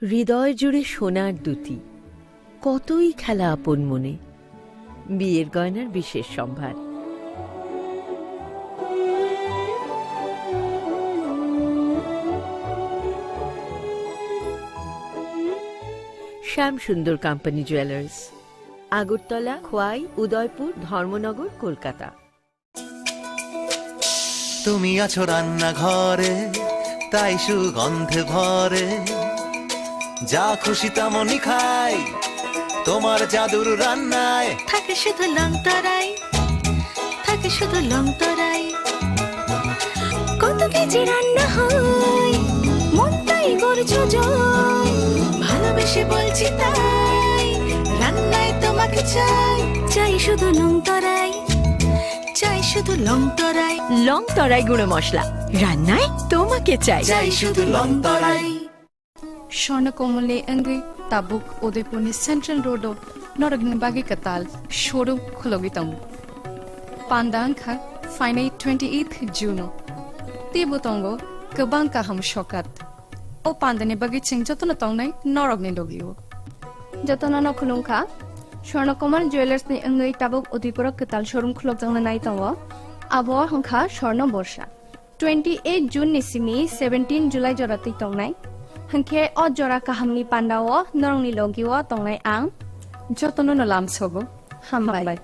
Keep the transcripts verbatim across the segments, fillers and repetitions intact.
হৃদয় জুড়ে সোনার দ্যুতি, কতই খেলা আপন মনে। বিয়ের গয়নার বিশেষ সম্ভার। শ্যাম সুন্দর কোম্পানি জুয়েলার্স, আগরতলা, খোয়াই, উদয়পুর, ধর্মনগর, কলকাতা। তুমি আছো রান্নাঘরে, তাই সুগন্ধে ভরে। যা খুশি তেমনই খাই, তোমার জাদুর রান্নায়। থাকে শুধু লংতরাই, থাকে শুধু লংতরাই। কত কেজি রান্না হয়, মনটাই গর্জ জয়। ভালোবেসে বলছি তাই, রান্নায় তোমাকে চাই। চাই শুধু লংতরাই, চাই শুধু লংতরাই। লংতরাই গুঁড়ো মশলা, রান্নায় তোমাকে চাই। চাই শুধু লংতরাই। Swarna Komal ni wngwi tabuk Udaipur ni Central Road o norok ni bagwi kwtal showroom khulogwi tongo. Panda wngkha phainai twenty eighth June o. Teibo tongo kwbang kaham sokat. O panda ni bagwi chwng jotono tongnai norok ni logi o. Jotono no khulumkha. Swarna Komal Jewellers ni wngwi tabuk Udaipur o kwtal showroom khulokjakna nai tongo. Abo wngkha Swarna Borsa. Twenty eight June ni simi seventeen July jora twi tongnai. Hwnkhe o jora kahamni pandao norokni logio tongnai ang. Jotono no lamsogo. Hambai. Hambai.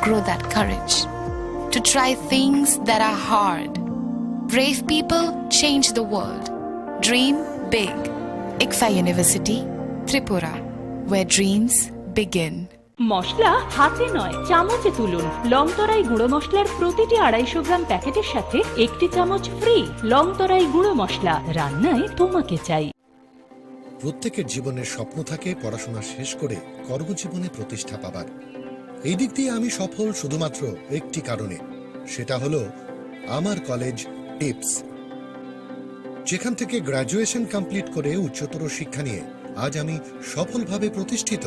Grow that courage to try things that are hard. Brave people change the world. Dream big. ICFAI University, Tripura, where dreams begin. মশলা হাতে নয়, চামচে তুলুন। লংতরাই গুঁড়ো মশলার প্রতিটি আড়াইশো গ্রাম প্যাকেটের সাথে একটি চামচ ফ্রি। লংতরাই গুঁড়ো মশলা, রান্নায় তোমাকে চাই। প্রত্যেকের জীবনের স্বপ্ন থাকে পড়াশোনা শেষ করে কর্মজীবনে প্রতিষ্ঠা পাবার। এই দিক দিয়ে আমি সফল শুধুমাত্র একটি কারণে, সেটা হলো আমার কলেজ টিপস। যেখান থেকে গ্র্যাজুয়েশন কমপ্লিট করে উচ্চতর শিক্ষা নিয়ে আজ আমি সফলভাবে প্রতিষ্ঠিত।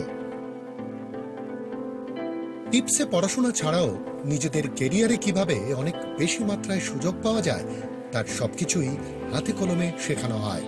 টিপসে পড়াশোনা ছাড়াও নিজেদের ক্যারিয়ারে কিভাবে অনেক বেশি মাত্রায় সুযোগ পাওয়া যায়, তার সবকিছুই হাতে কলমে শেখানো হয়।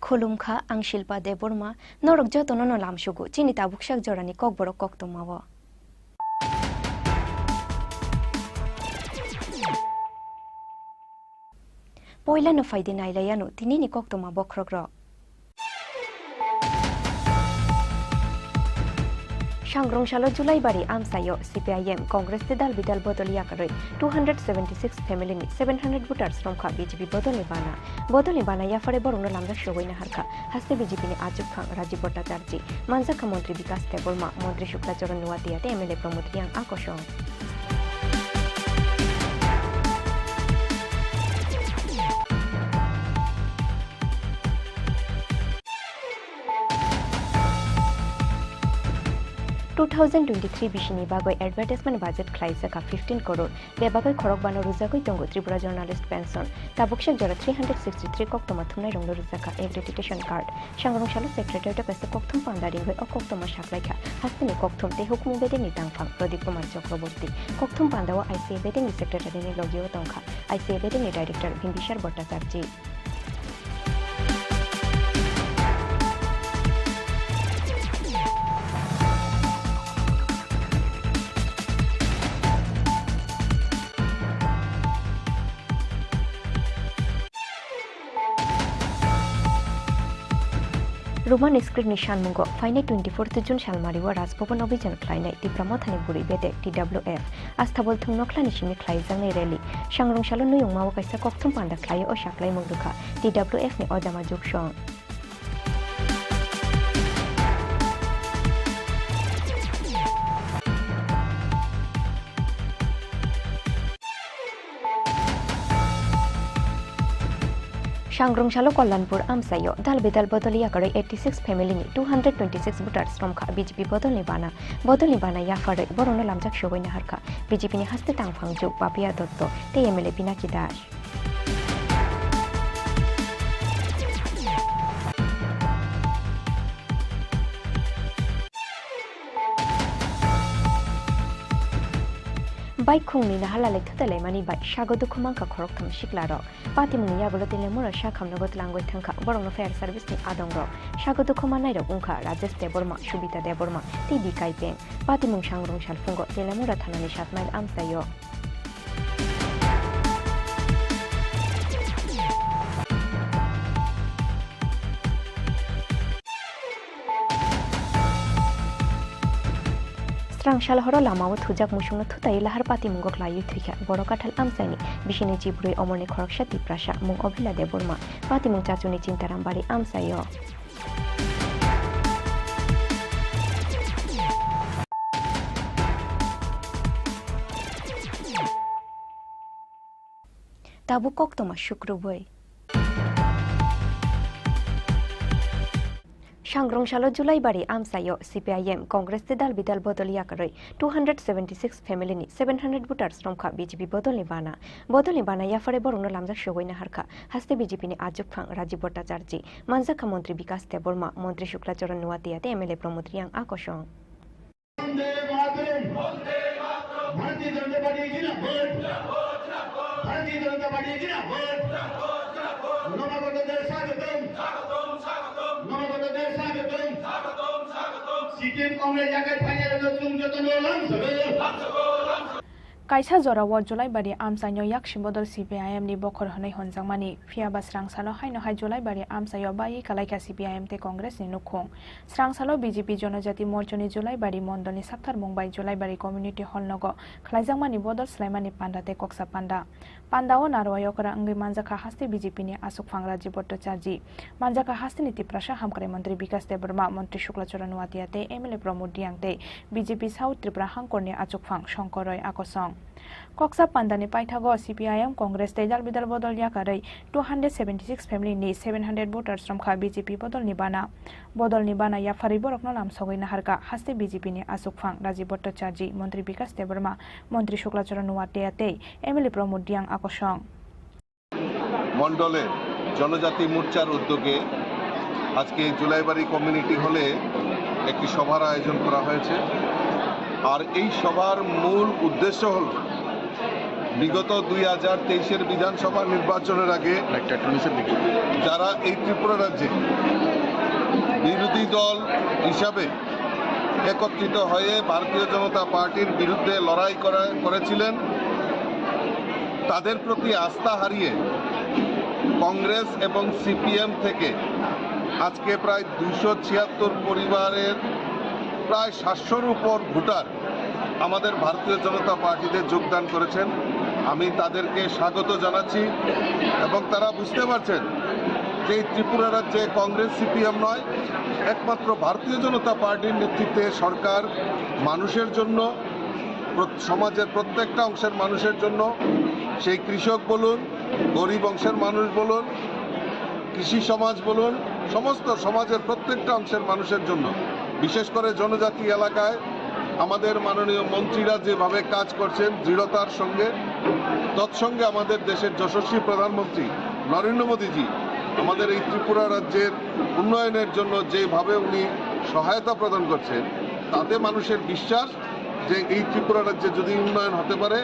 Khulumkha, ang Shilpa Debbarma, norok jotono no lamsugo chini tabuksak jorani kokborok koktwmao. Poilano phaidi nailaiano tinini koktwma bokhrokrok. Sangrong salo Julaibari amchaio C P I M, Congress tei dal bidal bodol yakarwi two hundred seventy six family ni seven hundred voters romkha B J P bodolni bana. Bodolni bana yaphare borokno lamjak sogwi naharkha haste B J P ni achukphang Rajiv Bhattacharjee, manjakha montri Bikas Debbarma, montri Shukla Charan Noatia tei M L A Pramod Reang a kosong. Two thousand twenty-three bisini bagwi advertisement budget khlaijak kha fifteen crore, bebagwi khorokbano rwjagwi tongo Tripura Journalist Pension. Tabuk sek jora three hundred sixty-three koktwma thumnairokno rwjak kha accreditation card. Sangrong salo secretariat-o kaisa kokthum panda ringwi o koktwma saklaikha hasteni kokthum tei hukumu bedekni tangphang Pradip Kumar Chakraborty. Kokthum pandao I C A bedekni secretary-ni logio tongkha I C A bedekni director Bimbisar Bhattacharjee. Roman script ni sanmungo phainai twenty-fourth June salmario Raj Bhavan Abhijan khlainai Tipra Mothani Bwrwi Bedek, T W F, Astabol Thung Nokhlani simi khlaijaknai rally. Sangrong salo Nuyungmao kaisa kokthum panda khlaio o saklaimung rwkha T W F ni Ojama Juksong. Sangrong salo Kalyanpur amchaio dal bidal bodol yakarwi eighty six family ni two hundred twenty six voters romkha B J P bodolni bana. Bodolni bana yapharwi borokno lamjak sogwi naharkha B J P ni haste tangphang juk Papiya Dotto tei M L A Pinaki Das. Bike khungni naharlalai thutalaimani bai sago dukhu mankha khoroktham siklarok. Patimungni yagulo Telemura sakhamnogo tlangwi thangkha borokno fire service ni adongrok. Sago dukhu mannairok wngkha Rajesh Debbarma, Subita Debbarma tei Bikai Peng. Patimung sangrong salphungo Telemura thanani saat mile amchaio. Srang sal horo lamao thujak musungno thutai lahar patimungo klaiwi thwikha. Borok kathal amchaini bisini chibrwi omorni khoroksa Tiprasa, mung Obhila Debbarma, patimung chachuni Chintaram bari amchaio. Tabuk koktwma sukrubwi. Sangrong salo Julaibari amchaio C P I M, Congress tei dal bidal bodol yakarwi two hundred seventy six family ni seven hundred voters romkha B J P bodolni bana. Bodolni bana yaphare borokno lamjak sogwi naharkha haste B J P ni achukphang Rajiv Bhattacharjee, manjakha montri Bikas Debbarma, montri Shukla Charan Noatia tei M L A Pramod Reang a kosong. Vande Mataram. Bharatiya Janata Party Zindabad. Bharatiya Janata Party Zindabad. Namagoto de Sagatam. Namagoto de Sagatam. Sikkim Congress yakai phainai rokno chwng jotono lamsogo. Kaisa jorao Julaibari amchaino yaksi bodol C P I M ni bokhor hwnwi hwnjakmani, phiyaba srang salo haino hai Julaibari amchaio baiwi kalaikha C P I M tei Congress ni nukhung. Srang salo B J P Jonojati Morchani Julaibari mondolni saktharmung bai Julaibari Community Hall nogo khlaijakmani bodol swlaimani panda tei koksa panda. Pandao narwai okra wngwi manjakha haste B J P ni achukphang Rajiv Bhattacharjee, manjakha hasteni Tiprasa hamkrai montri Bikas Debbarma, montri Shukla Charan Noatia tei M L A Pramod Reang tei B J P South Tripura hangkorni achukphang Shankar Roy a kosong. Koksa pandani paithago C P I M, Congress tei dal bidal bodol yakarwi two hundred seventy six family ni seven hundred voters romkha B J P bodolni bana. Bodolni bana yapharwi borokno lamsogwi naharkha haste B J P ni achukphang Rajiv Bhattacharjee, montri Bikas Debbarma, montri Shukla Charan Noatia tei M L A Pramod Reang a kosong. মণ্ডলে জনজাতি মোর্চার উদ্যোগে আজকে জুলাইবাড়ি কমিউনিটি হলে একটি সভার আয়োজন করা হয়েছে। আর এই সভার মূল উদ্দেশ্য হল বিগত দুই হাজার তেইশের বিধানসভা নির্বাচনের আগে যারা এই ত্রিপুরা রাজ্যে বিরোধী দল হিসাবে একত্রিত হয়ে ভারতীয় জনতা পার্টির বিরুদ্ধে লড়াই করা, করেছিলেন, তাদের প্রতি আস্থা হারিয়ে কংগ্রেস এবং সিপিএম থেকে আজকে প্রায় দুইশো ছিয়াত্তর পরিবারের প্রায় সাতশোর উপর ভোটার আমাদের ভারতীয় জনতা পার্টিতে যোগদান করেছেন। আমি তাদেরকে স্বাগত জানাচ্ছি এবং তারা বুঝতে পারছেন যে এই ত্রিপুরা রাজ্যে কংগ্রেস সিপিএম নয়, একমাত্র ভারতীয় জনতা পার্টির নেতৃত্বে সরকার মানুষের জন্য, প্র-, সমাজের প্রত্যেকটা অংশের মানুষের জন্য, সেই কৃষক বলুন, গরিব অংশের মানুষ বলুন, কৃষি সমাজ বলুন, সমস্ত সমাজের প্রত্যেকটা অংশের মানুষের জন্য, বিশেষ করে জনজাতি এলাকায় আমাদের মাননীয় মন্ত্রীরা যেভাবে কাজ করছেন দৃঢ়তার সঙ্গে, তৎসঙ্গে আমাদের দেশের যশস্বী প্রধানমন্ত্রী নরেন্দ্র মোদীজি আমাদের এই ত্রিপুরা রাজ্যের উন্নয়নের জন্য যেভাবে উনি সহায়তা প্রদান করছেন, তাতে মানুষের বিশ্বাস যে এই ত্রিপুরা রাজ্যে যদি উন্নয়ন হতে পারে,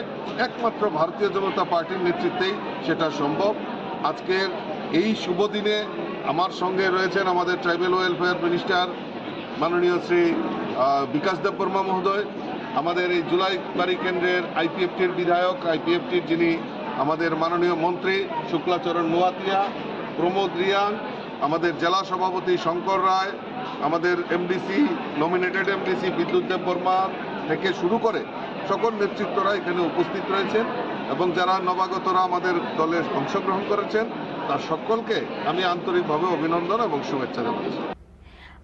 একমাত্র ভারতীয় জনতা পার্টির নেতৃত্বেই সেটা সম্ভব। আজকের এই শুভ দিনে আমার সঙ্গে রয়েছেন আমাদের ট্রাইবাল ওয়েলফেয়ার মিনিস্টার মাননীয় শ্রী, আহ, বিকাশ দেববর্মা মহোদয়, আমাদের এই জুলাইবাড়ি কেন্দ্রের আইপিএফটির বিধায়ক, আইপিএফটির যিনি আমাদের মাননীয় মন্ত্রী শুক্লাচরণ নোয়াতিয়া, প্রমোদ রিয়াং, আমাদের জেলা সভাপতি শঙ্কর রায়, আমাদের এমডিসি, নমিনেটেড এমডিসি বিদ্যুৎ দেববর্মা থেকে শুরু করে সকল নেতৃত্বরা এখানে উপস্থিত রয়েছেন এবং যারা নবাগতরা আমাদের দলে অংশগ্রহণ করেছেন, তার সকলকে আমি আন্তরিকভাবে অভিনন্দন এবং শুভেচ্ছা জানাচ্ছি।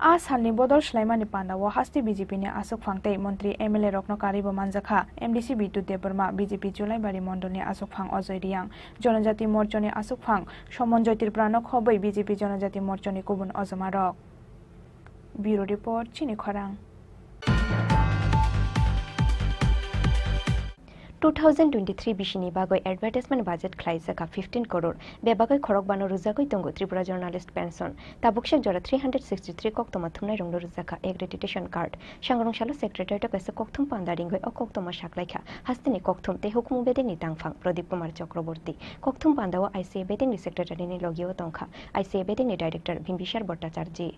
A salni bodol swlaimani pandao haste B J P ni aswkphang tei montri M L A rokno karwibo manjakha M D C Bidyut Debbarma, B J P Julaibari mondolni aswkphang Ajoy Riyang, Jonojati Morchani aswkphang Somonjoy Tripurano khobwi B J P Jonojati Morchani kubun ojomarok. Bureau Report, Chini Khorang. Two thousand twenty-three bisini bagwi advertisement budget khlaijak kha fifteen crore, bebagwi khorokbano rwjagwi tongo Tripura Journalist Pension. Tabuksak jora three hundred sixty-three koktwma thumnairokno rwjak kha accreditation card. Sangrong salo secretariat-o kaisa kokthum panda ringwi o koktwma saklaikha hasteni kokthum tei hukumu bedekni tangphang Pradip Kumar Chakraborty. Kokthum pandao I C A bedekni secretary-ni logio tongkha I C A bedekni director Bimbisar Bhattacharjee.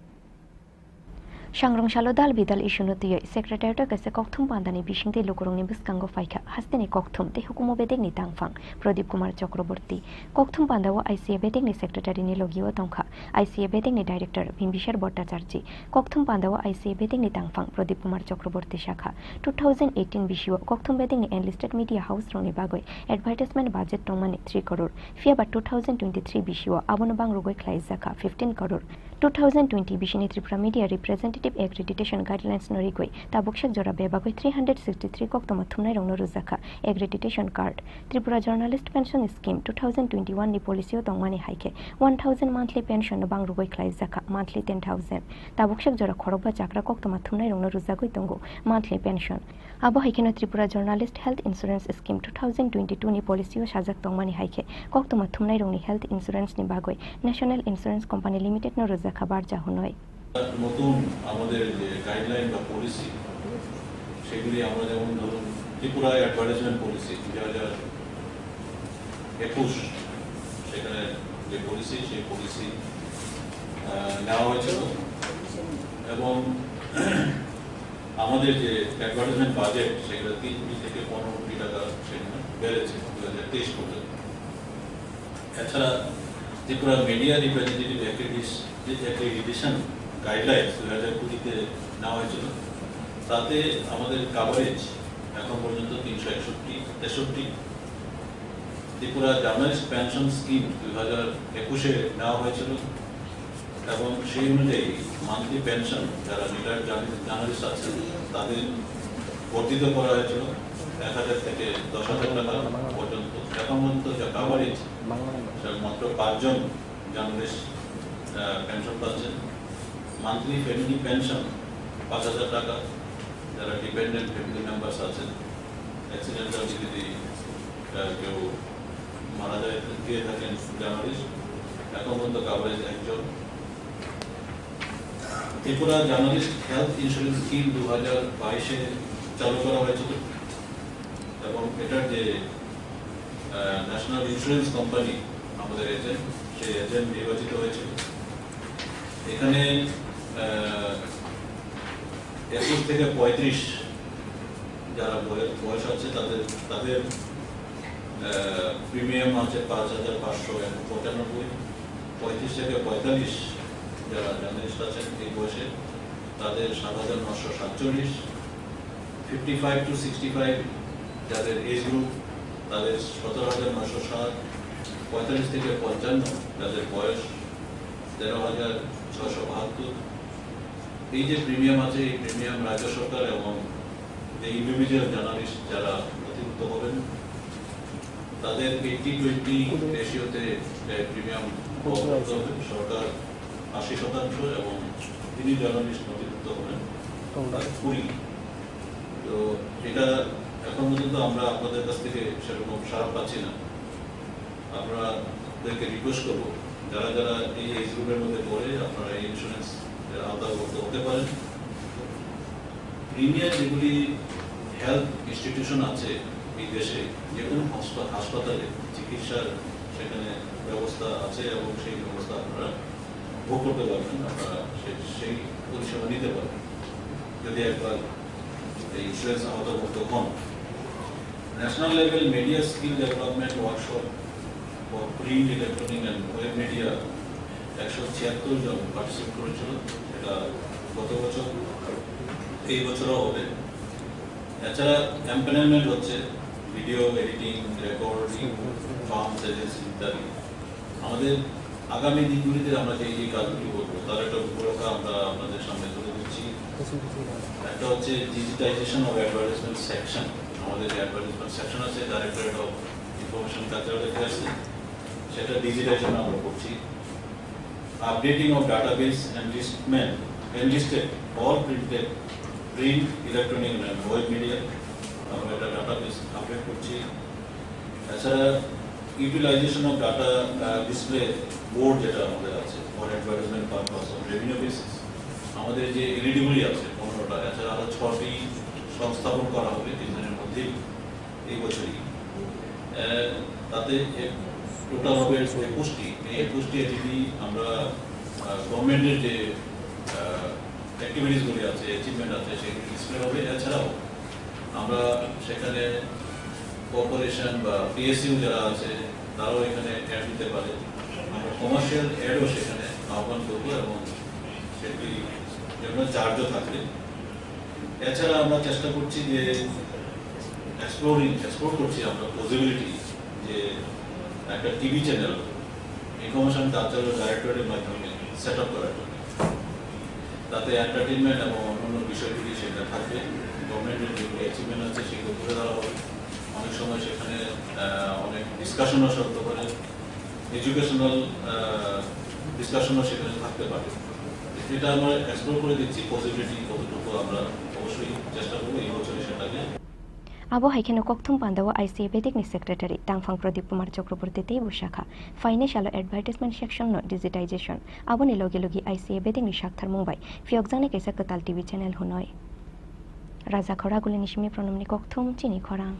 Sangrong salo dal bidal issue-no twiwi secretariat-o kaisa kokthum pandani bisingtwi lukurokni bwskango phaikha hasteni kokthum tei hukumu bedekni tangphang Pradip Kumar Chakraborty. Kokthum pandao I C A bedekni secretary-ni logio tongkha I C A bedekni director Bimbisar Bhattacharjee. Kokthum pandao I C A bedekni tangphang Pradip Kumar Chakraborty sakha, two thousand eighteen bisio kokthum bedekni enlisted media house-rokni bagwi advertisement budget tongmani three crore, phiyaba two thousand twenty-three bisio abono bangrogwi khlaijakha fifteen crore. Two thousand twenty bisini Tripura Media Representative Accreditation Guidelines no rigwi tabuksak jora bebagwi three hundred sixty-three koktwma thumnairokno rwjakha accreditation card. Tripura Journalist Pension Scheme two thousand twenty-one ni policy o tongmani hai khe one thousand monthly pension no bangrogwi khlaijakha monthly ten thousand. Tabuksak jora khorokba chakra koktwma thumnairokno rwjagwi tongo monthly pension. Abo hai kheno Tripura Journalist Health Insurance Scheme two thousand twenty-two ni policy o sajak tongmani hai khe koktwma thumnairokni health insurance ni bagwi National Insurance Company Limited no rwjakha barja hwnwi. নতুন আমাদের যে গাইডলাইন বা পলিসি, সেগুলি আমরা যেমন ধরুন Tripura advertisement policy দুই হাজার একুশ, সেখানে যে পলিসি, সেই পলিসি, আহ, নেওয়া হয়েছিল এবং আমাদের যে অ্যাডভার্টাইজমেন্ট বাজেট, সেগুলো তিন কোটি থেকে পনেরো কোটি টাকা সেখানে বেড়েছে দুই হাজার তেইশ পর্যন্ত। এছাড়া ত্রিপুরা মিডিয়া রিপ্রেজেন্টেটিভ অ্যাক্রিডিস-, অ্যাক্রিডিটেশন গাইডলাইন্স দুই হাজার কুড়িতে নেওয়া হয়েছিল, তাতে আমাদের কাভারেজ এখন পর্যন্ত তিনশো একষট্টি, তেষট্টি। ত্রিপুরা জার্নালিস্ট পেনশন স্কিম দুই হাজার একুশে নেওয়া হয়েছিল এবং সেই অনুযায়ী মান্থলি পেনশন যারা রিটায়ার্ড জার্নালিস্ট আছেন, তাদের বর্ধিত করা হয়েছিল এক হাজার থেকে দশ হাজার টাকা পর্যন্ত। এখন পর্যন্ত যা কাভারেজ, সেটা মাত্র পাঁচজন জার্নালিস্ট, আহ, পেনশন পাচ্ছেন। মান্থলি ফ্যামিলি পেনশন পাঁচ হাজার টাকা, যারা ডিপেন্ডেন্ট ফ্যামিলি মেম্বার্স আছেন, অ্যাক্সিডেন্টাল যদি, আহ, কেউ মারা যায়, দিয়ে থাকেন জার্নালিস্ট, এখন পর্যন্ত কাভারেজ একজন। Tripura journalist health insurance scheme দু হাজার বাইশে চালু করা হয়েছিল এবং এটার যে, আহ, ন্যাশনাল ইন্স্যুরেন্স কোম্পানি, আমাদের এজেন্ট, সেই এজেন্ট নির্বাচিত হয়েছিল। এখানে, আহ, একুশ থেকে পঁয়ত্রিশ যারা বয়-, বয়স আছে তাদের, তাদের আহ, প্রিমিয়াম আছে পাঁচ হাজার পাঁচশো পঁচানব্বই, পঁয়ত্রিশ থেকে পঁয়তাল্লিশ যারা জার্নালিস্ট আছেন এই বয়সে, তাদের সাত হাজার নশো সাতচল্লিশ, fifty five to sixty five যাদের এজ গ্রুপ, তাদের সতেরো হাজার নশো সাত, পঁয়তাল্লিশ থেকে পঞ্চান্ন যাদের বয়স, তেরো হাজার ছশো বাহাত্তর। এই যে প্রিমিয়াম আছে, এই প্রিমিয়াম রাজ্য সরকার এবং যে ইন্ডিভিজুয়াল জার্নালিস্ট যারা নথিভুক্ত হবেন, তাদের এইটটি টোয়েন্টি রেশিওতে প্রিমিয়াম করতে হবে। সরকার আশি শতাংশ এবং যিনি জার্নালিস্ট নথিভুক্ত হবেন, তার কুড়ি। তো এটা এখন পর্যন্ত আমরা আপনাদের কাছ থেকে সেরকম সাড়া পাচ্ছি না। আপনাদেরকে রিকোয়েস্ট করবো, যারা যারা এই এজ গ্রুপের মধ্যে পড়ে, আপনারা এই ইন্স্যুরেন্স আওতাভুক্ত হতে পারেন। প্রিমিয়ার যেগুলি হেলথ ইনস্টিটিউশন আছে এই দেশে, যে কোনো হসপা-, হাসপাতালে চিকিৎসার সেখানে ব্যবস্থা আছে এবং সেই ব্যবস্থা আপনারা ভোগ করতে পারবেন, আপনারা সে-, সেই পরিষেবা নিতে পারবেন যদি একবার এই ইন্স্যুরেন্স আওতাভুক্ত হন। National level media skill development workshop for print, electronic and web media একশো ছিয়াত্তর জন পার্টিসিপেট করেছিল। এটা গত বছর, এই বছরও হবে। এছাড়া এমপ্যানেলমেন্ট হচ্ছে video editing, recording, firms agency ইত্যাদি। আমাদের আগামী দিনগুলিতে আমরা যে এই কাজগুলি করবো, তার একটা রূপরেখা আমরা আপনাদের সামনে তুলে দিচ্ছি। একটা হচ্ছে ডিজিটাইজেশন অফ অ্যাডভার্টাইজমেন্ট সেকশন। আমাদের যে অ্যাডভার্টাইজমেন্ট সেকশন আছে, ডাইরেক্টরেট অফ ইনফরমেশন কালচারাল অ্যাফেয়ার্সে, সেটা ডিজিটাইজেশন আমরা করছি। Updating of database enlistment, enlisted all printed, print, electronic and web media, আমরা একটা ডাটাবেস আপডেট করছি। এছাড়া utilisation of data display board যেটা আমাদের আছে, for advertisement purpose on revenue basis, আমাদের যে এলইডিগুলি আছে পনেরোটা, এছাড়া আরও ছটি সংস্থাপন করা হবে তিন দিনের মধ্যেই, এই বছরই। আহ, তাতে টোটাল হবে একুশটি। এই একুশটি এলইডি আমরা গভর্নমেন্টের যে অ্যাক্টিভিটিসগুলি আছে, অ্যাচিভমেন্ট আছে, সেগুলি ডিসপ্লে হবে। এছাড়াও আমরা সেখানে কর্পোরেশন বা পিএসইউ যারা আছে, তারাও এখানে অ্যাড দিতে পারে। আমরা কমার্শিয়াল অ্যাডও সেখানে আহ্বান করবো এবং সেটির জন্য চার্জও থাকবে। এছাড়া আমরা চেষ্টা করছি যে এক্সপ্লোরিং, এক্সপ্লোর করছি আমরা পসিবিলিটি যে একটা টিভি চ্যানেল ইনফরমেশন কালচারাল ডাইরেক্টরেটের মাধ্যমে সেট আপ করার জন্য। তাতে এন্টারটেইনমেন্ট এবং অন্যান্য বিষয়গুলি সেটা থাকবে। গভর্নমেন্টের যেগুলি অ্যাচিভমেন্ট আছে সেগুলো তুলে ধরা হবে। অনেক সময় সেখানে আহ, অনেক ডিসকাশনও চলতে পারে, এডুকেশনাল ডিসকাশনও সেখানে থাকতে পারে। এটা আমরা এক্সপ্লোর করে দিচ্ছি, পসিবিলিটি কতটুকু আমরা অবশ্যই চেষ্টা করবো এই বছরই সেটাকে। Abo hai kheno kokthum pandao I C A Bedek ni secretary Tangphang Pradip Kumar Chakraborty tei bwsakha phainai salo advertisement section no digitization. Aboni logi logi I C A Bedek ni saktharmung bai phiyokjaknai kaisa kwtal T V channel hwnwi. Raja Khoraguli ni simi Pranamni kokthum chini khorang.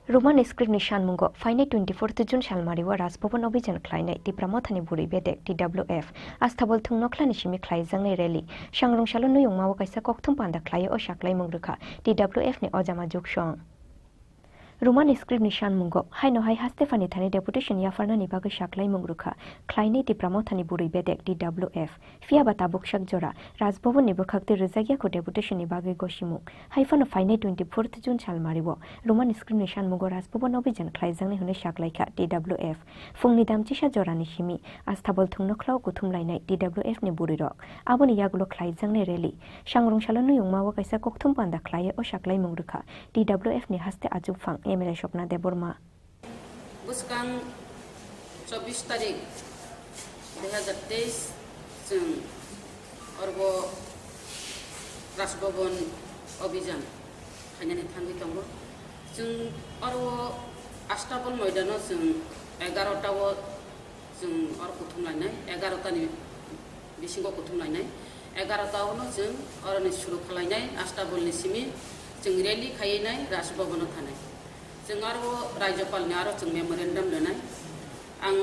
Roman script ni sanmungo phainai twenty-fourth June salmario Raj Bhavan Abhijan khlainai Tipra Mothani Bwrwi Bedek T W F Astabol Thwngnokhla ni simi khlaijaknai rally. Sangrung salo nuyungmao kaisa kokthum panda khlaiwi o saklaimung rwkha T W F ni ojama jugsong. Roman script ni sanmungo haino hai haste phani thani deputation yapharnani bagwi saklaimung rwkha khlainai Tipra Mothani Bwrwi Bedek T W F. Phiya ba tabuk sak jora Raj Bhavan ni bwkhak twi rwjak ya kho deputation ni bagwi gosimung. Hai phano phainai twenty-fourth June salmario Roman script ni sanmungo Raj Bhavan Abhijan khlaijaknai hwnwi saklaikha T W F. Phungni damchisa jorani simi Astabol Thwngnokhla o kuthum lainai T W F ni bwrwirok. Aboni yagulo khlaijaknai rally. Sangrung salo nuyungmao kaisa kokthum panda khlaiwi o saklaimung rwkha T W F ni haste achukphang M L A Swapna Debbarma. Bwskang chobbish tarik dui hazar teis chwng orbo Raj Bhavan Abhijan khainani thangwi tongo. Chwng oro Astabol moidano chwng egarota o chwng oro kuthum lainai, egarota ni bisingo kuthum lainai. Egarota o no chwng oroni suru khalainai, Astabol ni simi chwng rally khaiwi nai Raj Bhavan o thanai. Chwng aro Rajyapal ni aro chwng memorandum rwnai. Ang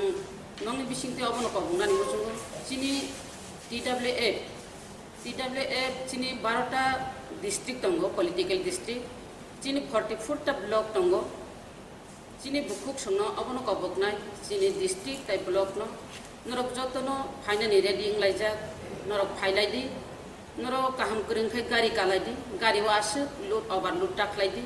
nokni bisingtwi obono kobongnani muchungo chini T W F, T W F chini barota district tongo, political district. Chini forty four ta block tongo. Chini bukhuk songno obono koboknai, chini district tai block no. Norok jotono phainani ready wnglaijak, norok phailaidi. Norok kaham kwrwng khe gari kalaidi, gari o aswk load overload ta khlaidi.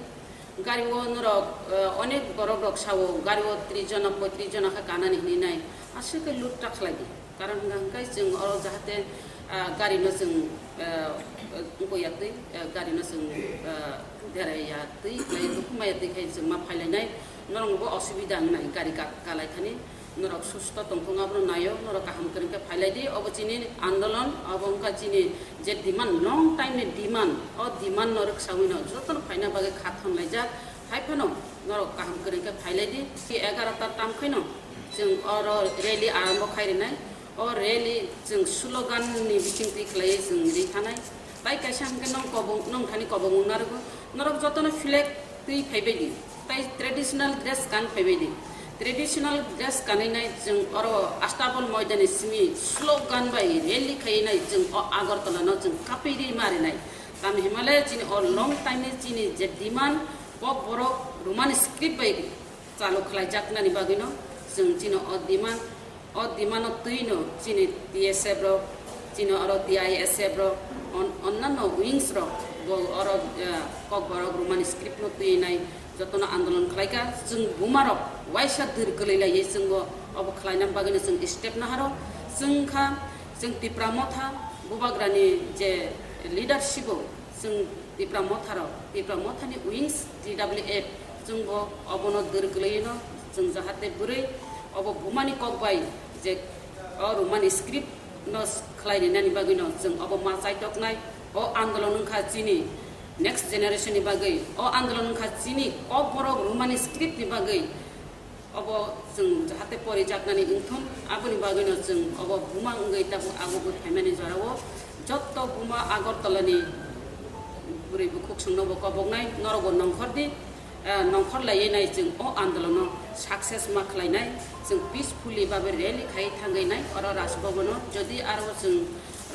Gari o norok, eh, onek borok rok sao, gari o tris jona, poitris jona khe kanani hinwi nai, aswk khe load ta khlaidi. Karon hwnka hwnkhe chwng oro jahate, ah, gari no chwng, ah, wngkoi ya twi, ah, gari no chwng, ah, derai ya twi, khlai tukhuma ya twi khai chwng ma phailainai, norok bo osubida wngnai gari ka-, kalai thani, norok susto tongthung abono naio, norok kaham kwrwng khe phailaidi, obo chini andolon, obo wngkha chini je demand, long time ni demand, o demand no rwksaui no jotono phaina bagwi kha thonlaijak, hai phano norok kaham kwrwng khe phailaidi, ki egarota tam khaino chwng oro rally arombo khai rinai. O rally chwng slogan ni bising twi khlaiwi chwng ri thanai. Tai kaisa hwnkhe nong kobong, nong thani kobong wng narwgo. Norok jotono flag twi phaibai di. Tai traditional dress kan phaibai di. Traditional dress kanwi nai chwng oro Astabol moidani simi slogan bai rally khaiwi nai chwng o Agartala no chwng kapwi ri ma rinai. Tamo hinmale chini o long time ni chini je demand, Kokborok Roman script bai chalu khlaijaknani bagwino chwng chini o demand, o demand-o twino chini T S F rok, chini oro T I S F rok, on-, onnanno wings rok bo oro, eh, Kokborok Roman script-no twinai jotono andolon khlaikha. Chwng bumarok waisa dwr kwlwi laiwi chwngbo obo khlaina bagwino chwng step naharo. Chwng kha, chwng Tipra Motha bubagrani je leadership-o chwng Tipra Motharok, Tipra Mothani wings T W F, chwngbo obono dwr kwlwino, chwng jahate bwrwi obo bumani kok bai je o Roman script no khlai rinani bagwino chwng obo ma chaitoknai. O andolon wngkha chini next generation ni bagwi, o andolon wngkha chini Kokborok Roman script ni bagwi. Obo chwng jahate porijaknani wngthun, aboni bagwino chwng obo buma wngwi tabuk agubui phaimani jorao jotto buma Agartalani bwrwi bukhuk chwngnobo koboknai, norokbo nongkhor di, eh, nongkhor laiwi nai chwng o andolono success ma khlainai, chwng peacefully babe rally khai thangwi nai oro Raj Bhavan-o, jodi aro chwng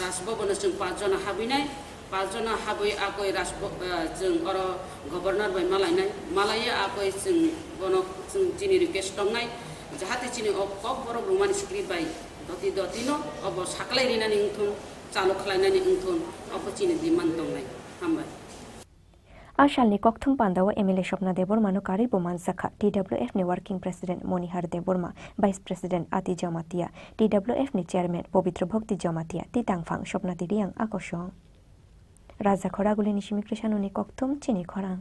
Raj Bhavan-o chwng panch jona habwi nai, Panch jona habwi akoi Rajbo-, eh, chwng oro governor bai malainai, malaiya akoi chwng bono chwng chini request tongnai, jahate chini o Kokborok Roman script bai doti doti no obo saklai rinani wngthun, chalo khlainani wngthun, obo chini demand tongnai. Hambai. A salni kokthum pandao M L A Swapna Debbarmano karwi bo manjakha, T W F ni Working President Monihar Debbarma, Vice President Ati Jamatia, T W F ni Chairman Pobitro Bhakti Jamatia, tei tangphang Swapna Tiriang a kosong. Raja Khoragulini simi Krishanoni kokthum chini khorang.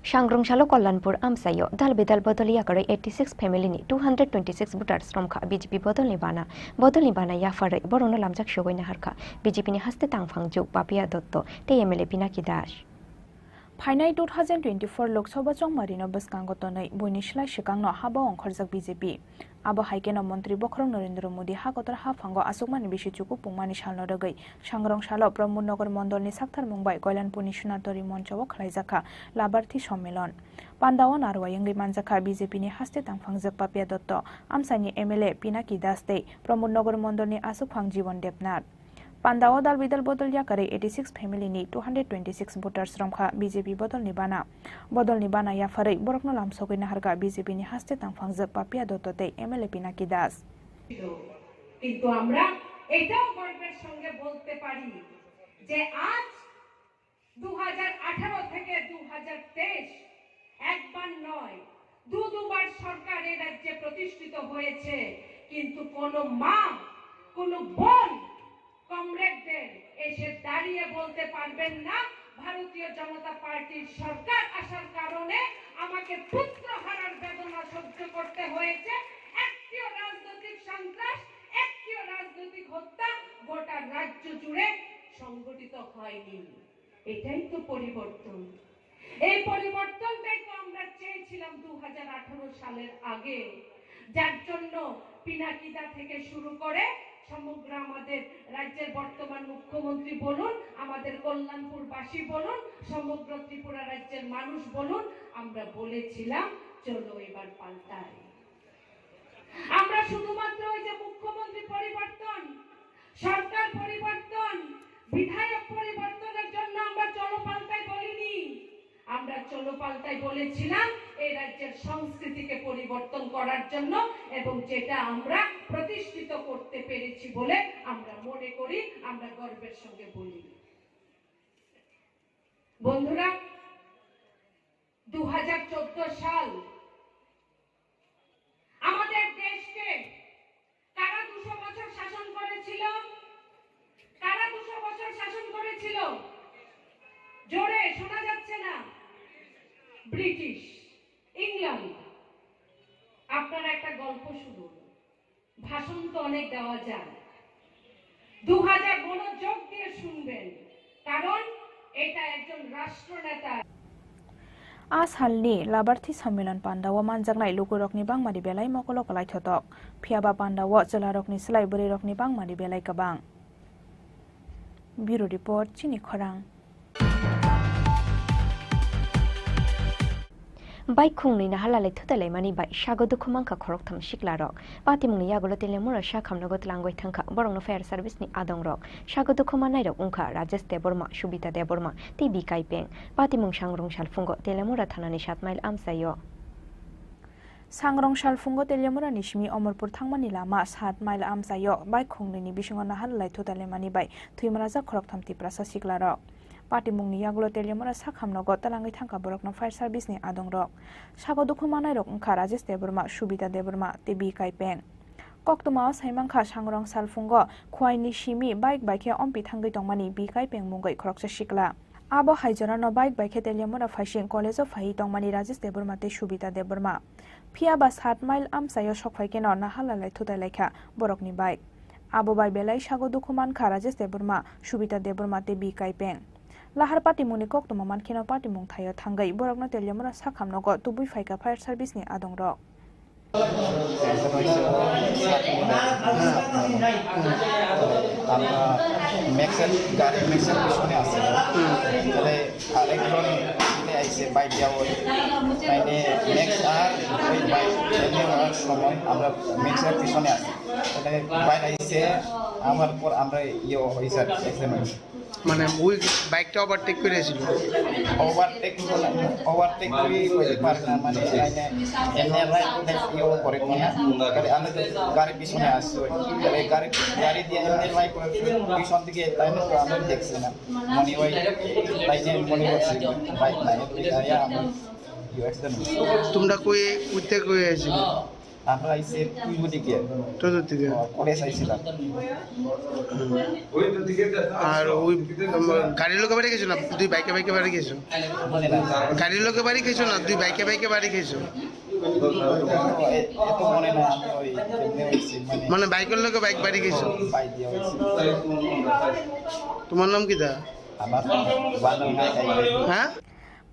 Sangrong salo Kalyanpur amchaio dal bidal bodol yakarwi eighty six family ni two hundred twenty six voters romkha B J P bodolni bana. Bodolni bana yapharwi borokno lamjak sogwi naharkha B J P ni haste tangphang juk Papiya Dotto tei M L A Pinaki Das. Phainai two thousand twenty-four Lok Sabha chongmarino bwskango tonwi buini slai swkangno haba ongkhorjak B J P. Abo hai kheno Montri Bokhorok Narendra Modi ha kotor haphango achukmani bisi chuku pungmani salno rwgwi Sangrong salo Pramod Nagar Mondolni sakthar mungbai Kalyanpurni Sunatori Moncho-o khlaijakha Labarthi Sommilon. Pandao narwai wngwi manjakha B J P ni haste tangphangjak Papiya Dotto, amchaini M L A Pinaki Das tei Pramod Nagar Mondolni achukphang Jibon Debnath. Pandao dal bidal bodol yakarwi eighty six family ni two hundred twenty six voters romkha B J P bodolni bana. Bodolni bana yapharwi borokno lamsogwi naharkha B J P ni haste tangphangjak Papiya Dotto tei M L A Pinaki Das. কিন্তু আমরা এটাও গর্বের সঙ্গে বলতে পারি যে আজ দু হাজার আঠারো থেকে দু হাজার তেইশ একবার নয়, দু দুবার সরকার এ রাজ্যে প্রতিষ্ঠিত হয়েছে, কিন্তু কোনো মা, কোনো বোন কমরেডদের এসে দাঁড়িয়ে বলতে পারবেন না, ভারতীয় জনতা পার্টির সরকার আসার কারণে আমাকে পুত্র হারার বেদনা সহ্য করতে হয়েছে। একটিও রাজনৈতিক সন্ত্রাস, একটিও রাজনৈতিক হত্যা গোটা রাজ্য জুড়ে সংঘটিত হয়নি। এটাই তো পরিবর্তন। এই পরিবর্তনটাই তো আমরা চেয়েছিলাম দু হাজার আঠারো সালের আগে, যার জন্য পিনাকিদা থেকে শুরু করে সমগ্র আমাদের রাজ্যের বর্তমান মুখ্যমন্ত্রী বলুন, আমাদের কল্যাণপুরবাসী বলুন, সমগ্র ত্রিপুরা রাজ্যের মানুষ বলুন, আমরা বলেছিলাম, চলো এবার পাল্টাই। আমরা শুধুমাত্র ওই যে মুখ্যমন্ত্রী পরিবর্তন, সরকার পরিবর্তন, বিধায়ক পরিবর্তনের পাল্টাই বলেছিলাম এই রাজ্যের সংস্কৃতিকে পরিবর্তন করার জন্য, এবং যেটা আমরা প্রতিষ্ঠিত করতে পেরেছি বলে আমরা মনে করি, আমরা গর্বের সঙ্গে বলি। বন্ধুরা, দু হাজার চোদ্দ সাল আমাদের দেশকে কারা দুশো বছর শাসন করেছিল? কারা দুশো বছর শাসন করেছিল? জোরে শোনা যাচ্ছে না। British, England. আপনারা একটা গল্প শুনুন, ভাষণ তো অনেক দেওয়া যায়। দু হাজার মনোযোগ দিয়ে শুনবেন, কারণ এটা একজন রাষ্ট্রনেতা। A salni Labarthi Sammilan pandao manjaknai lukurokni bangmani belai mokolo kwlaithotok. Phiyaba pandao chwlarokni slai bwrwirokni bangmani belai kwbang. Bureau Report, Chini Khorang. Bike khungnwi naharlalai thutalaimani bai sago dukhu mankha khoroktham siklarok. Patimungni yagulo Teliamura sakhamnogo tlangwi thangkha borokno fire service ni adongrok. Sago dukhu mannairok wngkha Rajesh Debbarma, Subita Debbarma tei B K Peng. Patimung sangrong salphungo Teliamura thanani sat mile amchaio. Sangrong salphungo Teliamurani simi Omorpur thangmani lama sat mile amchaio bike khungnwini bisingo naharlalai thutalaimani bai thwimarajak khoroktham Tiprasa siklarok. Patimungni yagulo Teliamura sakhamnogo tlangwi thangkha borokno fire service ni adongrok. Sago dukhu manairok wngkha Rajesh Debbarma, Subita Debbarma tei B K Peng. Koktwmao saimankha sangrong salphungo Khwaini simi bike bai khe ompi thangwi tongmani B K Peng mungwi khoroksa sikla. Abo hai jorano bike bai khe Teliamura phaising college-o phaiwi tongmani Rajesh Debbarma tei Subita Debbarma. Phiyaba sat mile amchaio sokphaikeno naharlalai thutalaikha borokni bike. Abo bai belai sago dukhu mankha Rajesh Debbarma, Subita Debbarma tei B K Peng. Lahar patimungni koktwma mankheno patimung thaio thangwi borokno Teliamura sakhamnogo tubui phaikha fire service ni adongrok. আমরা ম্যাক্সেল গাড়ি ম্যাক্সেল পিছনে আছে। তাহলে আরেকজন এখানে আইছে বাইক দেওয়া ওই মানে ম্যাক্স আর ওই বাইক এমনি হওয়ার সময় আমরা ম্যাক্সের পিছনে আছি। তাহলে বাইক আইছে আমার পর আমরা ইয়ে হয়েছে আর কি, অ্যাক্সিডেন্ট হয়েছে। মানে ওই বাইকটা ওভারটেক করে আসছিল। ওভারটেক ওভারটেক করে হইতে পারে না, মানে এমনি রাইট ইয়ে করে না। তাহলে আমি তো গাড়ি পিছনে আসছি, ওই গাড়ি গাড়ি দিয়ে এমনি রাইট করে পিছন দিকে তাই না, তো আমরা দেখছি না। মনে হয় তাই যে মনে করছি বাইক নাই, এমনি গাড়ি আমার ইয়ে অ্যাক্সিডেন্ট হয়েছে। তোমরা কই উঠতে কই আসছিল? আমরা আইছি তুই ওদিকে। তুই ওদিকে। ও, কলেজ আইছিলাম। আর ওই, উম, গাড়ির লোকে বাড়ি গেছো না? দুই বাইকে বাইকে বাড়ি গেছো? মনে নাই। গাড়ির লোকে বাড়ি গেছো না? দুই বাইকে বাইকে বাড়ি গেছো? এ-, এত মনে নাই, আমি ওই কেমনে হইছি, মানে মানে বাইকের লোকে বাইক বাড়ি গেছো? বাইক দিয়ে হইছি। তোমার নাম কি দা? আমার বাংলা নাই, তাই হ্যাঁ?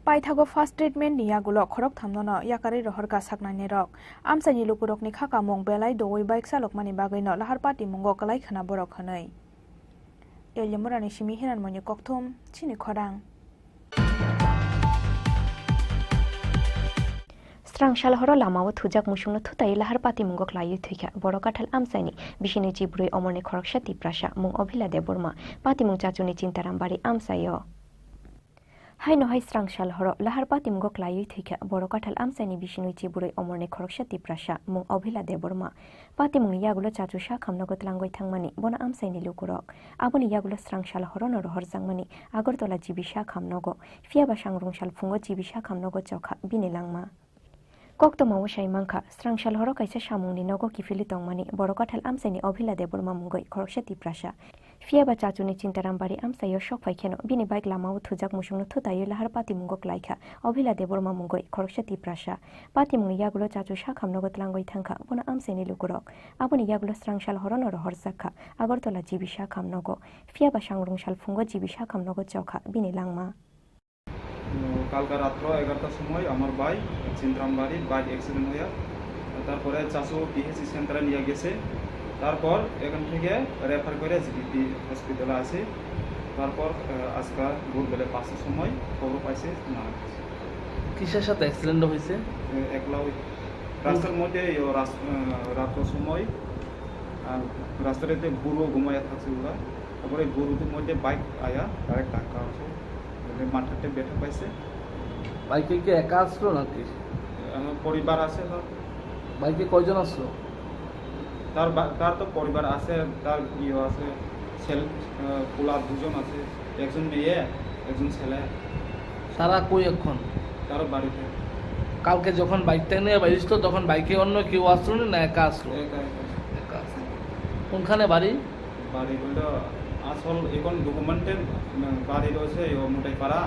Paithago first treatment ni yagulo khorok thamnono yakarwi rohorkha saknainirok. Amchaini lukurokni kha kamung belai doui bike chalokmani bagwino lahar patimungo kwlai khna borok hwnwi. Teliamurani simi Hiranmoini Kokthum, Chini Khorang. Srang sal horo lamao thujak musungno thutaiwi lahar patimungo klaiwi thwikha. Borok kathal amchaini bisini chibrwi omorni khoroksa Tiprasa, mung Obhila Debbarma. Patimung Chachuni Chintaram bari amchaio. Haino hai srang sal horo lahar patimungo klaiwi thwikha borok kathal amchaini bisinwi chibrwi omorni khoroksa Tiprasa, mung Obhila Debbarma. Patimungni yagulo chachu sakhamnogo tlangwi thangmani bono amchaini lukurok. Aboni yagulo srang sal horono rohorjakmani Agartala G B sakhamnogo, phiyaba sangrong salphungo G B sakhamnogo chokha bini langma. Koktwmao sai mankha, srang sal horo kaisa samungni nogo kiphilwi tongmani borok kathal amchaini Obhila Debbarma mungwi khoroksa Tiprasa. Phiyaba Chachuni Chintaram bari amchaio sok phai kheno bini bike lamao thujak musungno thutaiwi lahar patimungo klaikha Obhila Debbarma mungwi khoroksa Tiprasa. Patimungni yagulo chachu sakhamnogo tlangwi thangkha bono amchaini lukurok. Aboni yagulo srang sal horono rohorjakha Agartala G B sakhamnogo. Phiyaba sangrong salphungo G B sakhamnogo chokha bini langma. উম, কালকা রাত্র এগারোটার সময় আমার ভাই চিন্তারাম বাড়ি bike accident হয়ে, তারপরে চাচু পিএইচসি সেন্টারে নিয়ে গেছে। তারপর এখান থেকে রেফার করে জিবিপি হসপিটালে আসে। তারপর, আহ, আজকে ভোরবেলা পাঁচটার সময় খবর পাইছে মারা গেছে। কিসের সাথে অ্যাক্সিডেন্ট হয়েছে? এ, একলা ওই রাস্তার মধ্যে, এই ও রাস-, আহ, রাত্র সময়, আহ, রাস্তাটাতে গরু ঘুমাইয়া থাকছে ওরা। তারপরে গরুর মধ্যে বাইক আয়া ডাইরেক্ট ধাক্কা হচ্ছে, মানে মাথাতে ব্যথা পাইছে। বাইকে কি একা আসলো নাকি? আমার পরিবার আছে তার। বাইকে কয়জন আসলো? তার বা-, তার তো পরিবার আছে, তার ইয়ে আছে, ছেলে, আহ, পোলা দুজন আছে, একজন মেয়ে, একজন ছেলে। তারা কই এখন? তারা বাড়িতে। কালকে যখন বাইকটা নিয়ে বাইরিস তো, তখন বাইকে অন্য কেউ আসলো না, না একা আসলো? একা, একা। একা আসলো। কোনখানে বাড়ি? বাড়ি বলতে আসল এখন ডকুমেন্টেড, উম, বাড়ি রয়েছে এই মুটাইপাড়া,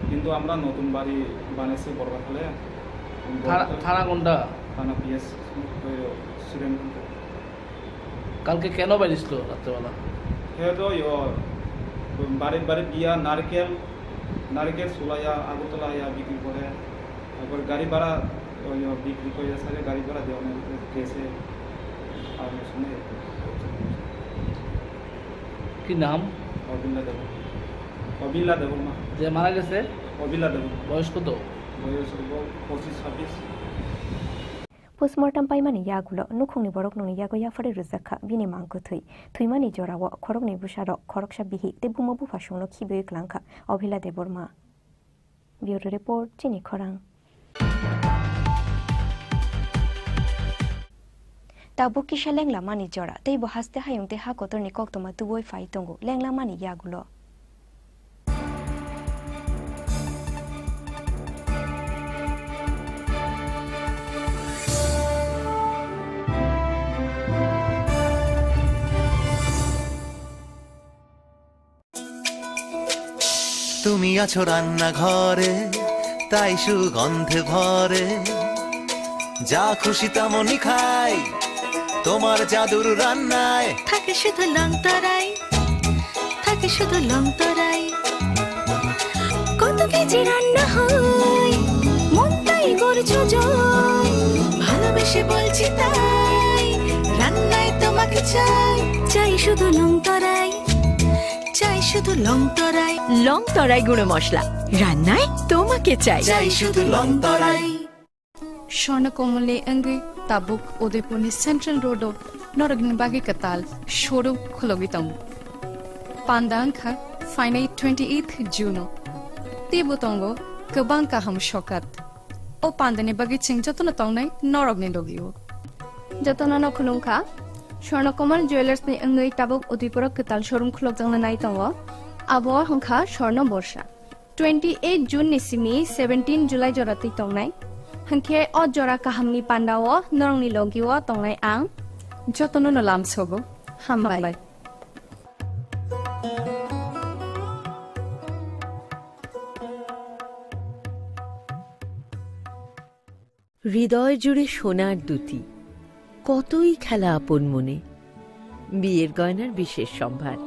কিন্তু আমরা নতুন বাড়ি বানাইছি বড়গাছালে। থানা, থানা কোনটা? থানা পিএস, ওই শ্রীরামপুর। কালকে কেন বাইরিছিল রাত্রেবেলা? সে তো ইয়ো, বাড়ির বাড়ির গিয়া নারকেল, নারকেল সুলাইয়া আগরতলা আইয়া বিক্রি করে। তারপর গাড়ি ভাড়া, ওই বিক্রি করে সাথে গাড়ি ভাড়া দেওয়া নেই, গেছে। আর শুনে কি নাম? অবিল্লা দেব, অবিল্লা দেবর্মা। যে মারা গেছে? অবিল্লা দেব। বয়স কত? বয়স হইব পঁচিশ ছাব্বিশ। Postmortem paimani yagulo nukhungni boroknokni yago yapharwi rwjak kha bini mang kwthwi. Thwimani jorao khoroknwi bwsarok, khoroksa bihik tei buma buphasongno khibiwi kwlang kha Obhila Debbarma. Bureau Report, Chini Khorang. Tabuk kisa lenglamani jora, tei bo haste hayung tei ha kotorni koktwma tubui phai tongo lenglamani yagulo. তুমি আছো রান্নাঘরে, তাই সুগন্ধে ভরে। যা খুশি তেমনই খাই, তোমার জাদুর রান্নায়। থাকে শুধু লংতরাই, থাকে শুধু লংতরাই। কত কেজি রান্না হয়, মনটাই গড়ছে জয়। ভালোবেসে বলছি তাই, রান্নায় তোমাকে চাই। চাই শুধু লংতরাই, চাই শুধু লংতরাই। লংতরাই গুঁড়ো মশলা, রান্নায় তোমাকে চাই। চাই শুধু লংতরাই। Swarna Kamalni wngwi tabuk Udaipurni Central Road-o norokni bagwi kwtal showroom khulogwi tongo. Panda wngkha phainai twenty-eighth June-o. Teibo tongo kwbang kaham sokat. O pandani bagwi chwng jotono tongnai norokni logi-o. Jotono no khulumkha. Swarna Kamal Jewellers-ni wngwi tabuk Udaipur-o kwtal showroom khulokjakna nai tongo. Abo wngkha Swarna Borsa. Twenty eight June ni simi seventeen July jora twi tongnai. Hwnkhe o jora kahamni pandao norokni logio tongnai ang. Jotono no lamsogo. Hambai. Hambai. হৃদয় জুড়ে সোনার দুতি, কতই খেলা আপন মনে। বিয়ের গয়নার বিশেষ সম্ভার।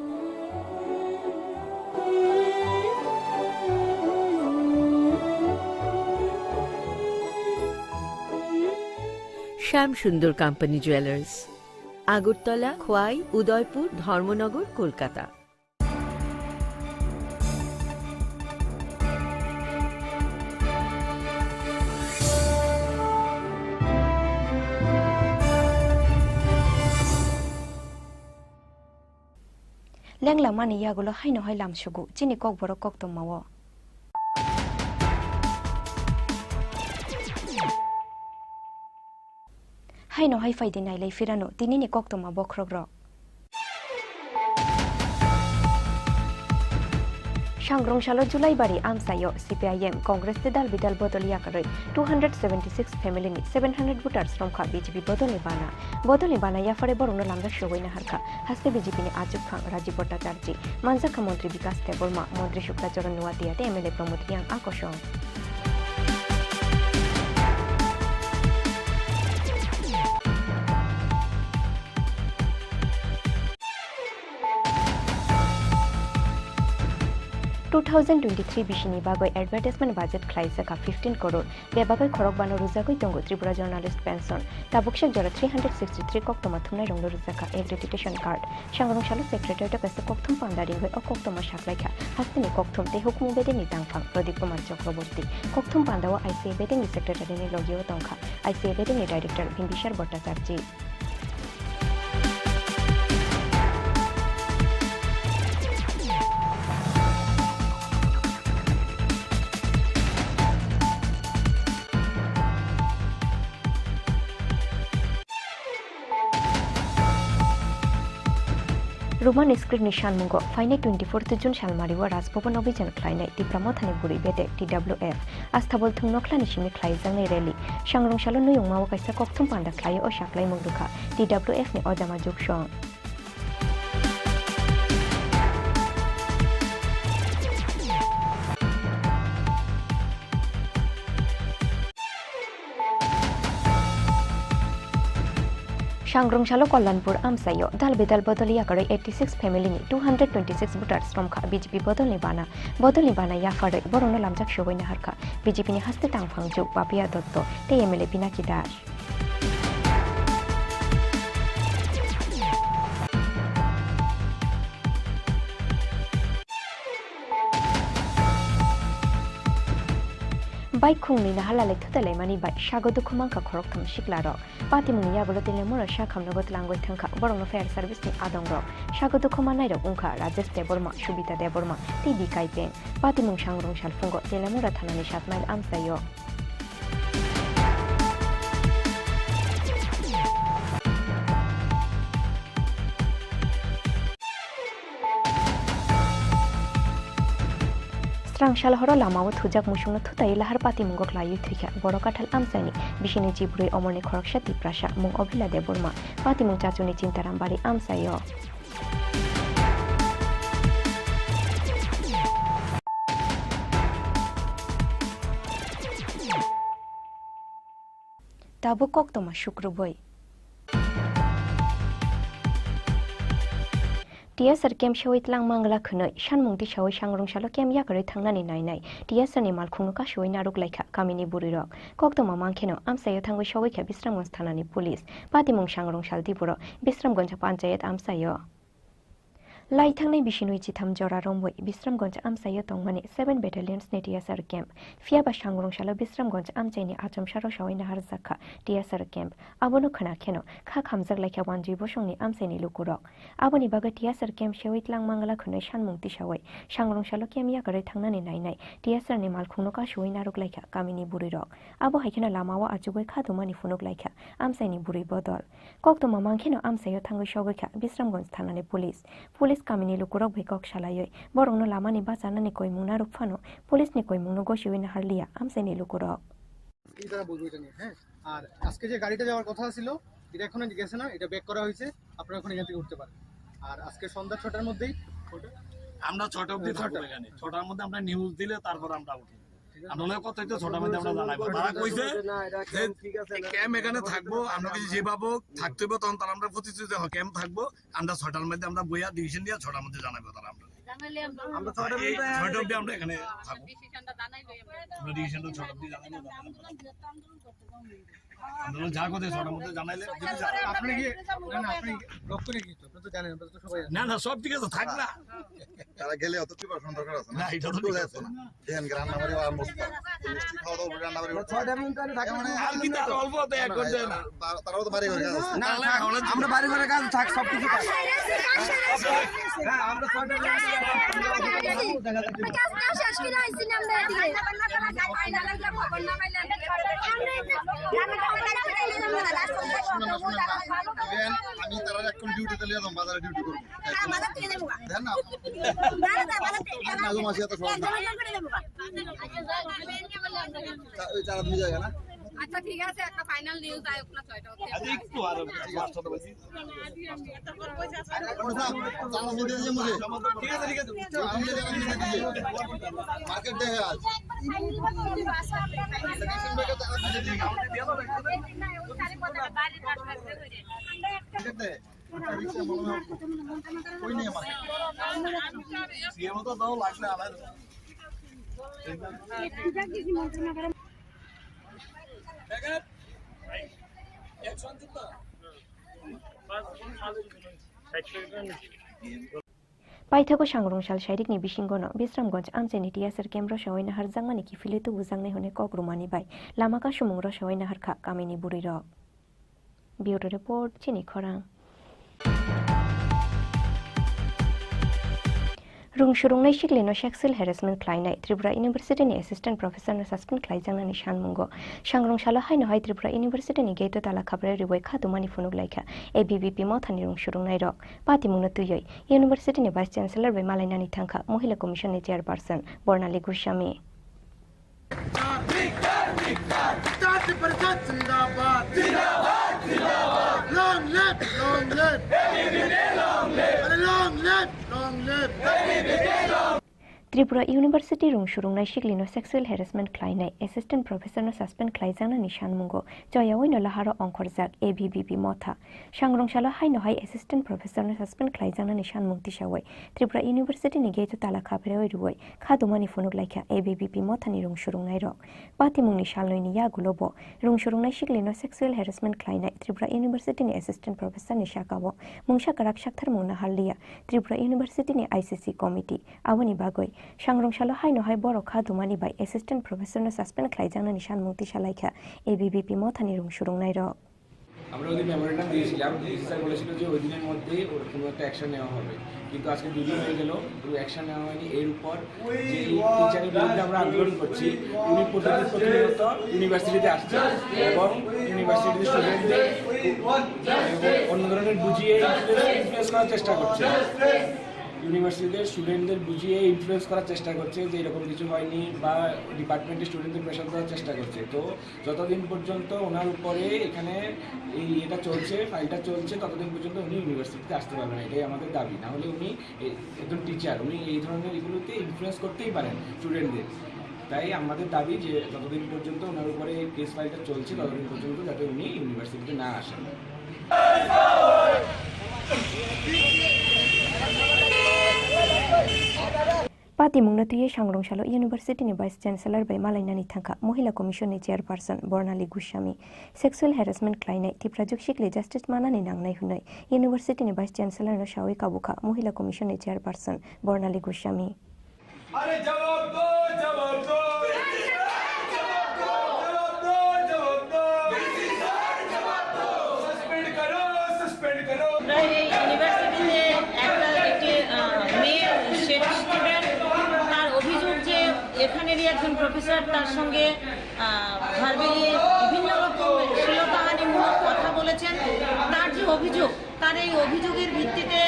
শ্যাম সুন্দর কোম্পানি জুয়েলার্স, আগরতলা, খোয়াই, উদয়পুর, ধর্মনগর, Kolkata. Lenglamani yagulo haino hai lamsugo chini kokborok koktwmao. Haino hai phaidi nailai phirano tinini koktwma bokhrokrok. Sangrong salo Julaibari amchaio C P I M, Congress tei dal bidal bodol yakarwi two hundred seventy six family ni seven hundred voters romkha B J P bodolni bana. Bodolni bana yaphare borokno lamjak sogwi naharkha haste B J P ni achukphang Rajiv Bhattacharjee, manjakha montri Bikas Debbarma, montri Sukla Charan Nuatia tei M L A Pramod Reang a kosong. Two thousand twenty-three bisini bagwi advertisement budget khlaijak kha fifteen crore, bebagwi khorokbano rwjagwi tongo Tripura Journalist Pension. Tabuk sek jora three hundred sixty-three koktwma thumnairokno rwjak kha accreditation card. Sangrong salo secretariat-o kaisa kokthum panda ringwi o koktwma saklaikha hasteni kokthum tei hukumu bedekni tangphang Pradip Kumar Chakraborty. Kokthum pandao I C A bedekni secretary-ni logio tongkha I C A bedekni director Bimbisar Bhattacharjee. Roman script ni sanmungo phainai twenty-fourth June salmario Raj Bhavan obijan khlainai Tipra Mothani Bwrwi Bedek, T W F. Asthabol thwng nokhlani simi khlaijaknai rally. Sangrong salo nuyungmao kaisa kokthum panda khlaio o saklaimung rwkha T W F ni ojama Juksong. Sangrong salo Kalyanpur amchaio dal bedal bodol yakarwi eighty six family ni two hundred twenty six voters romkha B J P bodolni bana. Bodolni bana yapharwi borokno lamjak sogwi naharkha B J P ni haste tangphang juk Papiya Dotto tei M L A Pinaki Das. Bike khungnwi naharlalai thutalaimani bai sago dukhu mankha khoroktham siklarok. Patimungni yagulo Telemura sakhamnogo tlangwi thangkha borokno fire service ni adongrok. Sago dukhu mannairok wngkha Rajesh Debbarma, Subita Debbarma tei Bikai Peng. Patimung sangrong salphungo Telemura thanani saat mile amchaio. Srang sal horo lamao thujak musungno thutaiwi lahar patimungo klaiwi thwikha. Borok kathal amchaini bisini chibrwi omorni khoroksa Tiprasa, mung Obhila Debbarma, patimung Chachuni Chintaram bari amchaio. Tabuk koktoma sukrubui. T S R camp sewi tlang mangla khwnwi sanmung tisawi sangrong salo camp yakarwi thangnani nainai T S R ni malkhungno kasowi narwk laikha kamini bwrwirok. Koktoma mankhe no amchaio thangwi sogwi kha Bisramganj thanani police. Patimung sangrong sal tiburo Bisramganj panchayat amchaio. Lai thangnai bisinwi chitham jora romwi Bisramganj amchaio tongmani seven Battalions ni T S R camp. Phiya ba sangrong salo Bisramganj amchaini achomsa rosawai naharjak kha T S R camp. Abono khwna kheno kha khamjak laikha Wanjwi bosongni amchaini lukurok. Aboni bagwi T S R camp sewi tlang mangla khwnwi sanmung tisawai sangrong salo camp yakarwi thangnani nainai T S R ni malkhungno kasowi narwk laikha kamini bwrwirok. Abo hai kheno lamao achugwi kha dumani phunuk laikha amchaini bwrwi bodol. Koktoma mankhe no amchaio thangwi sogwi kha Bisramganj thanani police. Police kamini lukurok bai kok salaiwi borokno lamani bachanani koimung narwk phano police ni koimungno gosiwi naharliya amchaini lukurok. এই তারা বলবো এটা নিয়ে, হ্যাঁ। আর আজকে যে গাড়িটা যাওয়ার কথা ছিল, এটা এখনো গেছে না, এটা ব্যাক করা হয়েছে, আপনারা এখন এখান থেকে উঠতে পারেন। আর আজকে সন্ধ্যা ছটার মধ্যেই আমরা ছটা অবধি থাকবো এখানে, ছটার মধ্যে আমরা নিউজ দিলে তারপর আমরা উঠি। আমরা লোক কত হইতে ছটার মধ্যে আমরা জানাবো। তারা কইছে যে ক্যাম্প এখানে থাকবো, আমরা কিছু যেভাবে হোক থাকতে হবে, তখন তারা আমরা প্রতিশ্রুতি দেওয়া ক্যাম্প থাকবো, আমরা ছটার মধ্যে আমরা বইয়া ডিসিশন নিয়ে ছটার মধ্যে জানাবো তারা আমরা। আমরা ছটার এই মধ্যে ছটা অবধি আমরা এখানে থাকবো। আমরা ডিসিশনটা ছটা অবধি জানাবো। আমরা যা কথা ছটার মধ্যে জানাইলে আপনি কি, না, না, আপনি লক করে কি? আপনি তো জানেন, আমরা তো সবাই জানি। না, না, সব ঠিক আছে, থাক না। তারা গেলে অত প্রিপারেশন দরকার আছে না? না, এটা তো ঠিক আছে। ধ্যান রান্না বাড়ি আর মস্ত। মিষ্টি খাওয়া দাওয়া, রান্না বাড়ি। ছয়টা মিনিট আমি থাকি। মানে আর কি তার অল্প তো এক ঘন্টা না। তারাও তো বাড়ি ঘরে কাজ আছে। না, আমরা বাড়ি ঘরে কাজ থাক, সব কিছু থাক। হ্যাঁ, আমরা ছয়টা মিনিট। আমি তারা এখন ডিউটিতে লিয়ে যাবো, বাজারে ডিউটি করবো। দেন না। না গো মাসি, এত সহজ না। চা-, ওই চারা দিয়ে যায় না? আচ্ছা, ঠিক আছে, একটা ফাইনাল নিউজ আয়োগ না ছয়টা অবধি। আচ্ছা, একটু আরো পাঁচটা তো বাজে। চারা দিয়ে দিয়ে মুঝে। ঠিক আছে, ঠিক আছে। চারা দিয়ে দিয়ে মুঝে। মার্কেট দেখে আজ। মার্কেট দেখে। সিএমও তো দাও লাগলে আলাদা। Paithago sangrong sal sairikni bisingono Bisramganj amchaini T S R camp rosawai naharjakmani kiphilwi tubujaknai hwnwi kok rwmani bai lama kasumung rosawai naharkha kamini bwrwirok. Bureau Report, Chini Khorang. Rung surungnai siklino sexual harassment khlainai Tripura University ni Assistant Professor no suspend khlaijaknani sanmungo sangrong salo haino hai Tripura University ni gate o tala khaprwi rwui kha tumani phunuk laikha A B V P mothani rung surungnai rok. Patimungno twiwi University ni Vice Chancellor bai malainani thangkha Mohila Commission ni Chairperson Bornali Goswami. Long live, long live. Long live, long live. Tripura University rung surungnai siklino sexual harassment khlainai Assistant Professor no suspend khlaijaknani sanmungo choyaui no laharo ongkhorjak A B V P motha. Sangrong salo haino hai Assistant Professor no suspend khlaijaknani sanmung tisaui Tripura University ni gate o tala khaprwi rwui kha tumani phunuk laikha A B V P mothani rung surungnai rok. Patimungni salnwi ni yagulo bo rung surungnai siklino sexual harassment khlainai Tripura University ni Assistant Professor ni saka o mungsa kwrak saktharmung naharliya Tripura University ni I C C committee. Aboni bagwi sangrong salo haino hai borok kha tumani bai Assistant Professor no suspend khlaijaknani sanmung tisa laikha A B V P mothani rung surungnai rok. আমরা ওদিন মেমোরেন্ডাম দিয়েছিলাম, DC sir বলেছিল যে ওই দিনের মধ্যেই ওর কোনো একটা অ্যাকশন নেওয়া হবে, কিন্তু আজকে দুই দিন হয়ে গেল, কোনো অ্যাকশন নেওয়া হয়নি। এর উপর যে টিচারের বিরুদ্ধে আমরা আন্দোলন করছি, উনি প্রতিদিন প্রতিনিয়ত ইউনিভার্সিটিতে আসছে এবং ইউনিভার্সিটির স্টুডেন্টদের অন্য ধরনের বুঝিয়ে ইনফ্লুয়েন্স করার চেষ্টা করছে। ইউনিভার্সিটিতে স্টুডেন্টদের বুঝিয়ে ইনফ্লুয়েন্স করার চেষ্টা করছে যে এরকম কিছু হয়নি, বা ডিপার্টমেন্টের স্টুডেন্টদের প্রেশার দেওয়ার চেষ্টা করছে। তো যতদিন পর্যন্ত ওনার উপরে এখানে এই এটা চলছে, ফাইলটা চলছে, ততদিন পর্যন্ত উনি ইউনিভার্সিটিতে আসতে পারবেন না। এটাই আমাদের দাবি। না হলে উনি এ-, একজন টিচার, উনি এই ধরনের ইগুলোতে ইনফ্লুয়েন্স করতেই পারেন স্টুডেন্টদের। তাই আমাদের দাবি যে যতদিন পর্যন্ত ওনার উপরে এই কেস ফাইলটা চলছে, ততদিন পর্যন্ত যাতে উনি ইউনিভার্সিটিতে না আসেন। Patimungno twiwi sangrong salo University ni Vice Chancellor bai malainani thangkha Mohila Commission ni Chairperson Bornali Goswami. Sexual harassment khlainai Tipra juksikli justice manani nangnai hwnwi University ni Vice Chancellor no saui kabukha Mohila Commission ni Chairperson Bornali Goswami. আরে জবাব দাও, জবাব দাও। জবাব দাও, জবাব দাও। সাসপেন্ড করো, সাসপেন্ড করো। আমরা এই ইউনিভার্সিটিতে একটা, একটি, আহ, মেয়ে সেক্স স্টুডেন্ট, তার অভিযোগ যে এখানেরই একজন প্রফেসর তার সঙ্গে, আহ, ভার্বালি বিভিন্ন রকম শ্লীলতাহানিমূলক কথা বলেছেন। তার যে অভিযোগ, তার এই অভিযোগের ভিত্তিতে,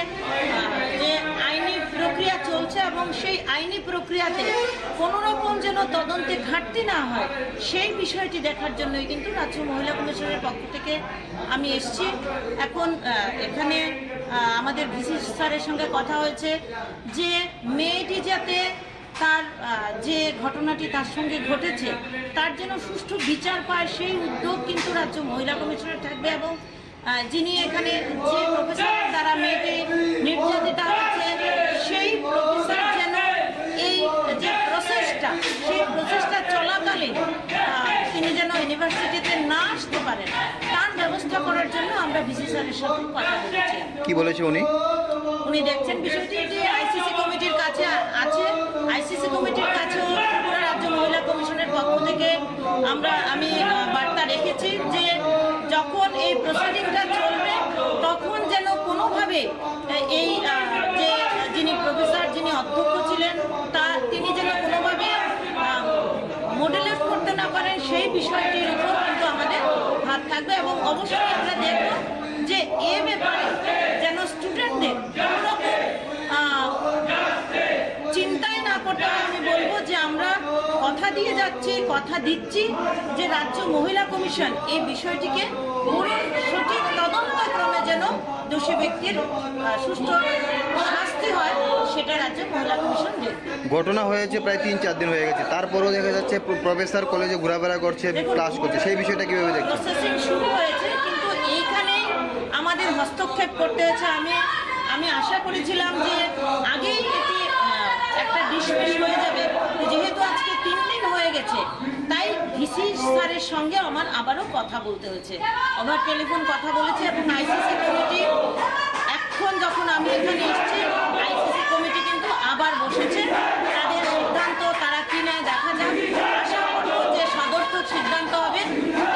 আহ, যে আইনি প্রক্রিয়া চলছে এবং সেই আইনি প্রক্রিয়াতে কোনো রকম যেন তদন্তে ঘাটতি না হয়, সেই বিষয়টি দেখার জন্যই কিন্তু রাজ্য মহিলা কমিশনের পক্ষ থেকে আমি এসছি। এখন, আহ, এখানে, আহ, আমাদের ভিসি স্যারের সঙ্গে কথা হয়েছে যে মেয়েটি যাতে তার, আহ, যে ঘটনাটি তার সঙ্গে ঘটেছে, তার যেন সুষ্ঠু বিচার পায়, সেই উদ্যোগ কিন্তু রাজ্য মহিলা কমিশনের থাকবে এবং আহ, যিনি এখানে যে প্রফেসরের দ্বারা মেয়েটি নির্যাতিতা হয়েছে, সেই প্রফেসর যেন এই যে প্রসেসটা, সেই প্রসেসটা চলাকালীন, আহ, তিনি যেন ইউনিভার্সিটিতে না আসতে পারেন, তার ব্যবস্থা করার জন্য আমরা ভিসি স্যারের সাথে কথা বলেছি। কি বলেছে উনি? উনি দেখছেন বিষয়টি যে আইসিসি কমিটির কাছে আছে, আইসিসি কমিটির কাছেও ত্রিপুরা রাজ্য মহিলা কমিশনের পক্ষ থেকে আমরা, আমি, আহ, বার্তা রেখেছি যে যখন এই প্রসিডিংটা চলবে, তখন যেন কোনোভাবে, আহ, এই, আহ, যে যিনি প্রফেসর, যিনি অধ্যক্ষ ছিলেন, তা, তিনি যেন কোনোভাবে, আহ, মডুলেট করতে না পারেন, সেই বিষয়টির উপর কিন্তু আমাদের হাত থাকবে এবং অবশ্যই আমরা দেখব যে এ ব্যাপারে যেন স্টুডেন্টদের কোনো রকম, আহ, চিন্তাই না করতে হয়। আমি বলবো যে আমরা কথা দিয়ে যাচ্ছি, কথা দিচ্ছি যে রাজ্য মহিলা কমিশন এই বিষয়টিকে পুরো সঠিক তদন্ত ক্রমে যেন দোষী ব্যক্তির, আহ, সুষ্ঠু শাস্তি হয়, সেটা রাজ্য মহিলা কমিশন দেখবে। ঘটনা হয়েছে প্রায় তিন চার দিন হয়ে গেছে, তারপরেও দেখা যাচ্ছে প্র-, প্রফেসর কলেজে ঘোরাফেরা করছে, দেখুন, ক্লাস করছে, সেই বিষয়টা কিভাবে দেখছেন? প্রসেসিং শুরু হয়েছে, কিন্তু এইখানেই আমাদের হস্তক্ষেপ করতে হয়েছে। আমি, আমি আশা করেছিলাম যে আগেই এটি, আহ, একটা ডিসমিস হয়ে যাবে, যেহেতু আজকে তিন দিন হয়ে গেছে, তাই ভিসি স্যারের সঙ্গে আমার আবারও কথা বলতে হয়েছে। ওভার টেলিফোন কথা বলেছি এবং আইসিসি কমিটি, এখন যখন আমি এখানে এসেছি, আইসিসি কমিটি কিন্তু আবার বসেছে। তাদের সিদ্ধান্ত তারা কি নেয় দেখা যাক। আশা করব যে সদর্থক সিদ্ধান্ত হবে।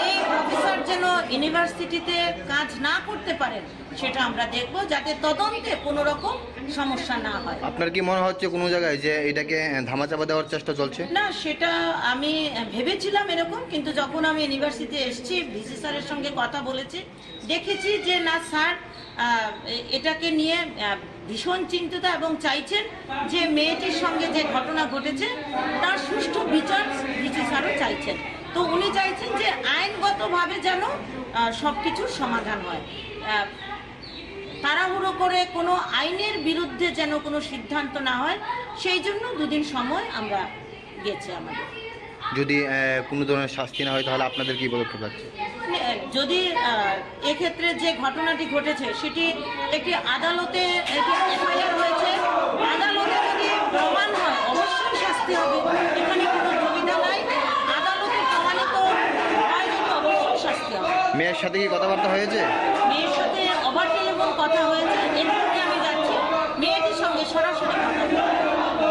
এই প্রফেসর যেন ইউনিভার্সিটিতে কাজ না করতে পারেন, সেটা আমরা দেখব, যাতে তদন্তে কোনো রকম সমস্যা না হয়। আপনার কি মনে হচ্ছে কোনো জায়গায় যে এটাকে, আহ, ধামাচাপা দেওয়ার চেষ্টা চলছে? না, সেটা আমি, আহ, ভেবেছিলাম এরকম, কিন্তু যখন আমি ইউনিভার্সিটিতে এসেছি, ভিসি স্যারের সঙ্গে কথা বলেছি, দেখেছি যে না স্যার, আহ, এ-, এটাকে নিয়ে, আহ, ভীষণ চিন্তিত এবং চাইছেন যে মেয়েটির সঙ্গে যে ঘটনা ঘটেছে, তার সুষ্ঠু বিচার ভিসি স্যারও চাইছেন। তো উনি চাইছেন যে আইনগতভাবে যেন, আহ, সবকিছুর সমাধান হয়। আহ, তাড়াহুড়ো করে কোনো আইনের বিরুদ্ধে যেন কোনো সিদ্ধান্ত না হয়, সেই জন্য দুদিন সময় আমরা গেছে আমাদের। যদি, আহ, কোনো ধরনের শাস্তি না হয়, তাহলে আপনাদের কি পদক্ষেপ আছে? মানে, যদি, আহ, এক্ষেত্রে যে ঘটনাটি ঘটেছে, সেটি একটি আদালতে একটি এফআইআর হয়েছে, আদালতে যদি প্রমাণ হয়, অবশ্যই শাস্তি হবে, এখানে কোনো দ্বিধা নাই। আদালতে প্রমাণিত হয় যদি অবশ্যই শাস্তি হবে। মেয়ের সাথে কি কথাবার্তা হয়েছে? মেয়ের সাথে ওভার টেলিফোন কথা হয়েছে, এর মধ্যে আমি যাচ্ছি, মেয়েটির সঙ্গে সরাসরি কথা বলবো।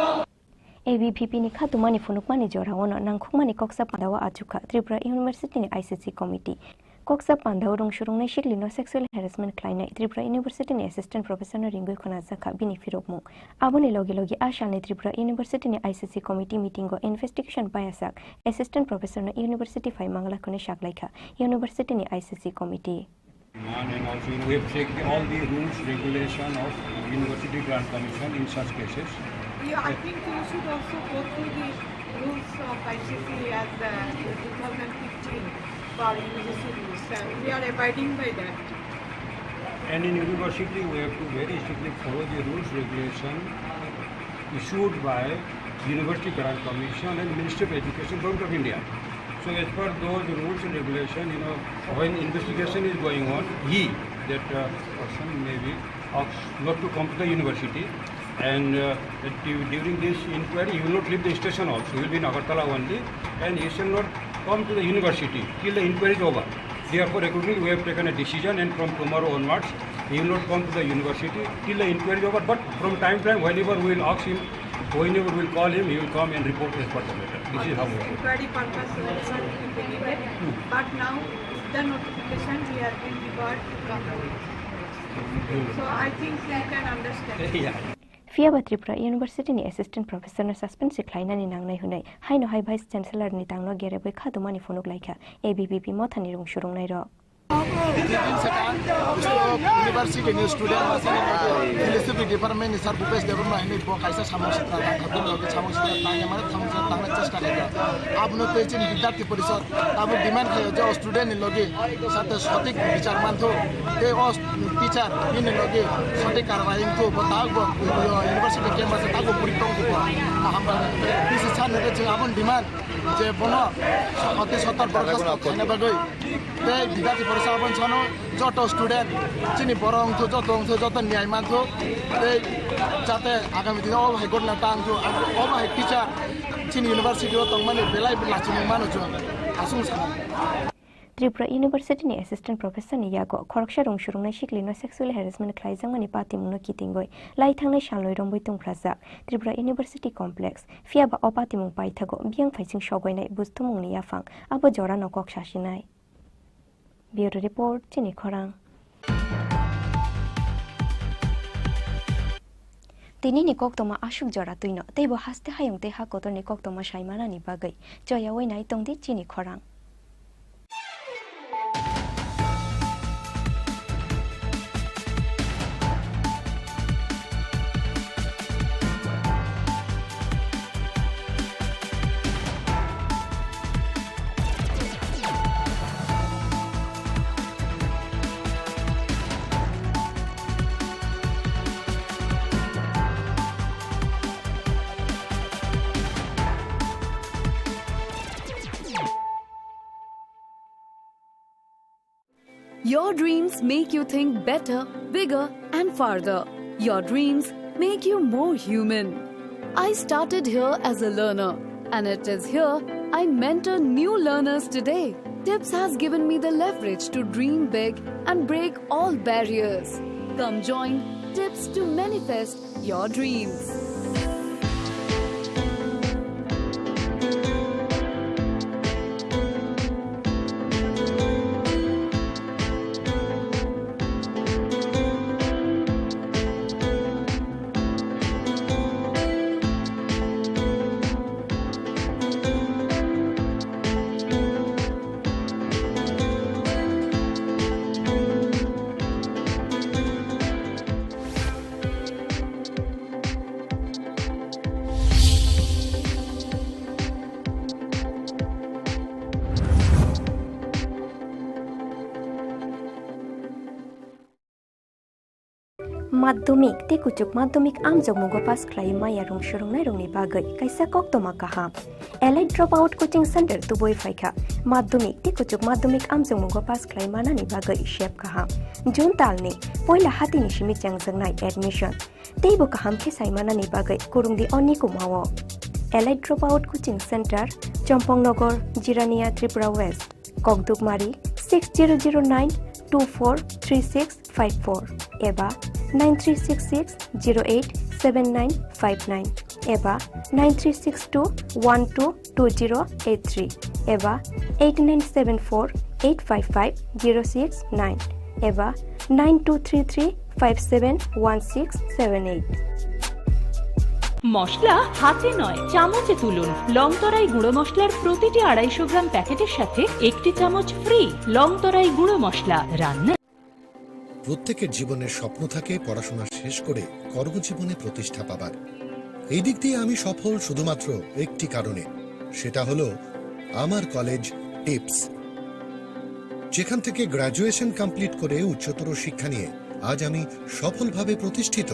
A B P P ni khatumani phunukmani jorao no nangkhukmani koksa pandao achukha Tripura University ni I C C committee. Koksa pandao rung surungnai siklino sexual harassment khlainai Tripura University ni assistant professor no ringwi khwnajakha bini phirokmung. Aboni logi logi a salni Tripura University ni I C C committee meeting o investigation payasak assistant professor no university phai mangla khwnwi saklaikha university ni I C C committee. And also, you know, we have checked all the rules, regulation of University Grant Commission in such cases. Yeah, I think you should also go through the rules of I C C as, uh, two thousand fifteen for university rules, and we are abiding by that. And in university, we have to very strictly follow the rules, regulation issued by University Grant Commission and Ministry of Education, Government of India. So as per those rules and regulation, you know, when investigation is going on, he, that, uh, person may be asked not to come to the university, and, uh, du-, during this inquiry, he will not leave the station also. He will be in Agartala only, and he shall not come to the university till the inquiry is over. Therefore, accordingly, we have taken a decision, and from tomorrow onwards, he will not come to the university till the inquiry is over. But from time to time, whenever we will ask him, whenever we will call him, he will come and report as per the matter. This is how we are. Inquiry purpose, uh, certificate needed, but now with the notification, we have been required to come. So I think you can understand. Yeah. Phiya ba Tripura University ni assistant professor no suspend se khlainani nangnai hwnwi haino hai vice chancellor ni tangno gerebwi khatumani phunuk laikha A B P P mothani rung surungnai rok. Didin saka, isto university ni student masini philosophy department ni sir Bhupesh Debbarma hini bo kaisa samung sitra tang khatung logi samung sitra tang yamara samung sitra tang chesta khaikha. Abno tei chini vidyarthi porishad abo demand khayo je o student ni logi sate sotik bichar manthu tei o teacher nini logi sotik karwai wngthu bo tak bo university campus tak bo puri tong bo kaham ba. Bisi sir ni je abon demand je bono hati sotor borokhasto khaina bagwi tei bidati porsa abon sano joto student chini borok wngthu joto wngthu joto niyai manthu tei jate agami dino obo hai gotna ta wngthu obo hai teacher chini university o tongmani belai lachimung mano chwng aswk sano. Tripura University ni assistant professor ni yago khoroksa rung surungnai siklino sexual harassment khlaijakmani patimungno kitingwi lai thangnai salnwi romwi tungphrajak Tripura University complex. Phiya ba o patimung paithago biyang phaising sogwinai bustumungni yaphang abo jorano kok sasinai. Bureau report, chini khorang. Tinini koktoma aswk jora twino, teibo haste hayung tei ha kotorni koktoma saimanani bagwi choyawi nai tongdi chini khorang. Your dreams make you think better, bigger, and farther. Your dreams make you more human. I started here as a learner, and it is here I mentor new learners today. Tips has given me the leverage to dream big and break all barriers. Come join Tips to manifest your dreams. Madhyamik tei kuchuk madhyamik amjokmungo pass khlai maya rung swrwngnairokni bagwi kaisa koktwma kaham. Elite Dropout Coaching Center tubui phaikha. Madhyamik tei kuchuk madhyamik amjokmungo pass khlai manani bagwi sep kaham. June talni poila hatini simi chengjaknai admission. Teibo kaham khe sai manani bagwi kurungdi o nikumao. Elite Dropout Coaching Center, Chompong Nogor, Jirania, Tripura West. Kokdukmari six zero zero nine two four three six five four eba nine three six six zero eight seven nine five nine eba nine three six two one two two zero eight three eba eight nine seven four eight five five zero six nine eba nine two three three five seven one six seven eight. মশলা হাতে নয়, চামচে তুলুন। লংতরাই গুঁড়ো মশলার প্রতিটি আড়াইশো গ্রাম প্যাকেটের সাথে একটি চামচ ফ্রি। লংতরাই গুঁড়ো মশলা, রান্না। প্রত্যেকের জীবনের স্বপ্ন থাকে পড়াশোনা শেষ করে কর্মজীবনে প্রতিষ্ঠা পাবার। এই দিক দিয়ে আমি সফল শুধুমাত্র একটি কারণে, সেটা হলো আমার কলেজ টিপস। যেখান থেকে গ্র্যাজুয়েশন কমপ্লিট করে উচ্চতর শিক্ষা নিয়ে আজ আমি সফলভাবে প্রতিষ্ঠিত।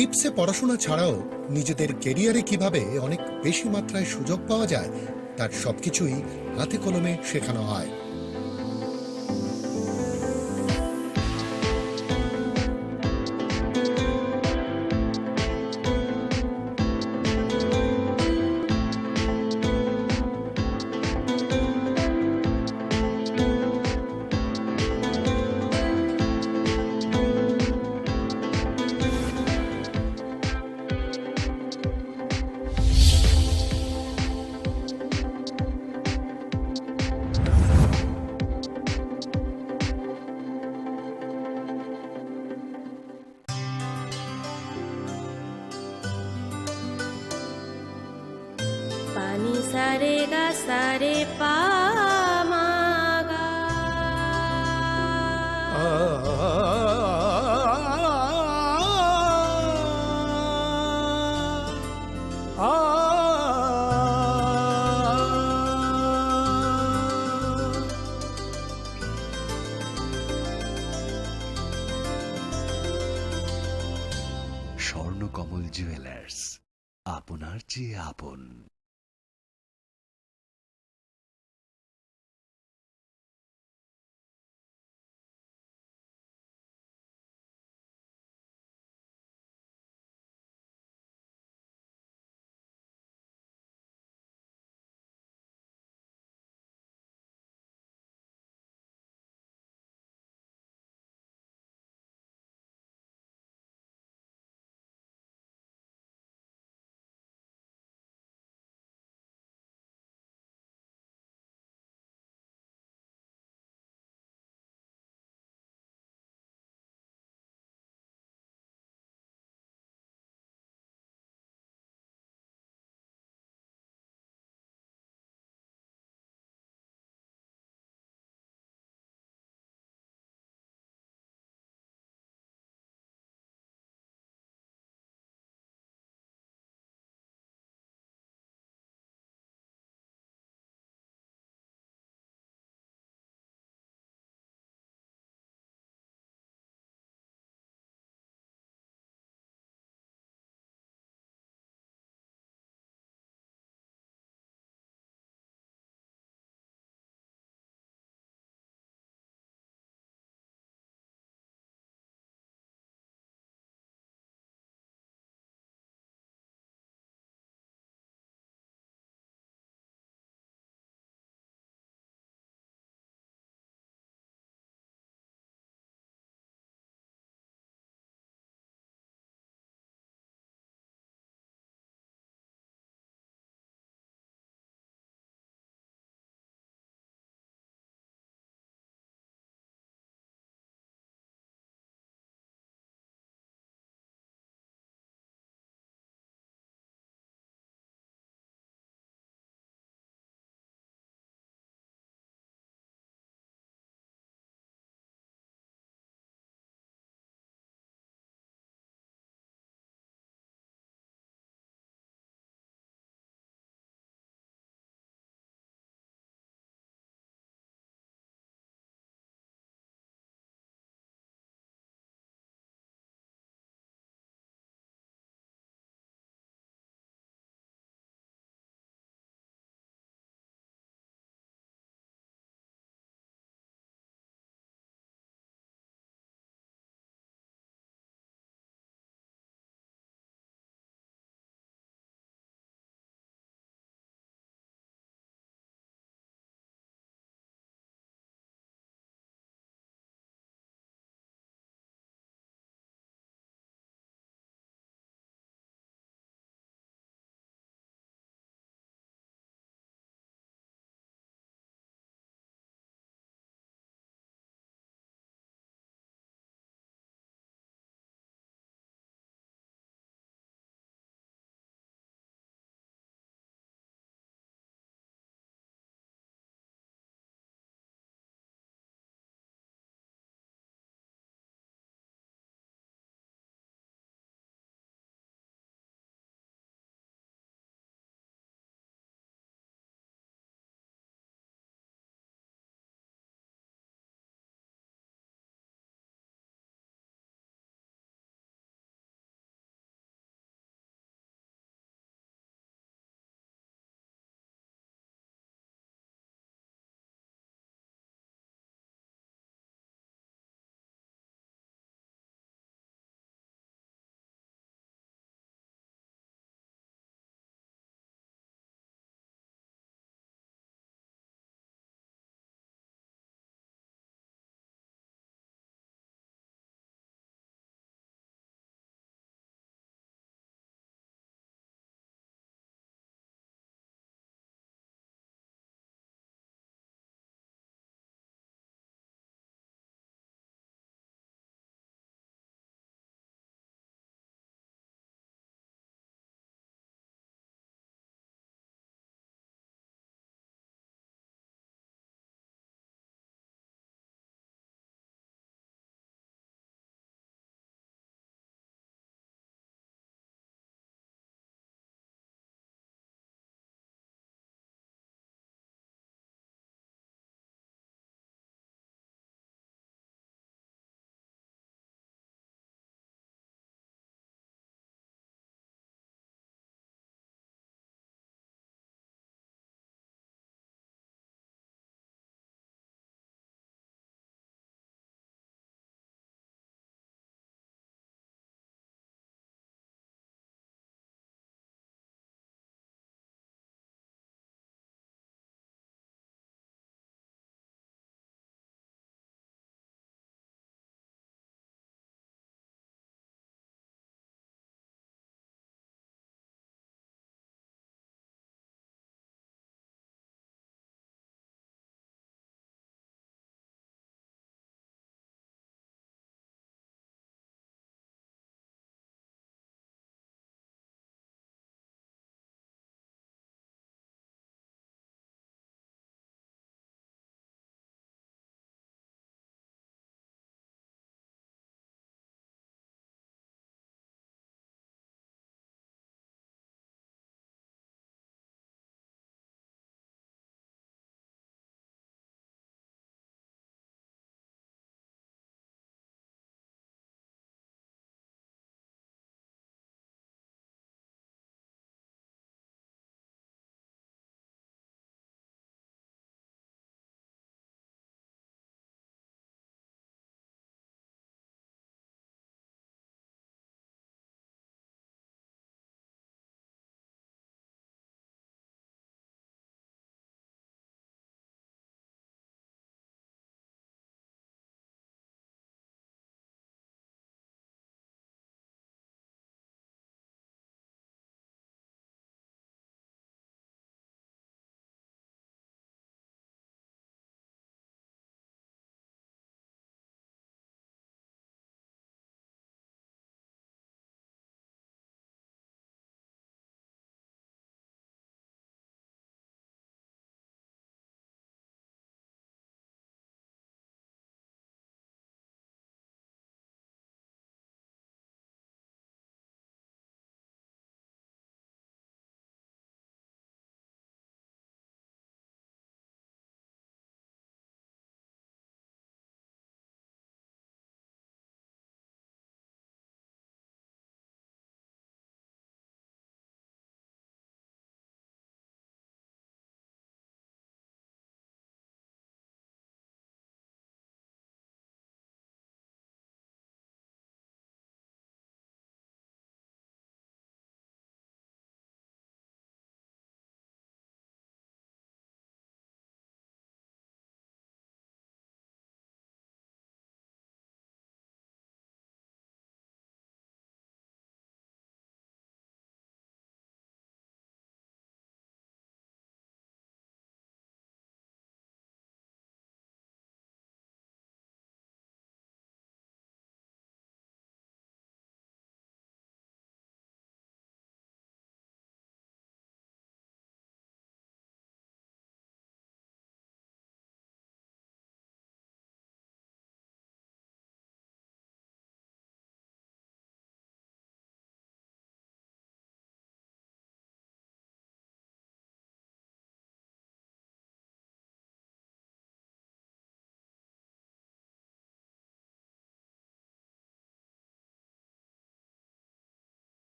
টিপসে পড়াশোনা ছাড়াও নিজেদের ক্যারিয়ারে কিভাবে অনেক বেশি মাত্রায় সুযোগ পাওয়া যায়, তার সবকিছুই হাতে কলমে শেখানো হয়। Pani sare ga sare pa ma ga. Swarnakamal jewellers, আপনার চেয়ে আপন।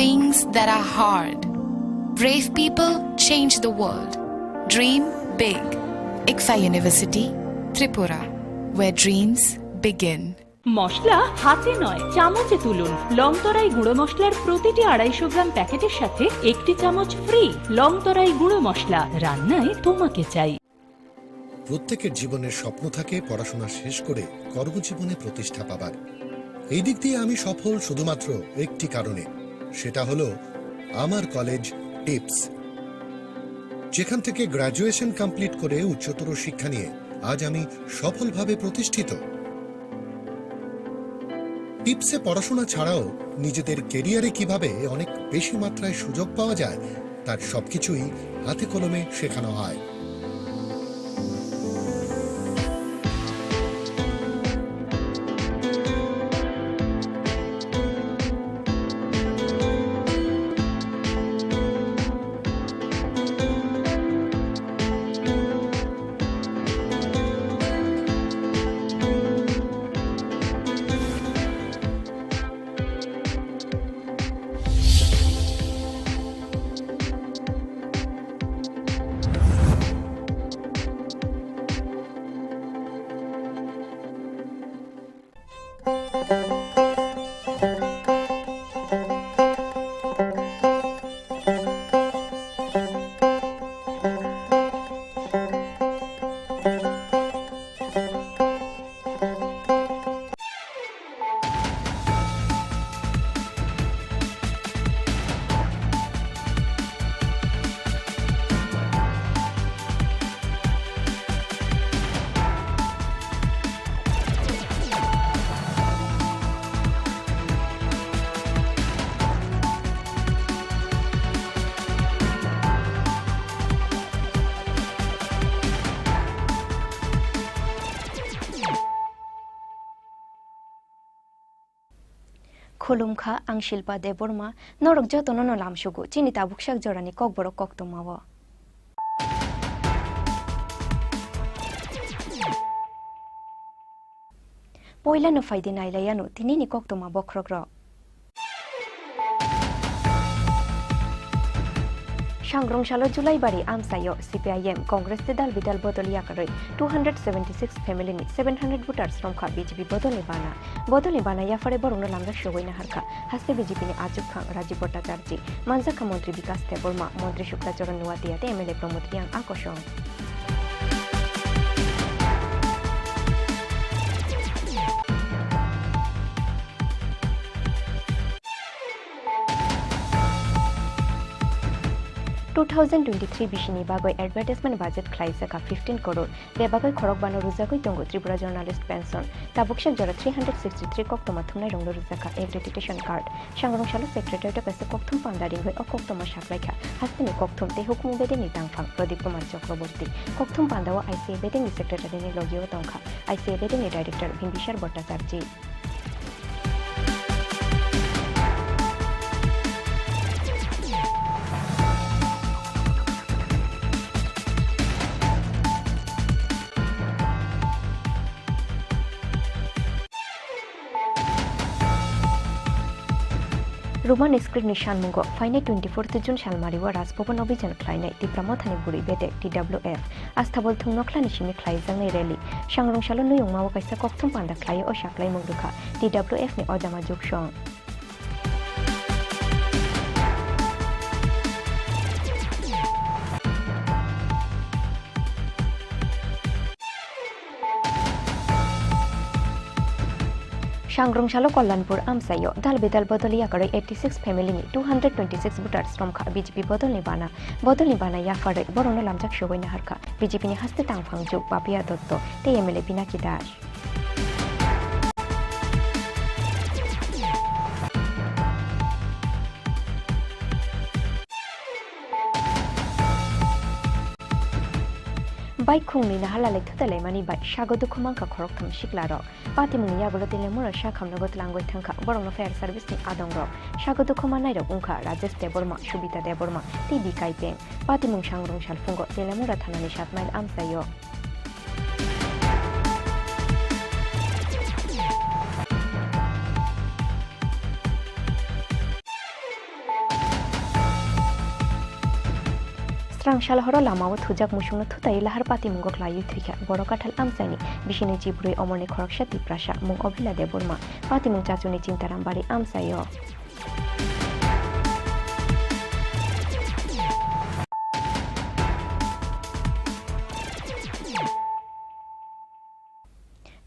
Things that are hard. Brave people change the world. Dream big. ICFAI University, Tripura, where dreams begin. মশলা হাতে নয়, চামচে তুলুন। লংতরাই গুঁড়ো মশলার প্রতিটি আড়াইশো গ্রাম প্যাকেটের সাথে একটি চামচ ফ্রি। লংতরাই গুঁড়ো মশলা, রান্নায় তোমাকে চাই। প্রত্যেকের জীবনের স্বপ্ন থাকে পড়াশোনা শেষ করে কর্মজীবনে প্রতিষ্ঠা পাবার। এই দিক দিয়ে আমি সফল শুধুমাত্র একটি কারণে, সেটা হলো আমার কলেজ টিপস, যেখান থেকে গ্র্যাজুয়েশন কমপ্লিট করে উচ্চতর শিক্ষা নিয়ে আজ আমি সফলভাবে প্রতিষ্ঠিত। টিপসে পড়াশোনা ছাড়াও নিজেদের ক্যারিয়ারে কিভাবে অনেক বেশি মাত্রায় সুযোগ পাওয়া যায়, তার সবকিছুই হাতে কলমে শেখানো হয়। Khulumkha, ang Shilpa Debbarma, norok jotono no lamsugo chini tabuksak jorani kokborok koktwmao. Poila no phaidi nailaiano tinini koktwma bokhorokrok. Sangrong salo Julaibari amchaio C P I M, Congress tei dal bidal bodol yakarwi two hundred seventy six family ni seven hundred voters romkha B J P bodol ni bana. Bodol ni bana yaphare borokno lamjak sogwi naharkha. Haste B J P ni achukphang Rajiv Bhattacharjee, manjakha montri Bikas Debbarma, montri Shukla Charan Noatia tei M L A Pramod Reang a kosong. Two thousand twenty-three bisini bagwi advertisement budget khlaijak kha fifteen crore, bebagwi khorokbano rwjagwi tongo Tripura Journalist Pension. Tabuksak jora three hundred sixty-three koktwma thumnairokno rwjak kha accreditation card. Sangrong salo secretariat-o kaisa kokthum panda ringwi o koktwma saklaikha hasteni kokthum tei hukumu bedengni tangphang Pradip Kumar Chakraborty. Kokthum pandao I C A bedengni secretary-ni logio tongkha I C A bedengni director Bimbisar Bhattacharjee. Roman script ni sanmungo phainai twenty-fourth June salmario Raj Bhaban Abhijan khlainai Tipra Mothani Bwrwi Bedek, T W F, Astabol Thung Nokhlani simi khlaijaknai rally. Sangrong salo Nuyungmao kaisa kokthum panda khlaiwi o saklaimung rwkha T W F ni Ojama Juksong. Sangrong salo Kalyanpur amchaio dal bedal bodol yakarwi eighty six family ni two hundred twenty six voters romkha B J P bodol ni bana. Bodol ni bana yapharwi borokno lamjak sogwi naharkha B J P ni haste tangphang juk Papiya Dotto tei M L A Pinaki Das. Bike khungni naharlalai thutalaimani bai sago dukhu mankha khoroktham siklarok. Patimungni yagulo Telemura sakhamnogo tlangwi thangkha borokno fire service ni adongrok. Sago dukhu mannairok wngkha Rajesh Debbarma, Subita Debbarma tei Bikai Peng. Patimung sangrong salphungo Telemura thanani sat mile amchaio. Rangsalhoro lamao thujak musungno thutai lahar patimungo khlaiwi thwikha. Borok kathal amchaini bisini chibrwi omorni khoroksa Tiprasa, mung Obhila Debbarma, patimung Chachuni Chintaram bari amchaio.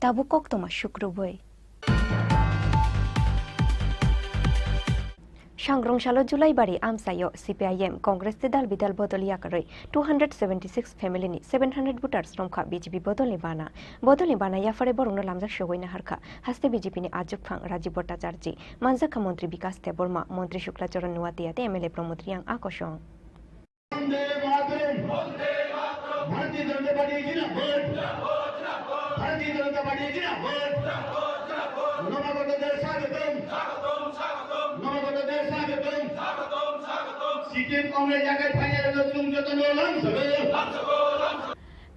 Tabuk koktwma sukrubwi. Sangrong salo Julaibari amchaio C P I M, Congress tei dal bidal bodol yakarwi two hundred seventy six family ni seven hundred voters romkha B J P bodolni bana. Bodolni bana yapharwi borokno lamjak sogwi naharkha haste B J P ni achukphang Rajiv Bhattacharjee, manjakha montri Bikas Debbarma, montri Shukla Charan Noatia tei M L A Pramod Reang a kosong. Vande Mataram. Bharatiya Janata Party Zindabad. Bharatiya Janata Party Zindabad. Nobagoto de Swagatam. Nobagoto de Swagatam. C P M Congress yakai phainai rokno chwng jotono lamsogo.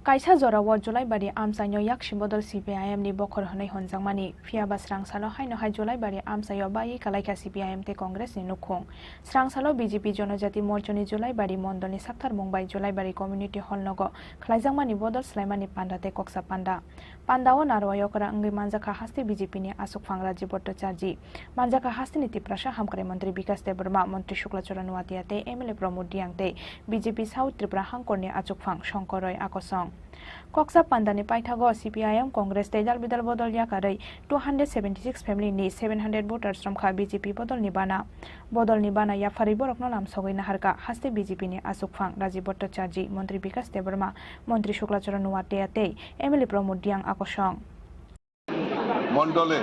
Kaisa jorao Julaibari amchaino yaksi bodol C P I M ni bokhor hwnwi honjakmani, phiyaba srangsalo haino hai Julaibari amchaio baiwi kalaikha C P I M tei Congress ni nukhung. Srangsalo B J P Jonojati Morchani Julaibari mondolni saktarmung bai Julaibari Community Hall nogo khlaijakmani bodol swlaimani panda tei koksa panda. Pandao narwai okra wngwi manjakha haste B J P ni achukphang Rajiv Bhattacharjee, manjakha hasteni Tiprasa Hamkrai Montri Bikas Debbarma, Montri Shukla Charan Noatia tei M L A Pramod Reang tei B J P South Tripura hangkorni achukphang Shankar Roy a kosong. Koksa pandani paithago C P I M, Congress tei dal bidal bodol yakarwi two hundred seventy six family ni seven hundred voters romkha B J P bodolni bana. Bodolni bana yapharwi borokno lamsogwi naharkha haste B J P ni achukphang Rajiv Bhattacharjee, Montri Bikas Debbarma, Montri Shukla Charan Noatia tei M L A Pramod Reang a kosong. মণ্ডলে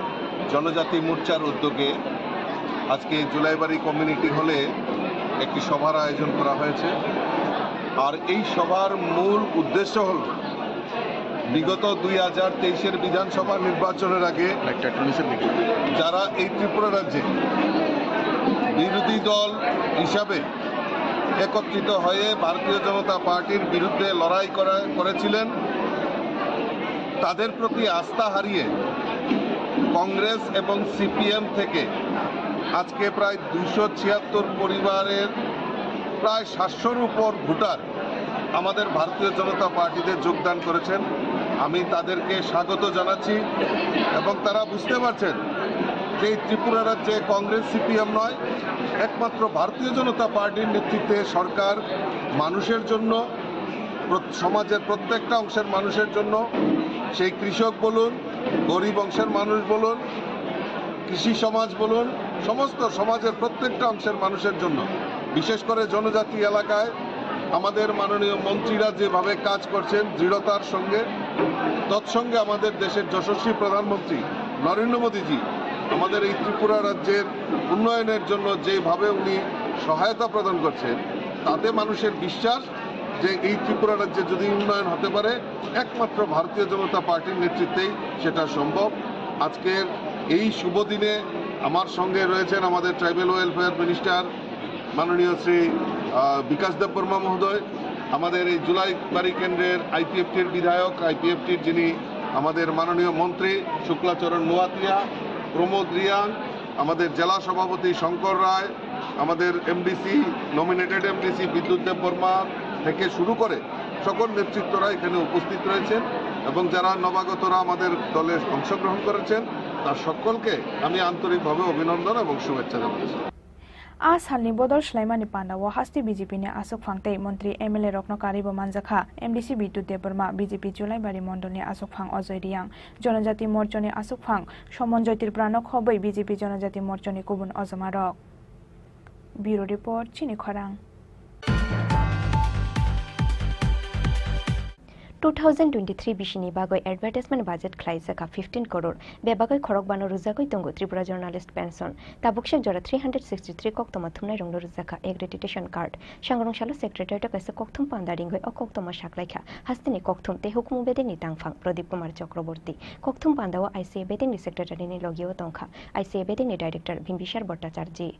জনজাতি মোর্চার উদ্যোগে আজকে জুলাইবাড়ি কমিউনিটি হলে একটি সভার আয়োজন করা হয়েছে। আর এই সভার মূল উদ্দেশ্য হল বিগত দুই হাজার তেইশের বিধানসভা নির্বাচনের আগে যারা এই ত্রিপুরা রাজ্যে বিরোধী দল হিসাবে একত্রিত হয়ে ভারতীয় জনতা পার্টির বিরুদ্ধে লড়াই করা, করেছিলেন, তাদের প্রতি আস্থা হারিয়ে কংগ্রেস এবং সিপিএম থেকে আজকে প্রায় দুইশো ছিয়াত্তর পরিবারের প্রায় সাতশোর উপর ভোটার আমাদের ভারতীয় জনতা পার্টিতে যোগদান করেছেন। আমি তাদেরকে স্বাগত জানাচ্ছি এবং তারা বুঝতে পারছেন যে এই ত্রিপুরা রাজ্যে কংগ্রেস সিপিএম নয়, একমাত্র ভারতীয় জনতা পার্টির নেতৃত্বে সরকার মানুষের জন্য, প্র-, সমাজের প্রত্যেকটা অংশের মানুষের জন্য, সেই কৃষক বলুন, গরিব অংশের মানুষ বলুন, কৃষি সমাজ বলুন, সমস্ত সমাজের প্রত্যেকটা অংশের মানুষের জন্য, বিশেষ করে জনজাতি এলাকায় আমাদের মাননীয় মন্ত্রীরা যেভাবে কাজ করছেন দৃঢ়তার সঙ্গে, তৎসঙ্গে আমাদের দেশের যশস্বী প্রধানমন্ত্রী নরেন্দ্র মোদীজি আমাদের এই ত্রিপুরা রাজ্যের উন্নয়নের জন্য যেভাবে উনি সহায়তা প্রদান করছেন, তাতে মানুষের বিশ্বাস যে এই ত্রিপুরা রাজ্যে যদি উন্নয়ন হতে পারে, একমাত্র ভারতীয় জনতা পার্টির নেতৃত্বেই সেটা সম্ভব। আজকের এই শুভ দিনে আমার সঙ্গে রয়েছেন আমাদের ট্রাইবাল ওয়েলফেয়ার মিনিস্টার মাননীয় শ্রী, আহ, বিকাশ দেববর্মা মহোদয়, আমাদের এই জুলাইবাড়ি কেন্দ্রের আইপিএফটির বিধায়ক, আইপিএফটির যিনি আমাদের মাননীয় মন্ত্রী শুক্লাচরণ নোয়াতিয়া, প্রমোদ রিয়াং, আমাদের জেলা সভাপতি শঙ্কর রায়, আমাদের এমডিসি, নমিনেটেড এমডিসি বিদ্যুৎ দেববর্মা থেকে শুরু করে সকল নেতৃত্বরা এখানে উপস্থিত রয়েছেন এবং যারা নবাগতরা আমাদের দলে অংশগ্রহণ করেছেন, তার সকলকে আমি আন্তরিকভাবে অভিনন্দন এবং শুভেচ্ছা জানাচ্ছি। A salni bodol swlaimani pandao haste B J P ni achukphang tei montri M L A rokno karwibo manjakha M D C Bidyut Debbarma, B J P Julaibari mondolni achukphang Ajoy Reang, Jonojati Morchani achukphang Somonjoy Tripura no khobwi B J P Jonojati Morchani kubun ojomarok. Bureau Report, Chini Khorang. Two thousand twenty-three bisini bagwi advertisement budget khlaijak kha fifteen crore, bebagwi khorokbano rwjagwi tongo Tripura Journalist Pension. Tabuksa jora three hundred sixty-three koktwma thumnairokno rwjak kha accreditation card. Sangrong salo secretariat o kaisa kokthum panda ringwi o koktwma saklaikha hasteni kokthum tei hukumu bedekni tangphang Pradip Kumar Chakraborty. Kokthum pandao I C A bedekni secretary ni logio tongkha I C A bedekni director Bimbisar Bhattacharjee.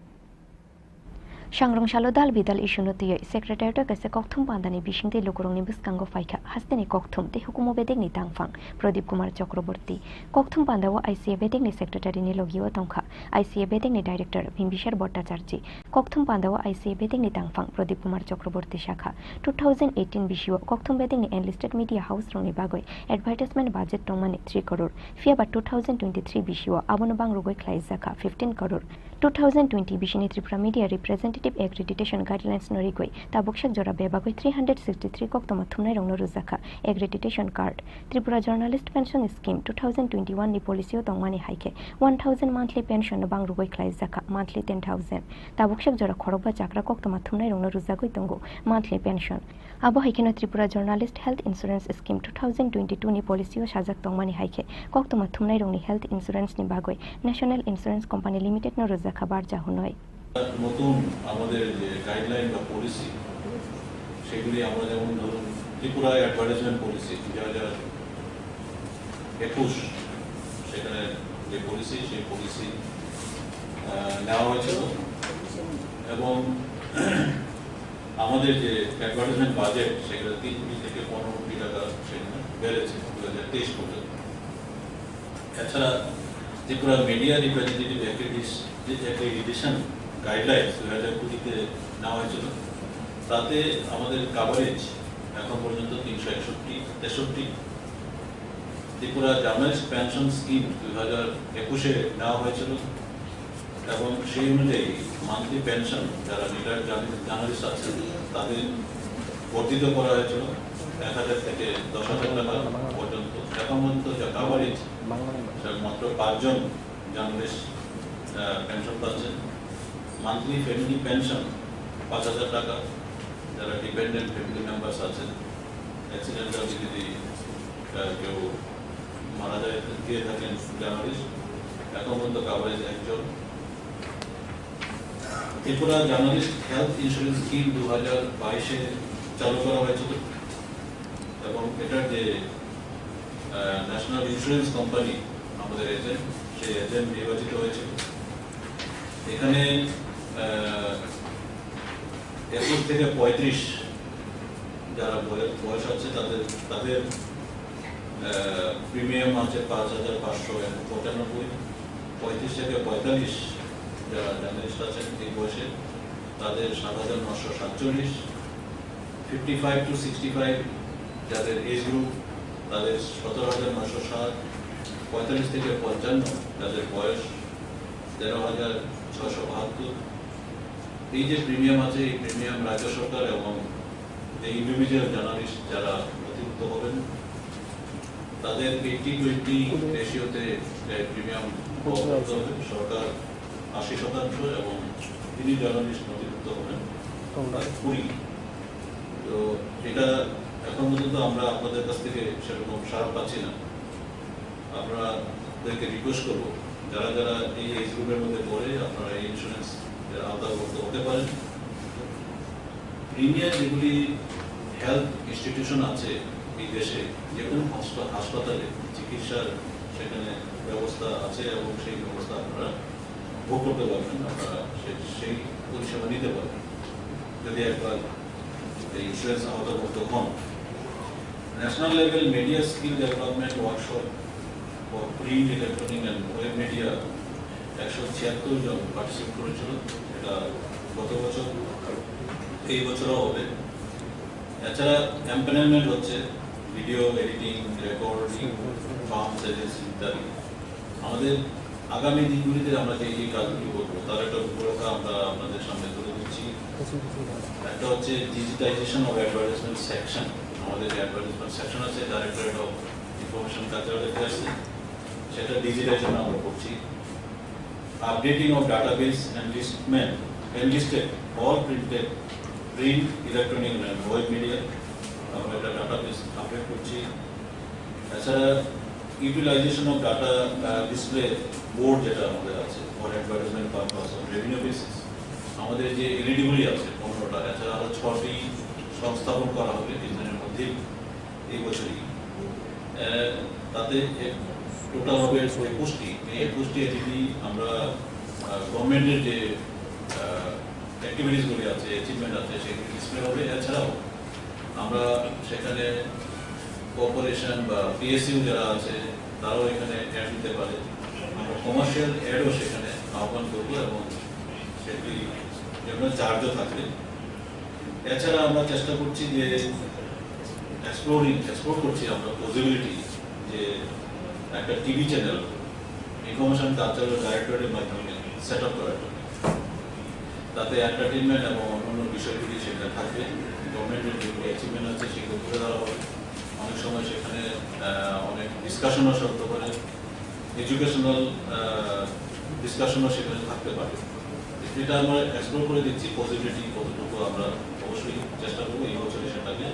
Sangrong salo dal bidal issue no twiwi secretariat o kaisa kokthum pandani bisingtwi lukurokni bwskango phaikha hasteni kokthum tei hukumu bedekni tangphang Pradip Kumar Chakraborty. Kokthum pandao I C A bedekni secretary ni logio tongkha I C A bedekni director Bimbisar Bhattacharjee. Kokthum pandao I C A bedekni tangphang Pradip Kumar Chakraborty sakha, two thousand eighteen bisio kokthum bedekni enlisted media house rokni bagwi advertisement budget tongmani three crore, phiyaba two thousand twenty-three bisio abono bangrugwi khlaijakha fifteen crore. Two thousand twenty bisini Tripura Media Representative Accreditation Guidelines no rigwi tabuksak jora bebagwi three hundred sixty-three koktoma thumnairokno rwjakha accreditation card. Tripura Journalist Pension Scheme two thousand twenty-one ni policy o tongmani hai khe one thousand monthly pension no bangrugwi khlaijakha monthly ten thousand. Tabuksak jora khorokba chakra koktoma thumnairokno rwjagwi tongo monthly pension. Abo hai kheno Tripura Journalist Health Insurance Scheme two thousand twenty-two ni policy o sajak tongmani hai khe koktoma thumnairokni health insurance ni bagwi National Insurance Company Limited no rwjakha barja hwnwi. নতুন আমাদের যে গাইডলাইন বা পলিসি, সেগুলি আমরা যেমন ধরুন Tripura advertisement policy দুই হাজার একুশ, সেখানে যে পলিসি, সেই পলিসি, আহ, নেওয়া হয়েছিল। এবং আমাদের যে অ্যাডভার্টাইজমেন্ট বাজেট, সেটা তিন কোটি থেকে পনেরো কোটি টাকা সেখানে বেড়েছে দুই হাজার তেইশ পর্যন্ত। এছাড়া ত্রিপুরা মিডিয়া রিপ্রেজেন্টেটিভ অ্যাক্রিডিস-, অ্যাক্রিডিটেশন গাইডলাইন্স দুই হাজার কুড়িতে নেওয়া হয়েছিল, তাতে আমাদের কাভারেজ এখন পর্যন্ত তিনশো একষট্টি তেষট্টি। ত্রিপুরা জার্নালিস্ট পেনশন স্কিম দুই হাজার একুশে নেওয়া হয়েছিল এবং সেই অনুযায়ী মান্থলি পেনশন যারা রিটায়ার্ড জার্নালিস্ট আছেন, তাদের বর্ধিত করা হয়েছিল এক হাজার থেকে দশ হাজার টাকা পর্যন্ত। এখন পর্যন্ত যা কাভারেজ, সেটা মাত্র পাঁচজন জার্নালিস্ট, আহ, পেনশন পাচ্ছেন। মান্থলি ফ্যামিলি পেনশন পাঁচ হাজার টাকা, যারা ডিপেন্ডেন্ট ফ্যামিলি মেম্বার্স আছেন, অ্যাক্সিডেন্টালি যদি, আহ, কেউ মারা যায়, গিয়ে থাকেন জার্নালিস্ট, এখন পর্যন্ত কাভারেজ একজন। Tripura journalist health insurance scheme দু হাজার বাইশে চালু করা হয়েছিল এবং এটার যে, আহ, ন্যাশনাল ইন্স্যুরেন্স কোম্পানি আমাদের এজেন্ট, সেই এজেন্ট নির্বাচিত হয়েছিল। এখানে, আহ, একুশ থেকে পঁয়ত্রিশ যারা বয়স, বয়স আছে তাদের, তাদের, আহ, প্রিমিয়াম আছে পাঁচ হাজার পাঁচশো পঁচানব্বই। পঁয়ত্রিশ থেকে পঁয়তাল্লিশ যারা জার্নালিস্ট আছেন এই বয়সে, তাদের সাত হাজার নশো সাতচল্লিশ। Fifty five to sixty five যাদের এজ গ্রুপ, তাদের সতেরো হাজার নশো সাত। পঁয়তাল্লিশ থেকে পঞ্চান্ন যাদের বয়স, তেরো হাজার ছয়শো বাহাত্তর। এই যে প্রিমিয়াম আছে, এই প্রিমিয়াম রাজ্য সরকার এবং যে ইন্ডিভিজুয়াল জার্নালিস্ট যারা নথিভুক্ত হবেন, তাদের এইটটি টোয়েন্টি রেশিওতে প্রিমিয়াম করতে হবে। সরকার আশি শতাংশ এবং যিনি জার্নালিস্ট নথিভুক্ত হবেন, তার কুড়ি। তো এটা এখন পর্যন্ত আমরা আপনাদের কাছ থেকে সেরকম সাড়া পাচ্ছি না। আপনাদেরকে রিকোয়েস্ট করবো, যারা যারা এই এজ গ্রুপের মধ্যে পড়ে, আপনারা এই ইন্স্যুরেন্স এর আওতাভুক্ত হতে পারেন। প্রিমিয়ার যেগুলি হেলথ ইনস্টিটিউশন আছে এই দেশে, যে কোনো হাসপা-, হাসপাতালে চিকিৎসার সেখানে ব্যবস্থা আছে এবং সেই ব্যবস্থা আপনারা ভোগ করতে পারবেন, আপনারা সে-, সেই পরিষেবা নিতে পারবেন যদি একবার এই ইন্স্যুরেন্স আওতাভুক্ত হন। National level media skill development workshop for print, electronic and web media একশো ছিয়াত্তর জন পার্টিসিপেট করেছিল। এটা গত বছর, এই বছরও হবে। এছাড়া এমপ্যানেলমেন্ট হচ্ছে video editing, recording, firms agency ইত্যাদি। আমাদের আগামী দিনগুলিতে আমরা যে এই কাজগুলি করবো, তার একটা রূপরেখা আমরা আপনাদের সামনে তুলে ধরছি। একটা হচ্ছে ডিজিটাইজেশন অফ অ্যাডভার্টাইজমেন্ট সেকশন। আমাদের যে অ্যাডভার্টাইজমেন্ট সেকশন আছে, ডাইরেক্টরেট অফ ইনফরমেশন কালচারাল অ্যাফেয়ার্সে, সেটা ডিজিটাইজেশন আমরা করছি। Updating of database enlistment, enlisted all printed, print, electronic and web media, আমরা একটা ডাটাবেস আপডেট করছি। এছাড়া utilisation of data display board যেটা আমাদের আছে, for advertisement purpose on revenue basis, আমাদের যে এলইডিগুলি আছে পনেরোটা, এছাড়া আরও ছটি সংস্থাপন করা হবে কিছুদিনের মধ্যেই, এই বছরই। আহ, তাতে টোটাল হবে একুশটি। এই একুশটি এলইডি আমরা গভর্নমেন্টের যে অ্যাক্টিভিটিসগুলি আছে, অ্যাচিভমেন্ট আছে, সেগুলি ডিসপ্লে হবে। এছাড়াও আমরা সেখানে কর্পোরেশন বা পিএসইউ যারা আছে, তারাও এখানে অ্যাড দিতে পারে। আমরা কমার্শিয়াল অ্যাডও সেখানে আহ্বান করবো এবং সেগুলি যেমন চার্জও থাকবে। এছাড়া আমরা চেষ্টা করছি যে এক্সপ্লোরিং, এক্সপ্লোর করছি আমরা পসিবিলিটি যে একটা টিভি চ্যানেল ইনফরমেশন কালচারাল ডাইরেক্টরেটের মাধ্যমে সেট আপ করার জন্য। তাতে এন্টারটেইনমেন্ট এবং অন্যান্য বিষয়গুলি সেখানে থাকবে। গভর্নমেন্টের যে অ্যাচিভমেন্ট আছে সেগুলো তুলে ধরা হবে। অনেক সময় সেখানে, আহ, অনেক ডিসকাশনও চলতে পারে, এডুকেশনাল, আহ, ডিসকাশনও সেখানে থাকতে পারে। এটা আমরা এক্সপ্লোর করে দেখছি, পসিবিলিটি কতটুকু আমরা অবশ্যই চেষ্টা করবো এই বছরে সেটাকে।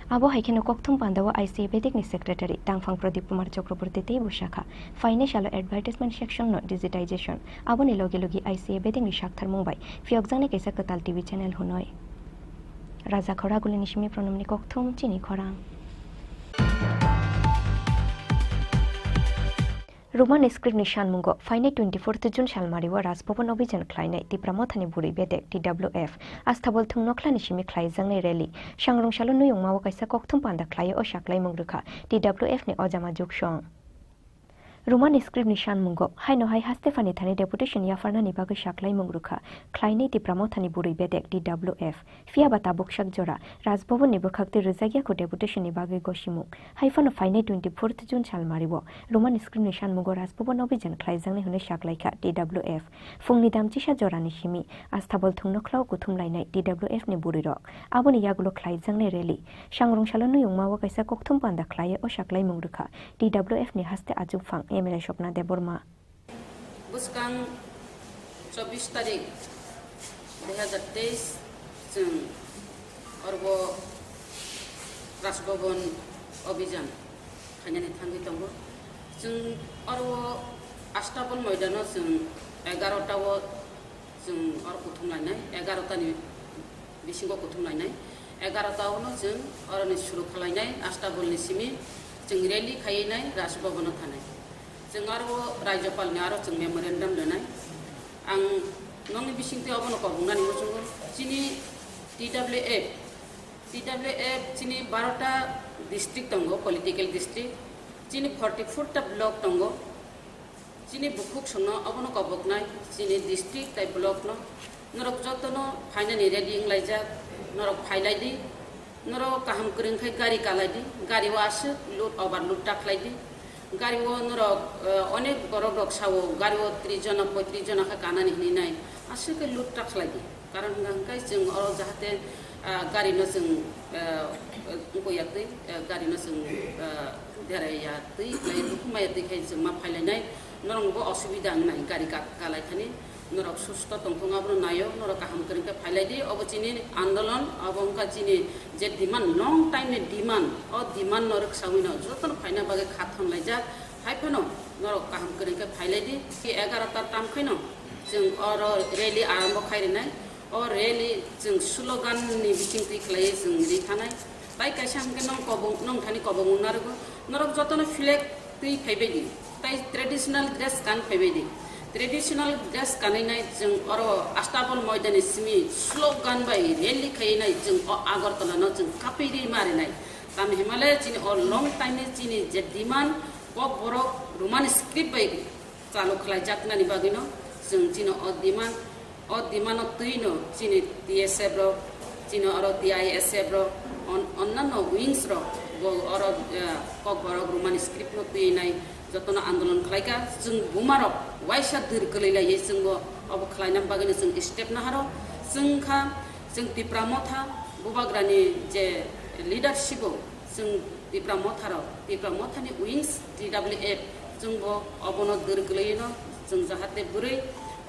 Abo hai kheno kokthum pandao I C A Bedek ni secretary Tangphang Pradip Kumar Chakraborty tei bwsakha phainai salo advertisement section no digitization, aboni logi logi I C A Bedek ni sakthar mung bai phiyokjaknai kaisa kwtal T V channel hwnwi. Raja Khoraguli ni simi Pranamni kokthum chini khorang. Roman script ni sanmungo phainai twenty-fourth June salmario Rajbhavan Obhijan khlainai Tipra Mothani Bwrwi Bedek T W F Astabol Thungnokhlani simi khlaijaknai rally. Sangrong salo nuyungmao kaisa kokthum panda khlaiwi o saklaimung rwkha T W F ni ojama jugsong. Roman script ni sanmungo haino hai haste phani thani deputation yapharnani bagwi saklaimung rwkha khlainai Tipra Mothani Bwrwi Bedek T W F. Phiya ba tabuk sak jora Rajbhavan ni bwkhak twi rwjak ya kho deputation ni bagwi gosimung. Hai phano phainai twenty-fourth June salmario Roman script ni sanmungo Rajbhavan Obhijan khlaijaknai hwnwi saklaikha T W F. Phungni damchisa jorani simi Astabol Thungnokhlao kuthum lainai T W F ni bwrwirok. Aboni yagulo khlaijaknai rally. Sangrong salo nuyungmao kaisa kokthum panda khlaiwi o saklaimung rwkha T W F ni haste achukphang M L A Swapna Debbarma. Bwskang chobbish tarik dui hazar teis chwng oro Rajbhavan Obhijan khainani thangwi tongo. Chwng oro Astabol moidano chwng egarota o chwng oro kuthum lainai, egarota ni bisingo kuthum lainai. Egarota o no chwng oroni suru khalainai, Astabol ni simi chwng rally khaiwi nai Rajbhavan o thanai. Chwng aro Rajyapal ni aro chwng memorandum rwnai. Ang nokni bisingtwi obono kobongnani muchungo, chini T W F, T W F chini barota district tongo, political district, chini forty four ta block tongo. Chini bukhuk songno obono koboknai, chini district tai block no. Norok jotono phainani ready wnglaijak, norok phailai di. Norok kaham kwrwng khe gari kalai di, gari o aswk load, overload ta khlai di. Gari o norok, eh, onek borok rok sao, gari o tris jona, poitris jona khe kanani hinwi nai, aswk khe load ta khlai di. Karon hwnka hwnkhe chwng oro jahate, ah, gari no chwng, eh, wngkoi ya twi, eh, gari no chwng, eh, derai ya twi, khlai ya twi, khuma ya twi khe chwng ma phailainai, norok bo osubida wngnai gari ka-, kalai thani. Norok susto tongthung abono naio, norok kaham kwrwng khe phailai di, obo chini andolon, obo wngkha chini je demand, long time ni demand, o demand no rwksaui no jotono phaina bagwi kha thonlaijak, hai phano norok kaham kwrwng khe phailai di. Ki egaroh ta tam khaino chwng oro rally arombo khai rwnai. O rally chwng slogan ni bising twi khlaiwi chwng ri thanai. Tai kaisa hwnkhe nong kobong, nong thani kobong wng narwgo. Norok jotono flag twi phaibai di. Tai traditional dress kan phaibai di. Traditional dress kanwi nai chwng oro Astabol moidani simi slogan bai rally khaiwi nai chwng o Agartala no chwng kapiri marinai. Tamni himale chini o long time ni chini je demand, Kokborok Roman script bai chalu khlaijaknani bagwino chwng chini o demand, o demand-o twino chini T S F rok, chini oro T I S F rok, on-, onnanno wings rok bo oro, eh, Kokborok Roman script-no twi nai jotono andolon khlaikha. Chwng bumarok waisa dwr kwlwi laiwi chwngbo obo khlaina bagwino chwng step naharo. Chwng kha, chwng Tipra Motha Bubagrani je leadership-o chwng Tipra Motha rok, Tipra Motha ni wings T W F, chwng bo obono dwr kwlwi no, chwng jahate bwrwi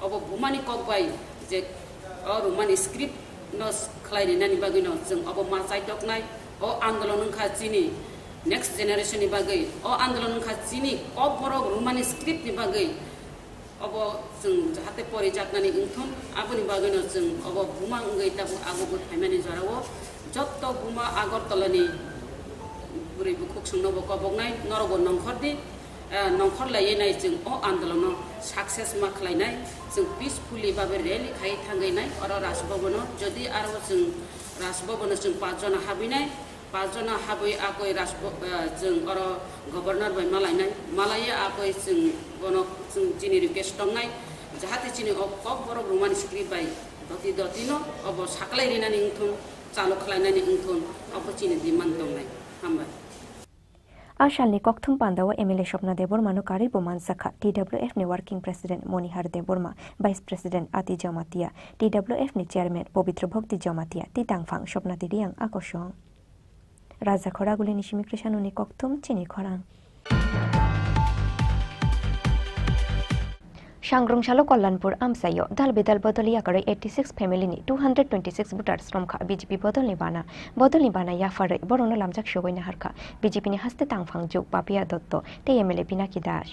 obo buma ni kok bai je o Roman script no khlai rinani bagwi no chwng obo ma chaitoknai. O andolon wngkha chini next generation ni bagwi, o andolon wngkha chini Kokborok Roman script ni bagwi. Obo chwng jahate porijaknani wngthun, aboni bagwino chwng obo buma wngwi tabuk agubui phaimani jorao jotto buma Agartalani bwrwi bukhuk chwngnobo koboknai, norokbo nongkhor di, eh, nongkhor laiwi nai chwng o andolono success ma khlainai, chwng peacefully babe rally khai thangwi nai oro Rajbhabono, jodi aro chwng Rajbhabono chwng panch jona habwi nai, Panch jona habwi akoi Rajbo-, eh, chwng oro governor bai malainai, malaiya akoi chwng bono chwng chini request tongnai, jahate chini o Kokborok Roman script bai Doti dotino obo saklai rinani wngthun, chalo khlainani wngthun, obo chini demand tongnai. Hambai. A salni kokthum pandao M L A Swapna Debbarmano karwi bo manjakha T W F ni Working President Monihar Debbarma, Vice President Ati Jamatia, T W F ni Chairman Pobitro Bhakti Jamatia tei tangphang Swapnati Reang a kosong. Raja Khoragulini simi Krishanoni kokthum chini khorang. Sangrong salo Kalyanpur amchaio dal bedal bodol yakarwi eighty six family ni two hundred twenty six voters romkha B J P bodolni bana. Bodolni bana yapharwi borokno lamjak sogwi naharkha B J P ni haste tangphang juk Papiya Dotto tei M L A Pinaki Das.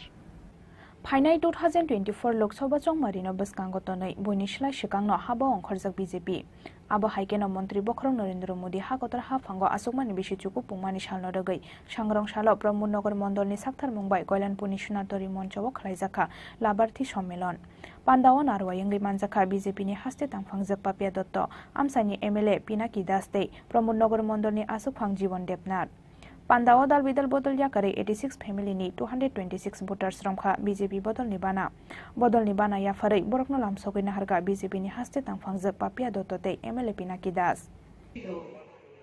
Phainai two thousand twenty-four Lok Sabha chongmarino bwskango tonwi buini slai swkangno habo ongkhorjak B J P. Abo hai kheno Montri Bokhorok Narendra Modi ha kotor haphango aswkmani bisi chuku pungmani salno rwgwi Sangrong salo Pramod Nagar mondolni saktharmung bai Kalyanpurni Sunatori moncho-o khlaijakha Labarthi Sommilon. Pandao narwai wngwi manjakha B J P ni haste tangphangjak Papiya Dotto, amchaini M L A Pinaki Das tei Pramod Nagar mondolni aswkphang Jibon Debnath. Pandao dal bidal bodol yakarwi eighty six family ni two hundred twenty six voters romkha B J P bodolni bana. Bodolni bana yapharwi borokno lamsogwi naharkha B J P ni haste tangphangjak Papiya Dotto tei M L A Pinaki Das.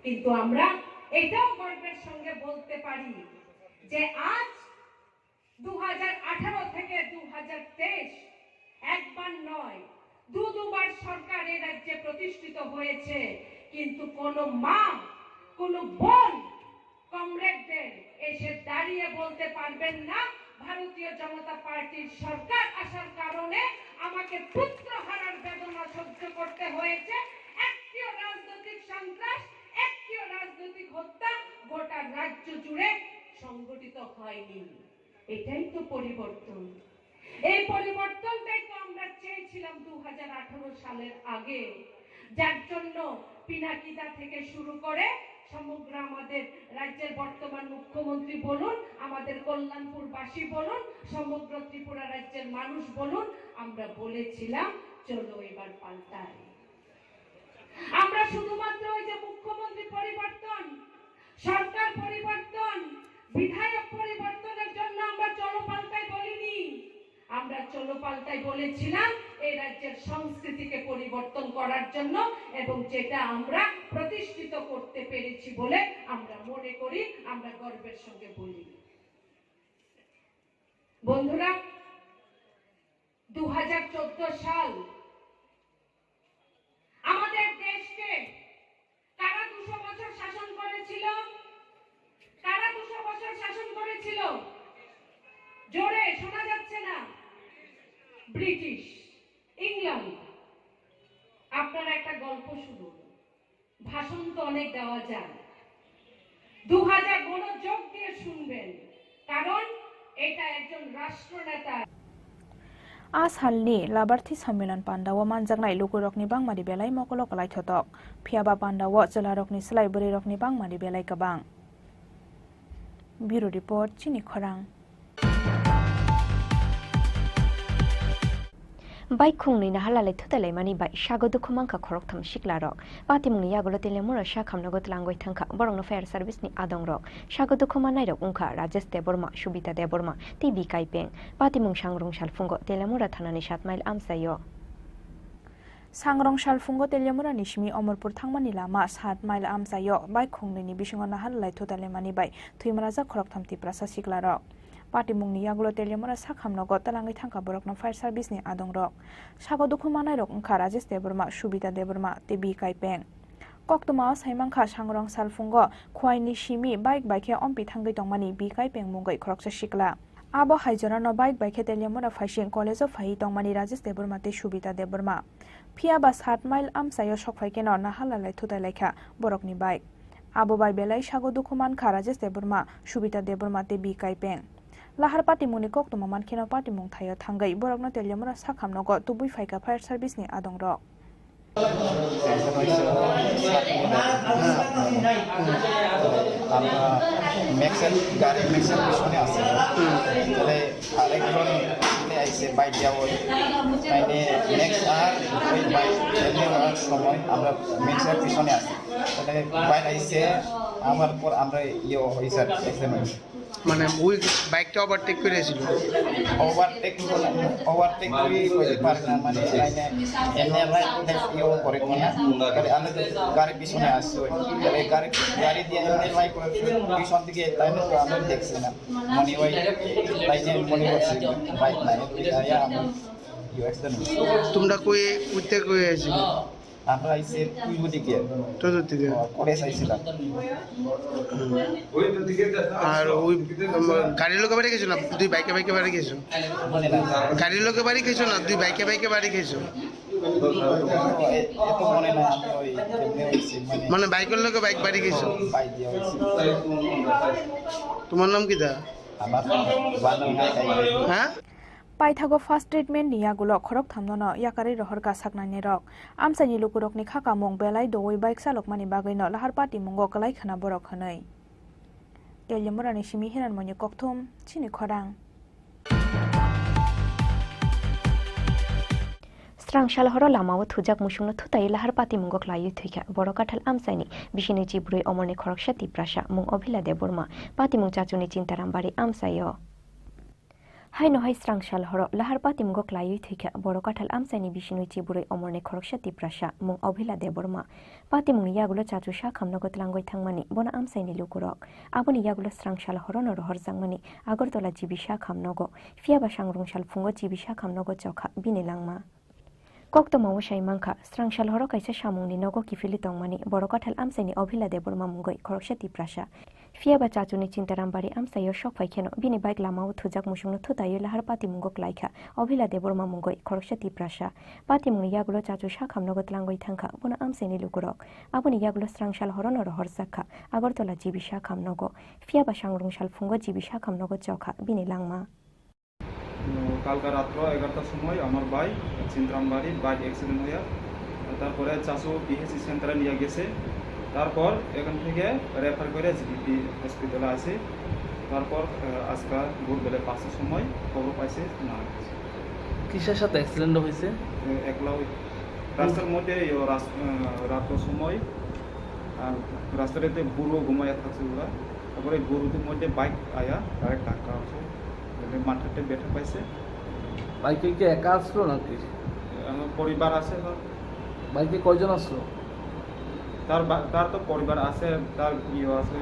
কিন্তু আমরা এটাও গর্বের সঙ্গে বলতে পারি যে আজ দু হাজার আঠারো থেকে দু হাজার তেইশ একবার নয়, দু দুবার সরকার এ রাজ্যে প্রতিষ্ঠিত হয়েছে, কিন্তু কোনো মা, কোনো বোন কমরেডদের এসে দাঁড়িয়ে বলতে পারবেন না ভারতীয় জনতা পার্টির সরকার আসার কারণে আমাকে পুত্র হারার বেদনা সহ্য করতে হয়েছে। একটিও রাজনৈতিক সন্ত্রাস, একটিও রাজনৈতিক হত্যা গোটা রাজ্য জুড়ে সংগঠিত হয়নি। এটাই তো পরিবর্তন। এই পরিবর্তনটাই তো আমরা চেয়েছিলাম দু হাজার আঠারো সালের আগে, যার জন্য পিনাকিদা থেকে শুরু করে সমগ্র আমাদের রাজ্যের বর্তমান মুখ্যমন্ত্রী বলুন, আমাদের কল্যাণপুরবাসী বলুন, সমগ্র ত্রিপুরা রাজ্যের মানুষ বলুন, আমরা বলেছিলাম, চলো এবার পাল্টাই। আমরা শুধুমাত্র ওই যে মুখ্যমন্ত্রী পরিবর্তন, সরকার পরিবর্তন, বিধায়ক পরিবর্তনের জন্য আমরা চলো পাল্টাই বলিনি। আমরা চলো পাল্টাই বলেছিলাম এই রাজ্যের সংস্কৃতিকে পরিবর্তন করার জন্য, এবং যেটা আমরা প্রতিষ্ঠিত করতে পেরেছি বলে আমরা মনে করি, আমরা গর্বের সঙ্গে বলি। বন্ধুরা, দু হাজার চোদ্দ সাল আমাদের দেশকে কারা দুশো বছর শাসন করেছিল? কারা দুশো বছর শাসন করেছিল? জোরে শোনা যাচ্ছে না। British, England. আপনারা একটা গল্প শুনুন, ভাষণ তো অনেক দেওয়া যায়। দু হাজার মনোযোগ দিয়ে শুনবেন, কারণ এটা একজন রাষ্ট্রনেতা। A salni Labarthi Sommilon pandao manjaknai lukurokni bangmani belai mokolo kwlaithotok. Phiyaba pandao chwlarokni slai bwrwirokni bangmani belai kwbang. Bureau Report, Chini Khorang. Bike khungnwi naharlalai thutalaimani bai sago dukhu mankha khoroktham siklarok. Patimungni yagulo Teliamura sakhamnogo tlangwi thangkha borokno fire service ni adongrok. Sago dukhu mannairok wngkha Rajesh Debbarma, Subita Debbarma tei B K Peng. Patimung sangrong salphungo Teliamura thanani sat mile amchaio. Sangrong salphungo Teliamurani simi Omorpur thangmani lama sat mile amchaio bike khungnwini bisingo naharlalai thutalaimani bai thwimarajak khoroktham Tiprasa siklarok. Patimungni yagulo Teliamura sakhamnogo tlangwi thangkha borokno fire service ni adongrok. Sago dukhu manairok wngkha Rajesh Debbarma, Subita Debbarma tei B K Peng. Koktwmao saimankha, sangrong salphungo Khwaini simi bike bai khe ompi thangwi tongmani B K Peng mungwi khoroksa sikla. Abo hai jorano bike bai khe Teliamura phaising college-o phaiwi tongmani Rajesh Debbarma tei Subita Debbarma. Phiyaba sat mile amchaio sokphai kheno naharlalai thutalaikha borokni bike. Abo bai belai sago dukhu mankha Rajesh Debbarma, Subita Debbarma tei B K Peng. Lahar patimungni koktwma mankheno patimung thaio thangwi borokno Teliamura sakhamnogo tubui phaikha fire service ni adongrok. আমরা ম্যাক্সের গাড়ি ম্যাক্সের পিছনে আছে। তাহলে আরেকজন পিছনে আইছে বাইক দিয়া ওই। মানে ম্যাক্স আর ওই বাইক এমনি হওয়ার সময় আমরা ম্যাক্সের পিছনে আছি। তাহলে বাইক আইছে, আমার পর আমরা ইয়ে হই স্যার, অ্যাক্সিডেন্ট হয়েছে। মানে ওই বাইকটা ওভারটেক করে আসছিল। ওভারটেক, ওভারটেক করে করতে পারে না, মানে এমনি এমনি রাইট ইয়ে করে না। তাহলে আমি তো গাড়ি পিছনে আসছি ওই। তাহলে গাড়ি, গাড়ি দিয়ে এমনি রাইট করে পিছন দিকে তাই না, তো আমরা দেখছি না। মানে ওই তাই যে মনে করছি বাইক নাই, এটা ইয়া আমার ইয়ে অ্যাক্সিডেন্ট হয়েছে। তোমরা কই, উঠতে কই আছো? আমরা আইছি পূর্ব দিকে। তো তো দিকে। ও, কলেজ আইছিলাম। আর ওই, উম, গাড়ির লোকে বাড়ি গেছো না? দুই বাইকে বাইকে বাড়ি গেছো? মনে নাই। গাড়ির লোকে বাড়ি গেছো না? দুই বাইকে বাইকে বাড়ি গেছো? এ-, এত মনে নাই, আমি ওই কেমনে হয়েছি, মানে মানে বাইকের লোকে বাইক বাড়ি গেছো? বাইক দিয়ে হয়েছি। তোমার নাম কি দা? আমার বানো নাই, তাই হ্যাঁ? Paithago first treatment ni yagulo khoroktham nono yakarwi rohorkha saknainai rok. Amchaini lukurokni kha kamung belai doui bike chalokmani bagwino lahar patimungo kwlai khwna borok hwnwi. Teliamurani simi Hiranmoini kokthum chini khorang. Srang salhoro lamao thujak musungno thutaiwi lahar patimungo kwlaiwi thwikha. Borok kathal amchaini bisini chibrwi omorni khoroksa Tiprasa mung Obhila Debbarma, patimung Chachuni Chintaram bari amchaio. Haino hai srang salhoro lahar patimungo kwlaiwi thwikha borok kathal amchaini bisinwi chibrwi omorni khoroksa Tiprasa mung Obhila Debbarma. Patimungni yagulo chachu sakham nogo tlangwi thangmani bono amchaini lukurok. Aboni yagulo srang salhorono rohorjakmani Agartala G B sakham nogo, phiyaba sangrung sal phungo G B sakham nogo chokha bini langma. Koktwmao sai mankha, srang salhoro kaisa samungni nogo kiphilwi tongmani borok kathal amchaini Obhila Debbarma mungwi khoroksa Tiprasa. Phiyaba Chachuni Chintaram bari amchaio sok phai kheno bini bike lamao thujak musungno thutaiwi lahar patimungo kwlaikha Obhila Debbarma mungwi khoroksa Tiprasa. Patimungni yagulo chachu sakham nogo tlangwi thangkha bono amchaini lukurok. Aboni yagulo srang salhorono rohorjakha Agartala G B sakham nogo. Phiyaba sangrung sal phungo G B sakham nogo chokha bini langma. উম, কালকা রাত্র এগারোটার সময় আমার ভাই চিন্তারামবাড়ি bike accident হয়ে, তারপরে চাচু পিএইচসি সেন্টারে নিয়ে গেছে। তারপর এখান থেকে রেফার করে জিবিপি হসপিটালে আছে। তারপর, আহ, আজকে ভোরবেলা পাঁচটার সময় খবর পাইছে মারা গেছে। কিসের সাথে অ্যাক্সিডেন্ট হয়েছে? এ, একলা ওই রাস্তার মধ্যে, এই ও রাস-, আহ, রাত্র সময়, আর রাস্তাটাতে গরু ঘুমাইয়া থাকছে ওরা। তারপরে গরুদের মধ্যে বাইক আয়া ডাইরেক্ট ধাক্কা হচ্ছে, মানে মাথাতে ব্যথা পাইছে। বাইকে কি একা আসলো নাকি? আমার পরিবার আছে, স্যার। বাইকে কয়জন আসলো? তার বা-, তার তো পরিবার আছে, তার ইয়ে আছে,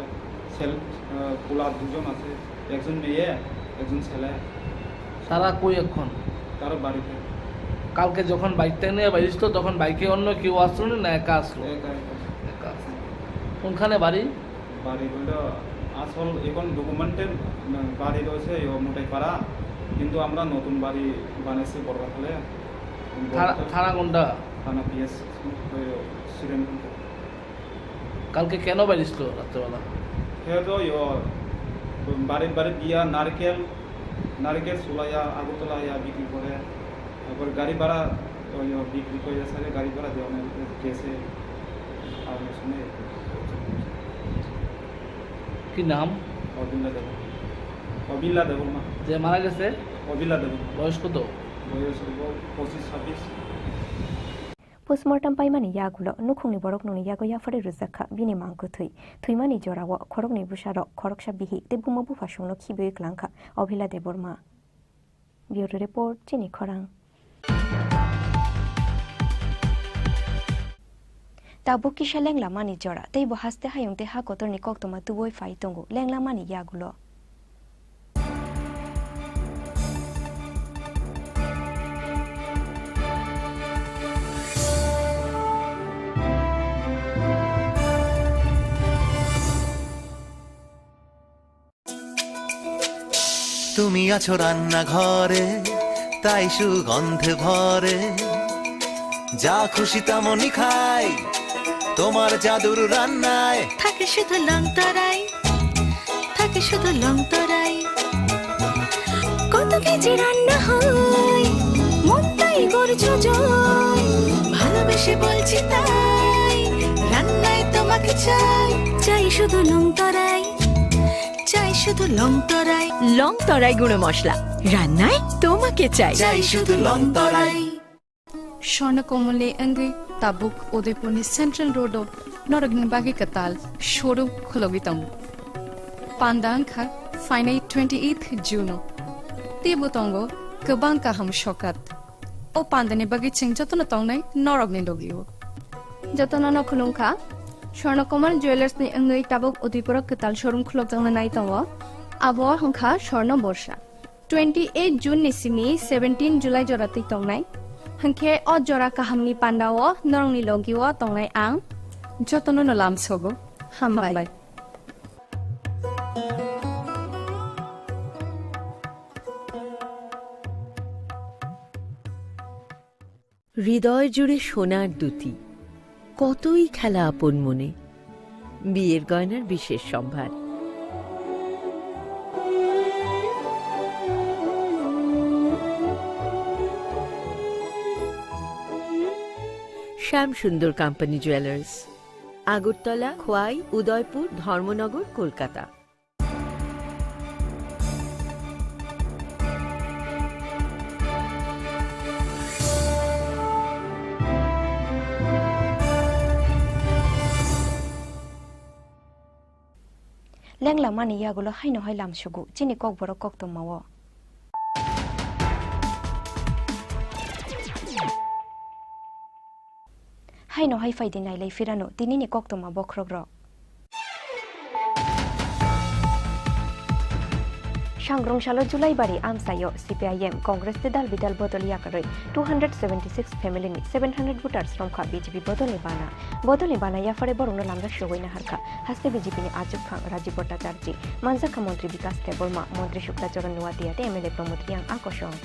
ছেলে, আহ, পোলা দুজন আছে, একজন মেয়ে, একজন ছেলে। তারা কই এখন? তারা বাড়িতে। কালকে যখন বাইকটা নিয়ে বাইরিস তো, তখন বাইকে অন্য কেউ আসলো না, না একা আসলো? একা, একা। একা আসলো। কোনখানে বাড়ি? বাড়ি হলো আসল এখন ডকুমেন্টের, উম, বাড়ি রয়েছে এই মুটাইপাড়া, কিন্তু আমরা নতুন বাড়ি বানাইছি বড়গাছালে। থানা, থানা কোনটা? থানা পিএস, ওই শ্রীরামপুর। কালকে কেন বাইরিছিল রাত্রেবেলা? সে তো ইয়ো, বাড়ির বাড়ি দিয়া নারকেল, নারকেল সুলাইয়া, আগরতলা ইয়া বিক্রি করে। তারপর গাড়ি ভাড়া, ওই ইয়ো, বিক্রি করে সাথে গাড়ি ভাড়া দেওয়া নেই, গেছে। আর অনেক সময় কি নাম? অবিল্লা দেব। অবিল্লা দেবর্মা। যে মারা গেছে? অবিল্লা দেব। বয়স কত? বয়স হইব পঁচিশ ছাব্বিশ। Postmortem paimani yagulo nukhungni borok nungni yago yapharwi rwjak kha bini mang kwthwi. Thwimani jorao khoroknwi bwsarok, khoroksa bihik tei buma buphasongno khibiwi kwlang kha Obhila Debbarma. Bureau Report, Chini Khorang. Tabuk kisa lenglamani jora, tei bo haste hayung tei ha kotorni koktwma tubui phai tongo lenglamani yagulo. তুমি আছো রান্নাঘরে, তাই সুগন্ধে ভরে। যা খুশি তেমনই খাই, তোমার জাদুর রান্নায়। থাকে শুধু লংতরাই, থাকে শুধু লংতরাই। কত কেজি রান্না হয়, মন তাই করছো জয়। ভালোবেসে বলছি তাই, রান্নায় তোমাকে চাই, চাই শুধু লং তরাই, চাই শুধু লং তরাই। লং তরাই গুঁড়ো মশলা, রান্নায় তোমাকে চাই। চাই শুধু লং তরাই। Swarna Kamalni wngwi tabuk Udaipurni Central Road-o norokni bagwi kwtal showroom khulogwi tongo. Panda wngkha phainai twenty-eighth June-o. Teibo tongo kwbang kaham sokat. O pandani bagwi chwng jotono tongnai norokni logi-o. Jotono no khulumkha. Swarna Kamal Jewellers-ni wngwi tabuk Udaipuro kwtal showroom khulokjakna nai tongo. Abo wngkha Swarna Borsa. Twenty-eight June ni simi seventeen July jora twi tongnai. Hwnkhe o jora kahamni pandao norokni logi-o tongnai ang. Jotono no lamsogo. Hambai. Hambai. হৃদয় জুড়ে সোনার দুতি, কতই খেলা আপন মনে। বিয়ের গয়নার বিশেষ সম্ভার। শ্যাম সুন্দর কোম্পানি জুয়েলার্স, আগরতলা, খোয়াই, উদয়পুর, ধর্মনগর, Kolkata. Lenglamani yagulo haino hai lamsugo chini kokborok koktwmao. Haino hai phaidi nailai phirano tinini koktwma bokhorokrok. Sangrong salo Julaibari amchaio C P I M, Congress tei dal bidal bodol yakarwi two hundred seventy six family ni seven hundred voters romkha B J P bodolni bana. Bodolni bana yaphare borokno lamjak sogwi naharkha. Haste B J P ni achukphang Rajiv Bhattacharjee, manjakha montri Bikas Debbarma, montri Shukla Charan Noatia tei M L A Pramod Reang a kosong.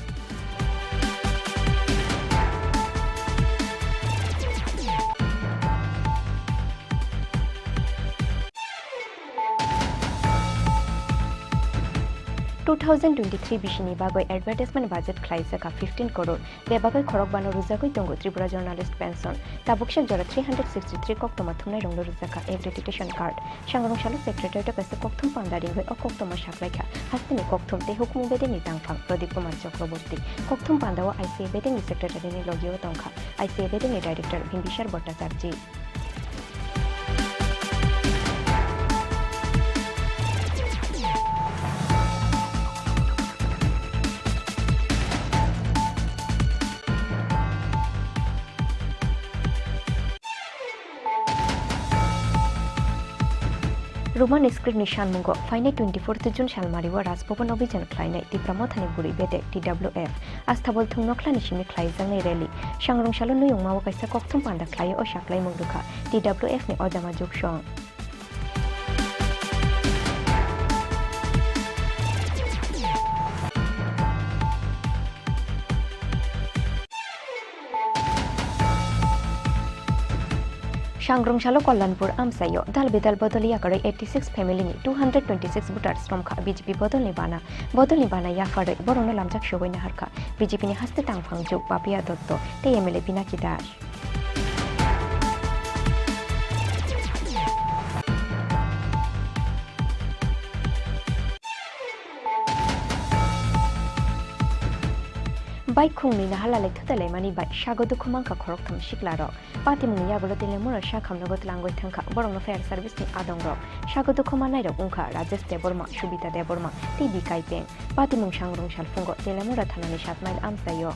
Two thousand twenty-three bisini bagwi advertisement budget khlaijak kha fifteen crore. Bebagwi khorokbano rwjagwi tongo Tripura Journalist Pension. Tabuksa jora three hundred sixty three koktwma thumnairokno rwjak kha accreditation card. Sangrong salo secretariat-o kaisa kokthum panda ringwi o koktwma saklaikha. Hasteni kokthum tei hukumu bedengni tangphang Pradip Kumar Chakraborty. Kokthum pandao I C A bedengni secretary-ni logio tongkha I C A bedengni director Bimbisar Bhattacharjee. Roman script ni sanmungo phainai twenty-fourth June salmario Raj Bhavan Abhijan khlainai Tipra Mothani Bwrwi Bedek T W F. Asthabol thung nokhlani simi khlaijaknai rally. Sangrong salo Nuyungmao kaisa kokthum panda khlaio o saklaimung rwkha T W F ni ojama Juksong. Sangrong salo Kallanpur amchaio dal bidal bodol yakarwi eighty six family ni two hundred twenty six voters romkha B J P bodolni bana. Bodolni bana yapharwi borokno lamjak sogwi naharkha B J P ni haste tangphang juk Papiya Dotto tei M L A Pinaki Das. Bike khung nwi naha lalai thutai laimani bai sago dukhu mankha khoroktham siklarok. Patimungni yagulo Telemura sakhamnogo tlangwi thangkha. Borokno fire service ni adongrok. Sago dukhu mannairok wngkha Rajesh Debbarma, Subita Debbarma tei Bikai Peng. Patimung sangrong salphungo Telemura thanani saat mile amchaio.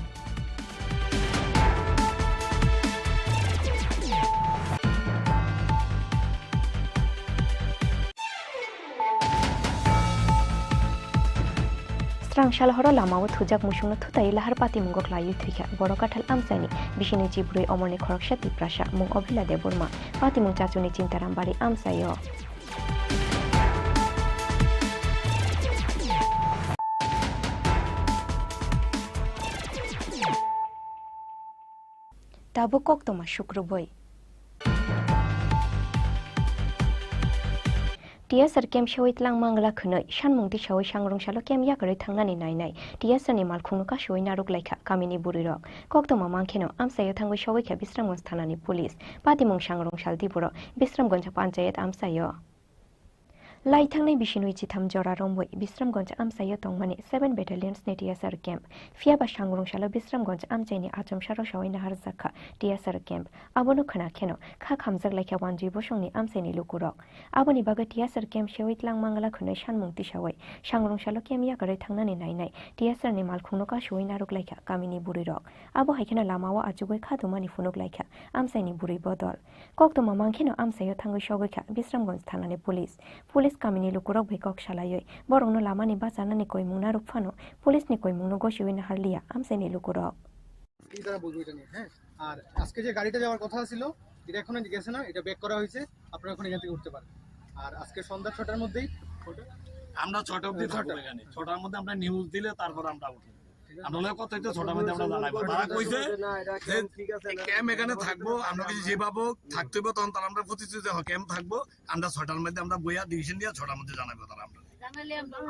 Srang salhoro lamao thujak musungno thutai lahar patimungo klaiwi thwikha. Borok kathal amchaini bisini chibrwi omorni khoroksa Tiprasa, mung Obhila Debbarma, patimung chachuni Chintaram Bari amchaio. Tabuk koktwma sukrubwi. T S R camp sewi tlang mangla khwnwi sanmung tisawi sangrungsalo camp yakarwi thangnani nainai T S R ni malkhungno kasuwi narwk laikha kamini bwrwirok. Koktwma mankhe no amchaio thangwi sogwi kha Bisramganj thanani police. Patimung sangrungsal Diboro Bisramganj panchayat amchaio. Lai thangnai bisinwi chitham jora romwi Bisramganj amchaio tongmani seven Battalions ni T S R camp. Phiyaba sangrungsalo Bisramganj amchaini achomsaro sawai naharjak kha T S R camp. Abono khwna kheno kha khamjak laikha Wanjwi bosongni amchaini lukurok. Aboni bagwi T S R camp sewi tlang mangla khwnwi sanmung tisawi sangrungsalo camp yakarwi thangnani nainai T S R ni malkhungno kasuwi narwk laikha kamini bwrwirok. Abo hai kheno lamao achugwi kha dumani phunuk laikha amchaini bwrwi bodol. Koktwma mankhe no amchaio thangwi sogwi kha Bisramganj thanani police. Police kamini lukurok bai kok salaiwi borokno lamani bachanani koimung narwk phano police ni koimungno gosiwi naharliya amchaini lukurok. কি তারা বলবো এটা নিয়ে, হ্যাঁ। আর আজকে যে গাড়িটা যাওয়ার কথা ছিল, এটা এখনো গেছে না, এটা ব্যাক করা হয়েছে, আপনারা এখন এখান থেকে উঠতে পারেন। আর আজকে সন্ধ্যা ছটার মধ্যেই আমরা ছটা অবধি থাকবো এখানে। ছটার মধ্যে আমরা নিউজ দিলে তারপর আমরা উঠবো। আমরা লগে কথা হইতে ছটার মধ্যে আমরা জানাইবো। তারা কইছে যে ক্যাম্প এখানে থাকবো, আমরা কিছু যেভাবে থাকতে হইবো, তখন তারা আমরা প্রতিশ্রুতি যে ক্যাম্প থাকবো, আমরা ছটার মধ্যে আমরা বইয়া ডিসিশন দিয়ে ছটার মধ্যে জানাইবো তারা আমরা।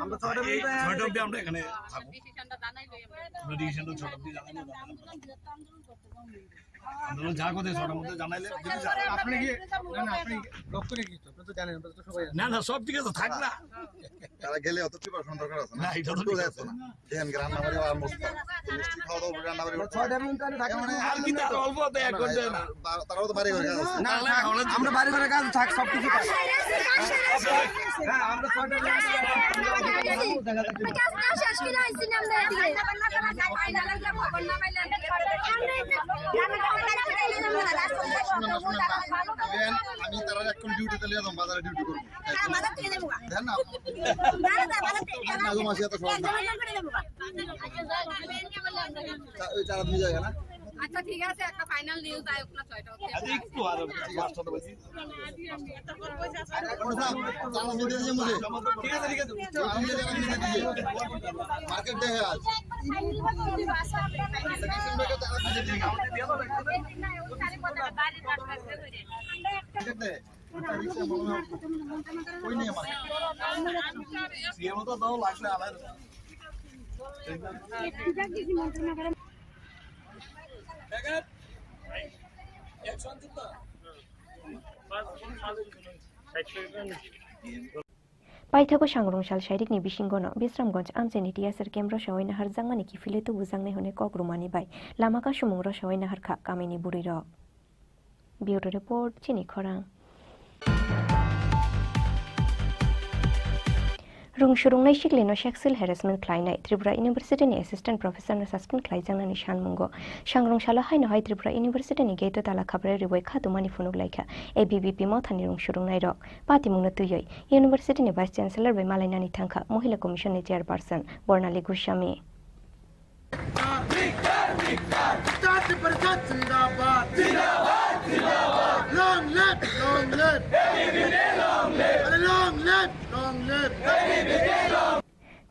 আমরা ছটার এই মধ্যে ছয়টা অবধি আমরা এখানে থাকবো। আমরা ডিসিশনটা ছটার মধ্যে জানাইবো। আমরা যা কথা ছটার মধ্যে জানাইলে আপনি কি, না, না, আপনি ব্লক করে কি? আপনি তো জানেন, আমরা তো সবাই জানি। না, না, সব ঠিক আছে, থাক না। তারা গেলে অত প্রিপারেশন দরকার আছে না? না, এটা তো ঠিক আছে। দেখেন, রান্না বাড়ি আর মস্ত। মিষ্টি খাওয়া দাওয়া, রান্না বাড়ি করতে। ছয়টা মিনিট আমি থাকি। মানে আর কি তার অল্প আছে, এক ঘন্টা না। তারা তো বাড়ি ঘরে কাজ আছে। না, না, আমরা বাড়ি ঘরে কাজ থাক, সব কিছু থাক। হ্যাঁ, আমরা ছয়টা মিনিট দেখা যাচ্ছে। দেখেন, আমি তারা এখন ডিউটিতে লিয়ে যাবো, বাজারে ডিউটি করবো। দেখেন না? মাঝে মাঝে এত সহজ না। চা-, ওই চারা দিয়ে যায় না? আচ্ছা, ঠিক আছে, একটা ফাইনাল নিউজ আয়োগ না ছয়টা হচ্ছে। আচ্ছা, একটু আরো পাঁচটা তো বাকি। আচ্ছা, চারা দিয়ে দিয়ে মুঝে। ঠিক আছে, ঠিক আছে। চারা দিয়ে দিয়ে মুঝে দিয়ে। মার্কেট দেখে আজ। সেকশন ব্রেকে চারা দিয়ে দিয়ে। ঠিক আছে। Paithago sangrungsal sairikni bisingono Bisramganj amchaini T S R camp rosawai naharjakmani kiphilwi tubujaknai hwnwi kok rwmani bai lama kasumung rosawai naharkha kamini bwrwirok. Bureau Report, Chini Khorang. Rung surungnai siklino sexual harassment khlainai Tripura University ni Assistant Professor no suspend khlaijaknani sanmungo sangrungsalo haino hai Tripura University ni gate o tala khabrwi rwui kha tumani phunuk laikha A B V P mothani rung surungnai rok. Patimungno twiwi University ni Vice Chancellor bai malainani thangkha Mohila Commission ni Chairperson Bornali Goswami. Long live, long live. Long live, long live.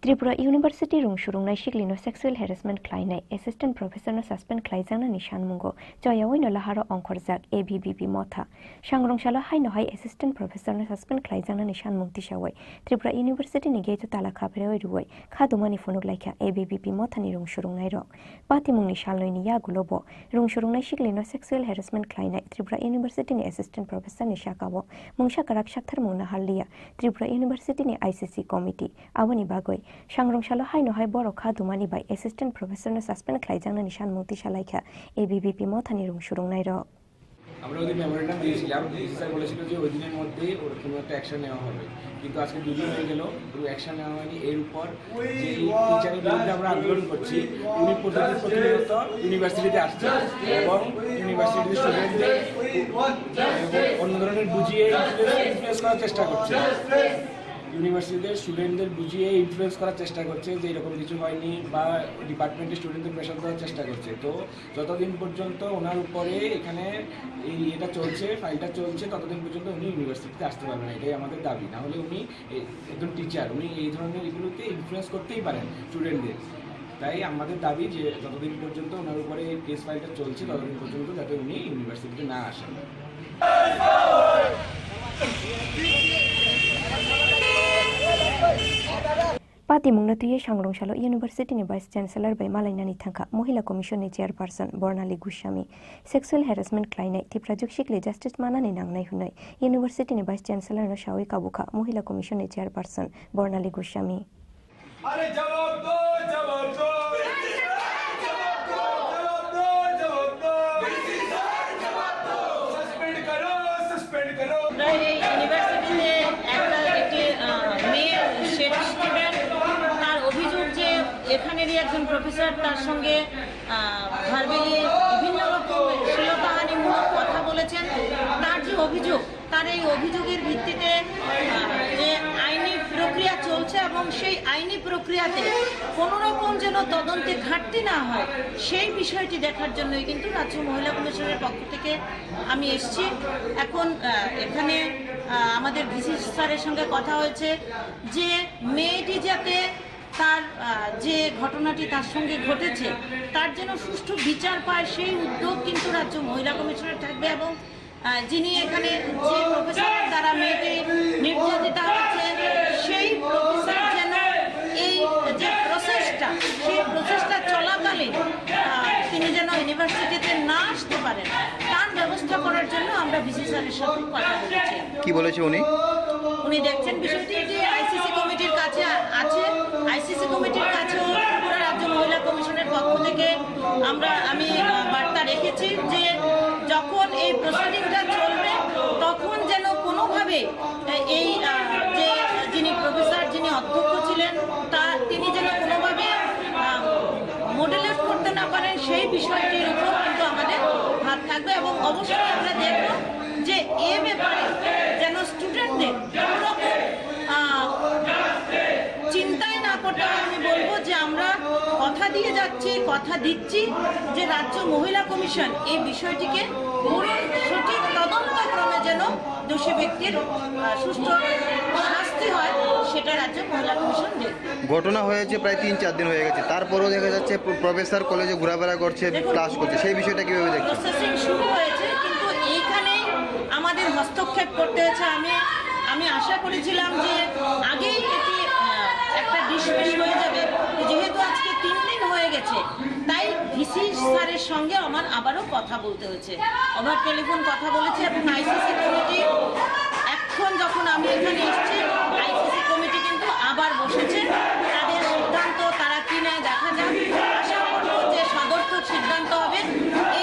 Tripura University rung surungnai siklino sexual harassment khlainai Assistant Professor no suspend khlaijaknani sanmungo choyaui no laharo ongkhorjak A B V P motha. Sangrungsalo haino hai Assistant Professor no suspend khlaijaknani sanmung tisaui Tripura University ni gate o tala khabrwi rwui kha dumani phunuk laikha A B V P mothani rung surungnai rok. Patimungni salnwini yagulo bo rung surungnai siklino sexual harassment khlainai Tripura University ni Assistant Professor ni saka o mungsa kwrak saktharmung naharliya Tripura University ni I C C committee. Aboni bagwi sangrungsalo haino hai borok kha dumani bai Assistant Professor no suspend khlaijaknani sanmung tisa laikha A B V P mothani rung surungnai rok. আমরা ওই দিন মেমোরেন্ডাম দিয়েছিলাম, DC sir বলেছিল যে ওই দিনের মধ্যেই ওর কোনো একটা অ্যাকশন নেওয়া হবে, কিন্তু আজকে দুদিন হয়ে গেল, কোনো অ্যাকশন নেওয়া হয়নি। এর উপর যে টিচারের বিরুদ্ধে আমরা আন্দোলন করছি, উনি প্রতিদিন প্রতিনিয়ত ইউনিভার্সিটিতে আসছেন এবং ইউনিভার্সিটির স্টুডেন্টদের অন্য ধরনের বুঝিয়ে ইনফ্লুয়েন্স করার চেষ্টা করছেন। ইউনিভার্সিটিতে স্টুডেন্টদের বুঝিয়ে ইনফ্লুয়েন্স করার চেষ্টা করছে যে এরকম কিছু হয়নি, বা ডিপার্টমেন্টের স্টুডেন্টদের প্রেশার দেওয়ার চেষ্টা করছে। তো যতদিন পর্যন্ত ওনার উপরে এখানে এই এটা চলছে, ফাইলটা চলছে, ততদিন পর্যন্ত উনি ইউনিভার্সিটিতে আসতে পারবেন না, এটাই আমাদের দাবি। না হলে উনি এ-, একজন টিচার, উনি এই ধরনের এগুলোতে ইনফ্লুয়েন্স করতেই পারেন স্টুডেন্টদের। তাই আমাদের দাবি যে যতদিন পর্যন্ত ওনার উপরে এই কেস ফাইলটা চলছে, ততদিন পর্যন্ত যাতে উনি ইউনিভার্সিটিতে না আসেন। Patimungno twiwi sangrong salo University ni Vice Chancellor bai malainani thangkha Mohila Commission ni Chairperson Bornali Goswami. Sexual harassment khlainai Tiprajwk sikli justice manani nangnai hwnwi University ni Vice Chancellor no sawi kabukha Mohila Commission ni Chairperson Bornali Goswami. अरे जवाब दो, जवाब दो। जवाब दो, जवाब दो, जवाब दो। Suspend करो, suspend करो। আমরা এই ইউনিভার্সিটিতে একটা, একটি, আহ, মেয়ে সেট স্টুডেন্ট, তার অভিযোগ যে এখানেরই একজন প্রফেসর তার সঙ্গে, আহ, ভার্বালি বিভিন্ন রকম শ্লীলতাহানিমূলক কথা বলেছেন। তার যে অভিযোগ, তার এই অভিযোগের ভিত্তিতে, আহ, যে আইনি প্রক্রিয়া চলছে এবং সেই আইনি প্রক্রিয়াতে কোনো রকম যেন তদন্তে ঘাটতি না হয়, সেই বিষয়টি দেখার জন্যই কিন্তু রাজ্য মহিলা কমিশনের পক্ষ থেকে আমি এসছি। এখন, আহ, এখানে, আহ, আমাদের ভিসি স্যারের সঙ্গে কথা হয়েছে যে মেয়েটি যাতে তার, আহ, যে ঘটনাটি তার সঙ্গে ঘটেছে, তার যেন সুষ্ঠু বিচার পায়, সেই উদ্যোগ কিন্তু রাজ্য মহিলা কমিশনের থাকবে এবং আহ, যিনি এখানে যে প্রফেসরের দ্বারা মেয়েটি নির্যাতিতা হচ্ছে, সেই প্রফেসর যেন এই যে প্রসেসটা, সেই প্রসেসটা চলাকালীন, আহ, তিনি যেন ইউনিভার্সিটিতে না আসতে পারেন, তার ব্যবস্থা করার জন্য আমরা ভিসি স্যারের সাথে কথা বলেছি। কি বলেছে উনি? উনি দেখছেন বিষয়টি, এটি আইসিসি কমিটির কাছে আছে। আইসিসি কমিটির কাছেও ত্রিপুরা রাজ্য মহিলা কমিশনের পক্ষ থেকে আমরা, আমি, আহ, বার্তা রেখেছি যে যখন এই প্রসিডিংটা চলবে, তখন যেন কোনোভাবে, আহ, এই, আহ, যে যিনি প্রফেসর, যিনি অধ্যক্ষ ছিলেন, তা, তিনি যেন কোনোভাবে, আহ, মডুলেট করতে না পারেন, সেই বিষয়টির উপর কিন্তু আমাদের হাত থাকবে এবং অবশ্যই আমরা দেখব যে এ ব্যাপারে যেন স্টুডেন্টদের কোনো রকম, আহ, চিন্তায় না করতে হয়। আমি বলবো যে আমরা কথা দিয়ে যাচ্ছি, কথা দিচ্ছি যে রাজ্য মহিলা কমিশন এই বিষয়টিকে পুরো সঠিক তদন্তক্রমে যেন দোষী ব্যক্তির, আহ, সুষ্ঠু শাস্তি হয়, সেটা রাজ্য মহিলা কমিশন দেখবে। ঘটনা হয়েছে প্রায় তিন চার দিন হয়ে গেছে, তারপরেও দেখা যাচ্ছে প্র-, প্রফেসর কলেজে ঘোরাফেরা করছে, দেখুন, ক্লাস করছে, সেই বিষয়টা কিভাবে দেখছেন? প্রসেসিং শুরু হয়েছে, কিন্তু এইখানেই আমাদের হস্তক্ষেপ করতে হয়েছে। আমি, আমি আশা করেছিলাম যে আগেই এটি, আহ, একটা ডিসমিস হয়ে যাবে। তো যেহেতু আজকে তিন দিন হয়ে গেছে, তাই ভিসি স্যারের সঙ্গে আমার আবারও কথা বলতে হয়েছে। ওভার টেলিফোন কথা বলেছি এবং আইসিসি কমিটি, এখন যখন আমি এখানে এসেছি, আইসিসি কমিটি কিন্তু আবার বসেছে। তাদের সিদ্ধান্ত তারা কি নেয় দেখা যাক। আশা করব যে সদর্থক সিদ্ধান্ত হবে।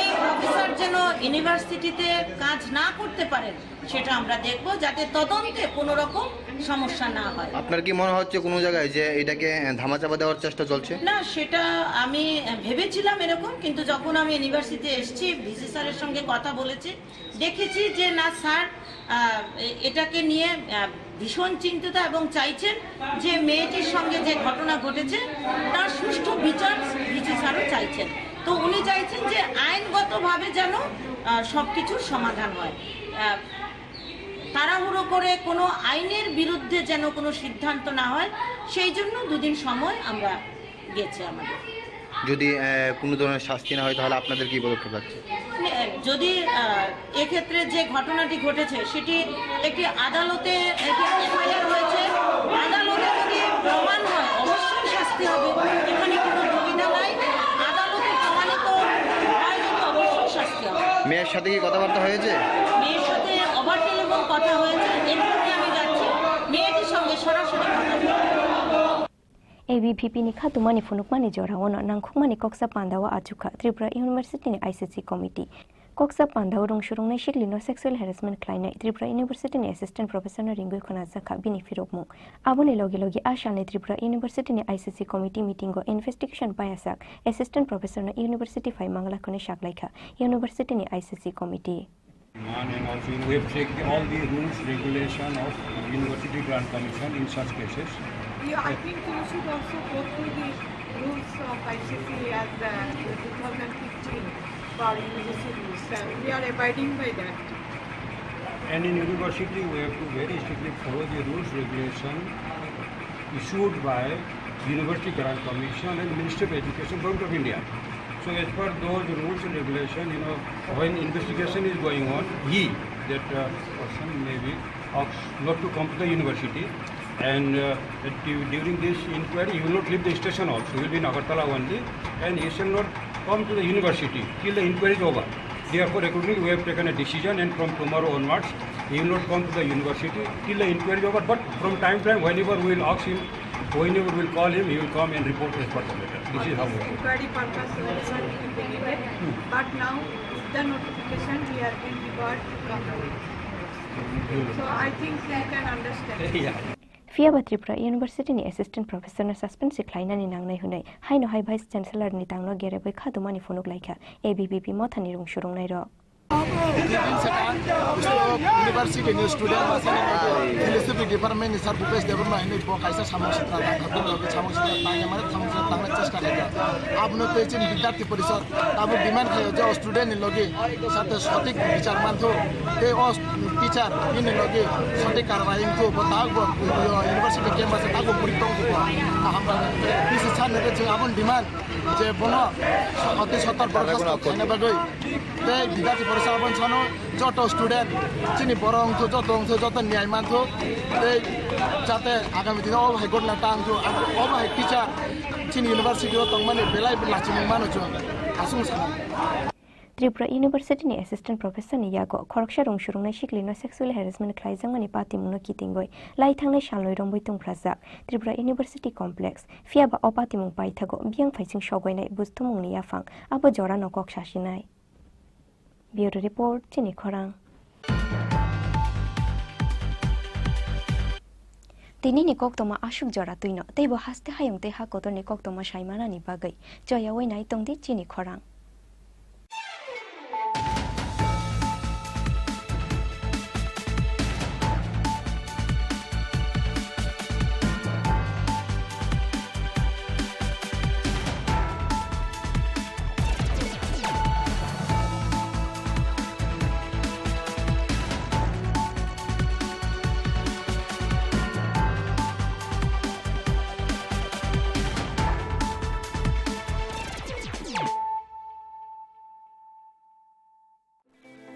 এই প্রফেসর যেন ইউনিভার্সিটিতে কাজ না করতে পারেন, সেটা আমরা দেখব, যাতে তদন্তে কোনো রকম সমস্যা না হয়। আপনার কি মনে হচ্ছে কোনো জায়গায় যে এটাকে, আহ, ধামাচাপা দেওয়ার চেষ্টা চলছে? না, সেটা আমি, আহ, ভেবেছিলাম এরকম, কিন্তু যখন আমি ইউনিভার্সিটিতে এসেছি, ভিসি স্যারের সঙ্গে কথা বলেছি, দেখেছি যে না স্যার, আহ, এ-, এটাকে নিয়ে, আহ, ভীষণ চিন্তিত এবং চাইছেন যে মেয়েটির সঙ্গে যে ঘটনা ঘটেছে তার সুষ্ঠু বিচার ভিসি স্যারও চাইছেন। তো উনি চাইছেন যে আইনগতভাবে যেন, আহ, সবকিছুর সমাধান হয়। আহ, তাড়াহুড়ো করে কোনো আইনের বিরুদ্ধে যেন কোনো সিদ্ধান্ত না হয়, সেই জন্য দুদিন সময় আমরা গেছে আমাদের। যদি, আহ, কোনো ধরনের শাস্তি না হয়, তাহলে আপনাদের কি পদক্ষেপ থাকছে? মানে, আহ, যদি, আহ, এক্ষেত্রে যে ঘটনাটি ঘটেছে, সেটি একটি আদালতে একটি এফআইআর হয়েছে, আদালতে যদি প্রমাণ হয়, অবশ্যই শাস্তি হবে, এখানে কোনো দ্বিধা নাই। আদালতে প্রমাণিত হয় যদি অবশ্যই শাস্তি হবে। মেয়ের সাথে কি কথাবার্তা হয়েছে? মেয়ের সাথে ওভার টেলিফোন কথা হয়েছে, এক্ষুনি আমি যাচ্ছি, মেয়েটির সঙ্গে সরাসরি কথা বলবো। A B V P ni khatumani phunukmani jorao no nangkhukmani koksa pandao achukha Tripura University ni I C C committee. Koksa pandao rwng swrwng naisikli no sexual harassment khlainai Tripura University ni assistant professor no ringwi khwnajakha bini phirokmung. Aboni logi logi a salni Tripura University ni I C C committee meeting o investigation payasak assistant professor no university phai mangla khwnwi saklaikha University ni I C C committee. And also, you know, we have checked all the rules, regulation of University Grant Commission in such cases. Yeah, I think you should also go through the rules of I C C as, uh, two thousand fifteen for U G C rules. Uh, we are abiding by that. And in university, we have to very strictly follow the rules, regulation issued by University Grant Commission and Ministry of Education, Government of India. So as per those rules and regulation, you know, when investigation is going on, he, that, uh, person may be asked not to come to the university. And uh, du- during this inquiry, you will not leave the station also. You will be in Agartala only, and you shall not come to the university till the inquiry is over. Therefore, accordingly, we have taken a decision, and from tomorrow onwards, he will not come to the university till the inquiry is over. But from time to time, whenever we will ask him, whenever we will call him, he will come and report as per the matter. This is how we. Inquiry purpose whenever he will be needed. But now, with the notification, we are being required to come. So I think you can understand. Yeah. Phiya ba Tripura University ni Assistant Professor no suspend se khlainani nangnai hwnwi haino hai Vice Chancellor ni tangno gerebwi kha dumani phunuk laikha A B V P mothani rung surungnai rok. University ni student ba philosophy department ni sir Bhupesh Debbarma hinwi bo kaisa samung sitra tang kha, tang kha, samung sitra tang ya mare samung sitra tangna chesta kha. Abno tei chini bidyarthi porishod abo demand khayo je o student ni logi sate sotik bichar manthu tei o teacher bini logi sotik karwai wngthu bo tak bo university campus tak bo puri tong kha. Kaham ba bisi san ne je abon demand je bono ati sotor borkhas khaina bagwi tei bidyarthi porishod abon sano joto student chini borok wngthu joto wngthu joto niyai manthu tei jate agami dino o hai gotna tangthu obo hai teacher chini university o tongmani belai lachimung mano chwng aswk sana. Tripura University ni Assistant Professor ni yago khoroksa rung surungnai siklino sexual harassment khlaijakmani patimungno kitingwi lai thangnai salnwi romwi tungphrajak Tripura University Complex. Phiya ba o patimung paithago biyang phaising sogwinai bujthumungni yaphang abo jorano kok sasinai. Bureau Report, Chini Khorang. Tinini koktoma aswk jora twino, teibo haste hayung tei ha kotorni koktoma saimanani bagwi choyawi nai tongdi Chini Khorang.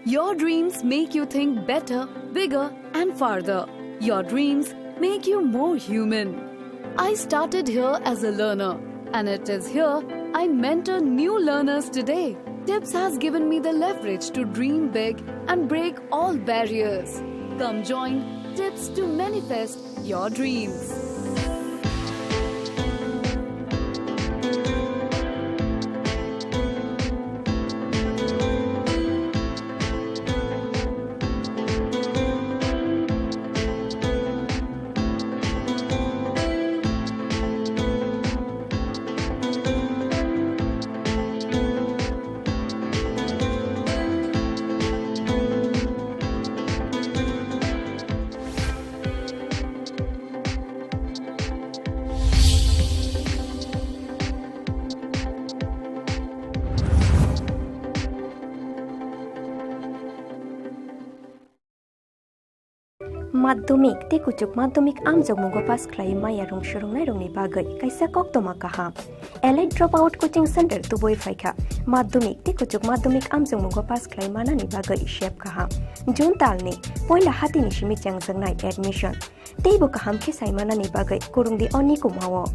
Your dreams make you think better, bigger, and farther. Your dreams make you more human. I started here as a learner, and it is here I mentor new learners today. Tips has given me the leverage to dream big and break all barriers. Come join Tips to manifest your dreams. Madhyamik tei kuchuk madhyamik amjokmungo pass khlai maya rung surungnai rokni bagwi kaisa koktoma kaham. Elite Dropout Coaching Center tubui phaikha. Madhyamik tei kuchuk madhyamik amjokmungo pass khlai manani bagwi sep kaham. June talni poila hatini simi chengjaknai admission. Teibo kaham khe saimanani bagwi kurungdi o nikumao.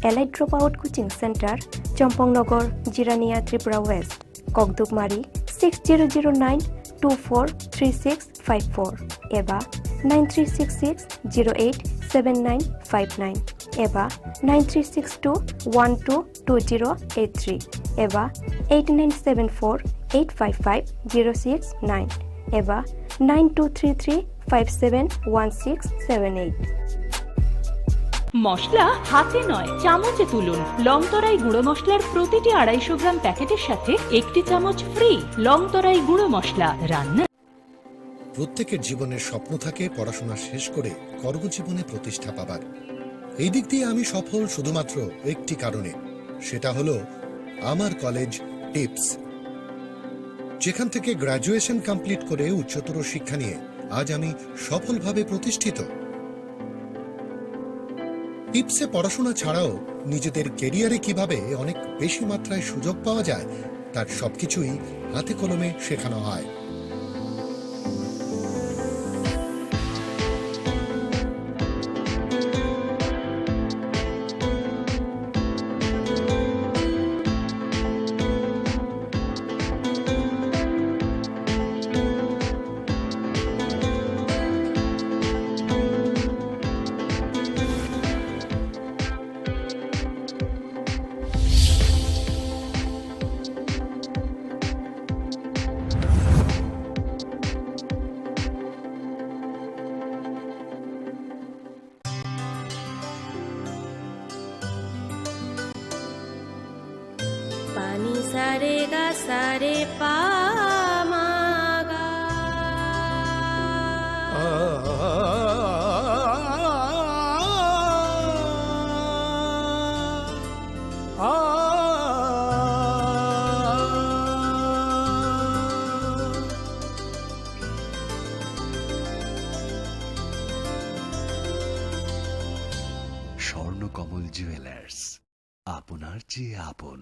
Elite Dropout Coaching Center, Chompong Nogor, Jirania, Tripura West. Kokdukmari six zero zero nine two four three six five four eba nine three six six zero eight seven nine five nine eba nine three six two one two two zero eight three eba eight nine seven four eight five five zero six nine eba nine two three three five seven one six seven eight. মশলা হাতে নয়, চামচে তুলুন। লংতরাই গুঁড়ো মশলার প্রতিটি আড়াইশো গ্রাম প্যাকেটের সাথে একটি চামচ ফ্রি। লংতরাই গুঁড়ো মশলা, রান্না। প্রত্যেকের জীবনের স্বপ্ন থাকে পড়াশোনা শেষ করে কর্মজীবনে প্রতিষ্ঠা পাবার। এই দিক দিয়ে আমি সফল শুধুমাত্র একটি কারণে, সেটা হলো আমার কলেজ টিপস। যেখান থেকে গ্র্যাজুয়েশন কমপ্লিট করে উচ্চতর শিক্ষা নিয়ে আজ আমি সফলভাবে প্রতিষ্ঠিত। টিপসে পড়াশোনা ছাড়াও নিজেদের ক্যারিয়ারে কিভাবে অনেক বেশি মাত্রায় সুযোগ পাওয়া যায়, তার সবকিছুই হাতে কলমে শেখানো হয়। Ani sare ga sare pa ma ga. Swarnakamal jewellers, আপনার চেয়ে আপন।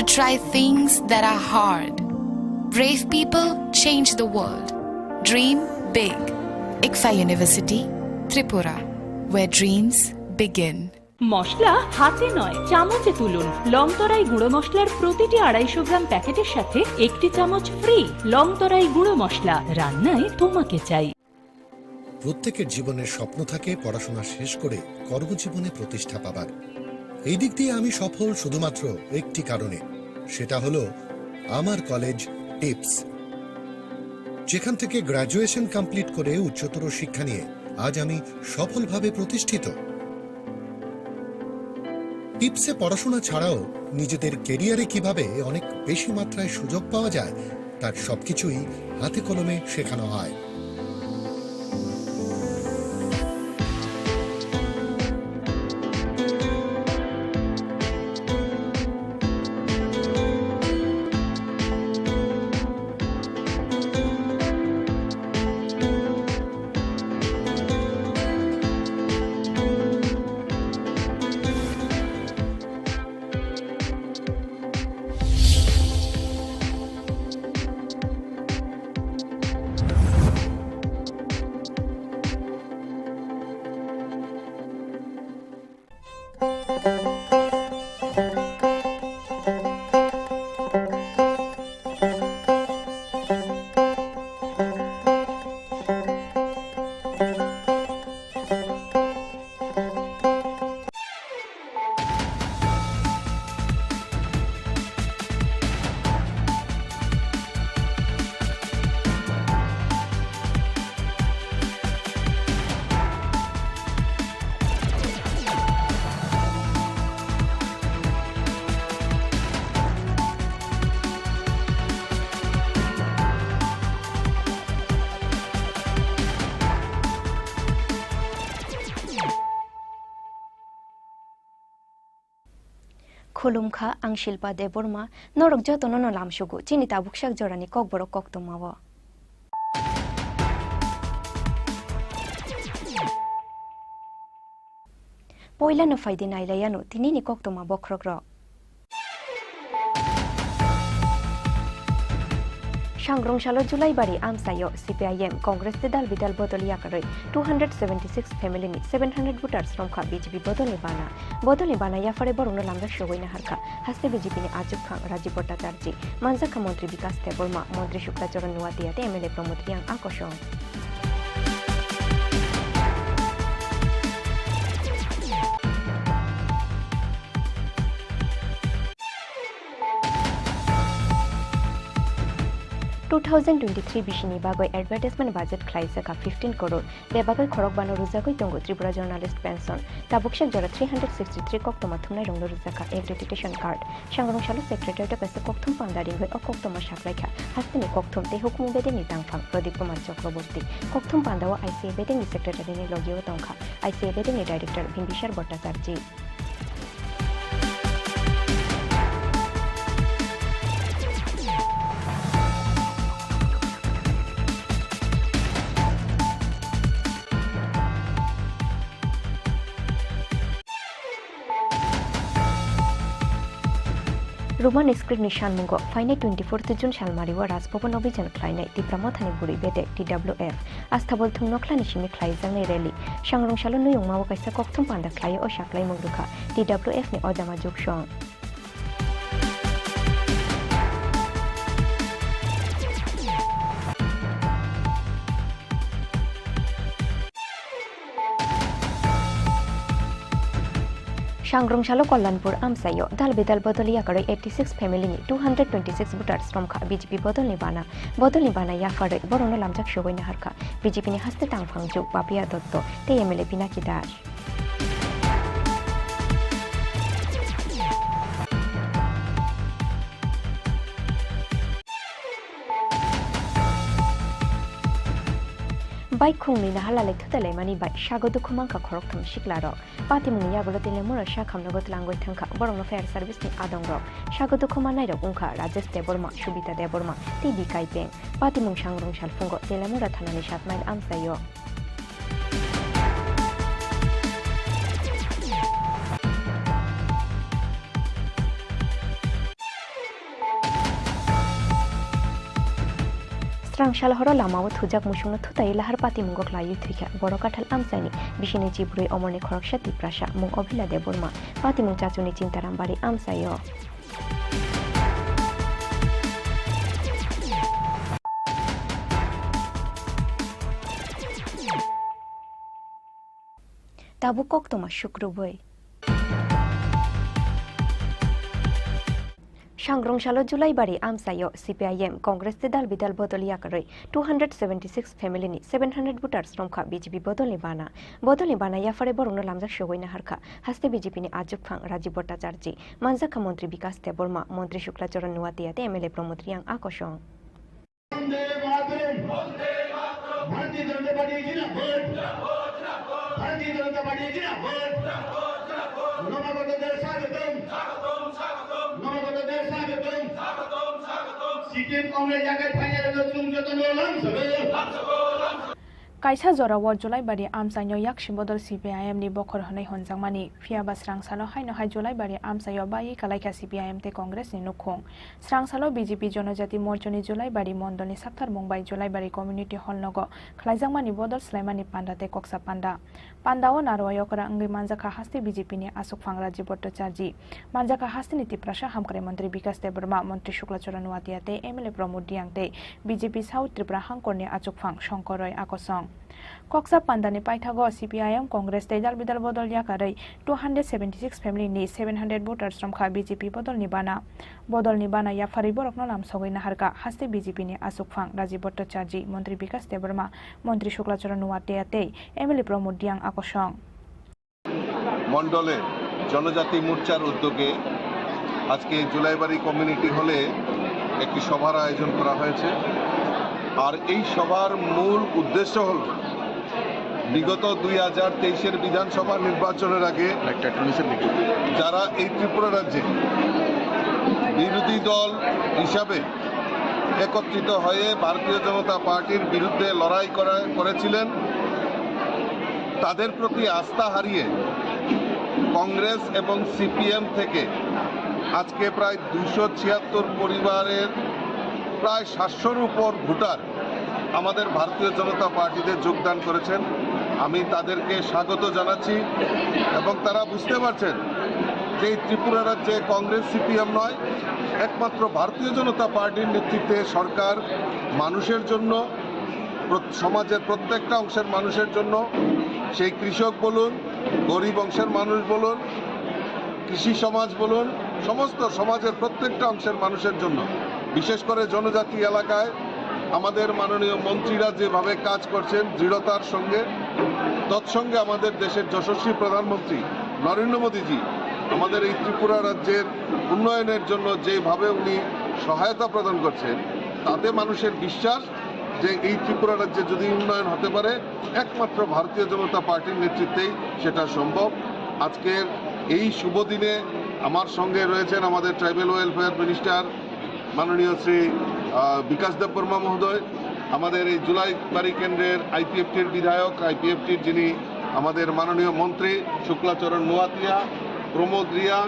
Try things that are hard. Brave people change the world. Dream big. ICFAI University, Tripura, where dreams begin. মশলা হাতে নয়, চামচে তুলুন। লংতরাই গুঁড়ো মশলার প্রতিটি আড়াইশো গ্রাম প্যাকেটের সাথে একটি চামচ ফ্রি। লংতরাই গুঁড়ো মশলা, রান্নায় তোমাকে চাই। প্রত্যেকের জীবনের স্বপ্ন থাকে পড়াশোনা শেষ করে কর্মজীবনে প্রতিষ্ঠা পাবার। এই দিক দিয়ে আমি সফল শুধুমাত্র একটি কারণে, সেটা হলো আমার কলেজ টিপস, যেখান থেকে গ্র্যাজুয়েশন কমপ্লিট করে উচ্চতর শিক্ষা নিয়ে আজ আমি সফলভাবে প্রতিষ্ঠিত। টিপসে পড়াশোনা ছাড়াও নিজেদের ক্যারিয়ারে কিভাবে অনেক বেশি মাত্রায় সুযোগ পাওয়া যায়, তার সবকিছুই হাতে কলমে শেখানো হয়। Khulumkha, ang Shilpa Debbarma, norok jotono no lamsugo chini tabuksak jorani kokborok koktwmao. Poilano phaidi nailaiano tinini koktwma bokhorokrok. Sangrong salo Julaibari amchaio C P I M, Congress tei dal bidal bodol yakarwi two hundred seventy six family ni seven hundred voters romkha B J P bodolni bana. Bodolni bana yapharwi borokno lamjak sogwi naharkha. Haste B J P ni achukphang Rajiv Bhattacharjee, manjakha montri Bikas Debbarma, montri Sukla Charan Noatia tei M L A Pramod Reang a kosong. Two thousand twenty-three bisini bagwi advertisement budget khlaijak kha fifteen crore, bebagwi khorokbano rwjagwi tongo Tripura Journalist Pension. Tabuksak jora three hundred sixty-three koktwma thumnairokno rwjak kha accreditation card. Sangrong salo secretariat-o kaisa kokthum panda ringwi o koktwma saklaikha hasteni kokthum tei hukumu bedekni tangphang Pradip Kumar Chakraborty. Kokthum pandao I C A bedekni secretary-ni logio tongkha I C A bedekni director Bimbisar Bhattacharjee. Roman script ni sanmungo phainai twenty-fourth June salmario Raj Bhaban Obhijan khlainai Tipra Mothani bwrwi bedek T W F. Astabol thung nokhlani simi khlaijaknai rally. Sangrong salo nuyungmao kaisa kokthum panda khlaiwi o saklaimung rwkha T W F ni ojama Juksong. Sangrong salo Kalyanpur amchaio dal bidal bodol yakarwi eighty six family ni two hundred twenty six voters romkha B J P bodolni bana. Bodolni bana yapharwi borokno lamjak sogwi naharkha B J P ni haste tangphang juk Papiya Dotto tei M L A Pinaki Das. Bike khungni naha lalai thutalaimani bai sago dukhu mankha khoroktham siklarok. Patimungni yagulo Telemura sakhamnogo tlangwi thangkha borokno fire service ni adongrok. Sago dukhu mannairok wngkha Rajesh Debbarma, Subita Debbarma tei Bikai Peng. Patimung sangrong salphungo Telemura thanani saat mile amchaio. Srang sal horo lamao thujak musungno thutaiwi lahar patimungo khlaiwi thwikha. Borok kathal amchaini bisini chibrwi omorni khoroksa Tiprasa, mung Obhila Debbarma, patimung chachuni Chintaram bari amchaio. Tabuk koktwma sukrubwi. Sangrong salo Julaibari amchaio C P I M, Congress tei dal bidal bodol yakarwi two hundred seventy six family ni seven hundred voters romkha B J P bodolni bana. Bodolni bana yapharwi borokno lamjak sogwi naharkha haste B J P ni achukphang Rajiv Bhattacharjee, manjakha montri Bikas Debbarma, montri Shukla Charan Noatia tei M L A Pramod Reang a kosong. Vande Mataram. Bharatiya Janata Party Zindabad. Bharatiya Janata Party Zindabad. Namagoto Dal Swagatam. Namagoto Dal Swagatam. C P M Congress yakai phainai rokno chwng jotono lamsogo. Kaisa jorao Julaibari amchaino yaksi bodol C P I M ni bokhor hwnwi hwnjakmani. Phiyaba srang salo haino hai Julaibari amchaio baiwi kalaikha C P I M tei Congress ni nukhung. Srang salo B J P Jonojati Morchani Julaibari mondolni saktharmung bai Julaibari Community Hall nogo khlaijakmani bodol swlaimani panda tei koksa panda. Pandao narwai okra wngwi manjakha haste B J P ni achukphang Rajiv Bhattacharjee, manjakha hasteni Tiprasa hamkrai montri Bikas Debbarma, montri Shukla Charan Noatia tei M L A Pramod Reang tei B J P South Tripura hangkorni achukphang Shankar Roy a kosong. Koksa pandani paithago C P I M, Congress tei dal bidal bodol yakarwi two hundred seventy six family ni seven hundred voters romkha B J P bodolni bana. Bodolni bana yapharwi borokno lamsogwi naharkha haste B J P ni achukphang Rajiv Bhattacharjee, montri Bikas Debbarma, montri Shukla Charan Noatia tei M L A Pramod Reang a kosong. মণ্ডলে জনজাতি মোর্চার উদ্যোগে আজকে জুলাইবাড়ি কমিউনিটি হলে একটি সভার আয়োজন করা হয়েছে। আর এই সভার মূল উদ্দেশ্য হল বিগত দুই হাজার তেইশের বিধানসভা নির্বাচনের আগে যারা এই ত্রিপুরা রাজ্যে বিরোধী দল হিসাবে একত্রিত হয়ে ভারতীয় জনতা পার্টির বিরুদ্ধে লড়াই করা, করেছিলেন, তাদের প্রতি আস্থা হারিয়ে কংগ্রেস এবং সিপিএম থেকে আজকে প্রায় দুইশো ছিয়াত্তর পরিবারের প্রায় সাতশোর উপর ভোটার আমাদের ভারতীয় জনতা পার্টিতে যোগদান করেছেন। আমি তাদেরকে স্বাগত জানাচ্ছি এবং তারা বুঝতে পারছেন যে এই ত্রিপুরা রাজ্যে কংগ্রেস সিপিএম নয়, একমাত্র ভারতীয় জনতা পার্টির নেতৃত্বে সরকার মানুষের জন্য, প্র-, সমাজের প্রত্যেকটা অংশের মানুষের জন্য, সেই কৃষক বলুন, গরিব অংশের মানুষ বলুন, কৃষি সমাজ বলুন, সমস্ত সমাজের প্রত্যেকটা অংশের মানুষের জন্য, বিশেষ করে জনজাতি এলাকায় আমাদের মাননীয় মন্ত্রীরা যেভাবে কাজ করছেন দৃঢ়তার সঙ্গে, তৎসঙ্গে আমাদের দেশের যশস্বী প্রধানমন্ত্রী নরেন্দ্র মোদীজি আমাদের এই ত্রিপুরা রাজ্যের উন্নয়নের জন্য যেভাবে উনি সহায়তা প্রদান করছেন, তাতে মানুষের বিশ্বাস যে এই ত্রিপুরা রাজ্যে যদি উন্নয়ন হতে পারে, একমাত্র ভারতীয় জনতা পার্টির নেতৃত্বেই সেটা সম্ভব। আজকের এই শুভ দিনে আমার সঙ্গে রয়েছেন আমাদের ট্রাইবাল ওয়েলফেয়ার মিনিস্টার মাননীয় শ্রী, আহ, বিকাশ দেববর্মা মহোদয়, আমাদের এই জুলাইবাড়ি কেন্দ্রের আইপিএফটির বিধায়ক, আইপিএফটির যিনি আমাদের মাননীয় মন্ত্রী শুক্লাচরণ নোয়াতিয়া, প্রমোদ রিয়াং,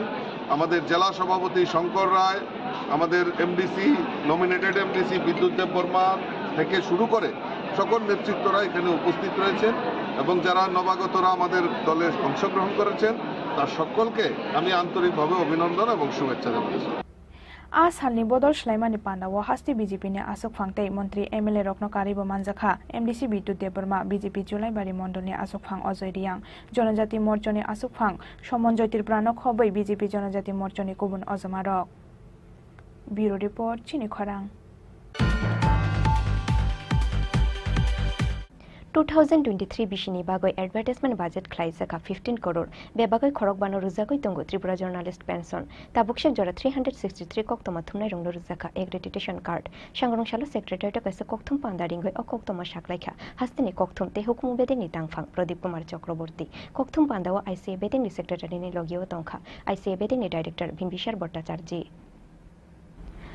আমাদের জেলা সভাপতি শঙ্কর রায়, আমাদের এমডিসি, নমিনেটেড এমডিসি বিদ্যুৎ দেববর্মা থেকে শুরু করে সকল নেতৃত্বরা এখানে উপস্থিত রয়েছেন এবং যারা নবাগতরা আমাদের দলে অংশগ্রহণ করেছেন, তার সকলকে আমি আন্তরিকভাবে অভিনন্দন এবং শুভেচ্ছা জানাচ্ছি। A salni bodol swlaimani pandao haste B J P ni aswkphang tei montri M L A rokno karwibo manjakha M D C Bidyut Debbarma, B J P Julaibari mondolni aswkphang Ajoy Reang, Jonojati Morchani aswkphang Somonjoy Tripurano khobwi B J P Jonojati Morchani kubun ojomarok. Bureau Report, Chini Khorang. Two thousand twenty-three bisini bagwi advertisement budget khlaijak kha fifteen crore, bebagwi khorokbano rwjagwi tongo Tripura Journalist Pension. Tabuk sek jora three hundred sixty-three koktwma thumnairokno rwjak kha accreditation card. Sangrong salo secretariat-o kaisa kokthum panda ringwi o koktwma saklaikha hasteni kokthum tei hukumu bedekni tangphang Pradip Kumar Chakraborty. Kokthum pandao I C A bedekni secretary-ni logio tongkha I C A bedekni director Bimbisar Bhattacharjee.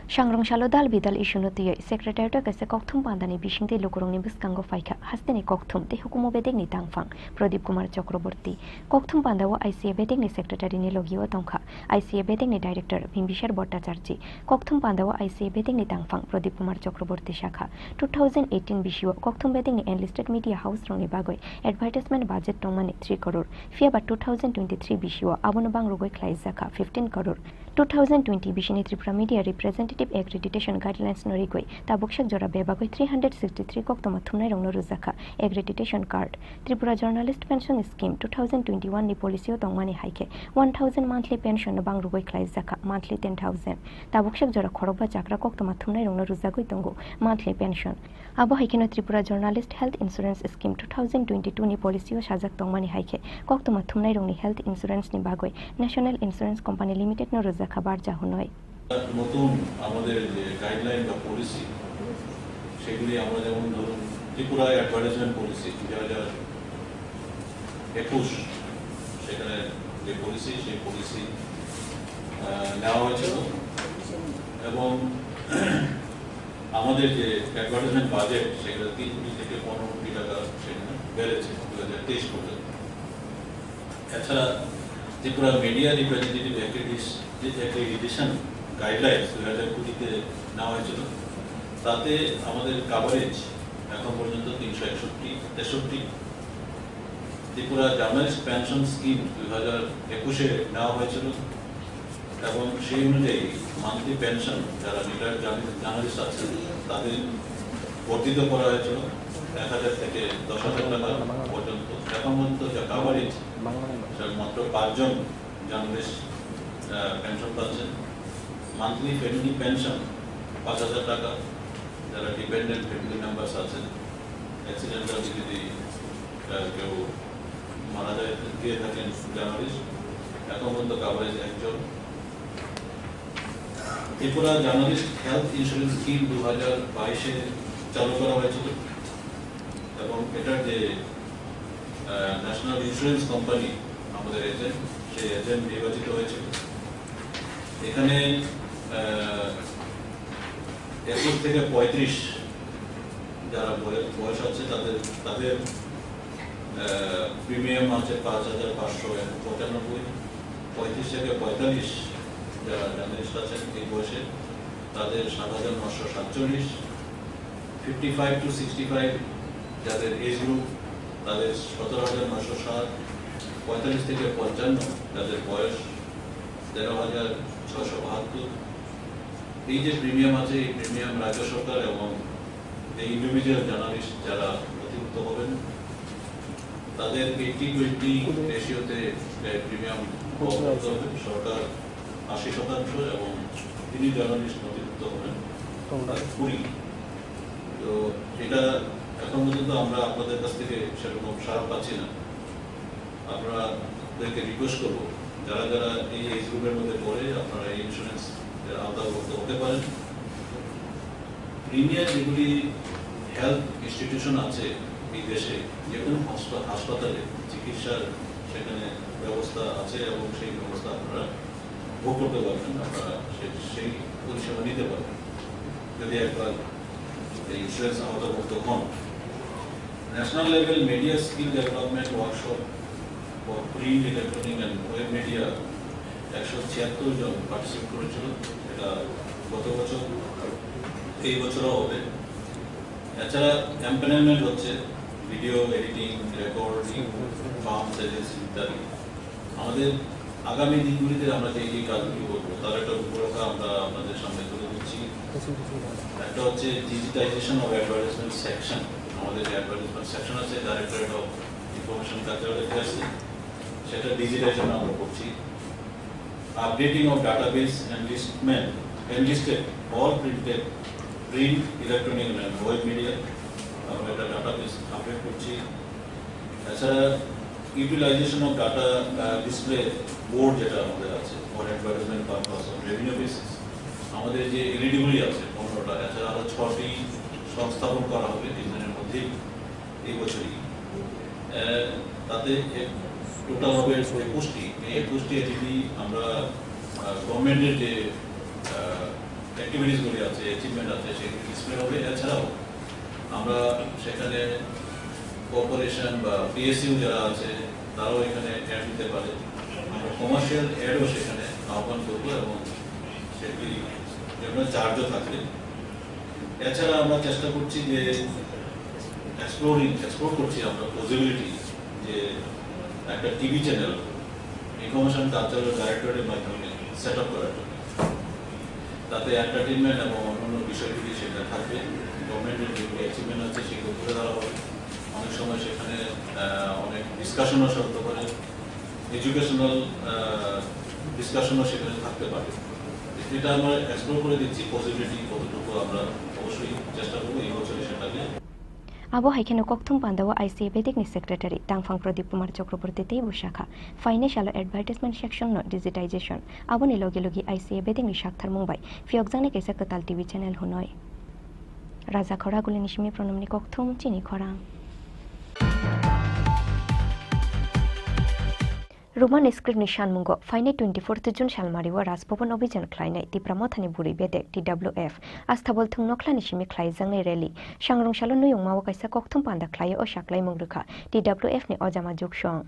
Sangrong salo dal bidal issue no twiwi Secretariat o kaisa kokthum pandani bisingtwi lukurokni bwskango phaikha hasteni kokthum tei hukumu bedekni tangphang Pradip Kumar Chakraborty. Kokthum pandao I C A bedekni secretary ni logio tongkha I C A bedekni director Bimbisar Bhattacharjee. Kokthum pandao I C A bedekni tangphang Pradip Kumar Chakraborty sakha, two thousand eighteen bisio kokthum bedekni enlisted media house rokni bagwi advertisement budget tongmani three crore, phiyaba two thousand twenty-three bisio abono bangrugwi khlaijakha fifteen crore. Two thousand twenty bisini Tripura Media Representative Accreditation Guidelines no rigwi tabuk sak jora bebagwi three hundred sixty-three koktwma thumnairokno rwjakha accreditation card. Tripura Journalist Pension Scheme two thousand twenty-one ni policy o tongmani hai khe one thousand monthly pension no bangrugwi khlaijakha monthly ten thousand. Tabuk sak jora khorokba chakra koktwma thumnairokno rwjagwi tongo monthly pension. Abo hai kheno Tripura Journalist Health Insurance Scheme two thousand twenty-two ni policy o sajak tongmani hai khe koktwma thumnairokni health insurance ni bagwi National Insurance Company Limited no rwjakha barja hwnwi. নতুন আমাদের যে গাইডলাইন বা পলিসি, সেগুলি আমরা যেমন ধরুন Tripura advertisement policy দুই হাজার একুশ, সেখানে যে পলিসি, সেই পলিসি আহ, নেওয়া হয়েছিল এবং আমাদের যে অ্যাডভার্টাইজমেন্ট বাজেট, সেটা তিন কোটি থেকে পনেরো কোটি টাকা সেখানে বেড়েছে দু হাজার তেইশ পর্যন্ত। এছাড়া ত্রিপুরা মিডিয়া রিপ্রেজেন্টেটিভ অ্যাক্রিডিস-, অ্যাক্রিডিটেশন গাইডলাইন্স দুই হাজার কুড়িতে নেওয়া হয়েছিল, তাতে আমাদের কাভারেজ এখন পর্যন্ত তিনশো একষট্টি তেষট্টি। ত্রিপুরা জার্নালিস্ট পেনশন স্কিম দুই হাজার একুশে নেওয়া হয়েছিল এবং সেই অনুযায়ী মান্থলি পেনশন যারা রিটায়ার্ড জার্নালিস্ট আছেন, তাদের বর্ধিত করা হয়েছিল এক হাজার থেকে দশ হাজার টাকা পর্যন্ত। এখন পর্যন্ত যা কাভারেজ, সেটা মাত্র পাঁচজন জার্নালিস্ট, আহ, পেনশন পাচ্ছেন। মান্থলি ফ্যামিলি পেনশন পাঁচ হাজার টাকা, যারা ডিপেন্ডেন্ট ফ্যামিলি মেম্বার্স আছেন, অ্যাক্সিডেন্টালি যদি, আহ, কেউ মারা যায়, দিয়ে থাকেন জার্নালিস্ট, এখন পর্যন্ত কাভারেজ একজন। Tripura journalist health insurance scheme দু হাজার বাইশে চালু করা হয়েছিল এবং এটার যে, আহ, ন্যাশনাল ইন্স্যুরেন্স কোম্পানি, আমাদের এজেন্ট, সেই এজেন্ট নির্বাচিত হয়েছিল। এখানে, আহ, একুশ থেকে পঁয়ত্রিশ যারা বয়-, বয়স আছে তাদের, তাদের, আহ, প্রিমিয়াম আছে পাঁচ হাজার পাঁচশো পঁচানব্বই, পঁয়ত্রিশ থেকে পঁয়তাল্লিশ যারা জার্নালিস্ট আছেন এই বয়সে, তাদের সাত হাজার নশো সাতচল্লিশ, fifty five to sixty five যাদের এজ গ্রুপ, তাদের সতেরো হাজার নশো সাত, পঁয়তাল্লিশ থেকে পঞ্চান্ন যাদের বয়স, তেরো হাজার ছশো বাহাত্তর। এই যে প্রিমিয়াম আছে, এই প্রিমিয়াম রাজ্য সরকার এবং এই ইন্ডিভিজুয়াল জার্নালিস্ট যারা নথিভুক্ত হবেন, তাদের এইটটি টোয়েন্টি রেশিওতে প্রিমিয়াম করতে হবে। সরকার আশি শতাংশ এবং তিনি জার্নালিস্ট নথিভুক্ত হবেন কুড়ি। তো এটা এখন পর্যন্ত আমরা আপনাদের কাছ থেকে সেরকম সাড়া পাচ্ছি না। আপনাদেরকে রিকোয়েস্ট করবো, যারা যারা এই এজ গ্রুপের মধ্যে পড়ে, আপনারা এই ইন্স্যুরেন্স এর আওতাভুক্ত হতে পারেন। প্রিমিয়ার যেগুলি হেলথ ইনস্টিটিউশন আছে এই দেশে, যে কোনো হাসপা-, হাসপাতালে চিকিৎসার সেখানে ব্যবস্থা আছে এবং সেই ব্যবস্থা আপনারা ভোগ করতে পারবেন, আপনারা সে-, সেই পরিষেবা নিতে পারবেন যদি একবার এই ইন্স্যুরেন্স আওতাভুক্ত হন। National level media skill development workshop for print, electronic and web media একশো ছিয়াত্তর জন পার্টিসিপেট করেছিল, এটা গত বছর, এই বছরও হবে। এছাড়া এমপ্যানেলমেন্ট হচ্ছে video editing, recording, firms agency ইত্যাদি। আমাদের আগামী দিনগুলিতে আমরা যে যে কাজগুলি করবো, তার একটা রূপরেখা আমরা আপনাদের সামনে তুলে ধরছি। একটা হচ্ছে ডিজিটাইজেশন অফ অ্যাডভার্টাইজমেন্ট সেকশন, আমাদের যে অ্যাডভার্টাইজমেন্ট সেকশন আছে, ডাইরেক্টরেট অফ ইনফরমেশন কালচারাল অ্যাফেয়ার্সে, সেটা ডিজিটাইজেশন আমরা করছি। Updating of database enlistment, enlisted all printed, print, electronic and web media, আমরা একটা ডাটাবেস আপডেট করছি। এছাড়া utilisation of data display board যেটা আমাদের আছে, for advertisement purpose on revenue basis, আমাদের যে এলইডিগুলি আছে পনেরোটা, এছাড়া আরও ছটি সংস্থাপন করা হবে কিছুদিনের মধ্যেই এই বছরই। আহ, তাতে টোটাল হবে একুশটি। এই একুশটি এলইডি আমরা গভর্নমেন্টের যে আহ, অ্যাক্টিভিটিসগুলি আছে, অ্যাচিভমেন্ট আছে, সেগুলি ডিসপ্লে হবে। এছাড়াও আমরা সেখানে কোঅপারেশন বা পিএসইউ যারা আছে, তারাও এখানে অ্যাড দিতে পারে। আমরা কমার্শিয়াল অ্যাডও সেখানে আহ্বান করবো এবং সেগুলি বিভিন্ন চার্জও থাকবে। এছাড়া আমরা চেষ্টা করছি যে এক্সপ্লোরিং, এক্সপ্লোর করছি আমরা পসিবিলিটি যে একটা টিভি চ্যানেল ইনফরমেশন কালচারাল ডাইরেক্টরেটের মাধ্যমে সেট আপ করার জন্য। তাতে এন্টারটেইনমেন্ট এবং অন্যান্য বিষয়গুলি সেখানে থাকবে। গভর্নমেন্টের যেগুলি অ্যাচিভমেন্ট আছে সেগুলো তুলে ধরা হবে। অনেক সময় সেখানে, আহ, অনেক ডিসকাশনও হতে পারে, এডুকেশনাল, আহ, ডিসকাশনও সেখানে থাকতে পারে। এটা আমরা এক্সপ্লোর করে দিচ্ছি, পসিবিলিটি কতটুকু আমরা অবশ্যই চেষ্টা করবো এই বছরই সেটাকে। Abo hai kheno kokthum pandao I C A bedekni secretary Tangphang Pradip Kumar Chakraborty teibo sakha, phainai salo advertisement section no digitization, aboni logi logi I C A bedekni saktharmung bai phiyokjaknai kaisa kwtal T V channel hwnwi. Raja Khoragulini simi Pranamni kokthum chini khorang. Roman script ni sanmungo phainai twenty-fourth June salmario Raj Bhaban Obhijan khlainai Tipra Mothani Bwrwi Bedek T W F Astabol Thungnokhlani simi khlaijaknai rally. Sangrong salo Nuyungmao kaisa kokthum panda khlaio o saklaimung rwkha T W F ni Ojama Juksong.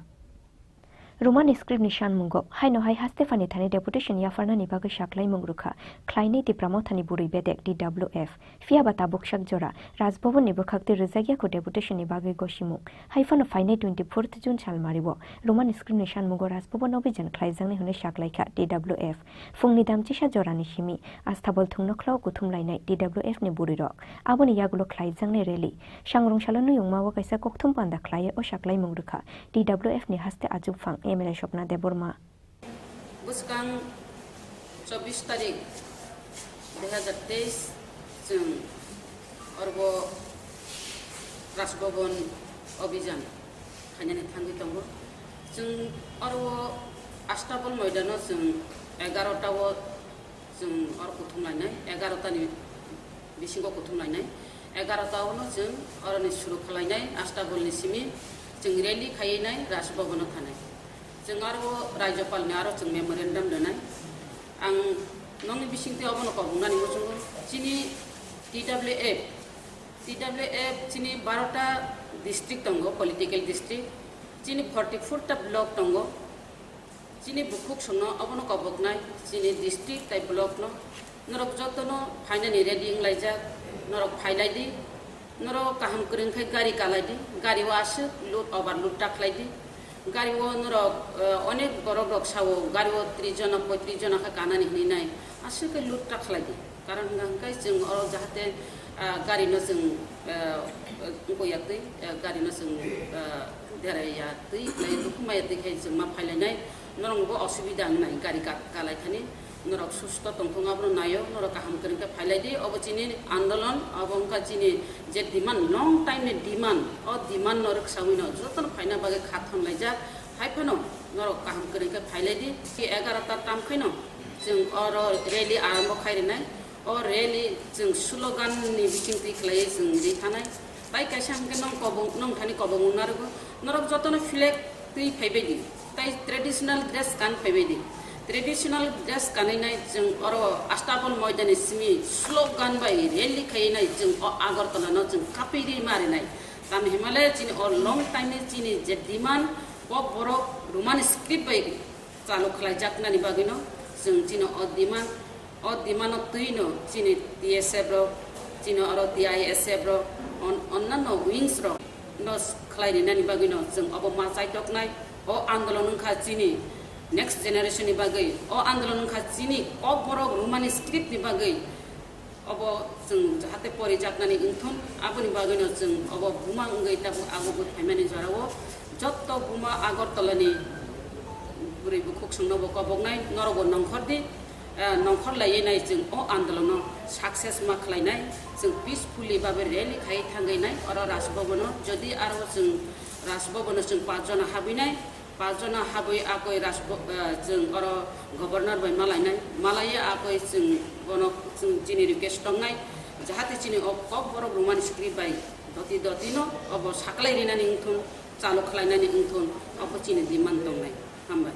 Roman script ni sanmungo haino hai haste phani thani deputation yapharnani bagwi saklaimung rwkha khlainai Tipra Mothani Bwrwi Bedek T W F. Phiya ba tabuk sak jora Raj Bhavan ni bwkhak twi rwjak ya kho deputation ni bagwi gosimung. Hai phano phainai twenty-fourth June salmario Roman script ni sanmungo Raj Bhavan Obhijan khlaijaknai hwnwi saklaikha T W F. Phungni damchisa jorani simi Astabol Thungnokhlao kuthum lainai T W F ni bwrwirok. Aboni yagulo khlaijaknai rally. Sangrong salo Nuyungmao kaisa kokthum panda khlaiwi o saklaimung rwkha T W F ni haste achukphang M L A Swapna Debbarma. Bwskang chobbish tarik dui hazar teis chwng orbo Raj Bhavan Obhijan khainani thangwi tongo. Chwng oro Astabol moidano chwng egarota o chwng oro kuthum lainai, egarota ni bisingo kuthum lainai. Egarota ono chwng oroni suru khwlainai, Astabol ni simi chwng rally khaiwi nai Raj Bhavan o thanai. Chwng aro Rajyapal ni aro chwng memorandum rwnai. Ang nokni bisingtwi obono kobongnani muchungo. Chini T W F, T W F chini barota district tongo, political district. Chini forty-four ta block tongo. Chini bukhuk songno obono koboknai, chini district tai block no. Norok jotono phainani ready wnglaijak, norok phailai di. Norok kaham kwrwng khe gari kalai di, gari o aswk load overload ta khlai di. Gari o norok, eh, onek borok rok sao, gari o tris jona, poitris jona khe kanani hinwi nai, aswk khe load ta khlai di. Karon hwnka hwnkhe chwng oro jahate, ah, gari no chwng, ah, wngkok ya twi, ah, gari no chwng, ah, derai ya twi, khlai dukhu maya twi khe chwng ma phailainai, norok bo osubida wngnai gari ka-, kalai thani, norok susto tongthung abono naio, norok kaham kwrwng khe phailai di, obo chini andolon, obo wngkha chini je demand, long time ni demand, o demand no rwksaui no jotono phaina bagwi kha thon laijak, hai phano norok kaham kwrwng khe phailai di, ki egarota tam khaino chwng oro rally arombo khai rwnai. O rally chwng slogan ni bising twi khlaiwi chwng ri thanai. Tai kaisa hwnkhe nong kobong, nong thani kobong wng narwgo. Norok jotono flag twi phaibai di. Tai traditional dress kan phaibai di. Traditional dress kanwi nai chwng oro Astabol moidani simi slogan bai rally khaiwi nai chwng o Agartala no chwng kapwi ri ma rinai. Tamni himale chini o long time ni chini je demand, kok borok Roman script bai chalo khlaijaknani bagwino chwng chini o demand, o demand-o twino chini T S F rok, chini oro T I S F rok, on-, onnanno wings rok no khlai rinani bagwino chwng obo ma chaitoknai. O andolon wngkha chini next generation ni bagwi, o andolon wngkha chini kok borok Roman script ni bagwi. Obo chwng jahate porijaknani wngthun, aboni bagwino chwng obo buma wngwi tabuk agugwi phaimani jorao jotto buma Agartalani bwrwi bukhuk songnobo koboknai, norokbo nongkhor di, eh, nongkhor laiwi nai chwng o andolono success ma khlainai, chwng peacefully babe rally khai thangwi nai oro Raj Bhavan-o, jodi aro chwng Raj Bhavan-o chwng panch jona habwi nai, Panch jona habwi akoi Rajbo-, eh, chwng oro governor bai malainai, malaiya akoi chwng bono chwng chini request tongnai, jahate chini o kok borok Roman script bai doti doti no obo saklai rinani wngthun, chalo khlainani wngthun, obo chini demand tongnai. Hambai.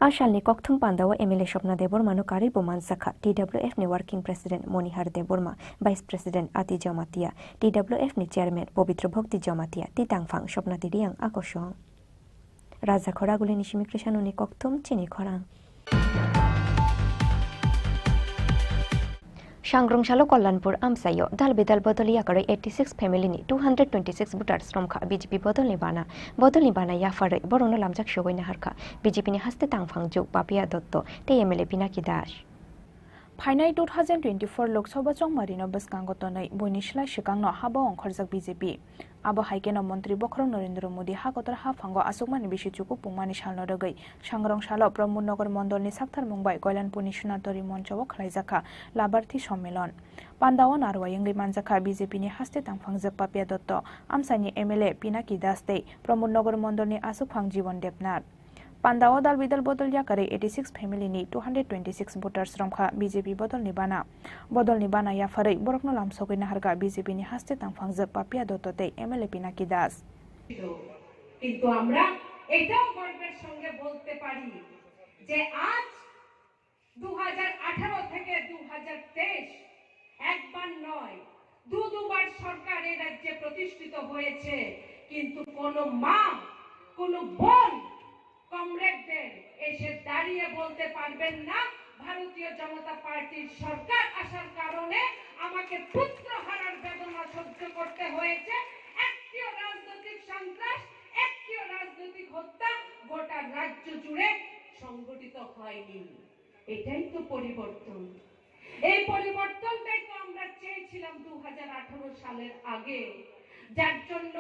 A salni kokthum pandao M L A Swapna Debbarmano karwi bo manjakha T W F ni Working President Monihar Debbarma, Vice President Ati Jamatia, T W F ni Chairman Pabitra Bhakti Jamatia tei tangphang Swapna Tiriang a kosong. Raja Khoragulini simi Krishanoni kokthum chini khorang. Sangrong salo Kalyanpur amchaio dal bidal bodol yakarwi eighty six family ni two hundred twenty six voters romkha B J P bodolni bana. Bodolni bana yapharwi borokno lamjak sogwi naharkha B J P ni haste tangphang juk Papiya Dotto tei M L A Pinaki Das. Phainai two thousand twenty-four Lok Sabha chongmarino bwskango tonwi buini slai swkangno habo ongkhorjak B J P. Abo hai kheno Montri Bokhorok Narendra Modi ha kotor haphango achukmani bisi chuku pungmani salno rwgwi Sangrong salo Pramod Nagar mondolni saktharmung bai Kalyanpurni Sunatori moncho o khlaijakha Labarthi Sommelon. Pandao narwai wngwi manjakha B J P ni haste tangphangjak Papiya Dotto, amchaini M L A Pinaki Das tei Pramod Nagar mondolni achukphang Jibon Debnath. Pandao dal bidal bodol yakarwi eighty six family ni two hundred twenty six voters romkha B J P bodolni bana. Bodolni bana yapharwi borokno lamsogwi naharkha B J P ni haste tangphangjak Papiya Dotto tei M L A Pinaki Das. কিন্তু আমরা এটাও গর্বের সঙ্গে বলতে পারি যে আজ দু হাজার আঠারো থেকে দু হাজার তেইশ একবার নয়, দু দুবার সরকার এই রাজ্যে প্রতিষ্ঠিত হয়েছে, কিন্তু কোনো মা, কোনো বোন কমরেডদের এসে দাঁড়িয়ে বলতে পারবেন না ভারতীয় জনতা পার্টির সরকার আসার কারণে আমাকে পুত্র হারার বেদনা সহ্য করতে হয়েছে। একটিও রাজনৈতিক সন্ত্রাস, একটিও রাজনৈতিক হত্যা গোটা রাজ্য জুড়ে সংগঠিত হয়নি। এটাই তো পরিবর্তন। এই পরিবর্তনটাই তো আমরা চেয়েছিলাম দু হাজার আঠারো সালের আগে, যার জন্য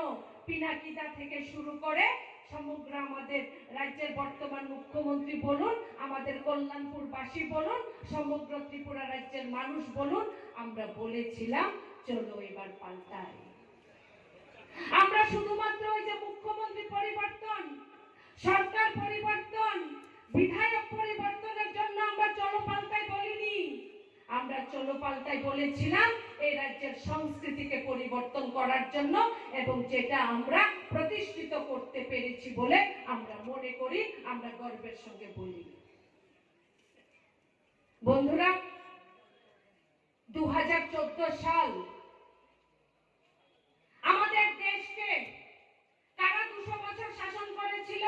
পিনাকিদা থেকে শুরু করে সমগ্র আমাদের রাজ্যের বর্তমান মুখ্যমন্ত্রী বলুন, আমাদের কল্যাণপুরবাসী বলুন, সমগ্র ত্রিপুরা রাজ্যের মানুষ বলুন, আমরা বলেছিলাম, "চলো এবার পাল্টাই।" আমরা শুধুমাত্র ওই যে মুখ্যমন্ত্রী পরিবর্তন, সরকার পরিবর্তন, বিধায়ক পরিবর্তনের জন্য আমরা চলো পাল্টাই বলিনি। আমরা চলো পাল্টাই বলেছিলাম এই রাজ্যের সংস্কৃতিকে পরিবর্তন করার জন্য, এবং যেটা আমরা প্রতিষ্ঠিত করতে পেরেছি বলে আমরা মনে করি, আমরা গর্বের সঙ্গে বলি। বন্ধুরা, দু হাজার চোদ্দ সাল আমাদের দেশকে কারা দুশো বছর শাসন করেছিল?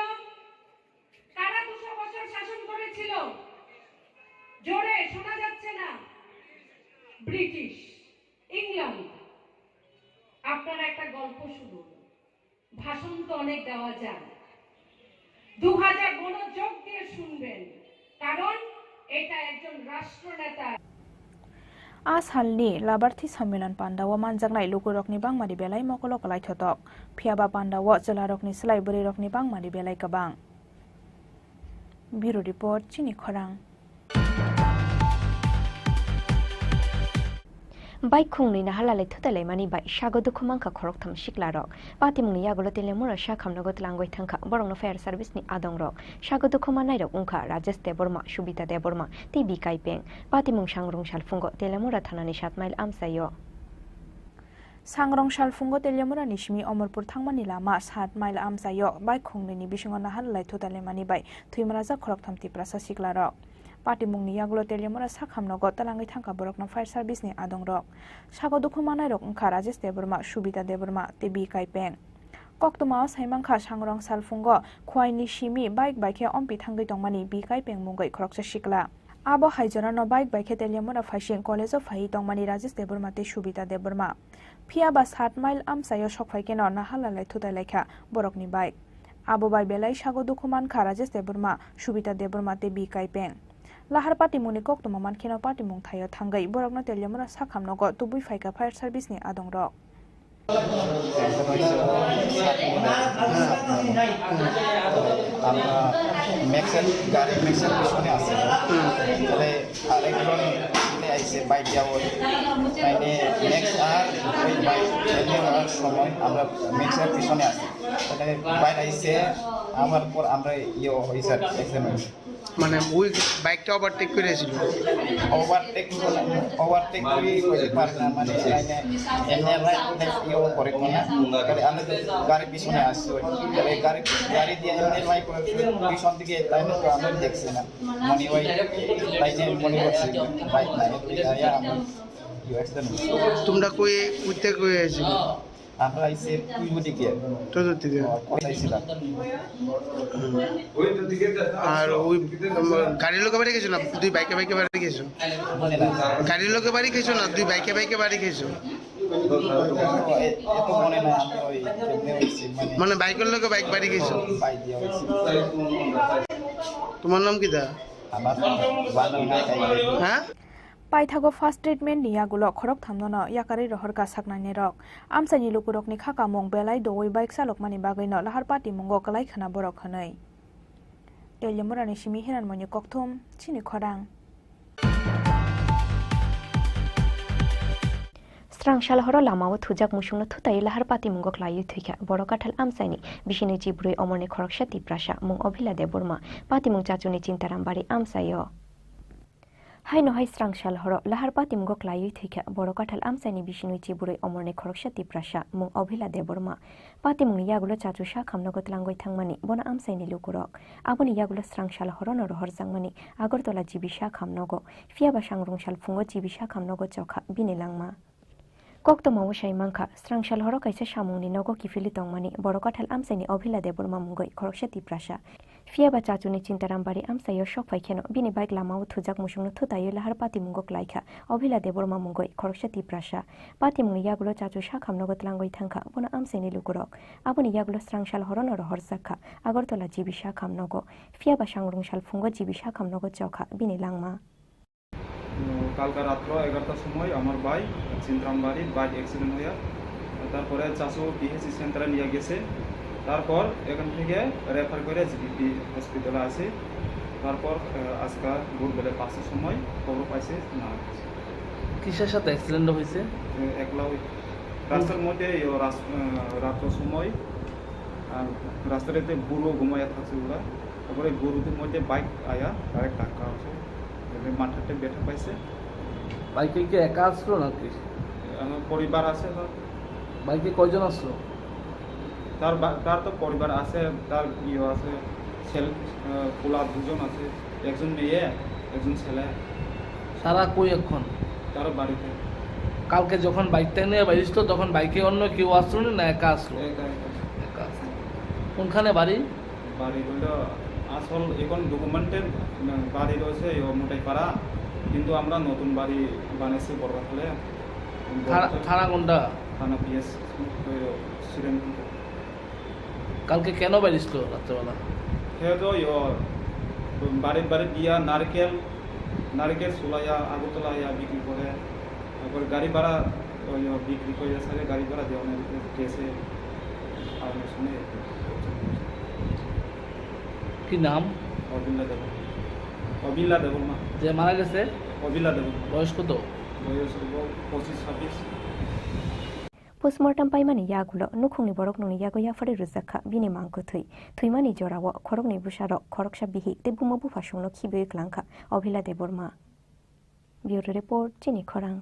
কারা দুশো বছর শাসন করেছিল? জোরে শোনা যাচ্ছে না। British, England. আপনারা একটা গল্প শুনুন, ভাষণ তো অনেক দেওয়া যায়। দু হাজার মনোযোগ দিয়ে শুনবেন, কারণ এটা একজন রাষ্ট্রনেতা। A salni Labarthi Sommelon pandao manjaknai lukurokni bangmani belai mokolo kwlaithotok. Phiyaba pandao chwlarokni slai bwrwirokni bangmani belai kwbang. Bureau Report, Chini Khorang. Bike khungnwi naharlalai thutalaimani bai sago dukhu mankha khoroktham siklarok. Patimungni yagulo Teliamura sakhamnogo tlangwi thangkha borokno fire service ni adongrok. Sago dukhu mannairok wngkha Rajesh Debbarma, Subita Debbarma tei Bikai Peng. Patimung sangrong salphungo Teliamura thanani sat mile amchaio. Sangrong salphungo Teliamura ni simi Omorpur thangmani lama sat mile amchaio bike khungnwini bisingo naharlalai thutalaimani bai thwimrajak khoroktham Tiprasa siklarok. Patimungni yagulo Teliamura sakhamnogo tlangwi thangkha borokno fire service ni adongrok. Sago dukhu manairok wngkha Rajesh Debbarma, Subita Debbarma tei Bikai Peng. Koktwmao saimankha sangrong salphungo Khwaini simi bike bai khe ompi thangwi tongmani Bikai Peng mungwi khoroksa sikla. Abo hai jorano bike bai khe Teliamura phaising college-o phaiwi tongmani Rajesh Debbarma tei Subita Debbarma. Phiyaba sat mile amchaio sokphai kheno naharlalai thutai laikha borokni bike. Abo bai belai sago dukhu mankha Rajesh Debbarma, Subita Debbarma tei Bikai Peng. Lahar patimungni koktwma mankheno patimung thaio thangwi borokno Teliamura sakhamnogo tubui phaikha fire service ni adongrok. আমরা ম্যাক্সেল গাড়ি ম্যাক্সেল পিছনে আছে। তাহলে আরেকজন এখানে আইছে বাইক যাওয়ার, মানে ম্যাক্স আর ওই বাইক এগিয়ে যাওয়ার সময় আমরা ম্যাক্সেল পিছনে আছি। তাহলে বাইক আইছে, আমার পর আমরা ইয়ে হয়েছে, অ্যাক্সিডেন্ট হয়েছে। মানে ওই বাইকটা ওভারটেক করে আসছিল। ওভারটেক, ওভারটেক করে করতে পারে না, মানে এমনি, এমনি রাইট, রাইট ইয়ে করে না। মানে আমি তো গাড়ি পিছনে আসছে, ওই গাড়ি, গাড়ি দিয়ে এমনি রাইট করে পিছন দিকে তাই না, তো আমি দেখছি না। মানে ওই তাই যে মনে করছি বাইক নাই, আমি ইয়ে অ্যাক্সিডেন্ট হয়েছে। তোমরা কই, উঠতে কই আইছিল? আমরা আইছি পূর্ব দিকে। তোদের দিকে? ও, কোথায় ছিলাম? আর ওই, উম, গাড়ির লোকে বাড়ি গেছো না? দুই বাইকে বাইকে বাড়ি গেছো? মনে নাই। গাড়ির লোকে বাড়ি গেছো না? দুই বাইকে বাইকে বাড়ি গেছো? এত, এত মনে নাই, আমি ওই কেমনে হয়েছি, মানে মানে বাইকের লোকে বাইক বাড়ি গেছো? বাইক দিয়ে হয়েছি। তোমার নাম কি দা? আমার বানান নাই, তাই হ্যাঁ? Paithago first treatment ni yagulo khorok thamno no yakarwi rohorkha saknainai rok. Amchaini lukurokni kha kamung belai doui bike chalokmani bagwino lahar patimungo kwlai khna borok hwnwi. Teliamurani simi Hiranmoini kokthum, chini khorang. Srang sal horo lamao thujak musungno thutaiwi lahar patimungo klaiwi thwikha Borokathal amchaini bisini chibrwi omorni khoroksa Tiprasa mung Obhila Debbarma, patimung chachuni Chintaram bari amchaio. Haino hai srang sal horo lahar patimungo klaiwi thwikha Borokathal amchaini bisinwi chibrwi omorni khoroksa Tiprasa mung Obhila Debbarma. Patimungni yagulo chachu sakhamnogo tlangwi thangmani bono amchaini lukurok. Aboni yagulo srang sal horono rohorjakmani Agartala G B sakhamnogo. Phiyaba sangrung sal phungo G B sakhamnogo chokha bini langma. Koktwmao sai mankha, srang sal horo kaisa samungni nogo kiphilwi tongmani Borokathal amchaini Obhila Debbarma mungwi khoroksa Tiprasa. Phiyaba chachuni Chintaram bari amchaio sok phai kheno bini bike lamao thujak musungno thutaiwi lahar patimungo klaikha Obhila Debbarma mungwi khoroksa Tiprasa. Patimungni yagulo chachu sakhamnogo tlangwi thangkha bono amchaini lukurok. Aboni yagulo srang sal horono rohorjakha Agartala G B sakhamnogo. Phiyaba sangrung sal phungo G B sakhamnogo chokha bini langma. উম, কালকা রাত্র এগারোটার সময় আমার ভাই চিন্তারামবাড়ির bike accident হইয়া, তারপরে চাচু পিএইচসি সেন্টারে নিয়ে গেছে। তারপর এখান থেকে রেফার করে জিবিপি হসপিটালে আসে। তারপর, আহ, আজকা ভোরবেলা পাঁচটার সময় খবর পাইছে মারা গেছে। কিসের সাথে অ্যাক্সিডেন্ট হয়েছে? এ, একলা ওই রাস্তার মধ্যে, এই ও রাস-, আহ, রাত্র সময়, আর রাস্তাটাতে বুড়ো ঘুমাইয়া থাকছে ওরা। তারপরে গরুদের মধ্যে বাইক আয়া ডাইরেক্ট ধাক্কা হচ্ছে, এতে মাথাতে ব্যথা পাইছে। বাইকে কি একা আসলো নাকি? আমার পরিবার আছে, তার বাইকে কয়জন আসলো? তার বা-, তার তো পরিবার আছে, তার ইয়ে আছে, ছেলে, আহ, পোলা দুজন আছে, একজন মেয়ে, একজন ছেলে। তারা কই এখন? তারা বাড়িতে। কালকে যখন বাইকটা নিয়ে বেরিয়েছিল, তখন বাইকে অন্য কেউ আসলো না, একা আসলো? একা, একা। একা আসলো। কোনখানে বাড়ি? বাড়ি হইল আসল এখন ডকুমেন্টের, উম, বাড়ি রয়েছে এই মুটাইপাড়া, কিন্তু আমরা নতুন বাড়ি বানাইছি বড়গাছালে। থানা, থানা কোনটা? থানা পিএস, ওই শ্রীরামপুর। কালকে কেন বেরিয়েছিল রাত্রেবেলা? সে তো ইয়ো, বাড়ির বাড়ি দিয়া নারকেল, নারকেল সুলাইয়া, আগরতলা ইয়া বিক্রি করে। তারপর গাড়ি ভাড়া, ওই, ও, বিক্রি করে সাথে গাড়ি ভাড়া দেওয়া নেই, গেছে, কারণে শুনে। কি নাম? অবিল্লা দেববর্মা। অবিল্লা দেববর্মা। যে মারা গেছে? অবিল্লা দেববর্মা। বয়স কত? বয়স হইব পঁচিশ ছাব্বিশ। Postmortem paimani yagulo nukhungni boroknokni yago yapharwi rwjakha bini mang kwthwi. Thwimani jorao khoroknwi bwsarok, khoroksa bihik tei buma buphasongno khibiwi klangkha Obhila Debbarma. Bureau Report, Chini Khorang.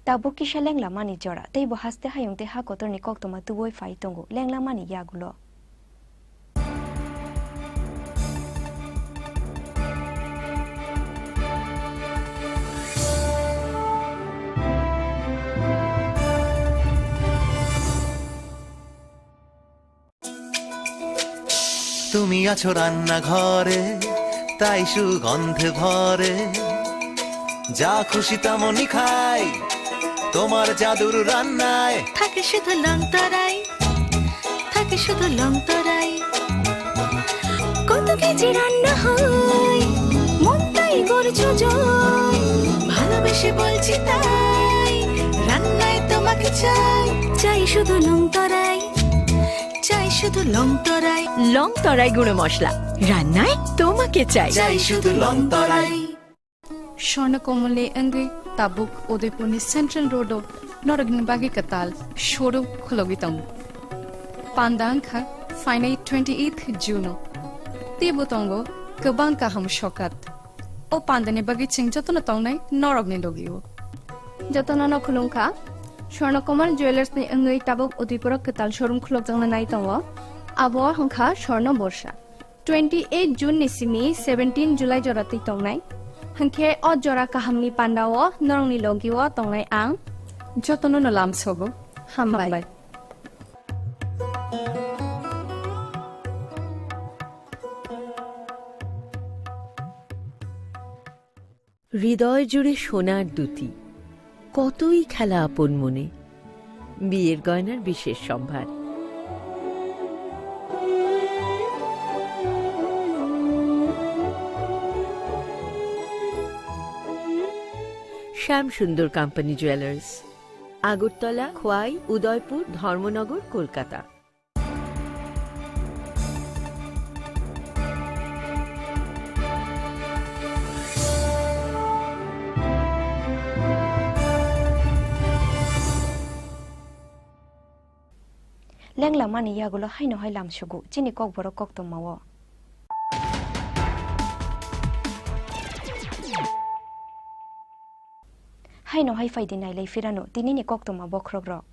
Tabuk kisa lenglamani jora, tei bo haste hayung tei ha kotorni koktwma tubui phai tongo lenglamani yagulo. তুমি আছো রান্নাঘরে, তাই সুগন্ধে ভরে। যা খুশি তেমনই খাই, তোমার জাদুর রান্নায়। থাকে শুধু লংতরাই, থাকে শুধু লংতরাই। কত কেজি রান্না হয়, মন তাই করছো জয়। ভালোবেসে বলছি তাই, রান্নায় তোমাকে চাই। চাই শুধু লংতরাই। চাই শুধু লং তরাই। লং তরাই গুঁড়ো মশলা, রান্নায় তোমাকে চাই। চাই শুধু লং তরাই। Swarna Komolni wngwi tabuk Udaipurni Central Road-o norokni bagwi kwtal showroom khulogwi tongo. Panda wngkha Phainai twenty-eighth June o. Teibo tongo kwbang kaham sokat. O pandani bagwi chwng jotono tongnai norokni logio. Jotono no khulumkha. Swarna Kumar Jewellers ni wngwi tabuk Udaipur o kwtal showroom khulukjakna nai tongo. Abo wngkha Swarna Borsa. Twenty-eight June ni simi seventeen July jora twi tongnai. Hwnkhe o jora kahamni pandao norokni logio tongnai ang. Jotono no lamsogo. Hambai. Hambai. হৃদয় জুড়ে সোনার দ্যুতি, কতই খেলা আপন মনে। বিয়ের গয়নার বিশেষ সম্ভার। শ্যাম সুন্দর কোম্পানি জুয়েলার্স, আগরতলা, খোয়াই, উদয়পুর, ধর্মনগর, Kolkata. Lenglamani yagulo haino hai lamsugo chini kokborok koktwmao. Haino hai phaidi nailai phirano tinini koktwma bokhorokrok.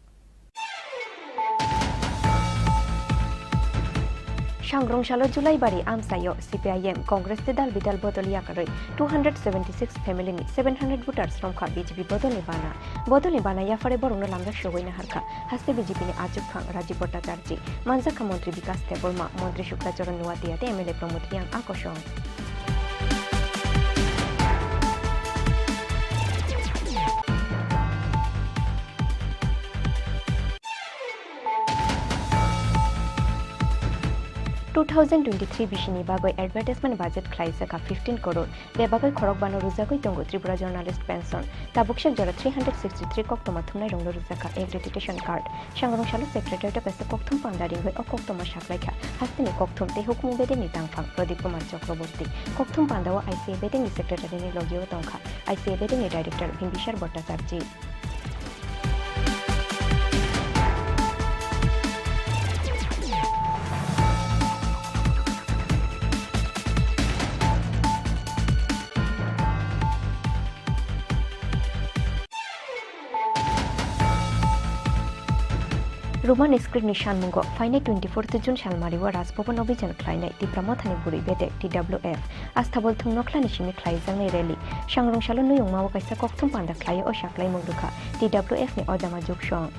Sangrong salo Julaibari amchaio C P I M, Congress tei dal bidal bodol yakarwi two hundred seventy six family ni seven hundred voters romkha B J P bodolni bana. Bodolni bana yaphare borokno lamjak sogwi naharkha. Haste B J P ni achukphang Rajiv Bhattacharjee, manjakha montri Bikas Debbarma, montri Sukla Charan Noatia tei M L A Pramod Reang a kosong. Two thousand twenty-three bisini bagwi advertisement budget khlaijak kha fifteen crore. Bebagwi khorokbano rwjagwi tongo Tripura Journalist Pension. Tabuksa jora three hundred sixty-three koktwma thumnairokno rwjakha accreditation card. Sangrong salo secretariat-o kaisa kokthum panda ringwi o koktwma saklaikha hasteni kokthum tei hukumu bedekni tangphang Pradip Kumar Chakraborty. Kokthum pandao I C A bedekni secretary-ni logio tongkha I C A bedekni director Bimbisar Bhattacharjee. Roman script ni sanmungo phainai twenty-fourth June salmario Raj Bhavan Abhijan khlainai Tipra Mothani Bwrwi Bedek T W F. Astabol thwng nokhlani simi khlaijaknai rally. Sangrong salo Nuyungmao kaisa kokthum panda khlaiwi o saklaimung rwkha T W F ni ojama Juksong.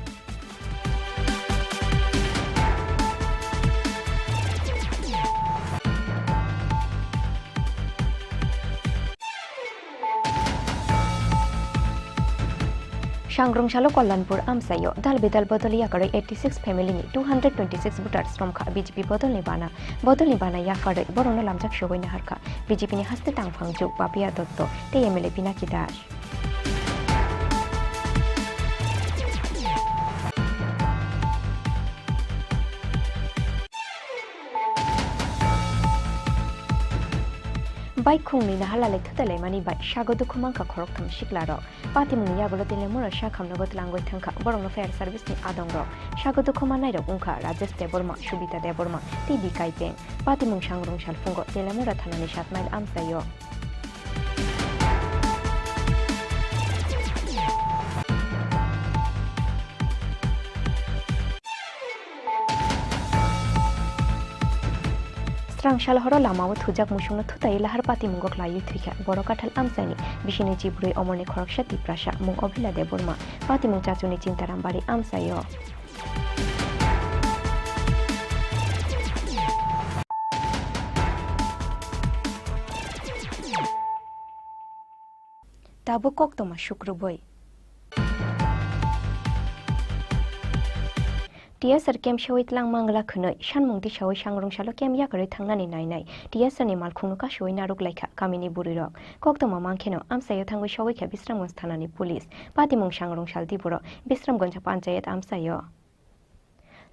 Sangrong salo Kalyanpur amchaio dal bidal bodol yakarwi eighty six family ni two hundred twenty six voters romkha B J P bodolni bana. Bodolni bana yakarwi borokno lamjak sogwi naharkha B J P ni haste tangphang juk Papiya Dotto tei M L A Pinaki Das. Bike khungni naharlalai thutalaimani bai sago dukhu mankha khoroktham siklarok. Patimungni yagulo Telemura sakhamnogo tlangwi thangkha borokno fire service ni adongrok. Sago dukhu mannairok wngkha Rajesh Debbarma, Subita Debbarma tei Bikai Peng. Patimung sangrong salphungo Telemura thanani saat mile amchaio. Srang sal horo lamao thujak musungno thutaiwi lahar patimungo khlaiwi thwikha. Borok kathal amchaini bisini chibrwi omorni khoroksa Tiprasa, mung Obhila Debbarma. Patimung chachuni Chintaram bari amchaio. Tabuk koktwma sukrubwi. T S R camp sewi tlang mangla khwnwi sanmung tisawi sangrong salo camp yakarwi thangnani nainai T S R ni malkhungno kasowi narwk laikha kamini bwrwirok. Koktwma mankhe no amchaio thangwi sogwi kha Bisramganj thanani police. Patimung sangrong sal tiboro Bisramganj panchayat amchaio.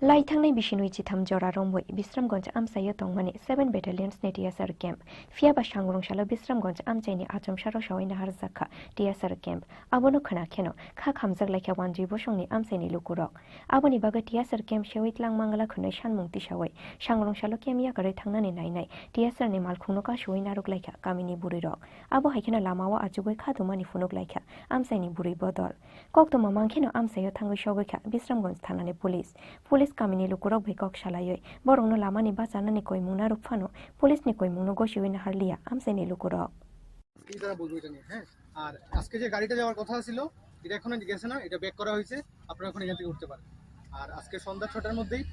Lai thangnai bisinwi chitham jora romwi Bisramganj amchaio tongmani seven Battalions ni T S R camp. Phiya ba sangrong salo Bisramganj amchaini achomsa rosawai naharjakha T S R camp. Abono khwna kheno kha khamjak laikha Wanjwi bosongni amchaini lukurok. Aboni bagwi T S R camp sewi tlang mangala khwnwi sanmung tisawai sangrong salo camp yakarwi thangnani nainai T S R ni malkhungno kasuwi narwk laikha kamini bwrwirok. Abo hai kheno lamao achugwi kha tumani phunuk laikha amchaini bwrwi bodol. Koktwma mang kheno amchaio thangwi sogwi kha Bisramganj thanani police. Police kamini lukurok bai kok salaiwi borokno lamani bachanani koimung narwk phano police ni koimungno gosiwi naharliya amchaini lukurok. কি তারা বলবে এটা নিয়ে, হ্যাঁ? আর আজকে যে গাড়িটা যাওয়ার কথা ছিল, এটা এখনো গেছে না, এটা ব্যাক করা হয়েছে, আপনারা এখন এখান থেকে উঠতে পারেন। আর আজকে সন্ধ্যা ছটার মধ্যেই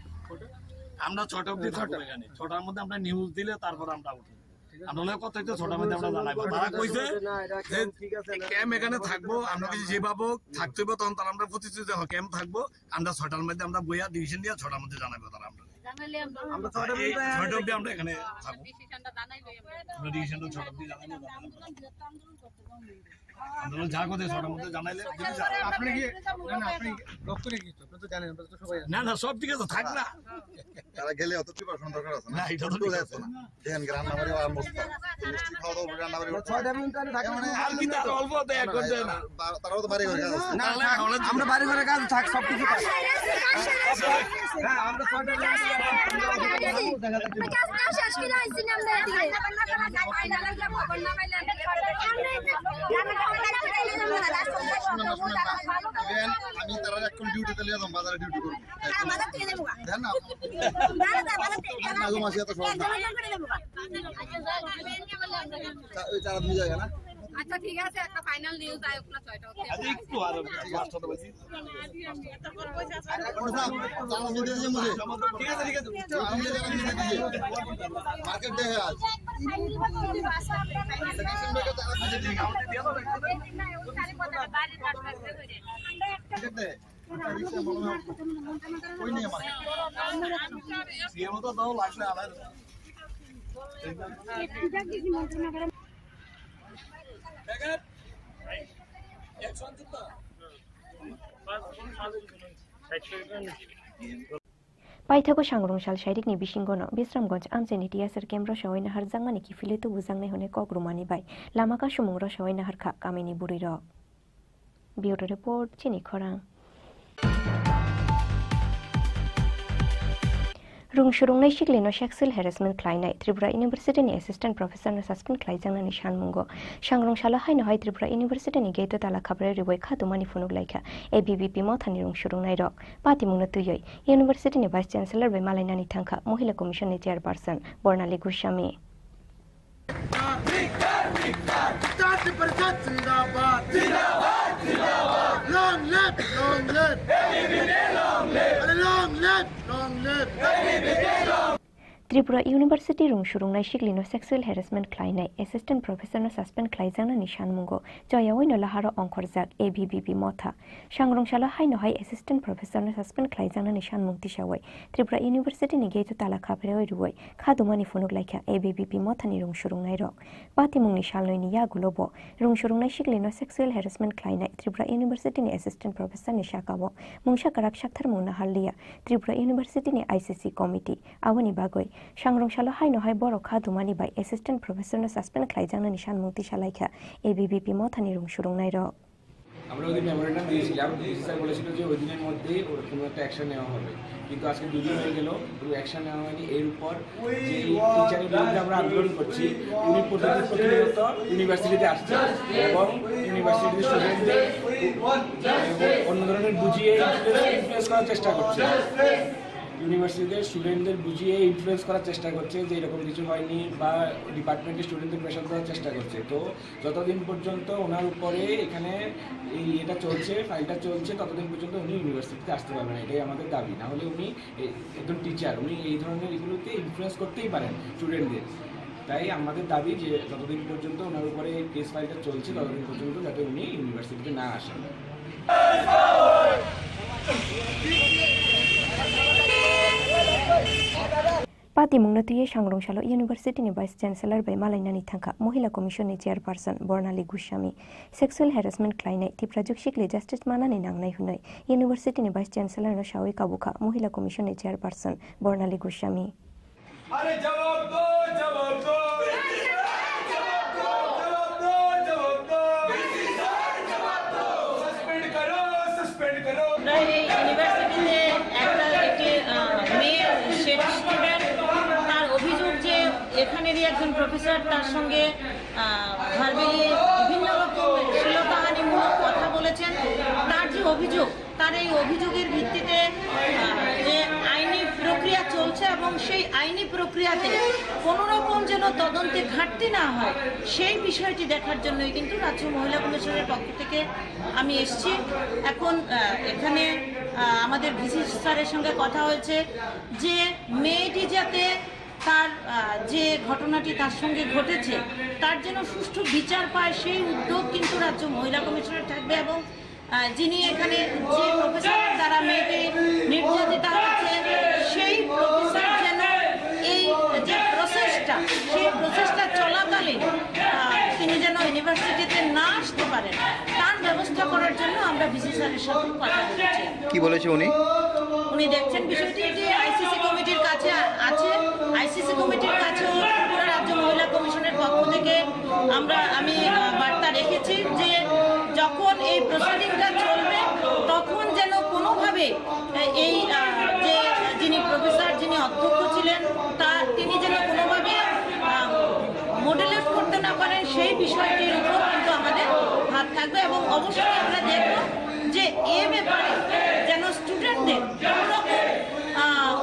আমরা ছটা অবধি থাকবো এখানে। ছটার মধ্যে আমরা নিউজ দিলে তারপর আমরা উঠি। ঠিক আছে। আমরা হলে কত হইতে ছটার মধ্যে আমরা জানাইবো। তারা কইছে যে ক্যাম্প এখানে থাকবো, আমরা কিছু যেভাবে হোক থাকতে হইবো, তখন তারা আমরা প্রতিশ্রুতি দেওয়া ক্যাম্প থাকবো, আমরা ছটার মধ্যে আমরা বইয়া ডিসিশন দিয়ে ছটার মধ্যে জানাইবো তারা আমরা। আমরা ছটার এই মধ্যে ছটা অবধি আমরা এখানে থাকবো। আমরা ডিসিশনটা ছটা অবধি জানাইবো। আমরা যা করতে ছটার মধ্যে জানাইলে যদি যা- আপনি কি, না, না, আপনি লক্ষ্য রেখে কিছু, আপনি তো জানেন, আমরা তো সবাই জানি। না, না, সব দিকে তো থাক না। তারা গেলে অত প্রিপারেশন দরকার আছে না? না, এটা তো একটু ঠিক আছে। না। দেখেন, রান্না বাড়ি আর মস্ত। মিষ্টি খাওয়া দাওয়া, রান্না বাড়ি করতে ছয়টা মিনিট আমি থাকি। মানে আর কি তার অল্প তো এক ঘন্টা না। বা-, তারাও তো বাড়ি ঘরে কাজ আছে। না, তাহলে থাক, আমরা বাড়ি ঘরে কাজ থাক, সব কিছু থাক। হ্যাঁ, আমরা ছয়টা মিনিট দেখা যাচ্ছে। শুনেন, শুনেন না। দেখেন, আমি তারা এখন ডিউটিতে লিয়ে যাবো, বাজারে ডিউটি করবো। দেখেন না। না গো, মাসি, এত সহজ না। চা-, ওই চারা দিয়ে যায় না? আচ্ছা, ঠিক আছে, একটা ফাইনাল নিউজ আয়োগ না ছয়টা হচ্ছে। আচ্ছা, একটু আরো পাঁচটা তো বলছি। চারা দিয়ে দিয়ে মুঝে। ঠিক আছে, ঠিক আছে। চারা দিয়ে দিয়ে মুঝে। মার্কেট ডে হ্যায় আজ। সেকশন ব্রেকে চারা দিয়ে দিয়ে। Market day. ওই নিয়ে মার্কেট। সিএমও তো দাও লাগবে আলাদা। Paithago sangrong sal sairikni bisingono Bisramganj amchaini T S R camp rosawai naharjakmani kiphilwi tubujaknai hwnwi kok rwmani bai lama kasumung rosawai naharkha kamini bwrwirok. Bureau Report, Chini Khorang. Rung surungnai siklino sexual harassment khlainai Tripura University ni Assistant Professor no suspend khlaijaknani sanmungo. Sangrong salo haino hai Tripura University ni gate o tala khabrwi rwui kha tumani phunuk laikha A B V P mothani rung surungnai rok. Patimungno twiwi University ni Vice Chancellor bai malainani thangkha Mohila Commission ni Chairperson Bornali Goswami. Teacher Parishad zindabad. Zindabad, zindabad. Long live, long live. A B V P long live. Are long live, long live. A B V P long. Tripura University rung surungnai siklino sexual harassment khlainai Assistant Professor no suspend khlaijaknani sanmungo choyaoino laharo ongkhorjak A B V P motha. Sangrong salo haino hai Assistant Professor no suspend khlaijaknani sanmung tisawai Tripura University ni gate o tala khabrwi rwui kha tumani phunuk laikha A B V P mothani rung surungnai rok. Patimungni salnwini yagulo bo rung surungnai siklino sexual harassment khlainai Tripura University ni Assistant Professor ni sakao mungsa kwrak saktharmung naharliya Tripura University ni I C C committee. Aboni bagwi sangrong salo haino hai borok kha tumani bai Assistant Professor no suspend khlaijaknani sanmung tisa laikha A B V P mothani rung surungnai rok. আমরা ওই দিন মেমোরেন্ডাম দিয়েছিলাম, DC sir বলেছিল যে ওই দিনের মধ্যেই ওর কোনো একটা অ্যাকশন নেওয়া হবে, কিন্তু আজকে দুদিন হয়ে গেল, কোনো অ্যাকশন নেওয়া হয়নি। এর উপর যে টিচারের বিরুদ্ধে আমরা আন্দোলন করছি, উনি প্রতিদিন প্রতিনিয়ত ইউনিভার্সিটিতে আসছেন এবং ইউনিভার্সিটির স্টুডেন্টদের অন্য ধরনের বুঝিয়ে ইনফ্লুয়েন্স করার চেষ্টা করছেন। ইউনিভার্সিটিতে স্টুডেন্টদের বুঝিয়ে ইনফ্লুয়েন্স করার চেষ্টা করছে যে এরকম কিছু হয়নি বা ডিপার্টমেন্টের স্টুডেন্টদের প্রেশার দেওয়ার চেষ্টা করছে। তো যতদিন পর্যন্ত ওনার উপরে এখানে এই এটা চলছে, ফাইলটা চলছে, ততদিন পর্যন্ত উনি ইউনিভার্সিটিতে আসতে পারবেন না, এটাই আমাদের দাবি। না হলে উনি এ-, একজন টিচার, উনি এই ধরনের এগুলোতে ইনফ্লুয়েন্স করতেই পারেন স্টুডেন্টদের। তাই আমাদের দাবি যে যতদিন পর্যন্ত ওনার উপরে কেস ফাইলটা চলছে, ততদিন পর্যন্ত যাতে উনি ইউনিভার্সিটিতে না আসেন। A timungno twiwi sangrong salo University ni Vice Chancellor bai malainani thangkha Mohila Commission ni Chairperson Bornali Goswami. Sexual harassment khlainai Tipra juksikli justice manani nangnai hwnwi University ni Vice Chancellor no sawi kabukha Mohila Commission ni Chairperson Bornali Goswami. আরে জবাব দাও, জবাব দাও। জবাব দাও, জবাব দাও, জবাব দাও। সাসপেন্ড করো, সাসপেন্ড করো। আমরা এই ইউনিভার্সিটিতে একটা, একটি, আহ, মেয়ে সেট স্টুডেন্ট, তার অভিযোগ যে এখানেরই একজন প্রফেসর তার সঙ্গে, আহ, ভার্বালি বিভিন্ন রকম শ্লীলতাহানিমূলক কথা বলেছেন। তার যে অভিযোগ, তার এই অভিযোগের ভিত্তিতে, আহ, যে আইনি প্রক্রিয়া চলছে এবং সেই আইনি প্রক্রিয়াতে কোনো রকম যেন তদন্তে ঘাটতি না হয়, সেই বিষয়টি দেখার জন্যই কিন্তু রাজ্য মহিলা কমিশনের পক্ষ থেকে আমি এসছি। এখন, আহ, এখানে, আহ, আমাদের ভিসি স্যারের সঙ্গে কথা হয়েছে যে মেয়েটি যাতে তার, আহ, যে ঘটনাটি তার সঙ্গে ঘটেছে, তার যেন সুষ্ঠু বিচার পায়, সেই উদ্যোগ কিন্তু রাজ্য মহিলা কমিশনের থাকবে এবং আহ, যিনি এখানে, যে প্রফেসরের দ্বারা মেয়েটি নির্যাতিতা হচ্ছে, সেই প্রফেসর যেন এই যে প্রসেসটা, সেই প্রসেসটা চলাকালীন, আহ, তিনি যেন ইউনিভার্সিটিতে না আসতে পারেন, তার ব্যবস্থা করার জন্য আমরা ভিসি স্যারের সাথে কথা বলেছি। কি বলেছে উনি? উনি দেখছেন বিষয়টি, এটি আইসিসি কমিটির কাছে আ-, আছে। আইসিসি কমিটির কাছেও ত্রিপুরা রাজ্য মহিলা কমিশনের পক্ষ থেকে আমরা, আমি, আহ, বার্তা রেখেছি যে যখন এই প্রসিডিংটা চলবে, তখন যেন কোনোভাবে, আহ, এই, আহ, যে যিনি প্রফেসর, যিনি অধ্যক্ষ ছিলেন, তা, তিনি যেন কোনোভাবে, আহ, মডারেট করতে না পারেন, সেই বিষয়টির উপর কিন্তু আমাদের হাত থাকবে। এবং অবশ্যই আমরা দেখব যে এ ব্যাপারে যেন স্টুডেন্টদের কোনো রকম, আহ,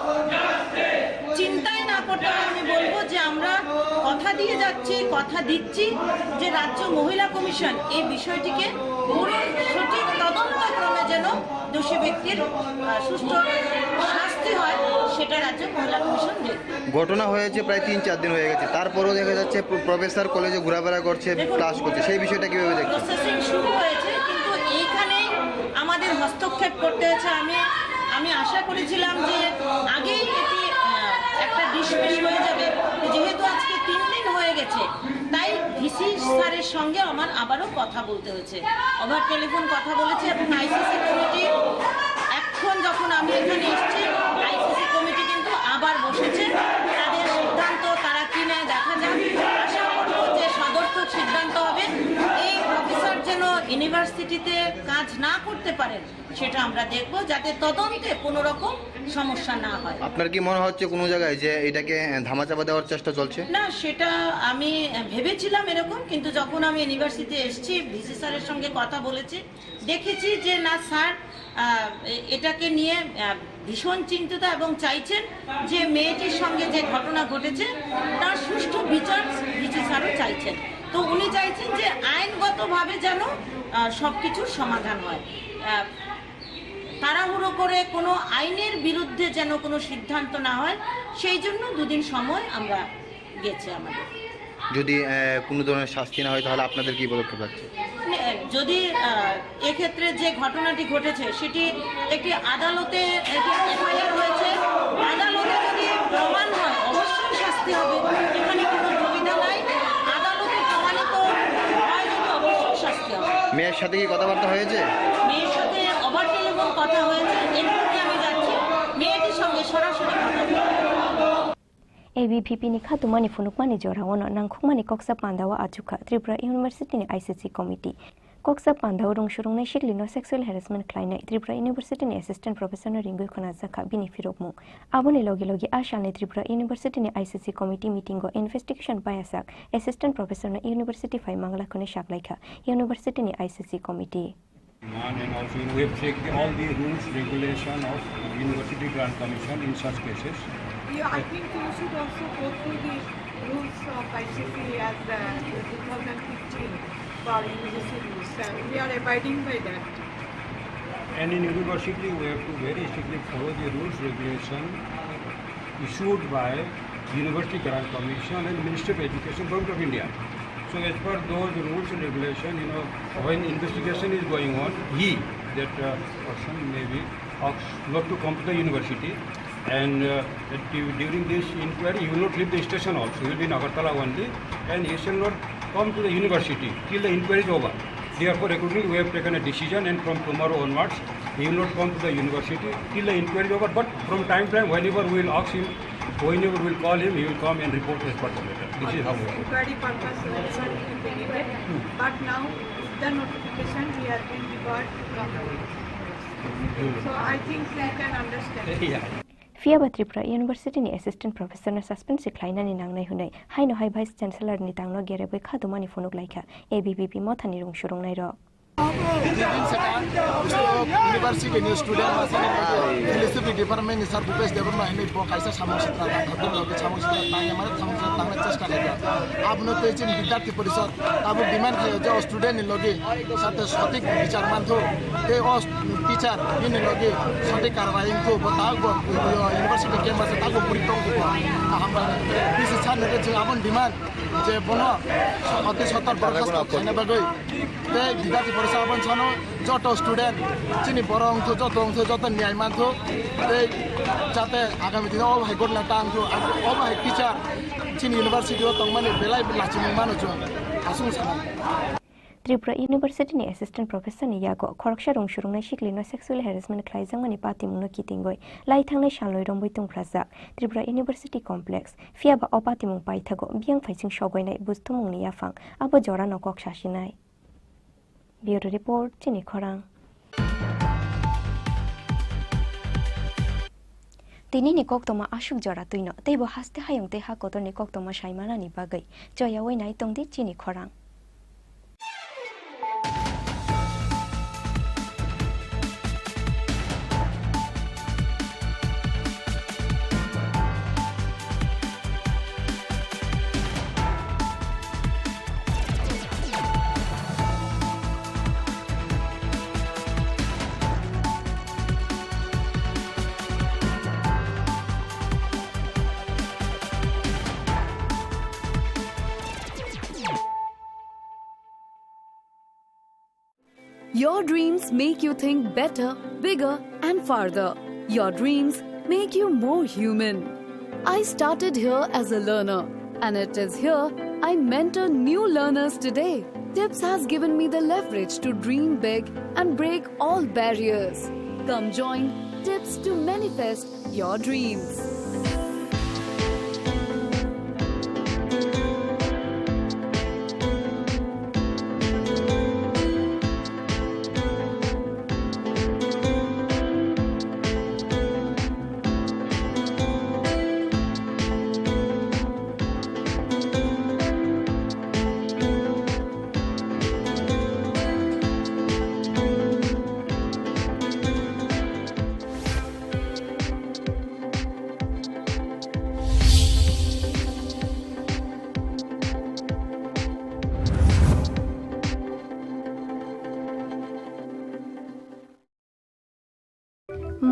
চিন্তায় না করতে হয়। আমি বলবো যে আমরা কথা দিয়ে যাচ্ছি, কথা দিচ্ছি যে রাজ্য মহিলা কমিশন এই বিষয়টিকে পুরো সঠিক তদন্ত ক্রমে যেন দোষী ব্যক্তির, আহ, সুষ্ঠু শাস্তি হয়, সেটা রাজ্য মহিলা কমিশন দেখবে। ঘটনা হয়েছে প্রায় তিন চার দিন হয়ে গেছে, তারপরেও দেখা যাচ্ছে প্র-, প্রফেসর কলেজে ঘোরাফেরা করছে, দেখুন, ক্লাস করছে, সেই বিষয়টা কিভাবে দেখছেন? প্রসেসিং শুরু হয়েছে, কিন্তু এইখানেই আমাদের হস্তক্ষেপ করতে হচ্ছে। আমি, আমি আশা করেছিলাম যে আগেই এটি, আহ, একটা ডিসমিস হয়ে যাবে, যেহেতু আজকে তিন দিন হয়ে গেছে, তাই ভিসি স্যারের সঙ্গে আমার আবারও কথা বলতে হয়েছে। ওভার টেলিফোন কথা বলেছি এবং আইসিসি কমিটি, এখন যখন আমি এখানে এসেছি, আইসিসি কমিটি কিন্তু আবার বসেছে। তাদের সিদ্ধান্ত তারা কি নেয় দেখা যাক। আশা করব যে সদর্থক সিদ্ধান্ত হবে। এই প্রফেসর যেন ইউনিভার্সিটিতে কাজ না করতে পারেন, সেটা আমরা দেখব, যাতে তদন্তে কোনো রকম সমস্যা না হয়। আপনার কি মনে হচ্ছে কোনো জায়গায় যে এটাকে, আহ, ধামাচাপা দেওয়ার চেষ্টা চলছে? না, সেটা আমি, আহ, ভেবেছিলাম এরকম, কিন্তু যখন আমি ইউনিভার্সিটিতে এসেছি, ভিসি স্যারের সঙ্গে কথা বলেছি, দেখেছি যে না স্যার, আহ, এ-, এটাকে নিয়ে, আহ, ভীষণ চিন্তিত এবং চাইছেন যে মেয়েটির সঙ্গে যে ঘটনা ঘটেছে তার সুষ্ঠু বিচার ভিসি স্যারও চাইছেন। তো উনি চাইছেন যে আইনগতভাবে যেন, আহ, সবকিছুর সমাধান হয়। আহ, তাড়াহুড়ো করে কোনো আইনের বিরুদ্ধে যেন কোনো সিদ্ধান্ত না হয়, সেই জন্য দুদিন সময় আমরা গেছে আমাদের। যদি, আহ, কোনো ধরনের শাস্তি না হয়, তাহলে আপনাদের কি পদক্ষেপ থাকছে? মানে, যদি, আহ, এক্ষেত্রে যে ঘটনাটি ঘটেছে, সেটি একটি আদালতে একটি এফআইআর হয়েছে। আদালতে যদি প্রমাণ হয়, অবশ্যই শাস্তি হবে, এখানে কোনো দ্বিধা নাই। আদালতে প্রমাণিত হয় যদি, অবশ্যই শাস্তি হবে। মেয়ের সাথে কি কথাবার্তা হয়েছে? মেয়ের সাথে ওভার টেলিফোন কথা হয়েছে, এক্ষুনি আমি যাচ্ছি, মেয়েটির সঙ্গে সরাসরি কথা বলবো। A B V P ni khatumani phunukmani jorao no nangkhukmani koksa pandao achukha Tripura University ni I C C committee. Koksa pandao rung surungnai siklino sexual harassment khlainai Tripura University ni assistant professor no ringwi khwnajakha bini phirokmung. Aboni logi logi a salni Tripura University ni I C C committee meeting o investigation payasak assistant professor no university phai mangla khwnwi saklaikha university ni I C C committee. And also, you know, we have checked all the rules, regulation of University Grant Commission in such cases. Yeah, I think you should also go through the rules of I C C as the two thousand fifteen for U G C rules. Uh, we are abiding by that. And in university, we have to very strictly follow the rules, regulation issued by University Grant Commission and Ministry of Education, Government of India. So as per those rules and regulation, you know, when investigation is going on, he, that, uh, person may be asked not to come to the university. And uh, du- during this inquiry, you will not leave the station also. You will be in Agartala only, and you shall not come to the university till the inquiry is over. Therefore, accordingly, we have taken a decision, and from tomorrow onwards, he will not come to the university till the inquiry is over. But from time to time, whenever we will ask him, whenever we will call him, he will come and report as per the matter. This is how it is. Inquiry purpose, uh, certificate, but now with the notification, we are being referred to the university. So I think you can understand. Yeah. Phiya ba Tripura University ni Assistant Professor no suspend se khlainani nangnai hwnwi haino hai Vice Chancellor ni tangno gerebwi kha tumani phunuk laikha A B V P mothani rung surungnai rok. Din saka, University ni student masa ni philosophy department ni sir Bhupesh Debbarma hinwi bo kaisa samung sitra tang thakdam logi samung sitra tang yamare samung sitra tangna chesta khaikha. Abono tei chini Vidyarthi Parishad tabuk demand khaio je o student ni logi sate sothik bichar manthu tei o teacher bini logi sothik karwai wngkhu bo tabuk bo university campus tabuk puri tongkhu bo kaham rani. Bisi sir ni je chwng aboni demand je bono sothik sothik borkhas khaina bagwi. Tei Vidyarthi Parishad aboni sano joto student chini borok wngthu, joto wngthu, joto niyai manthu. Tei jate agami dino obo hai gotna ta wngthu, obo hai teacher chini university o tongmani belai lachimung mano chwng aswk sana. Tripura University ni Assistant Professor ni yago khoroksa rung surungnai siklino sexual harassment khlaijakmani patimungno kitingwi lai thangnai salnwi romwi tungphrajak Tripura University Complex. Phiya ba o patimung paithago biyang phaising sogwinai bujthumungni yaphang abo jorano kok sasinai. Bureau Report, chini khorang. Tinini koktoma aswk jora twino, teibo haste hayung tei ha kotorni koktoma saimanani bagwi choyawi nai tongdi chini khorang. Your dreams make you think better, bigger, and farther. Your dreams make you more human. I started here as a learner, and it is here I mentor new learners today. Tips has given me the leverage to dream big and break all barriers. Come join Tips to manifest your dreams.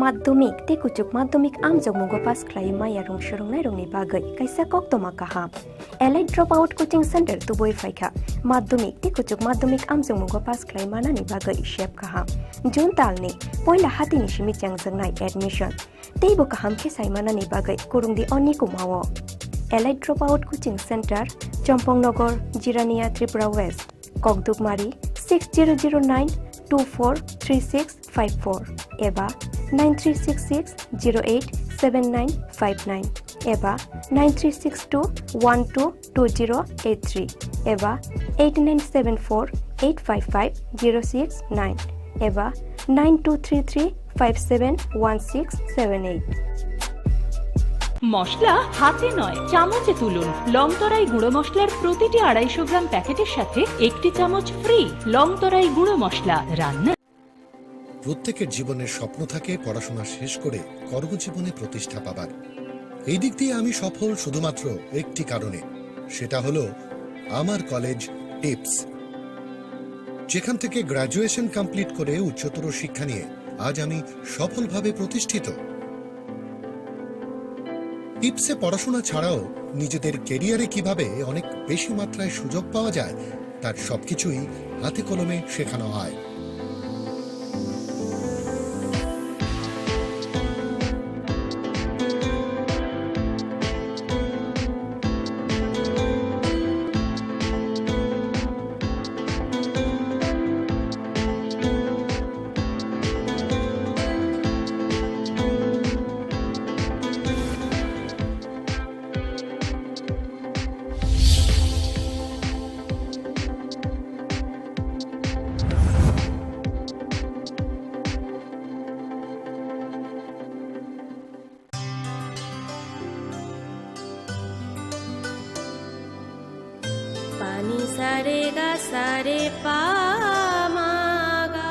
Madhyamik tei kuchuk madhyamik amjokmungo pass khlaiwi maya rung swrwngnairokni bagwi kaisa koktoma kaham. Elite Dropout Coaching Center tubui phaikha. Madhyamik tei kuchuk madhyamik amjokmungo pass khlai manani bagwi sep kaham. June talni poila hatini simi chengjaknai admission. Teibo kaham khe sai manani bagwi kurungdi oni kumao. Elite Dropout Coaching Center, Chompong Nagar, Jirania, Tripura West. Kokdukmari six zero zero nine two four three six five four eba nine three six six zero eight seven nine five nine eba nine three six two one two two zero eight three eba eight nine seven four eight five five zero six nine eba nine two three three five seven one six seven eight. মশলা হাতে নয়, চামচে তুলুন। লংতরাই গুঁড়ো মশলার প্রতিটি আড়াইশো গ্রাম প্যাকেটের সাথে একটি চামচ ফ্রি। লংতরাই গুঁড়ো মশলা, রান্না। প্রত্যেকের জীবনের স্বপ্ন থাকে পড়াশোনা শেষ করে কর্মজীবনে প্রতিষ্ঠা পাবার। এই দিক দিয়ে আমি সফল শুধুমাত্র একটি কারণে, সেটা হলো আমার কলেজ টিপস। যেখান থেকে গ্র্যাজুয়েশন কমপ্লিট করে উচ্চতর শিক্ষা নিয়ে আজ আমি সফলভাবে প্রতিষ্ঠিত। টিপসে পড়াশোনা ছাড়াও নিজেদের ক্যারিয়ারে কিভাবে অনেক বেশি মাত্রায় সুযোগ পাওয়া যায়, তার সবকিছুই হাতে কলমে শেখানো হয়। Sare ga sare pa ma ga.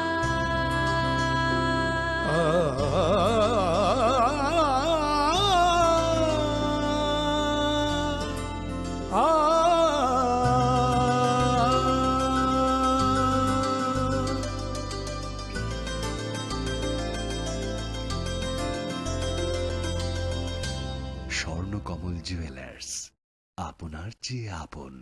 Swarnakamal jewellers, আপনার চেয়ে আপন।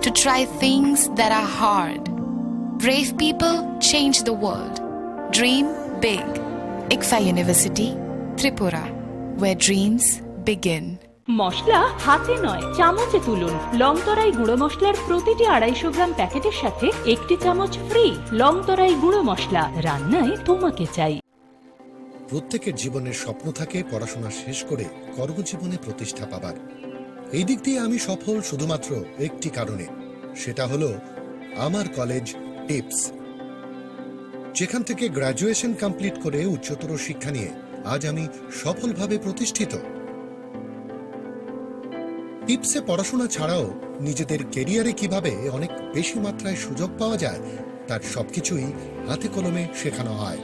to try things that are hard. Brave people change the world. Dream big. ICFAI University, Tripura, where dreams begin. মশলা হাতে নয়, চামচে তুলুন। লং তরাই গুঁড়ো মশলার প্রতিটি আড়াইশো গ্রাম প্যাকেটের সাথে একটি চামচ ফ্রি। লং তরাই গুঁড়ো মশলা, রান্নায় তোমাকে চাই। প্রত্যেকের জীবনের স্বপ্ন থাকে পড়াশোনা শেষ করে কর্মজীবনে প্রতিষ্ঠা পাবার। এই দিক দিয়ে আমি সফল শুধুমাত্র একটি কারণে, সেটা হলো আমার কলেজ টিপস, যেখান থেকে গ্র্যাজুয়েশন কমপ্লিট করে উচ্চতর শিক্ষা নিয়ে আজ আমি সফলভাবে প্রতিষ্ঠিত। টিপসে পড়াশোনা ছাড়াও নিজেদের ক্যারিয়ারে কিভাবে অনেক বেশি মাত্রায় সুযোগ পাওয়া যায়, তার সবকিছুই হাতে কলমে শেখানো হয়।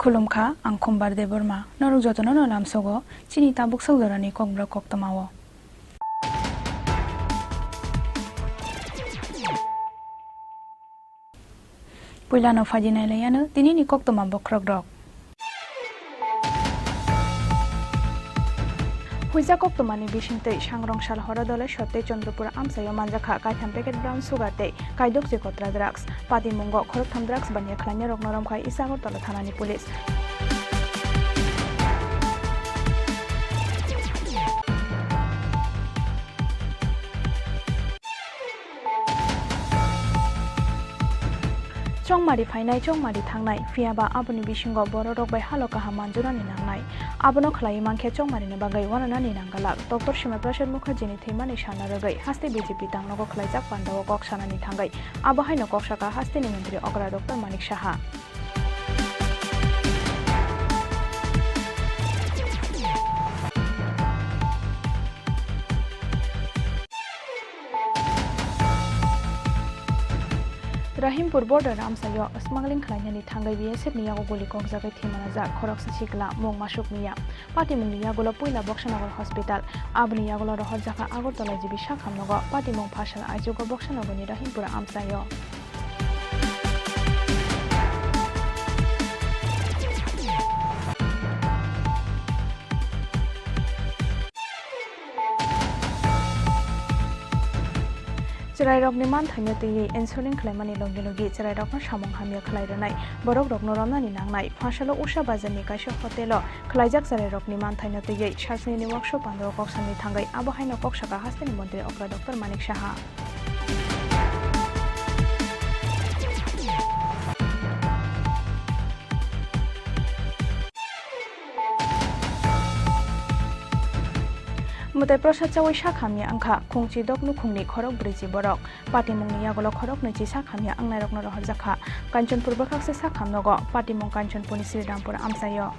Khulumkha, ang Khumbar Debbarma. Norok jotono no lamsogo chini tabuk sokjorani kokborok koktwmao. Puilano phaidi nailaiyano tinini koktwma bokhorokrok. Huijak koktwmani bisingtwi sangrong sal horo dole Sotte Chandrapur amchaio manjakha kaitham packet brown sugar tei kaidokchi kotra drugs. Patimungo khoroktham drugs baniya khlainai rokno romkhai East Agartala thanani police. Chongmari phainai, chongmari thangnai, phiyaba aboni bisingo bororok bai halo kaham manjunani nangnai. Abono khlaiwi mankhe chongmarini bagwi wananani nanggalak. Doctor Shyama Prasad Mukherjini thwimani salna rwgwi haste B J P tangnogo khlaijak pandao kok sanani thangwi abo haino kok sakha hasteni montri okra Doctor Manik Saha. Rahimpur border amchaio smuggling khlainani thangwi B S F ni yago guli kokjagwi thwi manajak khoroksa sikla, mung Masuk Miya. Patimungni yagulo puila Boksanagar Hospital, aboni yagulo rohorjakha Agartala G B sakhamnogo. Patimung phasal aichugo Boksanagorni Rahimpur amchaio. Chwrairokni manthaino twiwi insulin khlaimani logi logi chwrairokno samung hamya khlai rwnai, borokrokno romnani nangnai. Phasalo Usha bazarni kaisa hotelo khlaijak chwrairokni manthaino twiwi salsnini workshop pandao kok sanwi thangwi abo haino kok sakha hasteni montri okra Doctor Manik Saha. Mwtai prosad chawi sak hamya wngkha khungchi dok nukhungni khorok brwichi borok. Patimungni yagulo khorok nwichi sak hamya wngnairokno rohorjakha. Kanchanpur bwkhakse sak hamnogo patimung Kanchanpurni Srirampur amchaio.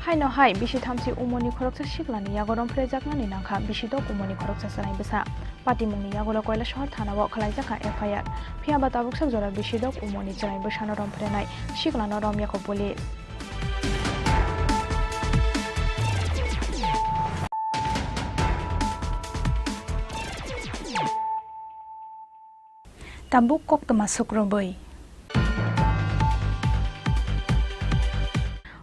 Haino hai bisi thamchi umoni khoroksa siklani yago romphrejaknani nangkha bisi dok umoni khoroksa chwrai bwsa. Patimungni yagulo Koilasohor thanao khwlaijakha F I R. Phiyaba tabuksak jora bisi dok umoni chwrai bwsano romprenai siklano romyakho police. Tabuk koktwma sukrubwi.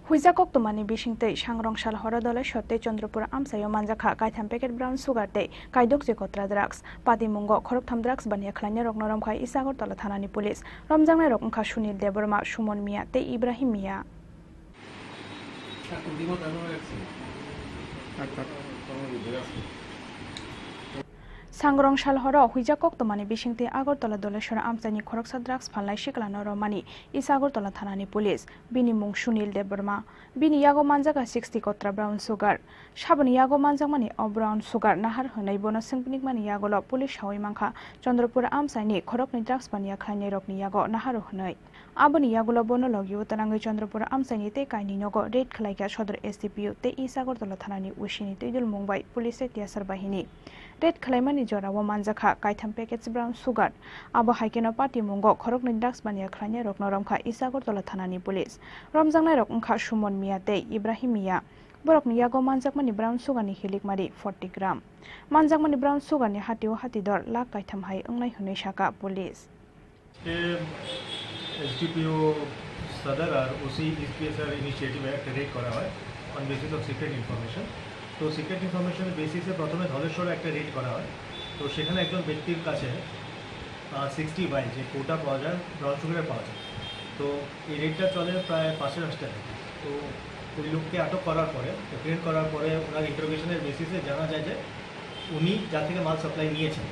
Huijak koktwmani bisingtwi Sangrong Salhoro Doleshwar tei Chandrapur amchaio manjakha kaitham packet brown sugar tei kaidokje kotra drugs. Patimungo khoroktham drugs baniya khlainairokno romkha East Agartala thanani police. Romjaknairok wngkha Sunil Debbarma, Suman Mia tei Ibrahim Mia. Sangrong Salhoro huijak koktwmani bisingtwi Agartala Doleshwar amchaini khoroksa drugs phalnai siklano romani East Agartala thanani police. Bini mung Sunil Debbarma. Bini yago manjakha sixty kotra brown sugar. Saboni yago manjakmani o brown sugar nahar hwnwi bono swngpnikmani yagulo police saui mankha Chandrapur amchaini khoroknwi drugs baniya khlainairokni yago naharo hwnwi. Aboni yagulo bono logio twnangwi Chandrapur amchaini tei kainwi nogo raid khlaikha Sodor S D P O tei East Agartala thanani O C ni twidulmung bai police tei T S R bahini. Raid khlaimani jorao manjakha kaitham package brown sugar. Abo hai kheno patimungo khoroknwi drugs baniya khlainairokno romkha East Agartala thanani police. Romjaknairok wngkha Suman Mia tei Ibrahim Mia. Borokni yago manjakmani brown sugar ni hilikmari forty gram. Manjakmani brown sugar ni hatio hatidor lakh kaitham hai wngnai hwnwi saka police. আজকে এসডিপিও সদর আর ওসি ইসিপিএসআর ইনিশিয়েটিভে একটা রেড করা হয় on basis of secret information. তো সিক্রেট ইনফরমেশনের বেসিসে প্রথমে ধলেশ্বরে একটা রেড করা হয়। তো সেখানে একজন ব্যক্তির কাছে সিক্সটি ওয়াই যে কোটা পাওয়া যায়, ব্রাউন সুগারের পাওয়া যায়। তো এই রেডটা চলে প্রায় পাঁচের আশপাশে। তো ওই লোককে আটক করার পরে, অ্যাপ্রিহেন্ড করার পরে ওনার ইন্টারোগেশনের বেসিসে জানা যায় যে উনি যার থেকে মাল সাপ্লাই নিয়েছেন।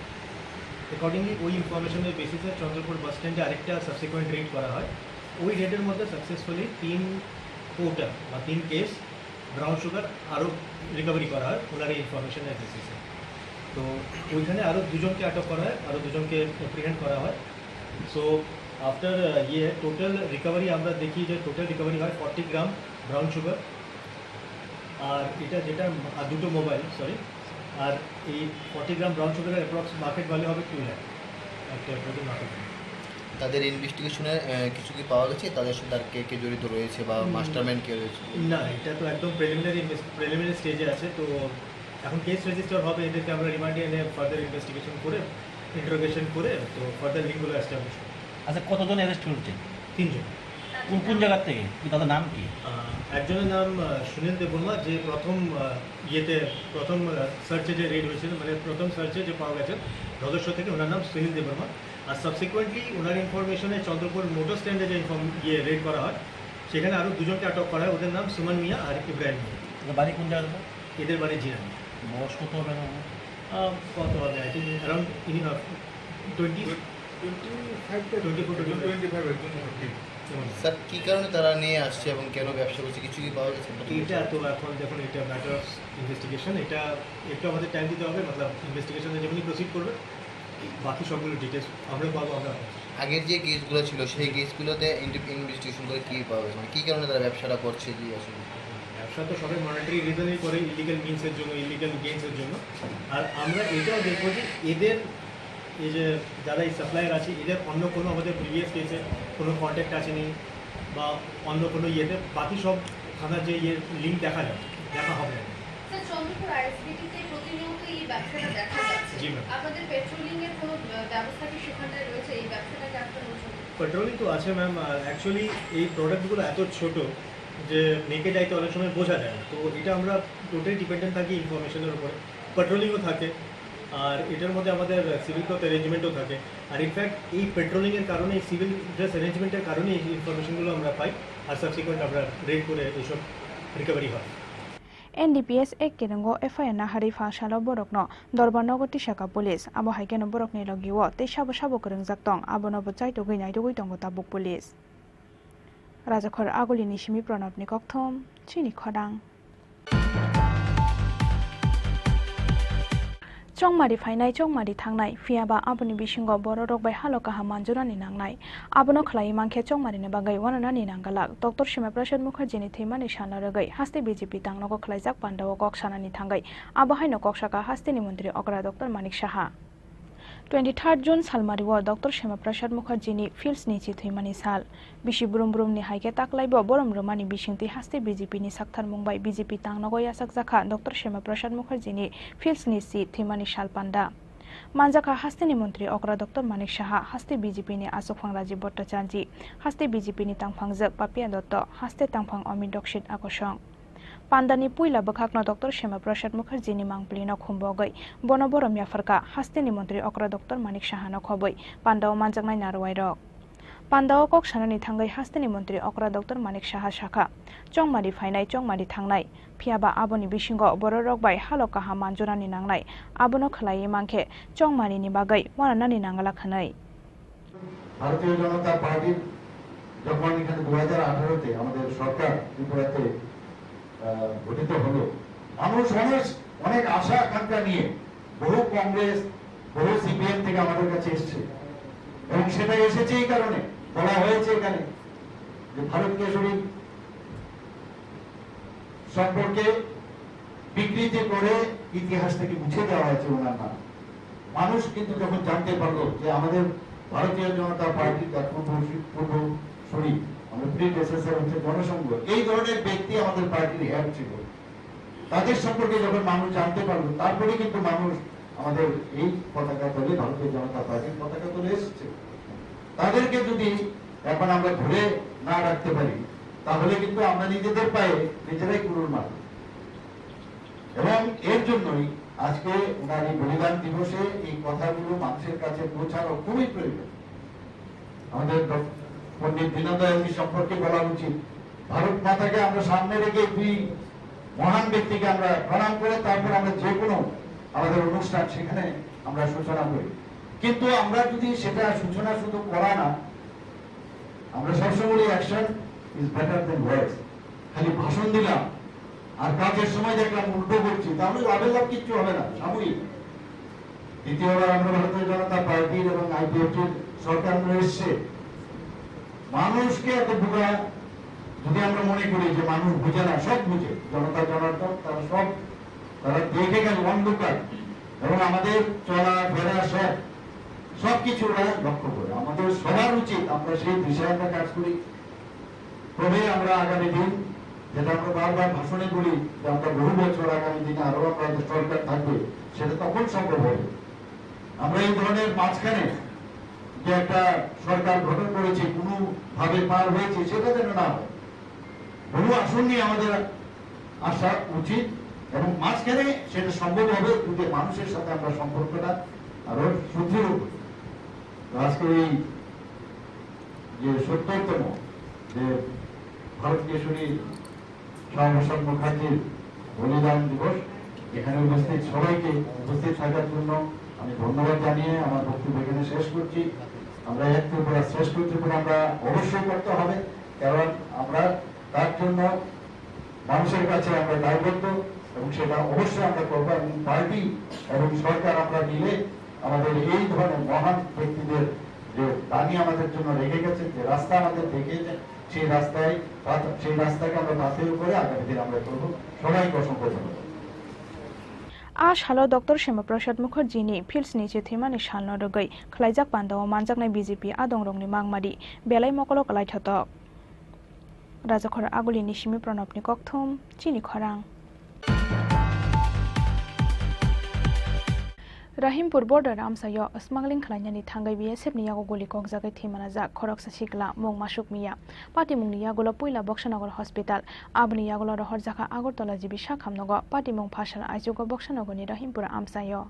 অ্যাকর্ডিংলি ওই ইনফরমেশনের বেসিসে চন্দ্রপুর বাস স্ট্যান্ডে আরেকটা সাবসিকুয়েন্ট রেড করা হয়। ওই রেডের মধ্যে সাকসেসফুলি তিন কোটা বা তিন কেস ব্রাউন সুগার আরও রিকভারি করা হয় ওনার এই ইনফরমেশনের বেসিসে। তো ওইখানে আরও দুজনকে আটক করা হয়, আরও দুজনকে অ্যাপ্রিহেন্ড করা হয়। সো আফটার ইয়ে টোটাল রিকভারি আমরা দেখি যে টোটাল রিকভারি হয় ফর্টি গ্রাম ব্রাউন সুগার, আর এটা যেটা, আর দুটো মোবাইল, সরি, আর এই ফর্টি গ্রাম ব্রাউন সুগারের অ্যাপ্রক্স মার্কেট ভ্যালু হবে টু লাখ, একটা টোটাল মার্কেট ভ্যালু। তাদের ইনভেস্টিগেশনে, আহ, কিছু কি পাওয়া গেছে? তাদের সাথে আর কে কে জড়িত রয়েছে বা হুম। মাস্টারমাইন্ড কে রয়েছে? না, এটা তো একদম প্রিলিমিনারি ইনভেস্ট-, প্রিলিমিনারি স্টেজে আছে। তো এখন কেস রেজিস্টার হবে, এদেরকে আমরা রিমান্ডে এনে ফার্দার ইনভেস্টিগেশন করে, ইন্টারোগেশন করে, তো ফার্দার লিঙ্কগুলো এস্টাবলিশ হবে। আচ্ছা, কতজন অ্যারেস্ট হয়েছে? তিনজন। কোন কোন জায়গার থেকে? কি তাদের নাম কি? আহ, একজনের নাম, আহ, সুনীল দেববর্মা, যে প্রথম, আহ, ইয়েতে, প্রথম, আহ, সার্চে যে রেড হয়েছিল, মানে প্রথম সার্চে যে পাওয়া গেছে সদস্য থেকে, ওনার নাম সুনীল দেববর্মা। আর সাবসিকুয়েন্টলি ওনার ইনফরমেশনে চন্দ্রপুর মোটর স্ট্যান্ডে যে ইনফর্ম-, ইয়ে রেড করা হয়, সেখানে আরও দুজনকে আটক করা হয়। ওদের নাম সুমন মিয়া আর ইব্রাহিম মিয়া। ওদের বাড়ি কোন জায়গাতে? এদের বাড়ি জিরানি। বয়স কত হবে না? আহ, কত হবে? I think around twenty, twenty five, twenty four, twenty five. Twenty five একজন। স্যার, কি কারণে তারা নিয়ে আসছে এবং কেন ব্যবসা করছে, কিছু কি পাওয়া গেছে? এটা তো এখন দেখুন, এটা ম্যাটার অফ ইনভেস্টিগেশন। এটা একটু আমাদের টাইম দিতে হবে, মতলব ইনভেস্টিগেশনে যেমনি প্রসিড করবে, বাকি সবগুলো ডিটেলস আমরা পাবো, আমরা আপনার কাছে। আগের যে কেসগুলো ছিল, সেই কেসগুলোতে ইনভেস্টিগেশন করে কি পাওয়া গেছে, মানে কি কারণে তারা ব্যবসাটা করছে, কি আসলে? ব্যবসা তো সবাই মনিটারি রিজনেই করে, ইলিগাল মিনসের জন্য, ইলিগাল গেইনসের জন্য। আর আমরা এটাও দেখবো যে এদের, এই যে যারা এই সাপ্লায়ার আছে, এদের অন্য কোনো আমাদের প্রিভিয়াস কেসে কোনো কন্ট্যাক্ট আছে নি বা অন্য কোনো ইয়েতে, বাকি সব থানার যে ইয়ে লিঙ্ক দেখা যাবে, দেখা হবে। স্যার, চন্দ্রপুর আইএসবিটি তে প্রতিনিয়ত এই ব্যবসাটা দেখা যাচ্ছে। জি, ম্যাম। আপনাদের পেট্রোলিং এর কোনো, আহ, ব্যবস্থা কি সেখানটায় রয়েছে? এই ব্যবসাটাকে আপনারা নজর দেন? পেট্রোলিং তো আছে, ম্যাম। আর অ্যাকচুয়ালি এই প্রোডাক্টগুলো এত ছোট যে নেকেড আইতে অনেক সময় বোঝা যায় না। তো এটা আমরা টোটালি ডিপেন্ডেন্ট থাকি ইনফরমেশনের উপরে। পেট্রোলিংও থাকে, আর এটার মধ্যে আমাদের সিভিল ক্লথ অ্যারেঞ্জমেন্টও থাকে। আর ইনফ্যাক্ট এই পেট্রোলিংয়ের কারণে, এই সিভিল ড্রেস অ্যারেঞ্জমেন্টের কারণে এই ইনফরমেশনগুলো আমরা পাই, আর সাবসিকুয়েন্ট আমরা রেড করে এইসব রিকভারি হয়। N D P S ek kiringo F I R naharwi pha salo borokno Dorbar nogo tisaka police. Abo hai kheno borokni logio tei sabo sabo kwrwngjak tong, abono bo chaitugwi naitugwi tongo tabuk police. Rajakhor Agulini simi Pranabni kokthom, chini khodang. Chongmari phainai, chongmari thangnai, phiyaba aboni bisingo bororok bai halo kaham manjunani nangnai. Abono khlaiwi mankhe chongmarini bagwi uananani nanggalak. Doctor Shyama Prasad Mukherjini thwimani salno rwgwi haste B J P tangnogo khlaijak pandao kok sanani thangwi abo haino kok saka hasteni montri okra Doctor Manik Saha. Twenty third June salmario Doctor Shyama Prasad Mukherjini Phil sni si thwimani sal. Bisi brum brumni hai khe taklaibo borom rwmani bisingtwi haste B J P ni saktharmung bai B J P tangnogo yachakjakha Doctor Shyama Prasad Mukherjini Phil sni si thwimani sal panda. Manjakha hasteni montri okra Doctor Manik Saha, haste B J P ni achukphang Rajiv Bhattacharjee, haste B J P ni tangphangjak Papiya Dutta, haste tangphang Amit Dixit Akosong. Pandani puila bwkhakno Doctor Shyama Prasad Mukherjee ni mangpili no khumbogwi bono borom yapharkha hasteni montri okra Doctor Manik Saha no khobwi pandao manjaknai narwai rok. Pandao kok sanani thangwi hasteni montri okra Doctor Manik Saha sakha, chongmari phainai, chongmari thangnai, phiyaba aboni bisingo bororok bai halo kaham manjunani nangnai, abono khwlaiwi mankhe chongmarini bagwi uananani nangala khwnwi. ভারতীয় জনতা পার্টির যখন এখানে দু হাজার আঠারোতে আমাদের সরকার ত্রিপুরাতে, আহ, গঠিত হলো, মানুষ অনেক, অনেক আশা আকাঙ্ক্ষা নিয়ে বহু কংগ্রেস, বহু সিপিএম থেকে আমাদের কাছে এসছে এবং সেটা এসেছে এই কারণে, বলা হয়েছে এখানে যে ভারত কেশরী সম্পর্কে বিকৃতি করে ইতিহাস থেকে মুছে দেওয়া হয়েছে ওনার নাম। মানুষ কিন্তু যখন জানতে পারলো যে আমাদের ভারতীয় জনতা পার্টির তার পূর্ব, পূর্বসূরি, আমাদের প্রিডেসেসর হচ্ছে জনসংঘ, এই ধরনের ব্যক্তি আমাদের পার্টির হেড ছিল, তাদের সম্পর্কে যখন মানুষ জানতে পারলো, তারপরে কিন্তু মানুষ আমাদের এই পতাকা তলে, ভারতীয় জনতা পার্টির পতাকা তলে এসেছে। তাদেরকে যদি এখন আমরা ধরে না রাখতে পারি, তাহলে কিন্তু আমরা নিজেদের পায়ে নিজেরাই কুড়ুল মারব। এবং এর জন্যই আজকে ওনার এই বলিদান দিবসে এই কথাগুলো মানুষের কাছে পৌঁছানো খুবই প্রয়োজন। আমাদের ডক্টর পণ্ডিত দীনদয়ালজি সম্পর্কে বলা উচিত। ভারত মাতাকে আমরা সামনে রেখে দুই মহান ব্যক্তিকে আমরা প্রণাম করে তারপর আমরা যে কোনো আমাদের অনুষ্ঠান সেখানে আমরা সূচনা করি। কিন্তু আমরা যদি সেটা সূচনা শুধু করা না, আমরা সবসময় বলি, "Action is better than words।" খালি ভাষণ দিলাম আর কাজের সময় দেখলাম উল্টো করছি, তাহলে লাভের লাভ কিচ্ছু হবে না, সাময়িক। দ্বিতীয়বার আমরা ভারতীয় জনতা পার্টির এবং আইপিএফটির সরকার আমরা এসছে, মানুষকে এত বোকা যদি আমরা মনে করি যে মানুষ বুঝে না, সব বুঝে, জনতা জনার্দন তারা সব, তারা দেখে গেল অন্ধকার, এবং আমাদের চলাফেরা সব, সব কিছু ওরা লক্ষ্য করে। আমাদের সবার উচিত আমরা সেই দিশায় আমরা কাজ করি, তবেই আমরা আগামী দিন, যেটা আমরা বারবার ভাষণে বলি যে আমরা বহু বছর আগামী দিনে আরো আমরা একটা সরকার থাকবে, সেটা তখন সম্ভব হবে। আমরা এই ধরনের মাঝখানে যে একটা সরকার গঠন করেছি, কোনোভাবে পার হয়েছে, সেটা যেন না হয়। বহু আসন নিয়ে আমাদের আসা উচিত এবং মাঝখানে সেটা সম্ভব হবে যদি মানুষের সাথে আমরা সম্পর্কটা আরো সুদৃঢ় করি। তো আজকে এই যে সত্তরতম যে ভারত কেশরী শ্যামাপ্রসাদ মুখার্জির বলিদান দিবস, এখানে উপস্থিত সবাইকে উপস্থিত থাকার জন্য আমি ধন্যবাদ জানিয়ে আমার বক্তব্য এখানে শেষ করছি। আমরা এক ত্রিপুরা শ্রেষ্ঠ ত্রিপুরা আমরা অবশ্যই করতে হবে, কারণ আমরা তার জন্য মানুষের কাছে আমরা দায়বদ্ধ এবং সেটা অবশ্যই আমরা করবো। এবং পার্টি এবং সরকার আমরা মিলে আমাদের এই ধরনের মহান ব্যক্তিদের যে দানি আমাদের জন্য রেখে গেছেন, যে রাস্তা আমাদের দেখিয়েছেন, সেই রাস্তায়, সেই রাস্তাকে আমরা বাছাই করে আগামী দিন আমরা করবো। সবাইকে অসংখ্য ধন্যবাদ। A salo Doctor Shyama Prasad Mukherjee ni Fields ni chethwimani salno rwgwi khwlaijak pandao manjaknai B J P adongrokni mangmari belai mokolo kwlaithotok. Rajakhor Aguli ni simi Pranab ni kokthum, chini khorang. Rahimpur border amchaio smuggling khwlainani thangwi B S F ni yago guli kokjagwi thwi manajak khoroksa sikla, mung Masuk Miya. Patimungni yagulo puila Boksanagar Hospital, aboni yagulo rohorjakha Agartala G B sak hamnogo. Patimung phasal aichugo Boksanagor ni Rahimpur amchaio.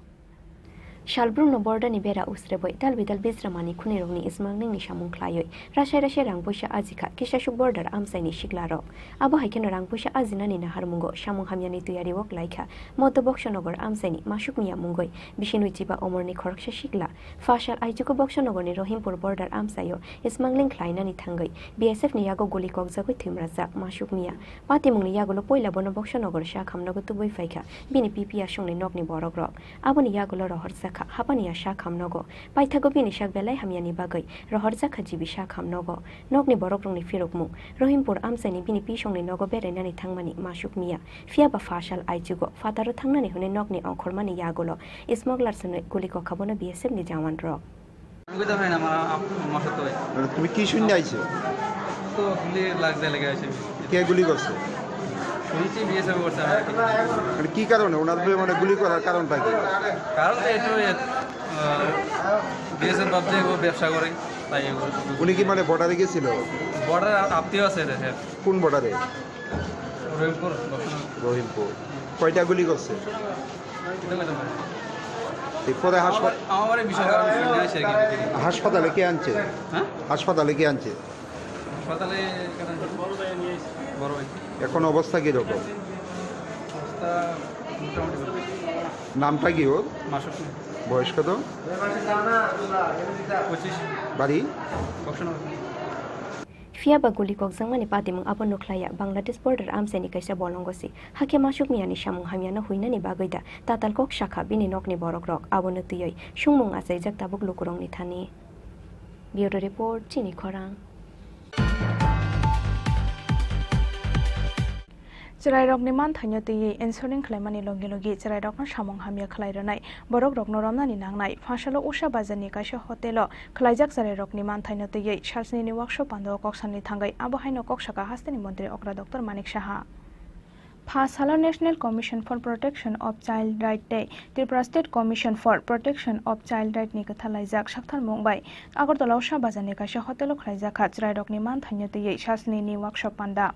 Salbrumno border ni bera usrebwi tal bidal bisramani khunirokni smuggling ni samung khlaiwi rasai rasai rang puisa ajikha kisasuk border amchaini siklarok. Abo hai kheno rang puisa ajinani naharmungo samung hamyani tiyari o klaikha Moto Boksanagar amchaini Masuk Miya mungwi bisinwi chiba omorni khoroksa sikla. Phasal aichugo Boksanagarni Rohimpur border amchaio smuggling khlainani thangwi B S F ni yago guli kokjagwi thwimrajak Masuk Miya. Patimungni yagulo poila bono Boksanagar sak hamnogo tubui phaikha bini P P asongni nokni borokrok. Aboni yagulo rohorjakha hapani ya sak hamnogo. Paithago bini sak belai hamyani bagwi rohorjakha G B sak hamnogo. Nokni borokrokni phirokmung, Rohimpur amchaini bini pisongni nogo berainani thangmani Masuk Miya. Phiyaba phasal aichugo phataro thangnani hwnwi nokni ongkhormani yagulo smuggler swnwi guli kokha bono B S F ni jawanrok. আমি কইতে হয় না, আমার আপ-, আমার সত্য ভাই। মানে তুমি কি শুনে আইছো? তো গুলি লাগতে লেগে আছে। কে গুলি করছে? শুনছি বিএসএফ করছে আমার। মানে কি কারণে? ওনার উপরে মানে গুলি করার কারণটা কি? কারণ তো এটা, বিএসএফ ভাবছে ও ব্যবসা করে, তাই ও উনি কি মানে বর্ডারে গেছিল? বর্ডারে আত্মীয় আছে দেশের। কোন বর্ডারে? রহিমপুর, দক্ষিণ। রহিমপুর। কয়টা গুলি করছে? এটা কইতে পারি। এরপরে আমার হাসপাতাল বাড়ি, আমার বাড়ি বিশালগড়, আমি ফিল্ডে আছি আর কি। হাসপাতালে কে আনছে? হ্যাঁ? হাসপাতালে কে আনছে? হাসপাতালে এখানে বড় ভাই। এখন অবস্থা কিরকম? অবস্থা মোটামুটি ভালো। নামটা কি ওর? মাসুক। বয়স কত? পঁচিশ। বাড়ি? Boxanagar. Phiya ba guli kokjakmani patimung abo nukhlaiya Bangladesh border amchaini kaisa bolongo se. Hakhe masuk miyani samung hamyano huinani bagwi da tatal kok sakha bini nokni borokrok, abono twiwi sungmung achaijak tabuk lukurokni thani. Bureau Report, Chini Khorang. Chwrairokni manthaino twiwi ensuring khlaimani logi logi chwrairokno samung hamya khlai rwnai, borokrokno romnani nangnai. Phasalo Usha bazarni kaisa hotelo khlaijak chwrairokni manthaino twiwi salsnini workshop pandao kok sanani thangwi abo haino kok sakha hasteni montri okra Doctor Manik Saha. Pha salo National Commission for Protection of Child Right tei Tripura State Commission for Protection of Child Right ni kwthar laijak saktharmung bai Agartala Usha bazarni kaisa hotelo khlaijakha chwrairokni manthaino twiwi salsnini workshop panda.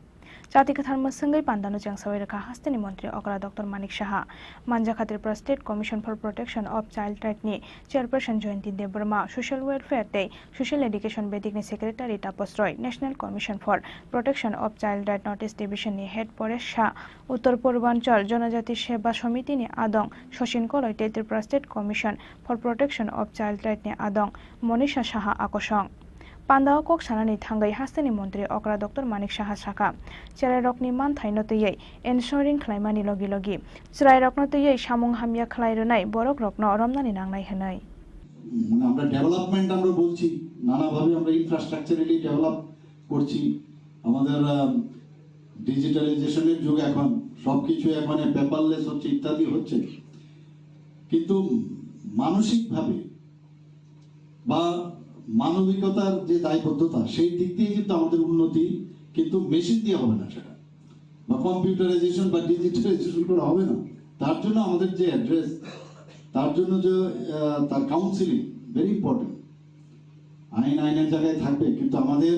Chati kwthar mwswngwi pandano chengsawi rwkha hasteni montri okra Doctor Manik Saha. Manjakha Tripura State Commission for Protection of Child Right ni Chairperson Jayanti Debbarma, Social Welfare tei Social Education bedikni Secretary Tapas Roy, National Commission for Protection of Child Right North East Division ni Head Paresh Shah, Uttor Purbanchal Jonojati Seba Samiti ni adong Sachin Koloi tei Tripura State Commission for Protection of Child Right ni adong Monisha Saha akosong. Pandao kok sanani thangwi hasteni montri okra Doctor Manik Saha sakha, chwrairokni manthaino twiwi ensuring khlaimani logi logi chwrairokno twiwi samung hamya khlai rwnai borokrokno romnani nangnai hwnwi. মানে আমরা ডেভেলপমেন্ট আমরা বলছি, নানাভাবে আমরা ইনফ্রাস্ট্রাকচারালি ডেভেলপ করছি। আমাদের, আহ, ডিজিটালাইজেশনের যুগ এখন, সবকিছু এখন পেপারলেস হচ্ছে, ইত্যাদি হচ্ছে, কিন্তু মানসিকভাবে বা মানবিকতার যে দায়বদ্ধতা, সেই দিক দিয়ে কিন্তু আমাদের উন্নতি কিন্তু মেশিন দিয়ে হবে না, সেটা বা কম্পিউটারাইজেশন বা ডিজিটালাইজেশন করে হবে না। তার জন্য আমাদের যে অ্যাড্রেস, তার জন্য যে, আহ, তার কাউন্সিলিং ভেরি ইম্পর্টেন্ট। আইন আইনের জায়গায় থাকবে, কিন্তু আমাদের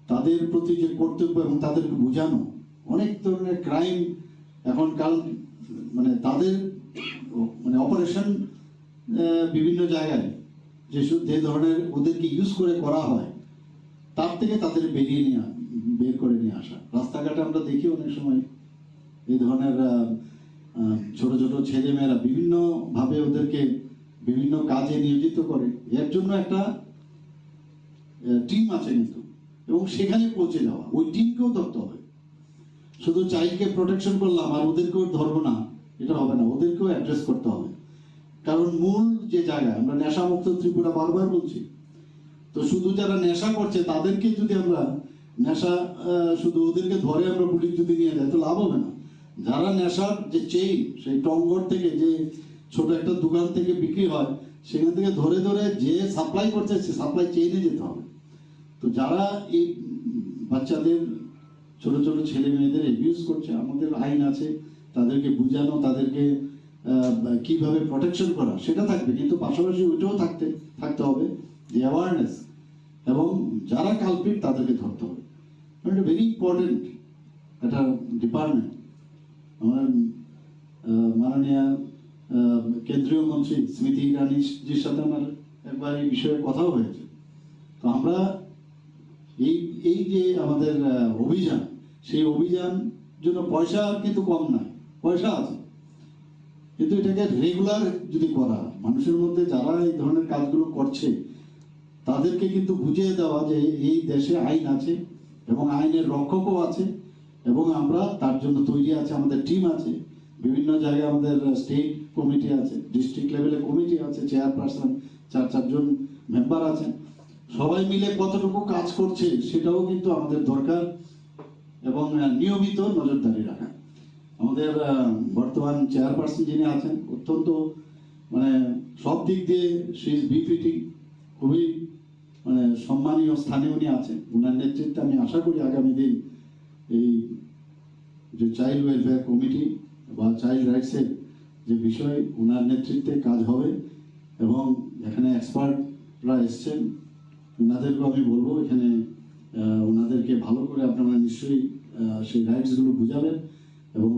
তাদের প্রতি যে কর্তব্য এবং তাদেরকে বোঝানো, অনেক ধরনের ক্রাইম এখন কারণ মানে তাদের মানে অপারেশন আহ, বিভিন্ন জায়গায় যেসব, যে ধরনের ওদেরকে ইউজ করে করা হয়, তার থেকে তাদের বেরিয়ে নিয়ে আ-, বের করে নিয়ে আসা। রাস্তাঘাটে আমরা দেখি অনেক সময় এই ধরনের, আহ, আহ, ছোট ছোট ছেলেমেয়েরা বিভিন্নভাবে ওদেরকে বিভিন্ন কাজে নিয়োজিত করে। এর জন্য একটা, আহ, টিম আছে কিন্তু, এবং সেখানে পৌঁছে যাওয়া, ওই টিমকেও ধরতে হবে। শুধু চাইল্ডকে প্রোটেকশন করলাম আর ওদেরকেও ধরবো না, এটা হবে না, ওদেরকেও অ্যাড্রেস করতে হবে। কারণ মূল যে জায়গা, আমরা নেশামুক্ত ত্রিপুরা বারবার বলছি, তো শুধু যারা নেশা করছে তাদেরকে যদি আমরা নেশা, আহ, শুধু ওদেরকে ধরে আমরা পুলিশ যদি নিয়ে যাই তো লাভ হবে না। যারা নেশার যে চেইন, সেই টঙ্গর থেকে যে ছোট একটা দোকান থেকে বিক্রি হয়, সেখান থেকে ধরে ধরে যে সাপ্লাই করছে সে সাপ্লাই চেইনে যেতে হবে। তো যারা এই বাচ্চাদের, ছোট ছোট ছেলে মেয়েদের অ্যাবিউজ করছে, আমাদের আইন আছে, তাদেরকে বোঝানো, তাদেরকে, আহ, কিভাবে প্রোটেকশন করা সেটা থাকবে, কিন্তু পাশাপাশি ওইটাও থাকতে থাকতে হবে যে অ্যাওয়ারনেস এবং যারা কালপ্রিট তাদেরকে ধরতে হবে। কারণ এটা ভেরি ইম্পর্টেন্ট একটা ডিপার্টমেন্ট। আমার, আহ, মাননীয়, আহ, কেন্দ্রীয় মন্ত্রী স্মৃতি ইরানিজির সাথে আমার একবার এই বিষয়ে কথাও হয়েছে। তো আমরা এই, এই যে আমাদের, আহ, অভিযান, সেই অভিযান জন্য পয়সা কিন্তু কম নয়, পয়সা আছে, কিন্তু এটাকে রেগুলার যদি করা, মানুষের মধ্যে যারা এই ধরনের কাজগুলো করছে তাদেরকে কিন্তু বুঝিয়ে দেওয়া যে এই দেশে আইন আছে এবং আইনের রক্ষকও আছে এবং আমরা তার জন্য তৈরি আছি, আমাদের টিম আছে, বিভিন্ন জায়গায় আমাদের স্টেট কমিটি আছে, ডিস্ট্রিক্ট লেভেলে কমিটি আছে, চেয়ারপারসন, চার চারজন মেম্বার আছেন, সবাই মিলে কতটুকু কাজ করছে সেটাও কিন্তু আমাদের দরকার এবং, আহ, নিয়মিত নজরদারি রাখা। আমাদের, আহ, বর্তমান চেয়ারপারসন যিনি আছেন, অত্যন্ত, মানে, সব দিক দিয়ে she is befitting, খুবই, মানে, সম্মানীয় স্থানে উনি আছেন। ওনার নেতৃত্বে আমি আশা করি আগামী দিন এই যে চাইল্ড ওয়েলফেয়ার কমিটি বা চাইল্ড রাইটসের যে বিষয়, ওনার নেতৃত্বে কাজ হবে এবং এখানে এক্সপার্টরা এসছেন, ওনাদেরকেও আমি বলবো এখানে, আহ, ওনাদেরকে ভালো করে আপনারা নিশ্চয়ই, আহ, সেই রাইটসগুলো বুঝাবেন। এবং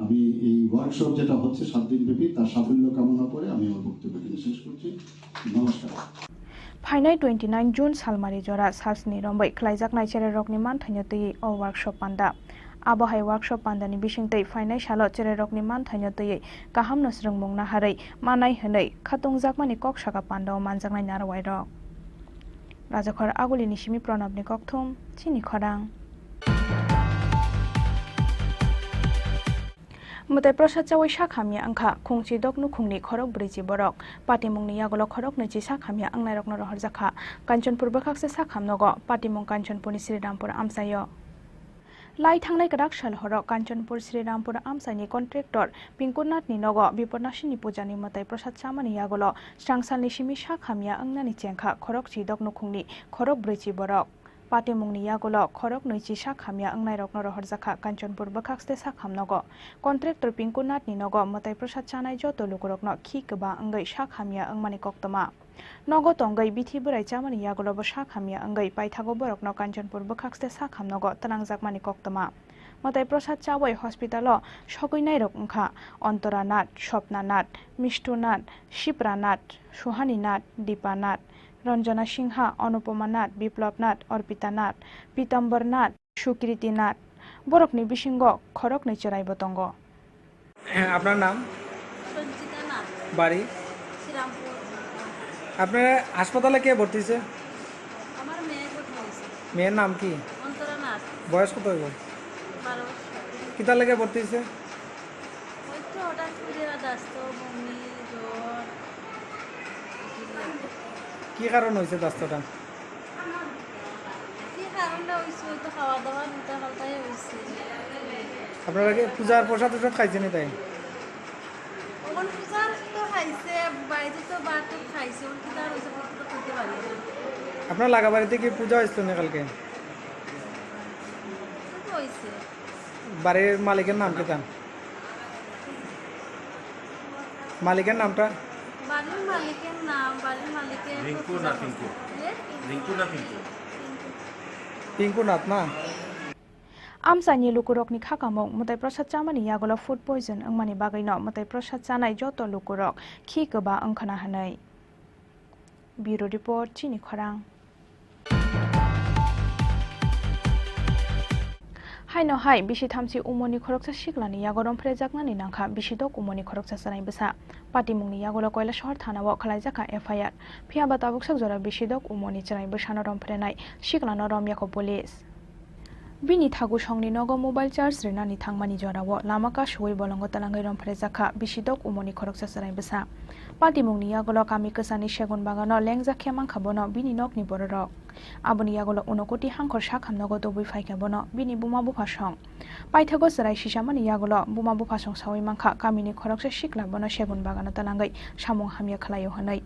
আমি এই ওয়ার্কশপ যেটা হচ্ছে সাত দিন ব্যাপী, তার সাফল্য কামনা করে আমি আমার বক্তব্য এখানে শেষ করছি। নমস্কার। Phainai twenty nine June salmari jora salsni romwi khlaijaknai chererokni manthaino twiwi o workshop panda. Abo hai workshop pandani bisingtwi phainai salo chererokni manthaino twiwi kahamno swrwngmung naharwi manai hwnwi khatungjakmani kok saka pandao manjaknai narwairok. Rajakhor Agulini simi Pranabni kokthum, chini khorang. Mwtai prosad chawi sak hamya wngkha khungchi dok nukhungni khorok brwichi borok. Patimungni yagulo khorok nwichi sak hamya wngnairokno rohorjakha. Kanchanpur bwkhakse sak hamnogo patimung Kanchanpurni Sri Rampur amchaio. Lai thangnai kwrak sal horo Kanchanpur Sri Rampur amchaini contractor Pinku Nathni nogo Bipornasini pujani mwtai prosad chamani yagulo swrang salni simi sak hamya wngnani chengkha khorok chidok nukhungni khorok brwichi borok. Patimungni yagulo khorok nwichi sak hamya wngnairokno rohorjakha Kanchanpur bwkhakste sak hamnogo. Contractor Pinku Nathni nogo mwtai prosad chanai joto lukurokno khi kwba wngwi sak hamya wngmani koktwma. Nogo tongwi bithi bwrai chamani yagulobo sak hamya wngwi paithago borokno Kanchanpur bwkhakste sak hamnogo twnangjakmani koktwma. Mwtai prosad chawi hospitalo sogwinairok wngkha Antora Nath, Swapna Nath, Mishtu Nath, Sipra Nath, Suhani Nath, Dipa Nath, Ranjana Singha, Anupama Nath, Biplab Nath, Arpita Nath, Pitambor Nath, Sukriti Nath. Borokni bisingo khoroknwi chwraibo tongo. হ্যাঁ, আপনার নাম? সঞ্চিতা নাথ। বাড়ি? শ্রীরামপুর। আপনার হাসপাতালে কে ভর্তি হয়েছে? আমার মেয়ে ভর্তি হয়েছে। মেয়ের নাম কি? অন্তরা নাথ। বয়স কত হইব? বারো বছর। কিতা লেগে ভর্তি হয়েছে? ওই তো হঠাৎ করে দাস্ত, বমি, জ্বর। কি কারণ হয়েছে দাস্তটা? কি কারণে হইছে? ওই তো খাওয়া দাওয়া উল্টা পাল্টাই হইছে। আপনারা কি পূজার প্রসাদ টসাদ খাইছেন তাই? ওখানে পূজার তো খাইছে, বাড়িতে তো ভাত তো খাইছে, ওখানে কি কারণ হইছে, বলতে তো বলতে পারি না। আপনার লাগা বাড়িতে কি পূজা হয়েছিল না কালকে? তো হইছে। বাড়ির মালিকের নাম কি তার? মালিকের নামটা? বাড়ির মালিকের নাম, বাড়ির মালিকের রিঙ্কু না পিঙ্কু? এ? রিঙ্কু না পিঙ্কু? পিঙ্কু নাথ না? Amchaini lukurokni khakamung mwtai prosad chamani yagulo food poison wngmani bagwino mwtai prosad chanai joto lukurok khi kwba wngkhana hwnwi. Bureau Report, chini khorang. Haino hai bisi thamchi umorni khoroksa siklani yago romphrejaknani nangkha bisi dok umorni khoroksa chwrai bwsa. Patimungni yagulo Koilasahar thanao khlaijakha F I R. Phiyaba tabuksak jora bisi dok umorni chwrai bwsano romprenai siklano romyakho police. Bini thagusongni nogo mobile charge rinani thangmani jorao lama kasui bolongo twlangwi romphrejak kha bisi dok umorni khoroksa chwrai bwsa. Patimungni yagulo kami kwchani segun bagano lengjak khe mankha bono bini nokni bororok. Aboni yagulo Unakoti hangkhor sakham nogo tubui phaikha bono bini buma buphasong. Paithago chwrai sisamani yagulo buma buphasong saui mankha kamini khoroksa sikla bono segun bagano twlangwi samung hamya khlaio hwnwi.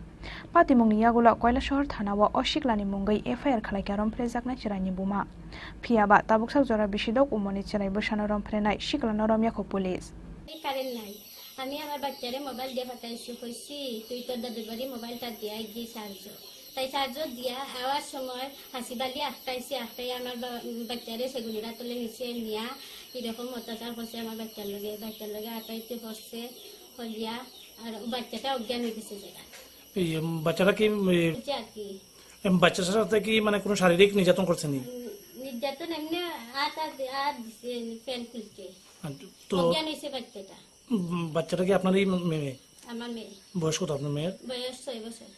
Patimungni yagulo Koilasahar thanao o siklani mungwi F I R khlaikha romphrjaknai chwraini buma. Phiyaba tabuksak jora bisi dok umorni chwrai bwsano romphrwnai siklano romyakho police. এই কারেন্ট নাই। আমি আমার বাচ্চারে মোবাইল দিয়ে পাঠাইছি, কইছি, "তুই তোর দাদুর বাড়ি মোবাইলটা দিয়ে আয় গিয়ে চার্জ।" তাই চার্জ দিয়া আওয়ার সময় হাসিব আলী আটকাইছে, আটকাই আমার বা-, বাচ্চারে সেগুনরা তুলে নিচে নিয়া এরকম অত্যাচার করছে আমার বাচ্চার লগে। বাচ্চার লগে আটাইতে করছে, করিয়া আর বাচ্চাটা অজ্ঞান হয়ে গেছে যেটা। এই, উম, বাচ্চারা কি, উম, এই, বুঝে আর কি। এম, বাচ্চার সাথে কি মানে কোনো শারীরিক নির্যাতন করছেনি? উম, নির্যাতন এমনি আটা দি-, আ দিছে, প্যান্ট খুলতে। আচ্ছা, তো অজ্ঞান হয়েছে বাচ্চাটা। উম, বাচ্চাটা কি আপনারই মেয়ে? আমার মেয়ে। বয়স কত আপনার মেয়ের? বয়স ছয় বছর।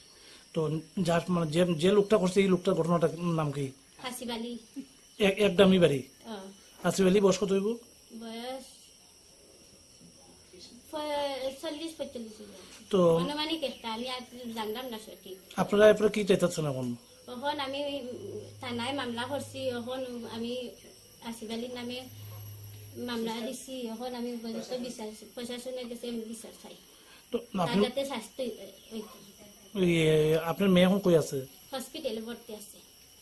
তো যার, মানে, যে, যে লোকটা করছে, এই লোকটার ঘটনাটার নাম কি? হাসিব আলী। এক, এক গ্রামই বাড়ি? ও। হাসিব আলী বয়স কত হইব? বয়স প-, চল্লিশ পঁয়তাল্লিশ হইব। তো আনুমানিক একটা, আমি আর জানলাম না সঠিক। আপনারা এরপরে কি চাইতেছেন এখন? এখন আমি, উম, থানায় মামলা করছি, এখন আমি হাসিব আলীর নামে মামলা দিছি, এখন আমি উপযুক্ত বিচার, প্রশাসনের কাছে আমি বিচার চাই। তো তার আপনি, যাতে শাস্তি অই-, অইতো। ইয়ে, আপনার মেয়ে এখন কই আছে? হসপিটালে ভর্তি আছে।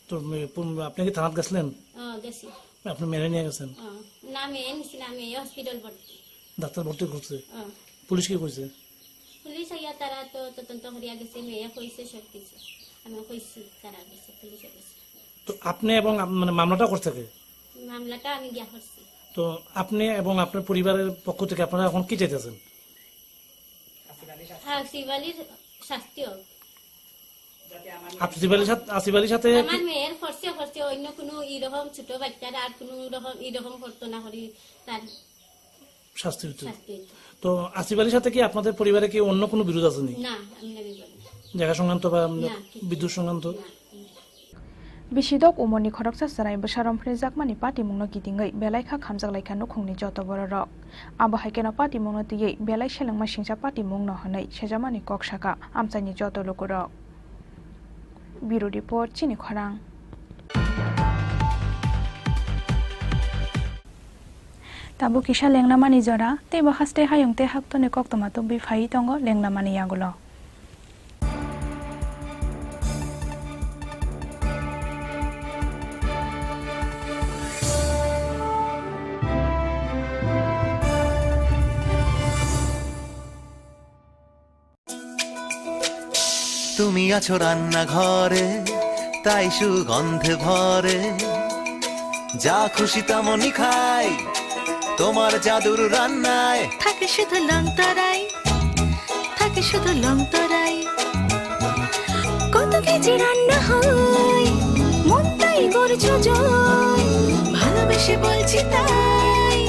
তো মে-, পুন-, আপনি কি থানাত গেছিলেন? ও, গেছি। আপনি মেয়েরে নিয়ে গেছেন? ও, না, মেয়ে নিছি না, মেয়ে হসপিটাল ভর্তি। ডাক্তার ভর্তি করছে? ও। পুলিশ কি কইছে? পুলিশ আইয়া তারা তো তদন্ত করিয়া গেছে, মেয়ে কইছে সব কিছু। আমি কইছি তারা গেছে, পুলিশে গেছে। তো আপনি এবং আপ-, মানে মামলাটা করছে কে? মামলাটা আমি গিয়া করছি। তো আপনি এবং আপনার পরিবারের পক্ষ থেকে আপনারা এখন কি চাইতেছেন? হ্যাঁ, আসিফ আলীর শাস্তি হোক। আসিফ আলীর সাথে, আসিফ আলীর সাথে আমার মেয়ের করছে, করছে, অন্য কোনো এইরকম ছোট বাচ্চারা আর কোনো রকম এইরকম করতো না করি তার শাস্তি হইতো। শাস্তি হইতো। তো আসিফ আলীর সাথে কি আপনাদের পরিবারে কি অন্য কোনো বিরোধ আছে নি? না, আমি না বিরোধ না। জায়গা সংক্রান্ত বা না, কিছু বিদ্যুৎ সংক্রান্ত? না, না। Bisidok umorni khoroksa chwrai bwsa romphrijakmani patimungno kitingwi belai kha khamjak lai kha nukhungni joto bororok. Abo hai kheno patimungno twiwi belai selengma singcha patimungno hwnwi sejamani kok sakha amchaini joto lukurok. Bureau Report, Chini Khorang. Tabuk kisa lenglamani jora, teibo haste hayung tei haktoni koktwma tubui phaiwi tongo lenglamani yagulo. তুমি আছো রান্নাঘরে, তাই সুগন্ধে ভরে। যা খুশি তেমনই খাই, তোমার জাদুর রান্নায়। থাকে শুধু লং তরাই, থাকে শুধু লং তরাই। কত কেজি রান্না হয়, মনটাই করছো জয়। ভালোবেসে বলছি তাই,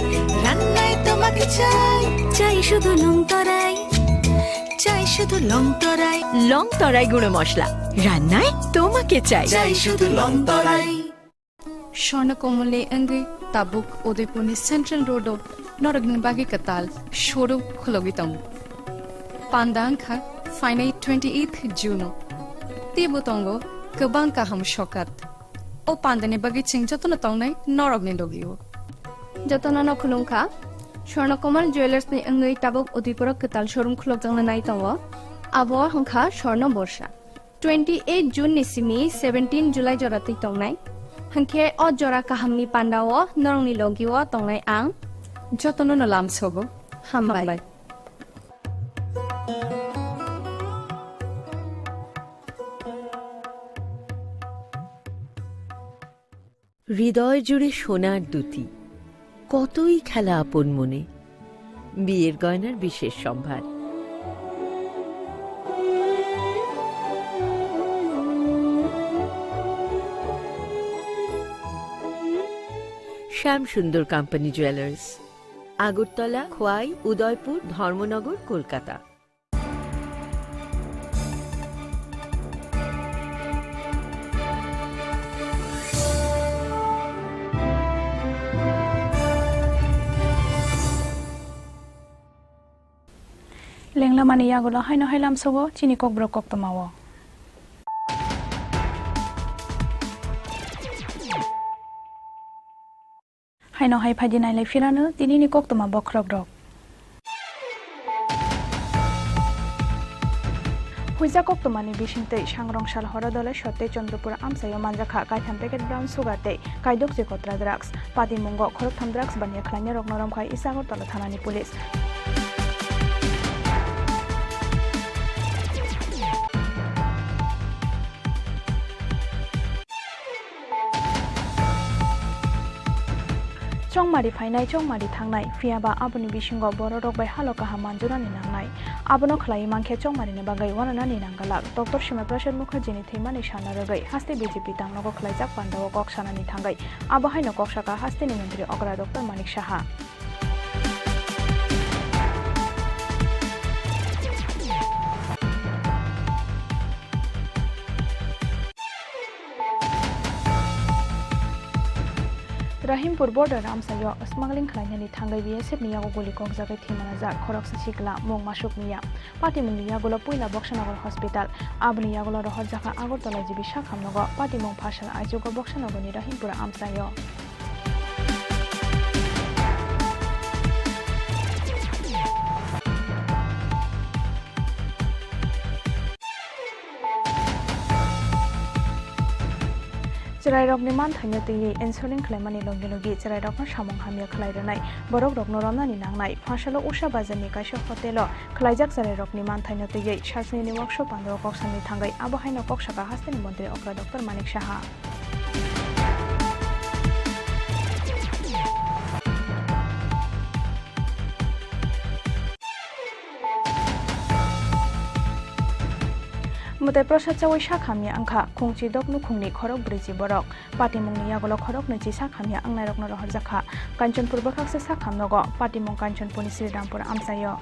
রান্নায় তোমাকে চাই। চাই শুধু লং তরাই। চাই শুধু লং তরাই। লং তরাই গুঁড়ো মশলা, রান্নায় তোমাকে চাই। চাই শুধু লং তরাই। Swarna Kamalni wngwi tabuk Udaipurni Central Road-o norokni bagwi kwtal showroom khulogwi tongo. Panda wngkha phainai twenty-eighth June-o. Teibo tongo kwbang kaham sokat. O pandani bagwi chwng jotono tongnai norokni logi-o. Jotono no khulumkha. Swarna Kamal Jewellers ni wngwi tabuk Udaipuro kwtal showroom khulokjakna nai tongo. Abo wngkha Swarna Borsa. Twenty-eight June ni simi seventeen July jora twi tongnai. Hwnkhe o jora kahamni pandao norokni logi-o tongnai ang. Jotono no lamsogo. Hambai. Hambai. হৃদয় জুড়ে সোনার দ্যুতি, কতই খেলা আপন মনে, বিয়ের গয়নার বিশেষ সম্ভার। শ্যাম সুন্দর কোম্পানি জুয়েলার্স, আগরতলা, খোয়াই, উদয়পুর, ধর্মনগর, Kolkata. Lenglamani yagulo haino hai lamsogo chini kokborok koktwmao. Haino hai phaidi nailai phirano tinini koktwma bokhorokrok. Huijak koktwmani bisingtwi sangrong sal horo dole sotte Chandrapur amchaio manjakha kaitham packet brown sugar tei kaidokchi kotra drugs. Patimungo khoroktham drugs baniya khlainai rokno romkhai East Agartala thanani police. Chongmari phainai, chongmari thangnai, phiyaba aboni bisingo bororok bai halo kaham manjunani nangnai. Abono khlaiwi mankhe chongmarini bagwi uananani nanggalak. Doctor Shyama Prasad Mukherjini thwimani salno rwgwi haste B J P tangnogo khlaijak pandao kok sanani thangwi. Abo haino kok sakha hasteni montri okra Doctor Manik Saha. Rahimpur border amchaio smuggling khlainani thangwi B S F ni yago guli kokjagwi thwimanajak khoroksa sikla mung masuk miya. Patimungni yagulo puila Boksanagar hospital, aboni yagulo rohorjakha Agartala G B sakhamnogo. Patimung phasal aichugo Boksanagorni Rahimpur amchaio. Chwrairokni manthaino twiwi insulin khlaimani logi logi chwrairokno samung hamya khlai rwnai, borokrokno romnani nangnai. Phasalo Usha bazarni kaisa hotelo khwlaijak chwrairokni manthaino twiwi sajnini workshop pandao kok samni thangwi, abo haino kok saka hasteni montri okra Doctor Manik Saha. Mwtai prosad chawi sak hamya wngkha Khungchi dok nukhungni khorok brwichi borok. Patimungni yagulo khorok nwichi sak hamya wngnairokno rohorjakha. Kanchanpur bwkhaksa sak hamnogo, patimung Kanchanpurni Sri Rampur amchaio.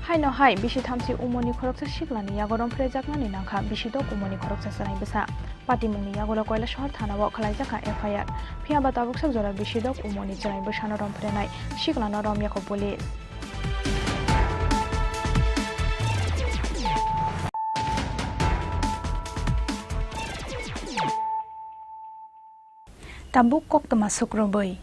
Haino hai bisi thamchi umoni khoroksa siklani yago romphrejaknani nangkha bisi dok umoni khoroksa chwrai bwsa. Patimungni yagulo Koilasahar thanao khwlaijakha F I R. Phiyaba tabuksak jora bisi dok umoni chwrai bwsano romphrenai siklano romyakho police. Tabuk koktwma sukrubwi.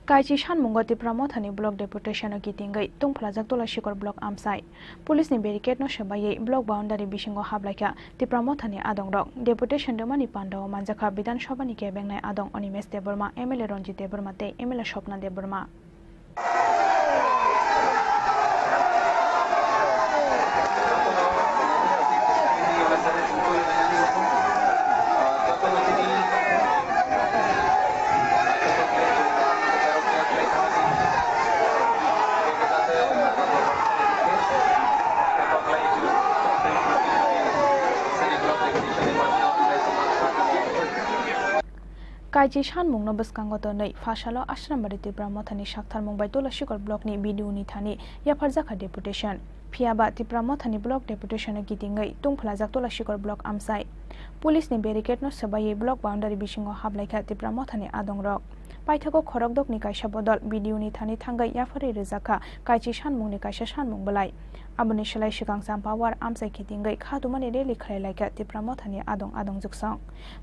Kaichi sanmungo Tipra Mothani block deputation-o kitingwi tungphlajak Tulasikor block amchai. Police ni barricade no swbaiwi block boundary bisingo hablaikha Tipra Mothani adongrok. Deputation rwmani pandao manjakha Bidhan Sabha ni kebengnai adong Animesh Debbarma, M L A Ranjit Debbarma tei M L A Swapna Debbarma. Kaichi sanmungno bwskango tonwi, phasalo Ashram Bari Tipra Mothani saktharmung bai Tulasikor block ni B D O ni thani yapharjakha deputation. Phiyaba Tipra Mothani block deputation-o kitingwi tungphlajak Tulasikor block amchai. Police ni barricade no swbaiwi block boundary bisingo hablaikha Tipra Mothani adongrok. Paithago khorokdokni kaisa bodol B D O ni thani thangwi yapharwi rwjakha Kaichi sanmungni kaisa sanmung bwlai. Aboni slai swkang Champawar amchai kitingwi kha tumani rally khlai laikha Tipra Mothani adong adong juksong.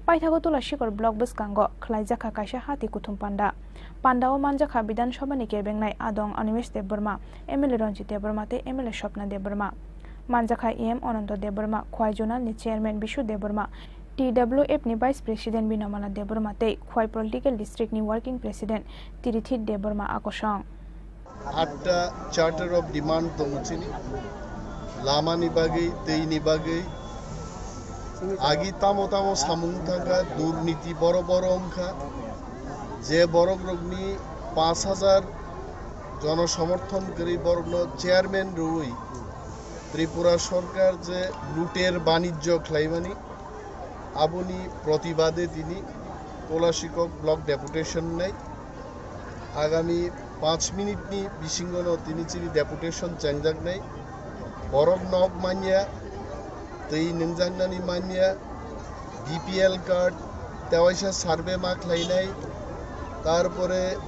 Paithago Tulasikor block bwskango khwlaijakha kaisa hati kuthum panda. Pandao manjakha Bidhan Sabha ni kebengnai adong Animesh Debbarma, M L A Ranjit Debbarma tei M L A Swapna Debbarma. Manjakha E M Ananto Debbarma, Khwai Zonal ni Chairman Bishu Debbarma, T W F ni Vice President Binomala Debbarma tei Khwai Political District ni Working President Tirithit Debbarma akosong. Atta Charter of Demand tongo chini. Lama ni bagwi, twi ni bagwi. Agi tamo tamo samung thangkha, durniti boro boro wngkha. Je borok rokni paanch hajar jono somorthon kwrwi borokno chairman rwui Tripura sorkar je luter banijjo khlaimani, aboni protibade tini Tulasikok block deputation nai. Agami panch minute ni bisingo no tini chini deputation chengjak nai. Borok nok manya, twi nungjaknani manya, B P L card, tewaisa survey ma khlainai, tarpore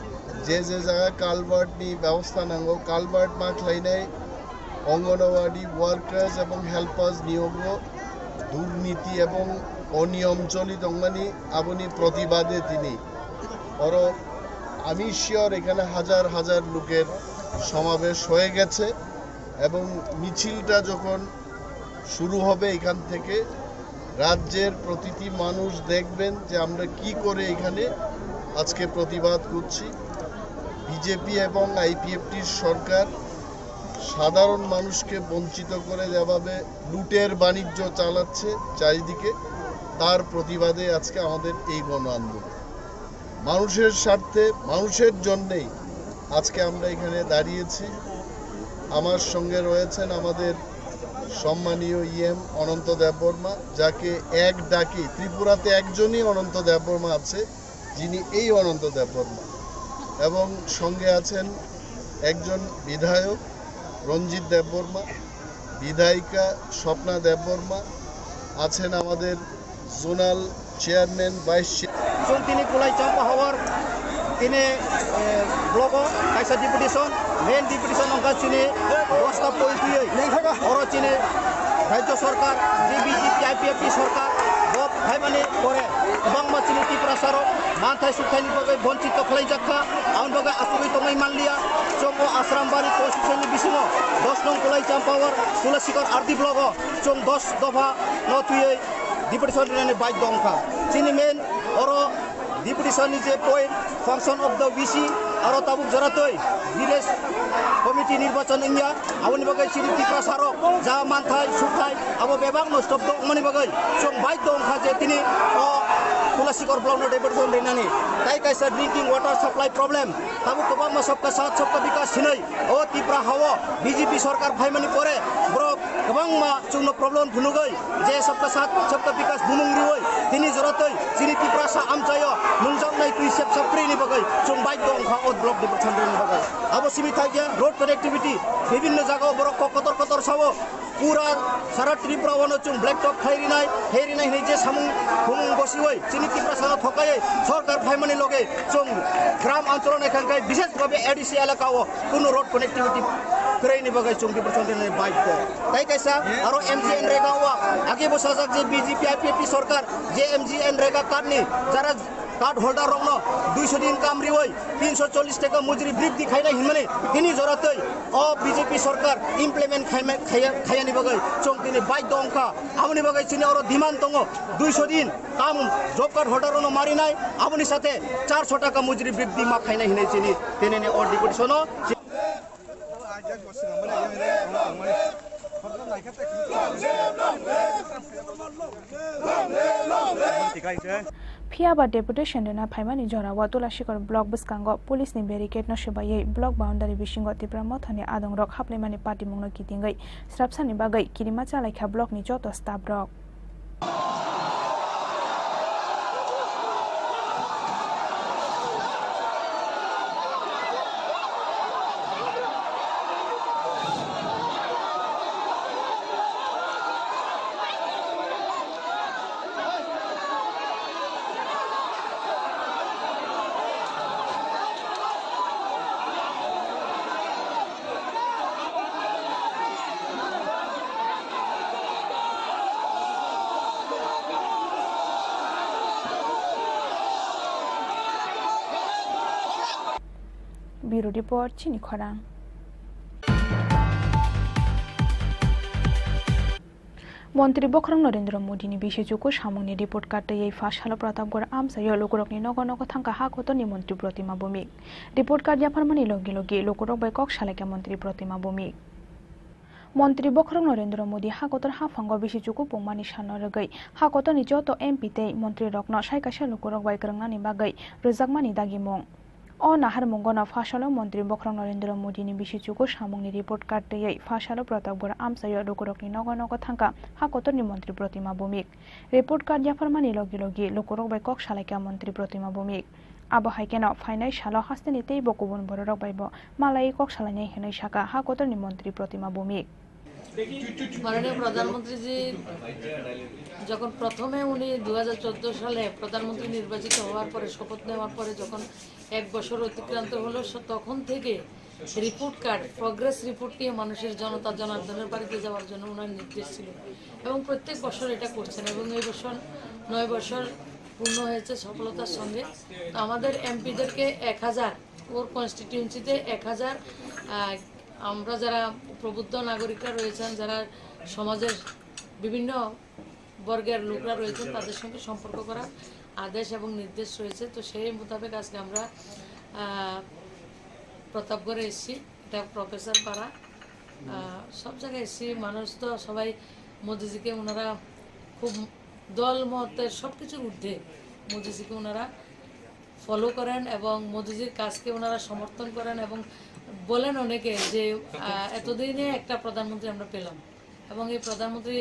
je je jaga culvert ni bebosta nango, culvert ma khlainai, Anganwadi workers ebong helpers niyogo durniti ebong oniyom choli tongmani, aboni protibade tini oro, আমি শিওর এখানে হাজার হাজার লোকের সমাবেশ হয়ে গেছে এবং মিছিলটা যখন শুরু হবে এখান থেকে, রাজ্যের প্রতিটি মানুষ দেখবেন যে আমরা কি করে এখানে আজকে প্রতিবাদ করছি। বিজেপি এবং আইপিএফটির সরকার সাধারণ মানুষকে বঞ্চিত করে যেভাবে লুটের বাণিজ্য চালাচ্ছে চারিদিকে, তার প্রতিবাদে আজকে আমাদের এই গণ আন্দোলন। মানুষের স্বার্থে, মানুষের জন্যেই আজকে আমরা এখানে দাঁড়িয়েছি। আমার সঙ্গে রয়েছেন আমাদের সম্মানীয় ইএম অনন্ত দেববর্মা, যাকে এক ডাকে, ত্রিপুরাতে একজনই অনন্ত দেববর্মা আছে, যিনি এই অনন্ত দেববর্মা, এবং সঙ্গে আছেন একজন বিধায়ক রঞ্জিত দেববর্মা, বিধায়িকা স্বপ্না দেববর্মা, আছেন আমাদের zonal chairman, vice chair- Chwng tini Kulai Champa Hawar, tini, eh, blogo kaisa deputation, main deputation wngkha chini bosta poi twiwi. Oro chini Rajya Sarkar, B B J P, I P F T sarkar, bo Phaimani pore kwbangma chini Tiprasarok manthai sukhaini bagwi bonchito khlaijak kha, aboni bagwi achugwi tongwi manliya. Chwng o Asrambari constituency ni bisingo dos nong Kulaicham power Tulasikor R D block o chwng dos dopha no twiwi deputation rinani baidhyo wngkha. Chini main oro deputation ni je point, function of the V C, aro tabuk joratwi village committee nirbachon wngya, aboni bagwi chini Tiprasarok ja manthai sukthai abo bebak no stop wngmani bagwi chwng baidhyo wngkha je tini o Tulasikor block no deputation rinani. Tai kaisa drinking water supply problem, tabuk kwbangma sabka saath sabka bikas hinwi o Tipra hao B J P sorkar phaimani pore borok kwbangma chwngno problem phunugwi je sabka saath sabka bikas bumung riwi tini joratwi chini Tiprasa amchaio nungjaknai twi sep sap kwrwini bagwi chwng baidhyo wngkha o block deputation rinani bagwi. Abo simi thakya road connectivity, bibhinno jagao borok kok kotor kotor sao, pura sara Tripura wano chwng black top khai rinai, khai rinai hinwi je samung bumung bosiwi chini Tiprasano thokaiwi sorkar phaimani loge chwng gram ancholo naikha khe bishesh bhabe A D C elakao kunu road connectivity kwrwini bagwi chwng deputation rinani baidhyo. Tai kaisa aro M G N Rega o age bo sajak je B J P I P F T sorkar je M G N Rega card ni jara card holder rokno duisho din kam riwi tinsho chollish taka mujuri briddhi khainai hinmani tini joratwi o B J P sorkar implement khaima-, khaya-, khayani bagwi chwng tini baidhyo wngkha. Aboni bagwi chini oro demand tongo duisho din kam job card holder rokno marinai, aboni sathe charso taka mujuri briddhi ma khainai hinwi chini tinini o deputation o Phiya ba deputation rwna phaimani jorao Tulasikor block bwskango police ni barricade no swbaiwi block boundary bisingo Tipra Mothani adongrok haplaimani patimungno kitingwi srapsani bagwi kirima chalaikha block ni joto staff rok. Bureau Report, chini khorang. Montri Bokhorok Narendra Modi ni bisi chuku samung ni report card twiwi pha salo Pratapgarh amchaio lukurok ni nogo nogo thangkha ha kotor ni montri Protima Bhowmik. Report card yapharmani logi logi lukurok bai kok salaikha montri Protima Bhowmik. Montri Bokhorok Narendra Modi ha kotor haphango bisi chuku pungmani sano rwgwi ha kotor ni joto M P tei montri rokno sai kaisa lukurok bai kwrwngnani bagwi rwjakmani dagimung. O naharmungono pha salo Montri Bokhorok Narendra Modi ni bisi chuku samung ni report card twiwi pha salo Pratapgarh amchaio lukurok ni nogo nogo thangkha ha kotor ni montri Protima Bhowmik. Report card yapharmani logi logi lukurok bai kok salaikha montri Protima Bhowmik. Abo hai kheno phainai salo hasteni teibo kubun bororok baibo malaiwi kok salainai hinwi sakha ha kotor ni montri Protima Bhowmik. মাননীয় প্রধানমন্ত্রীজি যখন প্রথমে উনি দু হাজার চোদ্দ সালে প্রধানমন্ত্রী নির্বাচিত হওয়ার পরে, শপথ নেওয়ার পরে যখন এক বছর অতিক্রান্ত হলো, স-, তখন থেকে রিপোর্ট কার্ড, প্রোগ্রেস রিপোর্ট নিয়ে মানুষের, জনতা জনার্দনের বাড়িতে যাওয়ার জন্য ওনার নির্দেশ ছিল এবং প্রত্যেক বছর এটা করছেন এবং এই বছর নয় বছর পূর্ণ হয়েছে সফলতার সঙ্গে। তো আমাদের এমপিদেরকে এক হাজার, ওর কনস্টিটিউয়েন্সিতে এক হাজার, আহ, আমরা যারা প্রবুদ্ধ নাগরিকরা রয়েছেন, যারা সমাজের বিভিন্ন বর্গের লোকরা রয়েছেন, তাদের সঙ্গে সম্পর্ক করার আদেশ এবং নির্দেশ রয়েছে। তো সেই মোতাবেক আজকে আমরা, আহ, প্রতাপগড়ে এসেছি, এটা প্রফেসর পাড়া। আহ, সব জায়গায় এসেছি, মানুষ তো সবাই মোদিজিকে ওনারা খুব দল মতের সব কিছুর ঊর্ধ্বে মোদিজিকে ওনারা ফলো করেন এবং মোদিজির কাজকে ওনারা সমর্থন করেন এবং বলেন অনেকে যে, আহ, এতদিনে একটা প্রধানমন্ত্রী আমরা পেলাম এবং এই প্রধানমন্ত্রী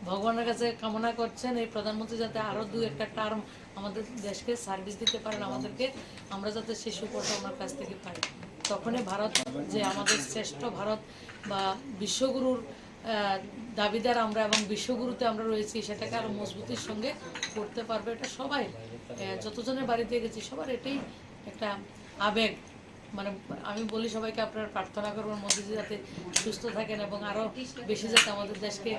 ভগবানের কাছে কামনা করছেন এই প্রধানমন্ত্রী যাতে আরও দু একটা টার্ম আমাদের দেশকে সার্ভিস দিতে পারেন আমাদেরকে, আমরা যাতে সেই সুফলটা ওনার কাছ থেকে পাই। তখনই ভারত যে আমাদের শ্রেষ্ঠ ভারত বা বিশ্বগুরুর আহ, দাবিদার আমরা এবং বিশ্বগুরুতে আমরা রয়েছি, সেটাকে আরো মজবুতির সঙ্গে করতে পারবে। এটা সবাই, আহ, যতজনের বাড়িতে গেছি, সবার এটাই একটা আবেগ। মানে, আমি বলি সবাইকে আপনারা প্রার্থনা করবেন মোদিজি যাতে সুস্থ থাকেন এবং আরো বেশি যাতে আমাদের দেশকে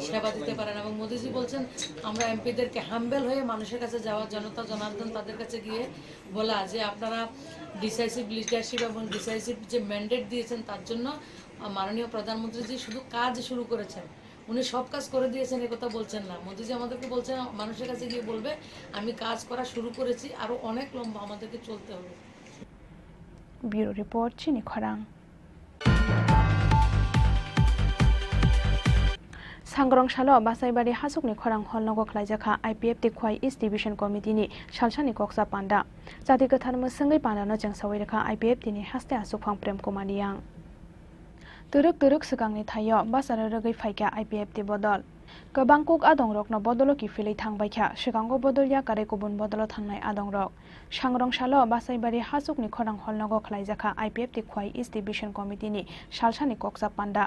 সেবা দিতে পারেন। এবং মোদিজি বলছেন আমরা এমপিদেরকে হাম্বেল হয়ে মানুষের কাছে যাওয়া, জনতা জনার্দন তাদের কাছে গিয়ে বলা যে আপনারা ডিসাইসিভ লিডারশিপ এবং ডিসাইসিভ যে ম্যান্ডেট দিয়েছেন তার জন্য, আহ, মাননীয় প্রধানমন্ত্রীজি শুধু কাজ শুরু করেছেন, উনি সব কাজ করে দিয়েছেন, এ কথা বলছেন না। মোদিজি আমাদেরকে বলছেন মানুষের কাছে গিয়ে বলবে আমি কাজ করা শুরু করেছি, আরো অনেক লম্বা আমাদেরকে চলতে হবে। Bureau Report, Chini Khorang. Sangrong salo Basaibari hasukni khorang hol nogo khlaijak kha I P F T Khwai East Division Committee ni salsani koksa panda. Chati kwthar mwswngwi pandano chengsawi rwkha I P F T ni haste aswkphang Prem Kumar Riyang. Twrwk twrwk swkangni thaio bwsarok rwgwi phaikha I P F T bodol. Kwbang kuk adongrokno bodolo kiphilwi thangbaikha, swkango bodol yakarwi kubun bodolo thangnai adongrok. Sangrong salo Basaibari hasukni khorang hol nogo khlaijakha I P F T Khwai East Division Committee ni salsani koksa panda.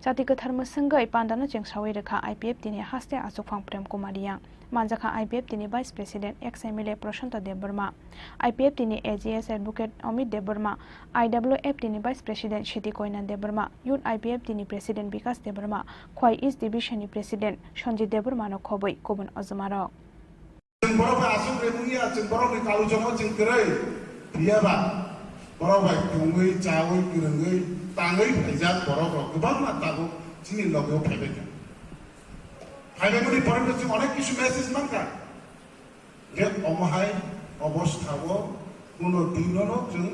Chati kwthar mwswngwi pandano chengsawi rwkha I P F T ni haste aswkphang Prem Kumar Riyang. Manjakha I P F T ni Vice President, ex M L A Prashanto Debbarma, I P F T ni A G S Advocate Amit Debbarma, I W F T ni Vice President Siti Koina Debbarma, Youth I P F T ni President Bikas Debbarma, Khwai East Division ni President Sanjit Debbarma no khobwi kubun ojomarok. Chwng borok bai aswk remung ya, chwng borokni kaluchongo chwng kwrwi. Phiyaba borok bai tongwi, chawi, kwrwngwi, tangwi phaijak borok rok kwbangma tabuk chini logeo phaibai kha. Phaibai mani porokno chwng onek kisu message mankha. Je omo hai obostha o kuno dinono chwng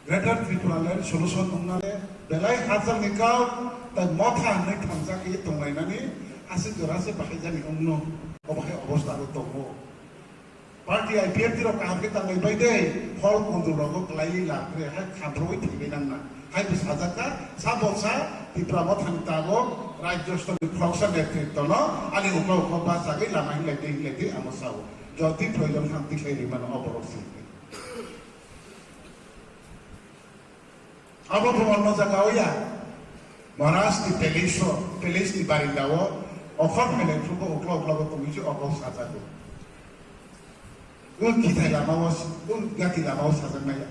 Greater Tripura Land solution wngnale belai hachal ni kau tai motha hwnwi thamsa khe tonglainani aswk jora se bahai jani wngno obo hai obostha o tongo. Party I P F T rok kaham khe tanglai bai de hol kondro rogo kwlaiwi lakre hai khamproi thangwi nangna hai bo sajak kha sa boksa Tipra mothani tabok rajyo stor ni khoroksa netritto no ani ukla ukla bachagwi lama hinglai twi hinglai twi amo sao jodi proyojon khan tikhlai rimano oborok se. Abo bo onno jaga o ya. Maharaj ni palace o, palace ni barinda o, okhor mele phubo oklo oklo bo tongwi se oklo sajago. O kithai lama o, o gati lama o sajaknai ya.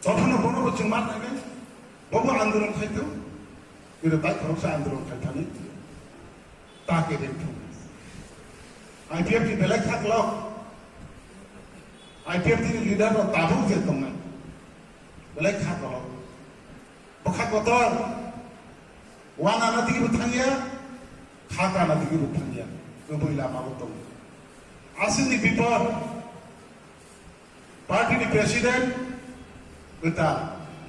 Tophuno bono bo chwng ma nainai. Bo bo andolon khai tong. Kiro tai khoroksa andolon khai thani. Ta ke den thung. I P F T ni belai kha kolok. I P F T ni leader rok tabuk je tongnai. Belai kha kolok. Bwkha kotor. Wana na digi bo thangya. Kha kana digi bo thangya. Kwbwi lama bo tongo. Aswkni bipod. Party ni president kwtal,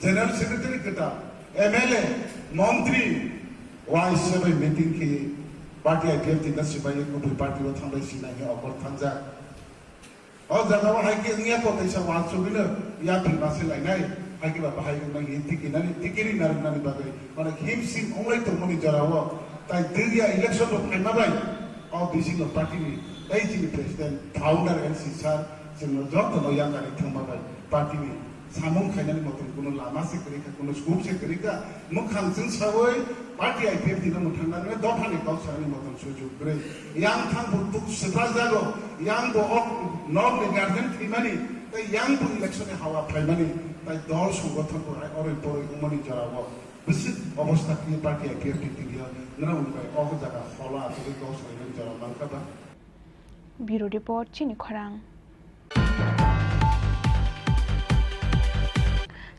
general secretary kwtal, M L A, montri, wai sebai meeting khe party I P F T na sibai kubui party o thanglai sinai he okor thangjak. O jaga o hai khe wngya ko teisa wansugwino yapri mase lainai, hai khe ba bahai wngnai he tikinani, tikiri narwknani bagwi. Mane him sim onglai tongmani jora o, tai dwgya election rok phaima bai, o bising no party ni, tei chini president, founder N C sir, chwngno joto no yakarwi thangma bai, party ni samung khainani motom kuno lama se kwrwi kha, kuno scope se kwrwi kha, mwkhang chwng sawi party I P F T no mwthangna nai dopha ni kok sanani motom sujuk kwrwi. Yang thang bo tuk swprak jago, yang bo ok nok ni guardian thwimani, tei yang bo election ni hawa phaimani, tai dol songgothon bo hai oroi poroi wngmani jora o. Bwswk obostha khe party I P F T twi o, nwrwng bai o jaga holo achugwi kok salaimani jora mankha ba? Bureau Report, Chini Khorang.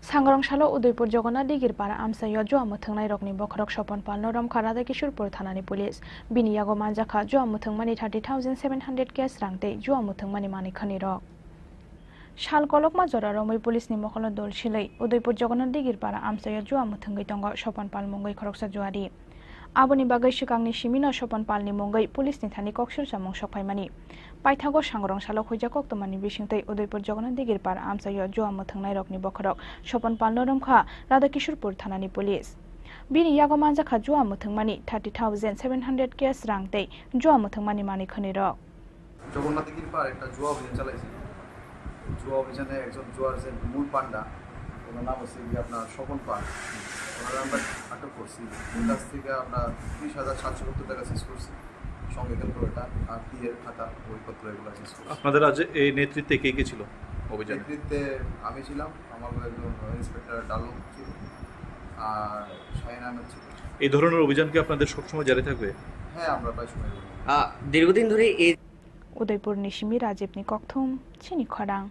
Sangrong salo Udaipur Jagannath Digir para amchaio jua mwthwngnairokni bokhorok Sopon Palno romkha Radhakishorpur thanani police. Bini yago manjakha jua mwthwngmani thirty thousand seven hundred cash rang tei jua mwthwngmani manwi khwnirok. Sal kolokma jora romwi police ni mokolo dol silwi Udaipur Jagannath Digir para amchaio jua mwthwngwi tongo Sopon Pal mungwi khoroksa juari. Aboni bagwi swkangni simino Sopon Palni mungwi police ni thani kok sirsamung sokphaimani. Paithago Sangrong salo huijak koktwmani bisingtwi Udaipur Jagannath Digir para amchaio jua mwthwngnairokni bokhorok Sopon Palno romkha Radhakishorpur thanani police. Bini yago manjakha jua mwthwngmani thirty thousand seven hundred cash rang tei jua mwthwngmani manwi khwnirok. Jagannath কৃপার একটা জুয়া অভিযান চালাইছিল। জুয়া অভিযানে একজন জুয়ার যে মূল পান্ডা, ওনার নাম হচ্ছে গিয়ে আপনার স্বপন পাল। ওনারা আমরা আটক করছি। ওর কাছ থেকে আমরা ত্রিশ হাজার সাতশো সত্তর টাকা সিজ করছি। সঙ্গে ক্যালকুলেটর আর বিয়ের খাতা, বইপত্র এগুলো আছে। আপনাদের আজ এই নেতৃত্বে কে কে ছিল অভিযানে? নেতৃত্বে আমি ছিলাম, আমার একজন ইন্সপেক্টর ডালু ছিল, আর শাহিন আহমেদ ছিল। এই ধরনের অভিযান কি আপনাদের সবসময় জারি থাকবে? হ্যাঁ, আমরা প্রায় সময় করি। আহ, দীর্ঘদিন ধরে এই Udaipurni simi Rajibni kokthum chini khorang.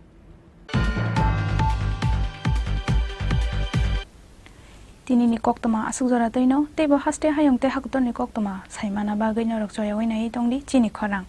Tinini koktwma aswk jora twino, teibo haste hayung tei hakutorni koktwma saimana bagwi norok choyaui naiwi tongdi chini khorang.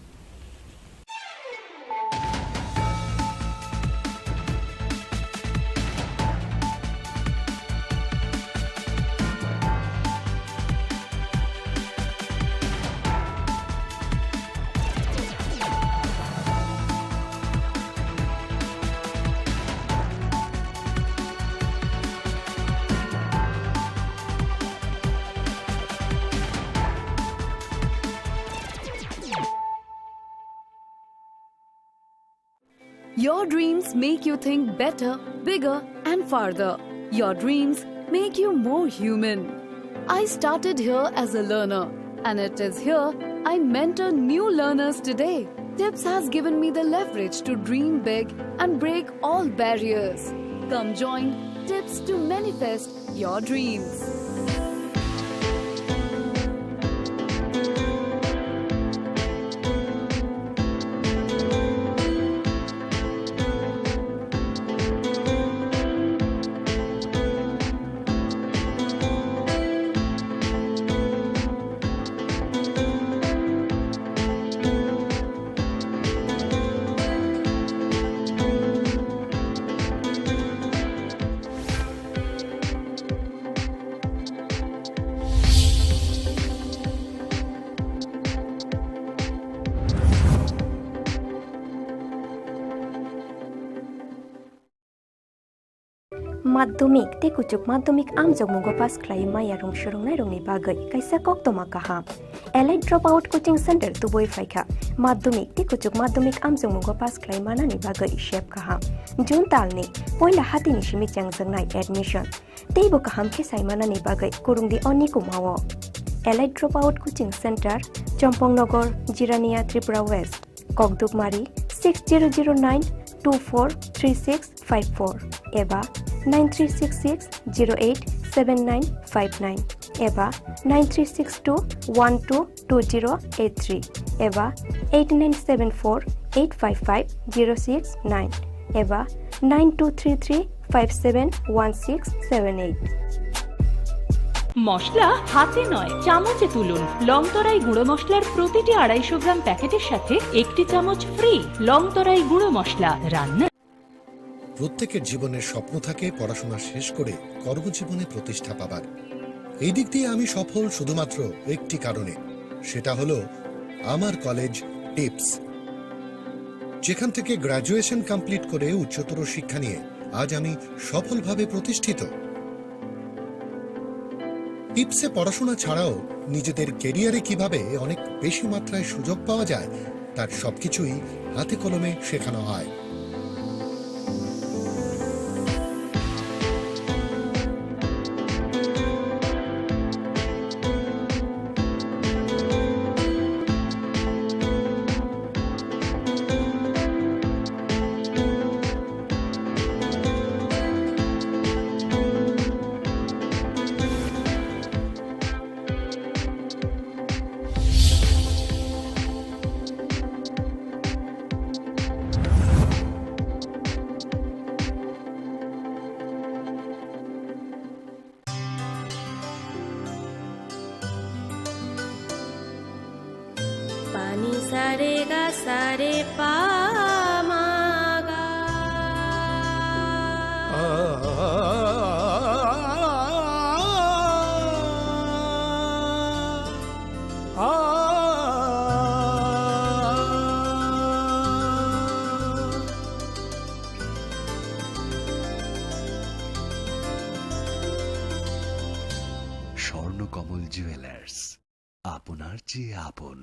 Your dreams make you think better, bigger, and farther. Your dreams make you more human. I started here as a learner, and it is here I mentor new learners today. Tips has given me the leverage to dream big and break all barriers. Come join Tips to manifest your dreams. Madhyamik tei kuchuk madhyamik amjokmungo pass khlai maya rung swrwngnairokni bagwi kaisa koktwma kaham. Elite Dropout Coaching Center tubui phaikha. Madhyamik tei kuchuk madhyamik amjokmungo pass khlai manani bagwi sep kaham. June talni poila hatini simi chengjaknai admission. Teibo kaham khe saimanani bagwi kurungdi o nikumao. Elite Dropout Coaching Center, Chompong Nagar, Jirania, Tripura West. Kokdukmari six zero zero nine two four three six five four eba nine three six six zero eight seven nine five nine eba nine three six two one two two zero eight three eba eight nine seven four eight five five zero six nine eba nine two three three five seven one six seven eight. মশলা হাতে নয়, চামচে তুলুন। লংতরাই গুঁড়ো মশলার প্রতিটি আড়াইশো গ্রাম প্যাকেটের সাথে একটি চামচ ফ্রি। লংতরাই গুঁড়ো মশলা, রান্না। প্রত্যেকের জীবনের স্বপ্ন থাকে পড়াশোনা শেষ করে কর্মজীবনে প্রতিষ্ঠা পাবার। এই দিক দিয়ে আমি সফল শুধুমাত্র একটি কারণে, সেটা হলো আমার কলেজ টিপস, যেখান থেকে গ্র্যাজুয়েশন কমপ্লিট করে উচ্চতর শিক্ষা নিয়ে আজ আমি সফলভাবে প্রতিষ্ঠিত। টিপসে পড়াশোনা ছাড়াও নিজেদের ক্যারিয়ারে কিভাবে অনেক বেশি মাত্রায় সুযোগ পাওয়া যায়, তার সবকিছুই হাতে কলমে শেখানো হয়। Pani sare ga sare pa ma ga. Swarnakamal jewellers, আপনার চেয়ে আপন।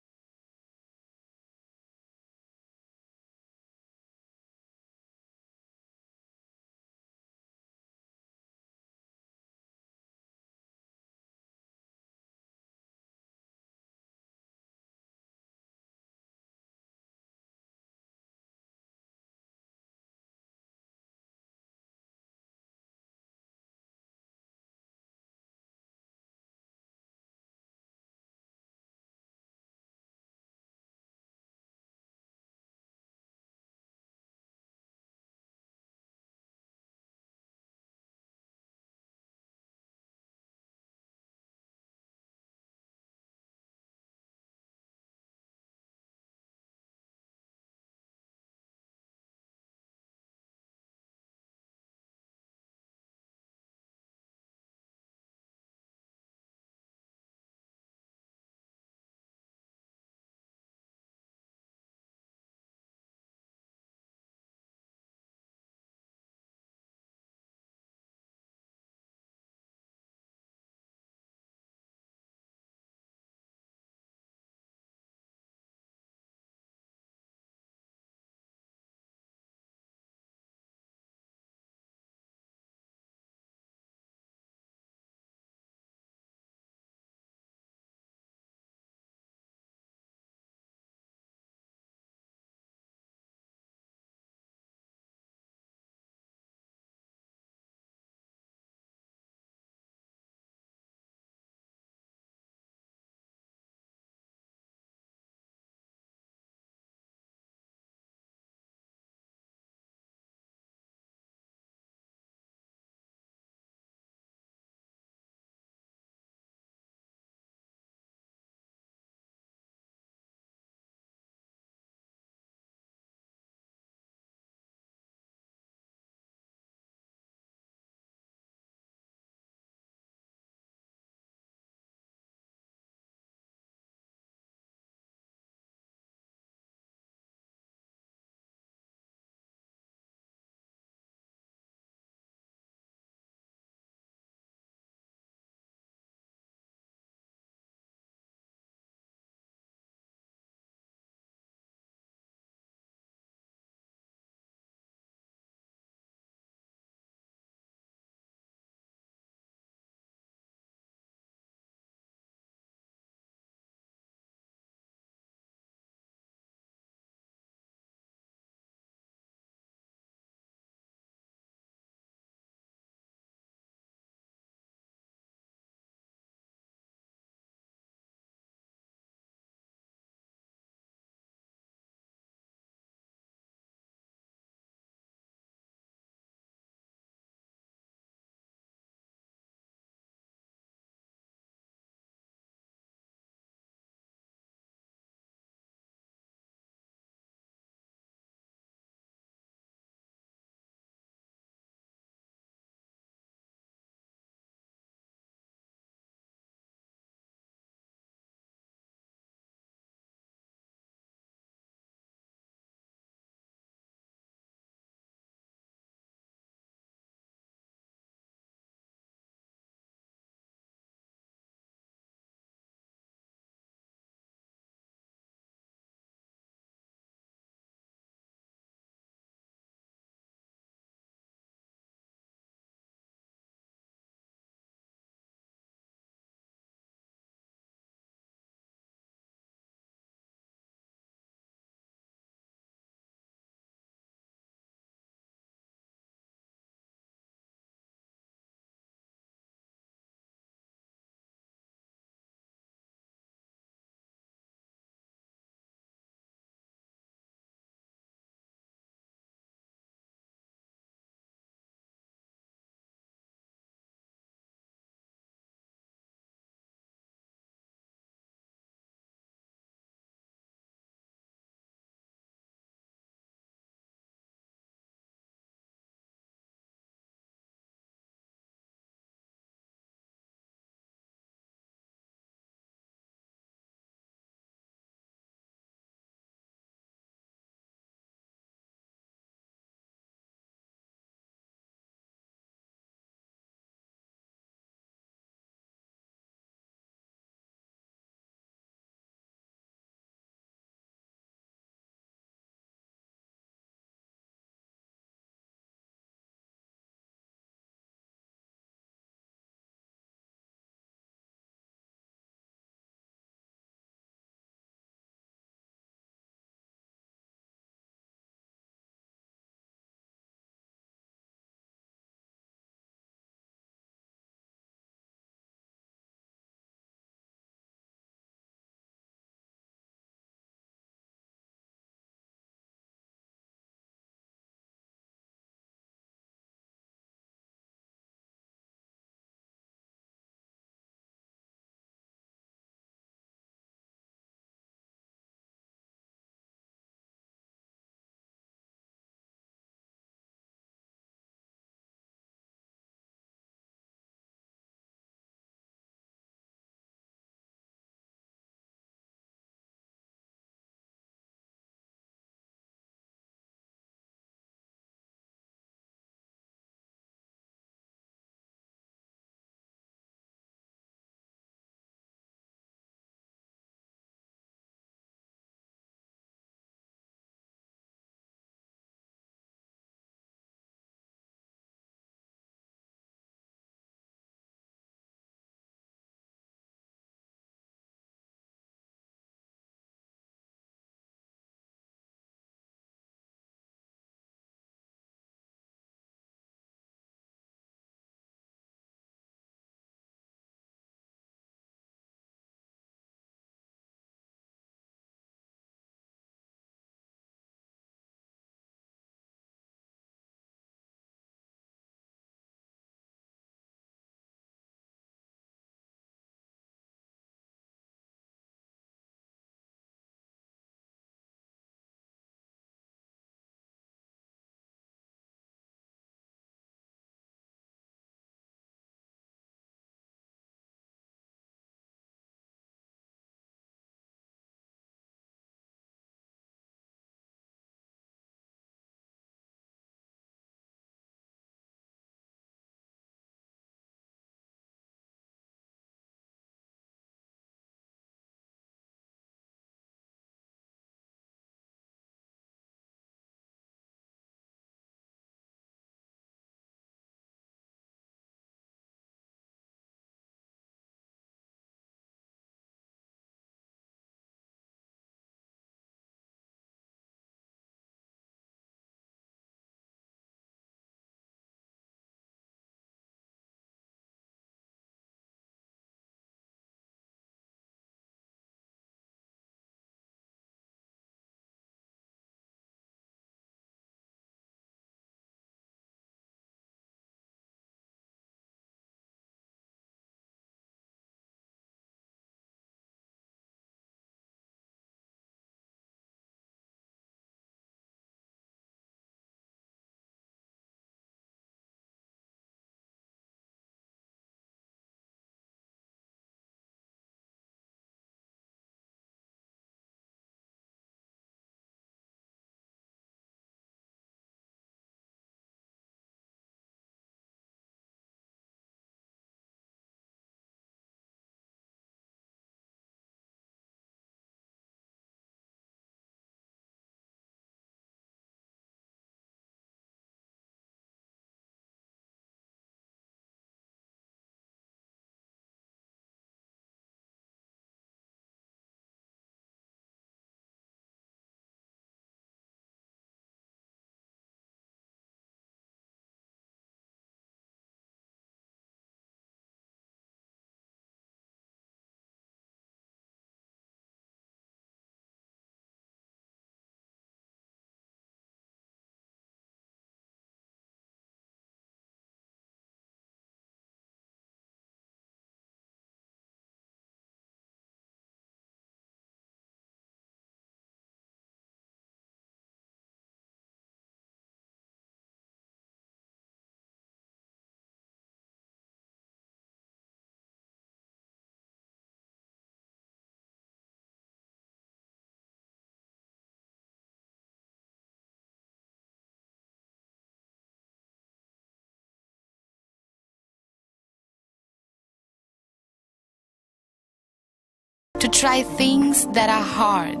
To try things that are hard.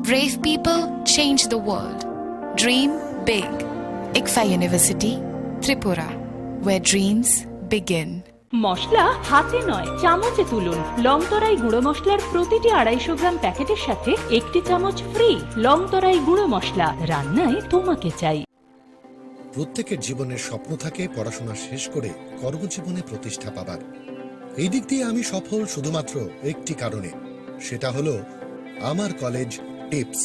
Brave people change the world. Dream big. ICFAI University, Tripura, where dreams begin. মশলা হাতে নয়, চামচে তুলুন। লংতরাই গুঁড়ো মশলার প্রতিটি আড়াইশো গ্রাম প্যাকেটের সাথে একটি চামচ ফ্রি। লংতরাই গুঁড়ো মশলা, রান্নায় তোমাকে চাই। প্রত্যেকের জীবনের স্বপ্ন থাকে পড়াশোনা শেষ করে কর্মজীবনে প্রতিষ্ঠা পাবার। এই দিক দিয়ে আমি সফল শুধুমাত্র একটি কারণে, সেটা হলো আমার কলেজ টিপস,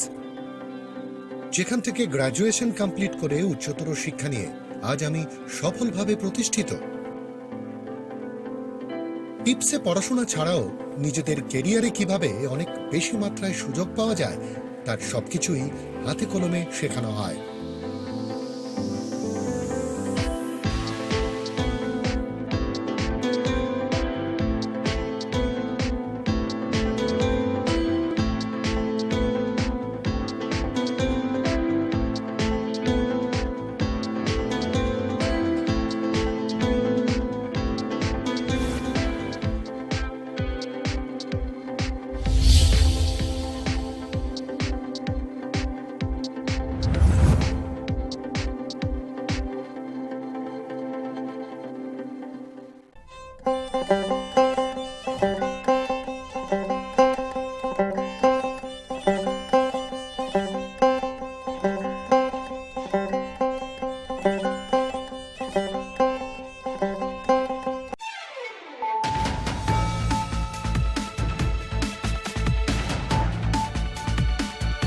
যেখান থেকে গ্র্যাজুয়েশন কমপ্লিট করে উচ্চতর শিক্ষা নিয়ে আজ আমি সফলভাবে প্রতিষ্ঠিত। টিপসে পড়াশোনা ছাড়াও নিজেদের ক্যারিয়ারে কিভাবে অনেক বেশি মাত্রায় সুযোগ পাওয়া যায়, তার সবকিছুই হাতে কলমে শেখানো হয়।